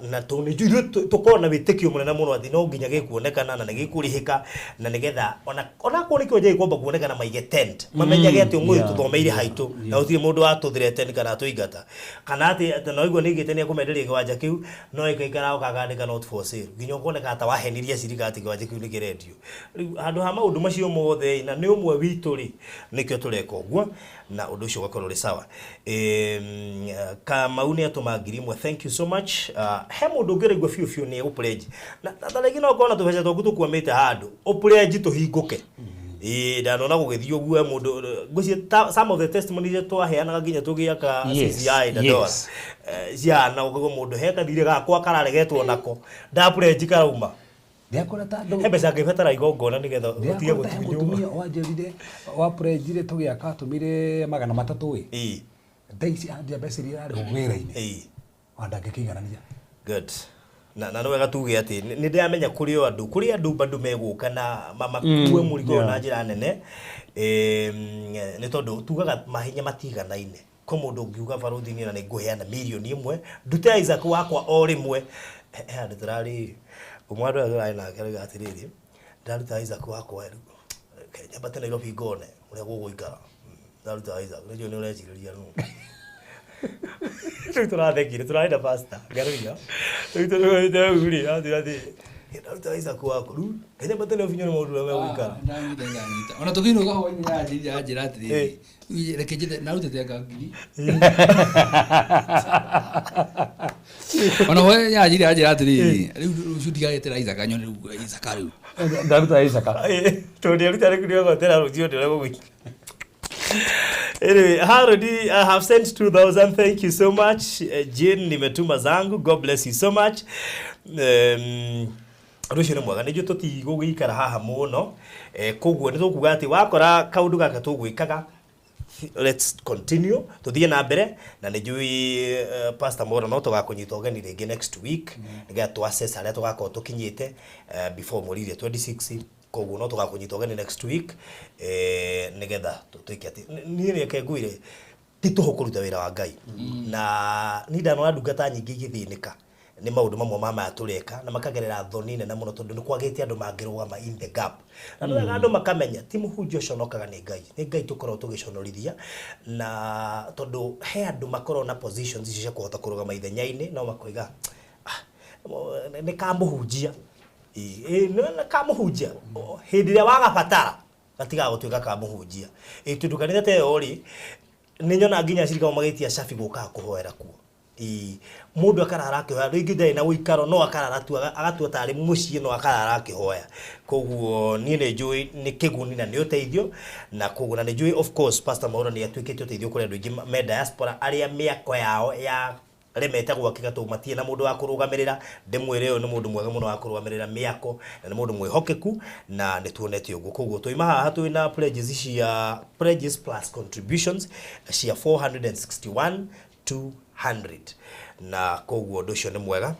na tondũ nĩ ithuĩ tũkorwo na wĩtĩkio mũnene mũno atĩ no nginya gĩkuonekana na nĩ gĩkũrĩhĩka, na nĩgetha ona korwo nĩ kĩwanja gĩkwamba kuonekana maige tent mamenyage atĩ ũmũthĩ tũthomeire haitũ na gũtirĩ mũndũ watũthreaten kana atũingata kana atĩ no igua nĩ aigĩte nĩ ekũmenderia kĩwanja kĩu no ĩkaikara ũkagandĩka not for sale nginya ũkoneka ta wahenirie acirika atĩ kĩwanja kĩu nĩ kĩrendio. Rĩu handũ ha maũndũ macio mothe na nĩ ũmwe witũ rĩ, nĩkĩo tũreka ũguo na ũndũ ũcio ũgakorwo ũrĩ sawa. Kamau nĩ atũma 1000, thank you so much. He mũndũ ũngĩ ũraigua biũ biũ nĩ egũpledge na ta rĩngĩ no ũkorwo na tũbeca twaku tũkwamĩte handũ ũpledge tũhingũke. Ĩĩ, ndanona gũgĩthiĩ ũguo mũndũ ngwĩciria some of the testimonies iria twaheanaga nginya tũgĩaka CCI Dandora ciana ũkaigua mũndũ he kathirĩ gakwa kararegetwo nako ndapledge karauma. Ndĩakora ta andũ He mbeca ngĩbatara igongona nĩgetha ũtige ndĩakora ta he gũtunywo. mũtumia wanjĩrire wa pledge tũgĩaka atũmire 300 ĩ. Thaa ici anjia mbeca iria ararĩhwo wĩra-inĩ ona ndangĩkĩiganania. Good. Na nĩ wega tuge atĩ nĩ ndĩramenya kũrĩ o andũ, kũrĩ andũ bado megũka na makue mũrigo ũyũ na njĩra nene, nĩ tondũ tugaga mahinya matiganaine. Kwĩ mũndũ ũngiuga barothi-inĩ na nĩ ngũheana 1 mirioni ndute Isaac wakwa o rĩmwe. He handũ tũrarĩ ũmwe andũ arĩa tũrarĩ nake arauga atĩrĩrĩ, ndaruta Isaac wakwa rĩu reke nyambate Nairobi ngone ũrĩa gũgũikara. Ndaruta Isaac nĩnjũĩ nĩ ũrecirĩria nũ. Rĩu tũrathekire tũrarĩ na pastor Ngaruiya, rĩu tũrũgamĩte hau rĩ, atwĩra atĩ ndaruta Isaac wakwa rĩu reke nyambate Nairobi nyone maũndũ ũrĩa megũikara. Ndanyita ndanyita. Ona tũkĩinũka hwainĩ yanjĩra atĩrĩrĩ, reke njĩte narutĩte anga ngiri. Ona hwainĩ yanjĩra atĩrĩrĩ, rĩu rũciũ ndigagetera Isaac nyone rĩu Isaac rĩu. Ndaruta Isaac. Tondũ nĩaruta rĩu nĩegwetera rũciũ ũrĩa gũgũikara. Anyway, Harold, I have sent 2000. Thank you so much. Jane, nimetuma zangu. God bless you so much. Ũndũ ũcio nĩ mwega, nĩ njũĩ tũtigũgĩikara haha mũno, koguo nĩ tũkuga atĩ wakora kaũndũ gaka tũgwĩkaga, let's continue, tũthiĩ na mbere, na nĩ njũĩ Pastor Mwaura no tũgakũnyita ũgeni rĩngĩ next week nĩgetha tũ assess harĩa tũgakorwo tũkinyĩte before mweri ũrĩa 26. Koguo no tũgakũnyita ũgeni next week, nĩgetha tũtuĩke atĩ niĩ reke ngwĩre ti tũhũ kũruta wĩra wa Ngai, na niĩ ndanona ndungata nyingĩ igĩthĩnĩka nĩ maũndũ mamwe ma maya tũreka na makagerera thoni nene mũno tondũ nĩ kwagĩte andũ mangĩrũgama in the gap, na nĩ wega andũ makamenya ti mũhunjia ũconokaga, nĩ Ngai, nĩ Ngai tũkoragwo tũgĩconorithia, na tondũ he andũ makoragwo na positions icio cia kũhota kũrũgama ithenya-inĩ no makoiga, "Ah, nĩ kamũhunjia." Ĩĩ, nĩ kamũhunjia hĩndĩ ĩrĩa wagabatara gatigaga gũtuĩka kamũhunjia. Ĩĩ, tondũ kanitha ta ĩyo rĩ, nĩ nyonaga nginya acirika magĩtia cabi gũkaga kũhoera kuo. Ĩĩ, mũndũ akarara akĩhoya rĩngĩ ndarĩ na ũikaro no akarara tu agatua tarĩ mũciĩ no akarara akĩhoya. Koguo niĩ nĩ njũĩ nĩ kĩguni na nĩ ũteithio, na koguo na nĩ njũĩ of course Pastor Mwaura nĩ atuĩkĩte ũteithio kũrĩ andũ aingĩ me diaspora arĩa mĩako yao ya remete gwakĩka tondũ matirĩ na mũndũ wa kũrũgamĩrĩra. Ndĩmwĩre ũyũ nĩ mũndũ mwega mũno wa kũrũgamĩrĩra mĩako na nĩ mũndũ mwĩhokeku na nĩ tuonete ũguo. Koguo twaima haha twĩna pledges cia pledges plus contributions cia 461 200, na koguo ũndũ ũcio nĩ mwega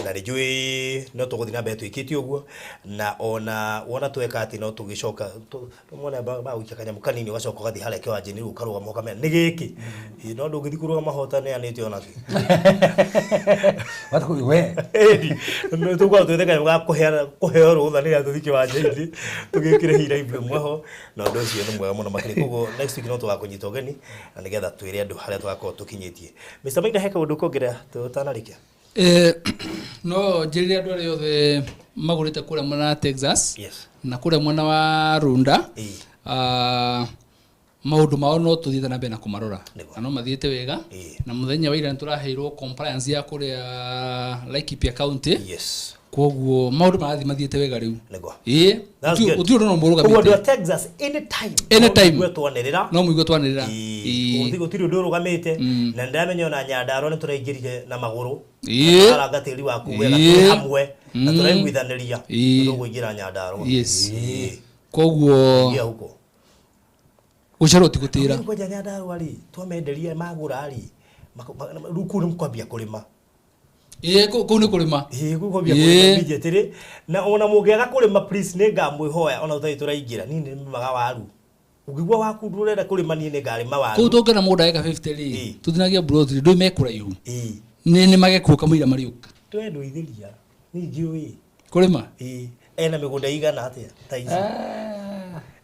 na nĩ njũĩ no tũgũthiĩ na mbere twĩkĩte ũguo, na ona wona tweka atĩ no tũgĩcoka mwona bagũikia kanyamũ kanini ũgacoka ũgathiĩ harĩa kĩwanja-inĩ rĩu ũkarũgama ũkamenya nĩ gĩkĩ. Ĩ, no ndũngĩthiĩ kũrũgama hotaneanĩte onakĩ. Watakuthi we. Ĩni, nĩ tũkorwo twĩte kanyamũ ga kũheana kũheo rũtha nĩgetha tũthiĩ kĩwanja-inĩ tũgĩkĩre hira ĩmwe ho, na ũndũ ũcio nĩ mwega mũno makĩria. Koguo next week no tũgakũnyita ũgeni na nĩgetha twĩre andũ harĩa tũgakorwo tũkinyĩtie. Mr. Maina, he kaũndũ kuongerera tũtanarĩkia? No njĩrĩre andũ arĩa othe magũrĩte kũrĩa mwena wa Texas Yes. na kũrĩa mwena wa Runda, Ĩĩ. Maũndũ mao no tũthiĩte na mbere na kũmarora Nĩguo. na no mathiĩte wega. Ĩĩ. Na mũthenya wa ira nĩ tũraheirwo compliance ya kũrĩa Laikipia County. Yes. Koguo maũndũ marathiĩ mathiĩte wega rĩu. Nĩguo. Ĩĩ. That's good. Gũtirĩ ũndũ no Koguo andũ a mũrũgamĩte. Texas anytime Anytime. no mũigue twanĩrĩra. No mũigue twanĩrĩra. Ĩĩ. Ĩĩ. Gũtirĩ ũndũ ũrũgamĩte na nĩndĩramenya ona Nyandarua nĩ tũraingĩrire na magũrũ. Ĩĩ. Aranga tĩri waku wega Ĩĩ. twĩ hamwe na tũraiguithanĩria Ĩĩ. tũgũingĩra Nyandarua. Yes. Ĩĩ. Koguo Ingia huko. gũcerwo ti gũtĩra. Rĩu kwanja Nyandarua rĩ, twamenderia magũra rĩ, rĩu kũu nĩ kwambia kũrĩma. Ĩĩ, kũu nĩ kũrĩma. Ĩĩ, kũu kwambia Ĩĩ. kũrĩma immediately. Na ona mũngĩaga kũrĩma please nĩ ngamwĩhoya ona tũtarĩ tũraingĩra, niĩ nĩ nĩmaga waru. Ũngĩigua waku ndũrenda kũrĩma niĩ nĩ ngarĩma waru. Kũu tũngĩona mũgũnda eka 50 rĩ, Ĩĩ. tũtinagia mburoti ndũĩ me kũraihu. Ĩĩ. Nĩ magekuo kamũira marĩũka. Twendũithĩria niĩ ndiũĩ. Kũrĩma? Ĩĩ. Ena mĩgũnda igana atĩa ta ici?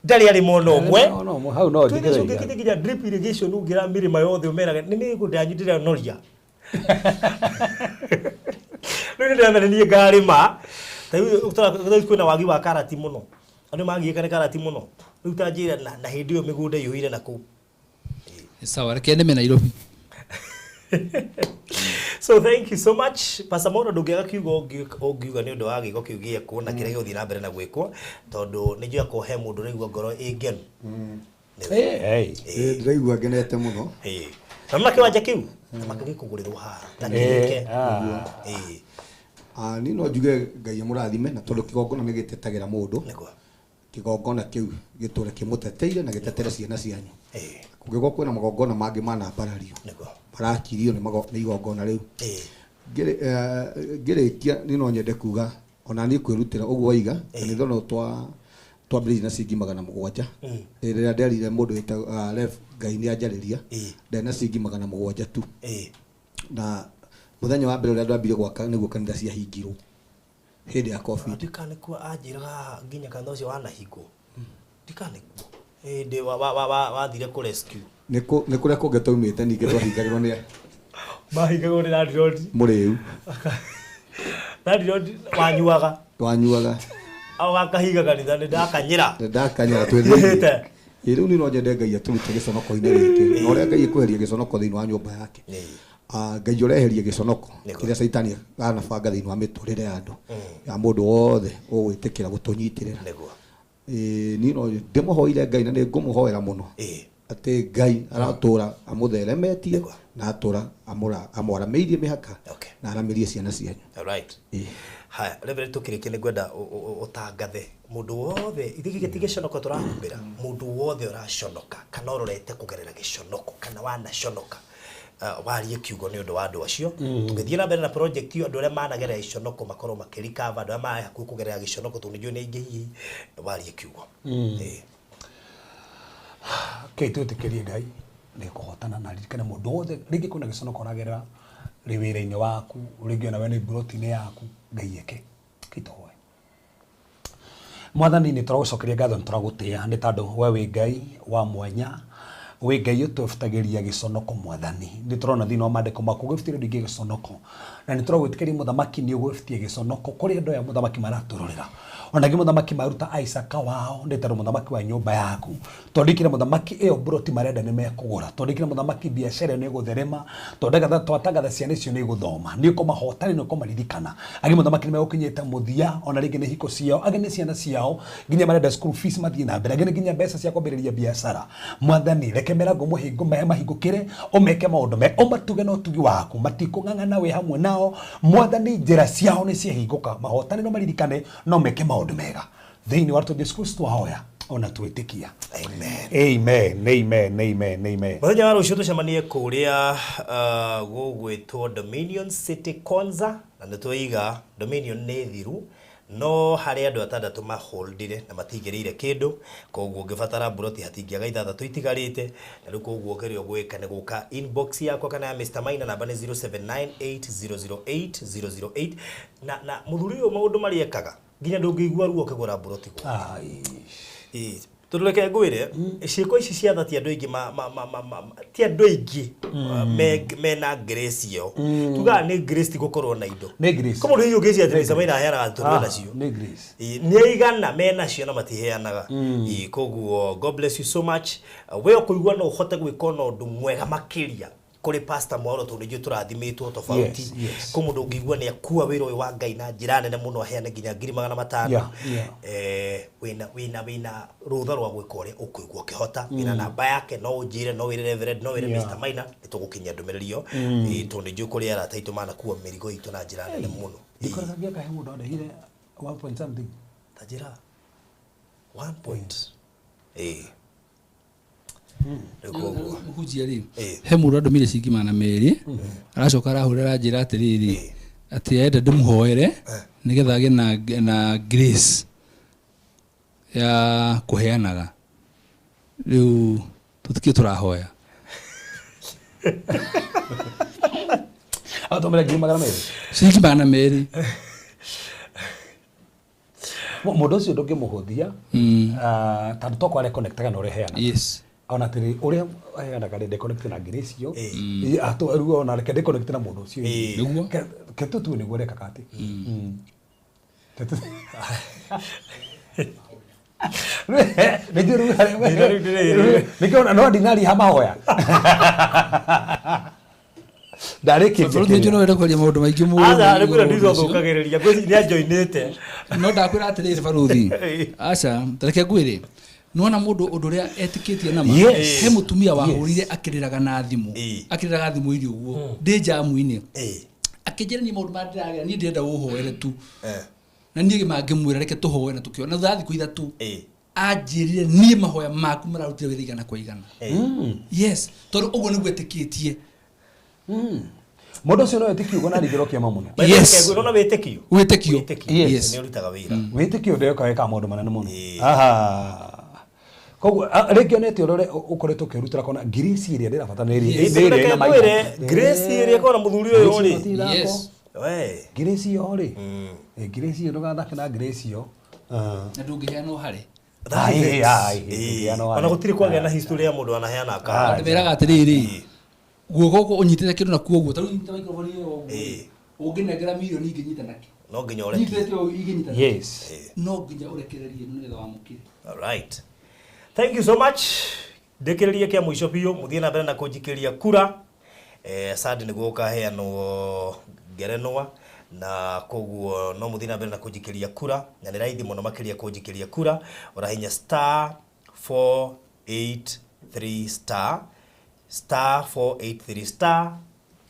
Ndarĩ arĩma ona ũmwe. No, no, hau no njĩkĩre Twĩna igana. nginya drip irrigation ũngĩra mĩrĩma yothe ũmeraga nĩ mĩgũnda yanyu ndĩranoria. Rĩu nĩ ndĩramenya niĩ ngarĩma. Ta rĩu kwĩna wagi wa karati mũno. Andũ magiĩka nĩ karati mũno. Rĩu ta njĩra na hĩndĩ ĩyo mĩgũnda iyũire na kũu. Sawa, reke nĩme Nairobi. So thank you so much Pastor Mauro, ndũngĩaga kiugo ũngiuga nĩ ũndũ wa gĩko kĩu gĩekwo na kĩrĩa gĩgũthiĩ na mbere na gwĩkwo, tondũ nĩ njũĩ akorwo he mũndũ ũraigua ngoro ĩ ngenu. Hey. Ĩĩ, ndĩraigua ngenete mũno. Ĩĩ. Na nĩma kĩwanja kĩu makĩgĩkũgũrĩrwo haha na kĩrĩke. Ĩĩ. Niĩ no njuge Ngai amũrathime, na tondũ kĩgongona nĩ gĩtetagĩra mũndũ. Nĩguo. Kĩgongona kĩu gĩtũre kĩmũteteire na gĩtetere ciana cianyu. Ĩĩ. Kũngĩkorwo kwĩna magongona mangĩ manambarario, Nĩguo. marakirio nĩ igongona rĩu. Ĩĩ. Ngĩrĩkia niĩ no nyende kuga ona niĩ kwĩrutĩra ũguo waiga, kanitha no twambĩrĩirie na ciringi 700. Rĩrĩa nderire mũndũ wĩtagwo Rev Ngai nĩ anjarĩria, ndarĩ na ciringi 700 tu. Na mũthenya wa mbere ũrĩa ndambire gwaka nĩguo kanitha ciahingirwo hĩndĩ ya COVID. Ndikane nĩkuo anjĩraga nginya kanitha ũcio wanahingwo. Ndikane nĩkuo hĩndĩ wathire kũ rescue. Nĩ kũrĩa kũngĩ twaumĩte ningĩ twahingagĩrwo nĩ Mahingagwo nĩ landlord. Mũrĩu. Landlord wanyuaga. Wanyuaga. Au akahinga kanitha nĩ ndakanyĩra. Nĩ ndakanyĩra twĩ thĩinĩ. Ĩ, rĩu niĩ no nyende Ngai atũrute gĩconoko-inĩ gĩkĩ. Na ũrĩa Ngai ekweheria gĩconoko thĩinĩ wa nyũmba yake. Ngai ũreherie gĩconoko kĩrĩa Caitani anabanga thĩinĩ wa mĩtũrĩre ya andũ. Ya mũndũ wothe ũgwĩtĩkĩra gũtũnyitĩrĩra. Nĩguo. Ĩ, niĩ no ndĩmũhoire Ngai na nĩ ngũmũhoera mũno. Atĩ Ngai aratũra amũtheremetie na atũra amwaramĩirie mĩhaka na aramĩrie ciana cianyu. All right. Haya, Reverend, tũkĩrĩkia nĩ ngwenda ũtangathe mũndũ wothe, ithuĩ gĩkĩ ti gĩconoko tũrahumbĩra, mũndũ wothe ũraconoka kana ũrorete kũgerera gĩconoko kana wanaconoka, warie kiugo nĩ ũndũ wa andũ acio. Tũgĩthiĩ na mbere na project ĩyo, andũ arĩa managerera gĩconoko makorwo makĩrecover, andũ arĩa marĩ hakuhĩ kũgerera gĩconoko tondũ nĩ njũĩ nĩ aingĩ hihi, warie kiugo. Kei twĩtĩkĩrie Ngai nĩ kũhotana na ririkane mũndũ wothe rĩngĩ kwĩna gĩconoko ũragerera rĩ wĩra-inĩ waku, rĩngĩ ona we nĩ mburoti-inĩ yaku, Ngai eke. Kei tũhoe. Mwathani, nĩ tũragũcokeria ngatho, nĩ tũragũtĩĩa nĩ tondũ we wĩ Ngai wa mwanya. Wĩ Ngai ũtwebutagĩria gĩconoko mwathani. Nĩ tũrona thĩinĩ wa maandĩko maku ũgĩbutĩria andũ aingĩ gĩconoko. Na nĩ tũragwĩtĩkĩria mũthamaki nĩ ũgwĩbutia gĩconoko kũrĩ andũ aya mũthamaki maratũrorera. Ona angĩ mũthamaki maruta Isaka wao nĩ tondũ mũthamaki wa nyũmba yaku. Twandĩkĩre mũthamaki ĩyo mburoti marenda nĩ mekũgũra. Twandĩkĩre mũthamaki biacara ĩyo nĩ ĩgũtherema. Twandĩka twatangatha ciana icio nĩ igũthoma. Nĩ ũkũmahotana nĩ ũkũmaririkana. Angĩ mũthamaki nĩ megũkinyĩte mũthia ona rĩngĩ nĩ hiko ciao, angĩ nĩ ciana ciao nginya marenda school fees mathiĩ na mbere, angĩ nĩ nginya mbeca cia kwambĩrĩria biacara. Mwathani reke mĩrango mũhingo mahingũkĩre, ũmeke maũndũ me ũmatuge na ũtugi waku, matikũng'ang'ana wĩ hamwe nao. Mwathani njĩra ciao nĩ ciahingũka, mahotane no maririkane no meke maũndũ mega. Thĩinĩ wa rĩtwa Jesu Kristo twahoya ona twĩtĩkia. Amen. Amen, amen, amen, amen. Mũthenya wa rũciũ tũcemanie kũrĩa gũgwĩtwo Dominion City Konza, na nĩ twaiga Dominion nĩ thiru, no harĩ andũ atandatũ maholdire na matingĩrĩire kĩndũ, koguo ũngĩbatara mburoti hatingĩaga ithathatũ itigarĩte, na rĩu koguo kĩrĩa ũgwĩka nĩ gũka inbox yakwa kana ya Mr. Maina, namba nĩ 0798008008 na mũthuri ũyũ maũndũ marĩa ekaga nginya ndũngĩigua ruo ũkĩgũra mburoti gwake. Ai. Tondũ reke ngwĩre ciĩko ici cia tha ti andũ aingĩ ti andũ aingĩ mena grace ĩyo. Tugaga nĩ grace ti gũkorwo na indo. Nĩ grace. Kwa mũndũ hihi ũngĩciria atĩ Mr. Maina aheanaga tondũ ena cio. Nĩ grace. Nĩ aigana menacio na matiheanaga. Koguo God bless you so much. We ũkũigua no ũhote gwĩka ona ũndũ mwega makĩria kũrĩ Pastor Mwaũra tondũ nĩ ithuĩ tũrathimĩtwo tofauti. Yes, yes. Kwĩ mũndũ ũngĩigua nĩ akua wĩra ũyũ wa Ngai na njĩra nene mũno aheane nginya 500,000. Yeah, yeah. Wĩna rũtha rwa gwĩka ũrĩa ũkũigua ũkĩhota. Wĩna namba yake, no ũnjĩre, no wĩre Reverend, no wĩre Mr. Maina, nĩ tũgũkinyia ndũmĩrĩri ĩyo. Tondũ nĩ njũĩ kũrĩ arata aitũ manakua mĩrigo itũ na njĩra nene mũno. Ndikoraga ngĩaka he mũndũ andehire 1 point something. Ta njĩra 1 point. Rĩu koguo. Mũhunjia rĩ, he mũndũ andũmĩire ciringi 200, aracoka arahũrĩra aranjĩra atĩrĩrĩ, atĩ enda ndĩmũhoere nĩgetha agĩe na grace ya kũheanaga. Rĩu tũtikĩĩ tũrahoya. Atũmĩra 200,000? Ciringi 200. Mũndũ ũcio ndũngĩmũhũthia, tondũ tokorwo areconnectaga na ũrĩa aheanaga. Yes. Ona atĩrĩ, ũrĩa aheanaga rĩ, ndeconnect na grace ĩyo. Rĩu ona reke ndeconnect na mũndũ ũcio. Nĩguo. Ke tũtue nĩguo ũrekaga atĩ. Nĩnjũĩ rĩu harĩa we- Ndĩra rĩu ndĩrĩ- Nĩkĩo no ndinari ha mahoya. Ndarĩkĩtie Bũrũri nĩnjũĩ kĩrĩa. no wende kwaria maũndũ maingĩ mũno. Aca, rĩu kwĩna nditho thũkagĩrĩria, ngwĩciria nĩ anjoinĩte. No ndakwĩra atĩrĩrĩ barũthi. Aca, ta reke ngwĩre. Nĩwona mũndũ ũndũ ũrĩa etĩkĩtie nama? Yes. He mũtumia wahũrire akĩrĩraga na thimũ. Akĩrĩraga thimũ-inĩ ũguo. Ndĩ njamu-inĩ. Akĩnjĩra niĩ maũndũ marĩa ndĩragera, niĩ ndĩrenda ũhoere tu. Na niĩ mangĩmwĩra reke tũhoe na tũkĩona. Na thutha wa thikũ ithatũ, anjĩrire niĩ mahoya maku mararutire wĩra igana kwa igana. Yes, tondũ ũguo nĩguo etĩkĩtie. Mũndũ ũcio no etĩkie ũguo na aringĩrwo kĩama mũno. Yes. Nona wĩtĩkio. Wĩtĩkio. Wĩtĩkio. Yes. Nĩ ũrutaga wĩra. Wĩtĩkio ndĩoka wĩkaga maũndũ manene mũno. Aha. Koguo rĩngĩ onete ũrĩa ũkoretwo ũkĩrutĩra kona grace ĩrĩa ndĩrabatara nĩ ĩrĩa. Ĩĩ, Nĩ ĩrĩa reke ĩna maitho. ngwĩre, grace ĩrĩa ĩkoragwo na mũthuri ũyũ rĩ. Grace ĩno Yes. We. Grace ĩyo rĩ. Grace ĩyo ndũgathake na grace ĩyo. Na ndũngĩheanwo harĩ. That is it. Ai, ai, ndũngĩheanwo harĩ. Ona gũtirĩ kwagĩa na history ya mũndũ anaheana aka. Ndĩmeraga atĩrĩrĩ, guoko gũkũ ũnyitĩte kĩndũ nakuo ũguo, ta rĩu nyitĩte microphone ĩyo ũguo. Ũngĩnengera mirioni ingĩnyita nakĩ? No nginya ũrekie. Nyitĩte ũũ ingĩnyita nakĩ? Yes. No nginya ũrekererie ĩno nĩgetha wamũkĩre. All right. Thank you so much. Ndĩkĩrĩrie kĩa mũico biũ, mũthiĩ na mbere na kũnjikĩria kura. Sandi nĩguo ũkaheanwo ngerenwa, na koguo no mũthiĩ na mbere na kũnjikĩria kura, na nĩ raithi mũno makĩria kũnjikĩria kura. Ũrahinya star 483 star, star 483 star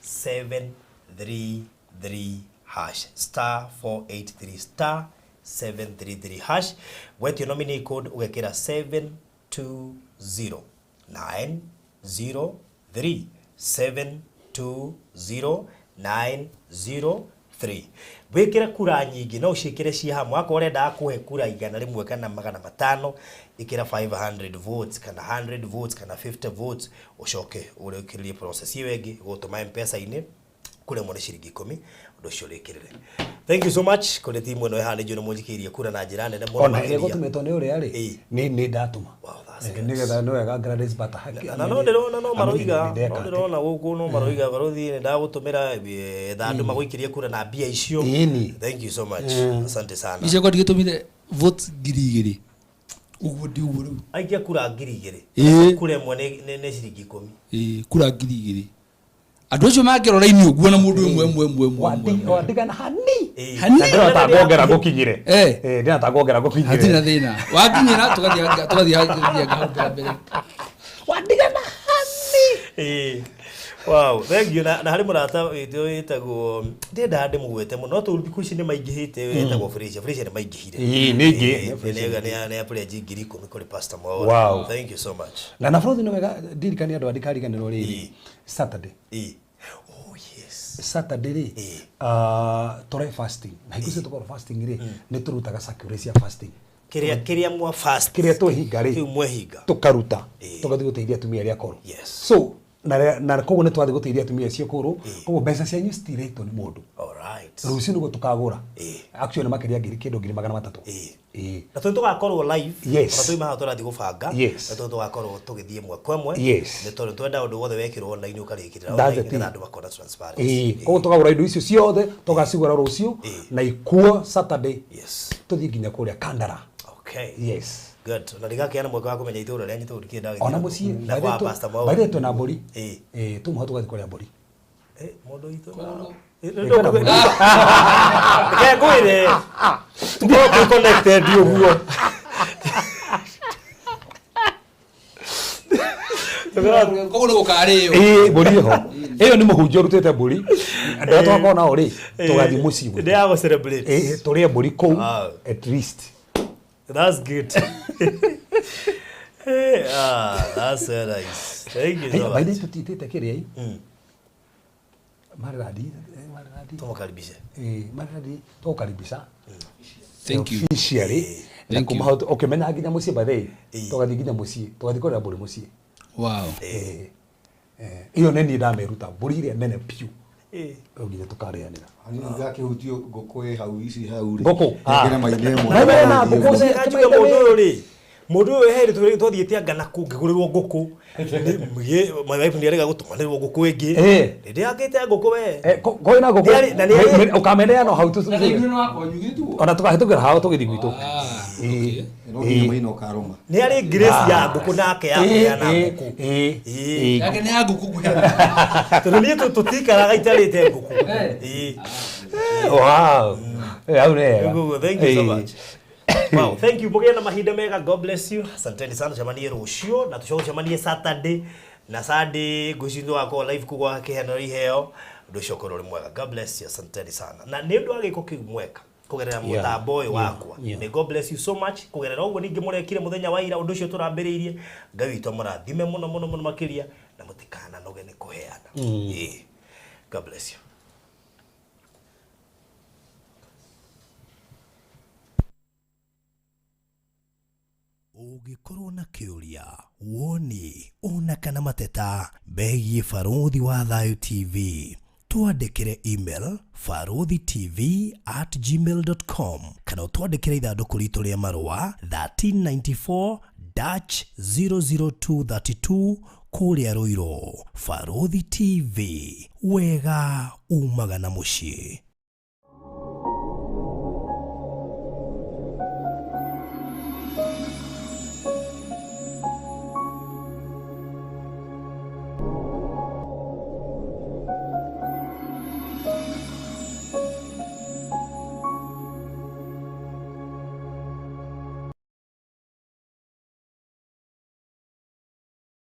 733 hash, star 483 star 733 hash. Wetio nominee code ũgekĩra 720 903, 720 903. Wĩkĩre kura nyingĩ, no ũciĩkĩre ciĩ hamwe. Akorwo ũrendaga kũhe kura 100 kana 500, ĩkĩra 500 votes kana 100 votes kana 50 votes, ũcoke ũrĩkĩrĩrie process ĩyo ĩngĩ gũtũma M-Pesa-inĩ. Kura ĩmwe nĩ ciringi 10, ũndũ ũcio ũrĩkĩrĩre. Thank you so much kũrĩ timu ĩno ĩhana njũĩ nĩ mũnjikĩirie kura na njĩra nene mũno Ona ĩrĩa makĩria. gũtũmĩtwo nĩ ũrĩa rĩ, Ĩĩ. nĩ ndatũma. Wow, that's Eh, nĩgetha nĩ wega Gladys Bata haki. Na no ndĩrona no maroiga, Nĩ no ndeka atĩ. ndĩrona gũkũ no maroiga barothi nĩ ndagũtũmĩra tha andũ magũikĩrie kura na mbia icio. Ĩni. Thank you so much, asante sana. Icio kwa ndigĩtũmire vote 2000 ũguo ndi ũguo rĩu. Aikia kura 2000. Ĩĩ. Kura ĩmwe nĩ ciringi 10. Ĩĩ, kura 2000 andũ acio mangĩrora raini ũguo na mũndũ ĩmwe ĩmwe ĩmwe ĩmwe ĩmwe. Wandigana hani. Ĩĩ. Hani. Na ndĩrona ta ngongera ngũkinyire. Eh. Eh, ndĩrona ta ngongera ngũkinyire. Hatirĩ na thĩna, wakinyĩra tũgathiĩ hau mbere mbere. Wandigana hani. Ĩĩ. Wow, thank you. Na harĩ mũrata witũ wĩtagwo, ndiendaga ndĩmũgwete mũno, no tondũ thikũ ici nĩ maingĩhĩte, wĩtagwo Felicia. Felicia nĩ maingĩhire. Ĩĩ, nĩ ingĩ. Ĩĩ, nĩ apledge 10,000 kũrĩ Pastor Mwaura. Wow. Thank you so much. Na bũrũri nĩ wega ndirikanie andũ andikariganĩrwo rĩrĩ. Ĩĩ. Saturday. Ĩĩ. Oh yes. Saturday rĩ, Ĩĩ. tũre fasting. Na hingo ciothe tũkorwo fasting rĩ, nĩ tũrutaga circular cia fasting. Kĩrĩa mwa fast. Kĩrĩa twehinga rĩ, Kĩu mwehinga. tũkaruta, Ĩĩ. tũgathiĩ gũteithia atumia arĩa akũrũ. Yes. So na koguo nĩ twathiĩ gũteithia atumia acio akũrũ, koguo mbeca cianyu citiretwo nĩ mũndũ. All right. Rũciũ nĩguo tũkagũra. Ĩĩ. Actually nĩ makĩria ngiri kĩndũ 300,000. Ĩĩ. Ĩĩ. Na tondũ tũgakorwo live. Yes. Ona tũima haha tũrathiĩ gũbanga. Yes. Na tondũ tũgakorwo tũgĩthiĩ ĩmwe kwa ĩmwe. Yes. Nĩ tondũ twenda ũndũ wothe wekĩrwo online ũkarĩkĩrĩra That's the online thing. nĩgetha andũ makona transparency. Ĩĩ. Koguo tũkagũra indo icio ciothe tũgacigũra rũciũ Ĩĩ. na ikuo Saturday Yes. tũthiĩ nginya kũrĩa Kandara. Okay. Yes. Good. Na ndigakiana mweke wa kũmenya itũũra rĩanyu tondũ ndikĩrĩ ndagĩthiĩ Ona nakuo. mũciĩ Na kwa Pastor Mwaura. by the way twĩna mbũri. Ĩĩ. Ĩĩ, tũmũha tũgathiĩ kũrĩa mbũri. Eh, mũndũ witũ. Ĩĩ, kwĩna mbũri. Reke ngwĩre. Tũkorwo twĩ connected ũguo. Koguo nĩ gũkarĩo. Ĩĩ, mbũri ĩho. Ĩyo nĩ mũhunjia ũrutĩte mbũri. Andũ arĩa tũgakorwo nao rĩ, tũgathiĩ mũciĩ gwitũ. Ndĩ ya gũ celebrate. Ĩĩ, tũrĩe mbũri kũu Wow. at least. That's good. Hey, that's so nice. Thank you Hey, so by the way much. tũtitĩte kĩrĩa ĩ. Maridadi, maridadi. Tũmũkaribishe. Ĩĩ, maridadi tũgũkaribisha. Thank you. Officially. Na Thank kuma you. hau ũkĩmenya nginya mũciĩ by the way, Ĩĩ. tũgathiĩ nginya mũciĩ, tũgathiĩ kũrĩa mbũri mũciĩ. Wow. Ĩĩ. Ĩyo nĩ niĩ ndameruta mbũri ĩrĩa nene biũ. Ĩĩ. Rĩu nginya tũkarĩanĩra. Hanini ngakĩhutio ngũkũ ĩ hau ici hau rĩ. Ngũkũ? Nengere maithe ĩmwe. Na wena ngũkũ Ũcio cia njuge mũndũ ũyũ rĩ, mũndũ ũyũ he hĩndĩ twathiĩte anga na kũ ngĩgũrĩrwo ngũkũ. My wife nĩarega gũtũmanĩrwo ngũkũ ĩngĩ. Ĩĩ. Nĩndĩakĩte ngũkũ we. Eh, kwĩna ngũkũ. Nĩarĩ- na nĩarĩ- Ũkameneana hau Na rĩu nĩ wakwa nyugĩtwo. ona tũkahĩtũkĩra hao tũgĩthiĩ gwitũ. Okay. No nginya maina ũkarũma. Nĩarĩ grace ya ngũkũ nake ya kũheana ngũkũ. Ĩĩ. Yake nĩ ya ngũkũ kũheana. Tondũ niĩ tũtikaraga itarĩte ngũkũ. Ĩĩ. Wow. Eh, hau nĩ hega. Gugu, thank you so Ĩĩ. much. Wow, thank you. Mũgĩe na mahinda mega. God bless you. Asanteni sana. Tucemanie rũciũ na tũcoke tucemanie Saturday na Sunday ngwĩciria tũgakorwo live kũu gwa kĩheano iheo. Ũndũ ũcio ũkorwo ũrĩ mwega. God bless you. Asanteni sana. Na nĩ ũndũ wa gĩko kĩu mweka kũgerera mũtambo ũyũ wakwa. May God bless you so much. Kũgerera ũguo ningĩ mũrekire mũthenya wa ira ũndũ ũcio tũrambĩrĩirie. Ngai witũ amũrathime mũno mũno mũno makĩria na mũtikananoge nĩ kũheana. Ĩĩ. God bless you. Ũngĩkorwo na kĩũria, woni ona kana mateta megiĩ Barũthi wa Thayũ TV, twandĩkĩre email baruthitv@gmail.com kana ũtwandĩkĩre ithandũkũ ritũ rĩa marũa 1394 00232 kũrĩa Ruiru. Barũthi TV, wega umaga na mũciĩ.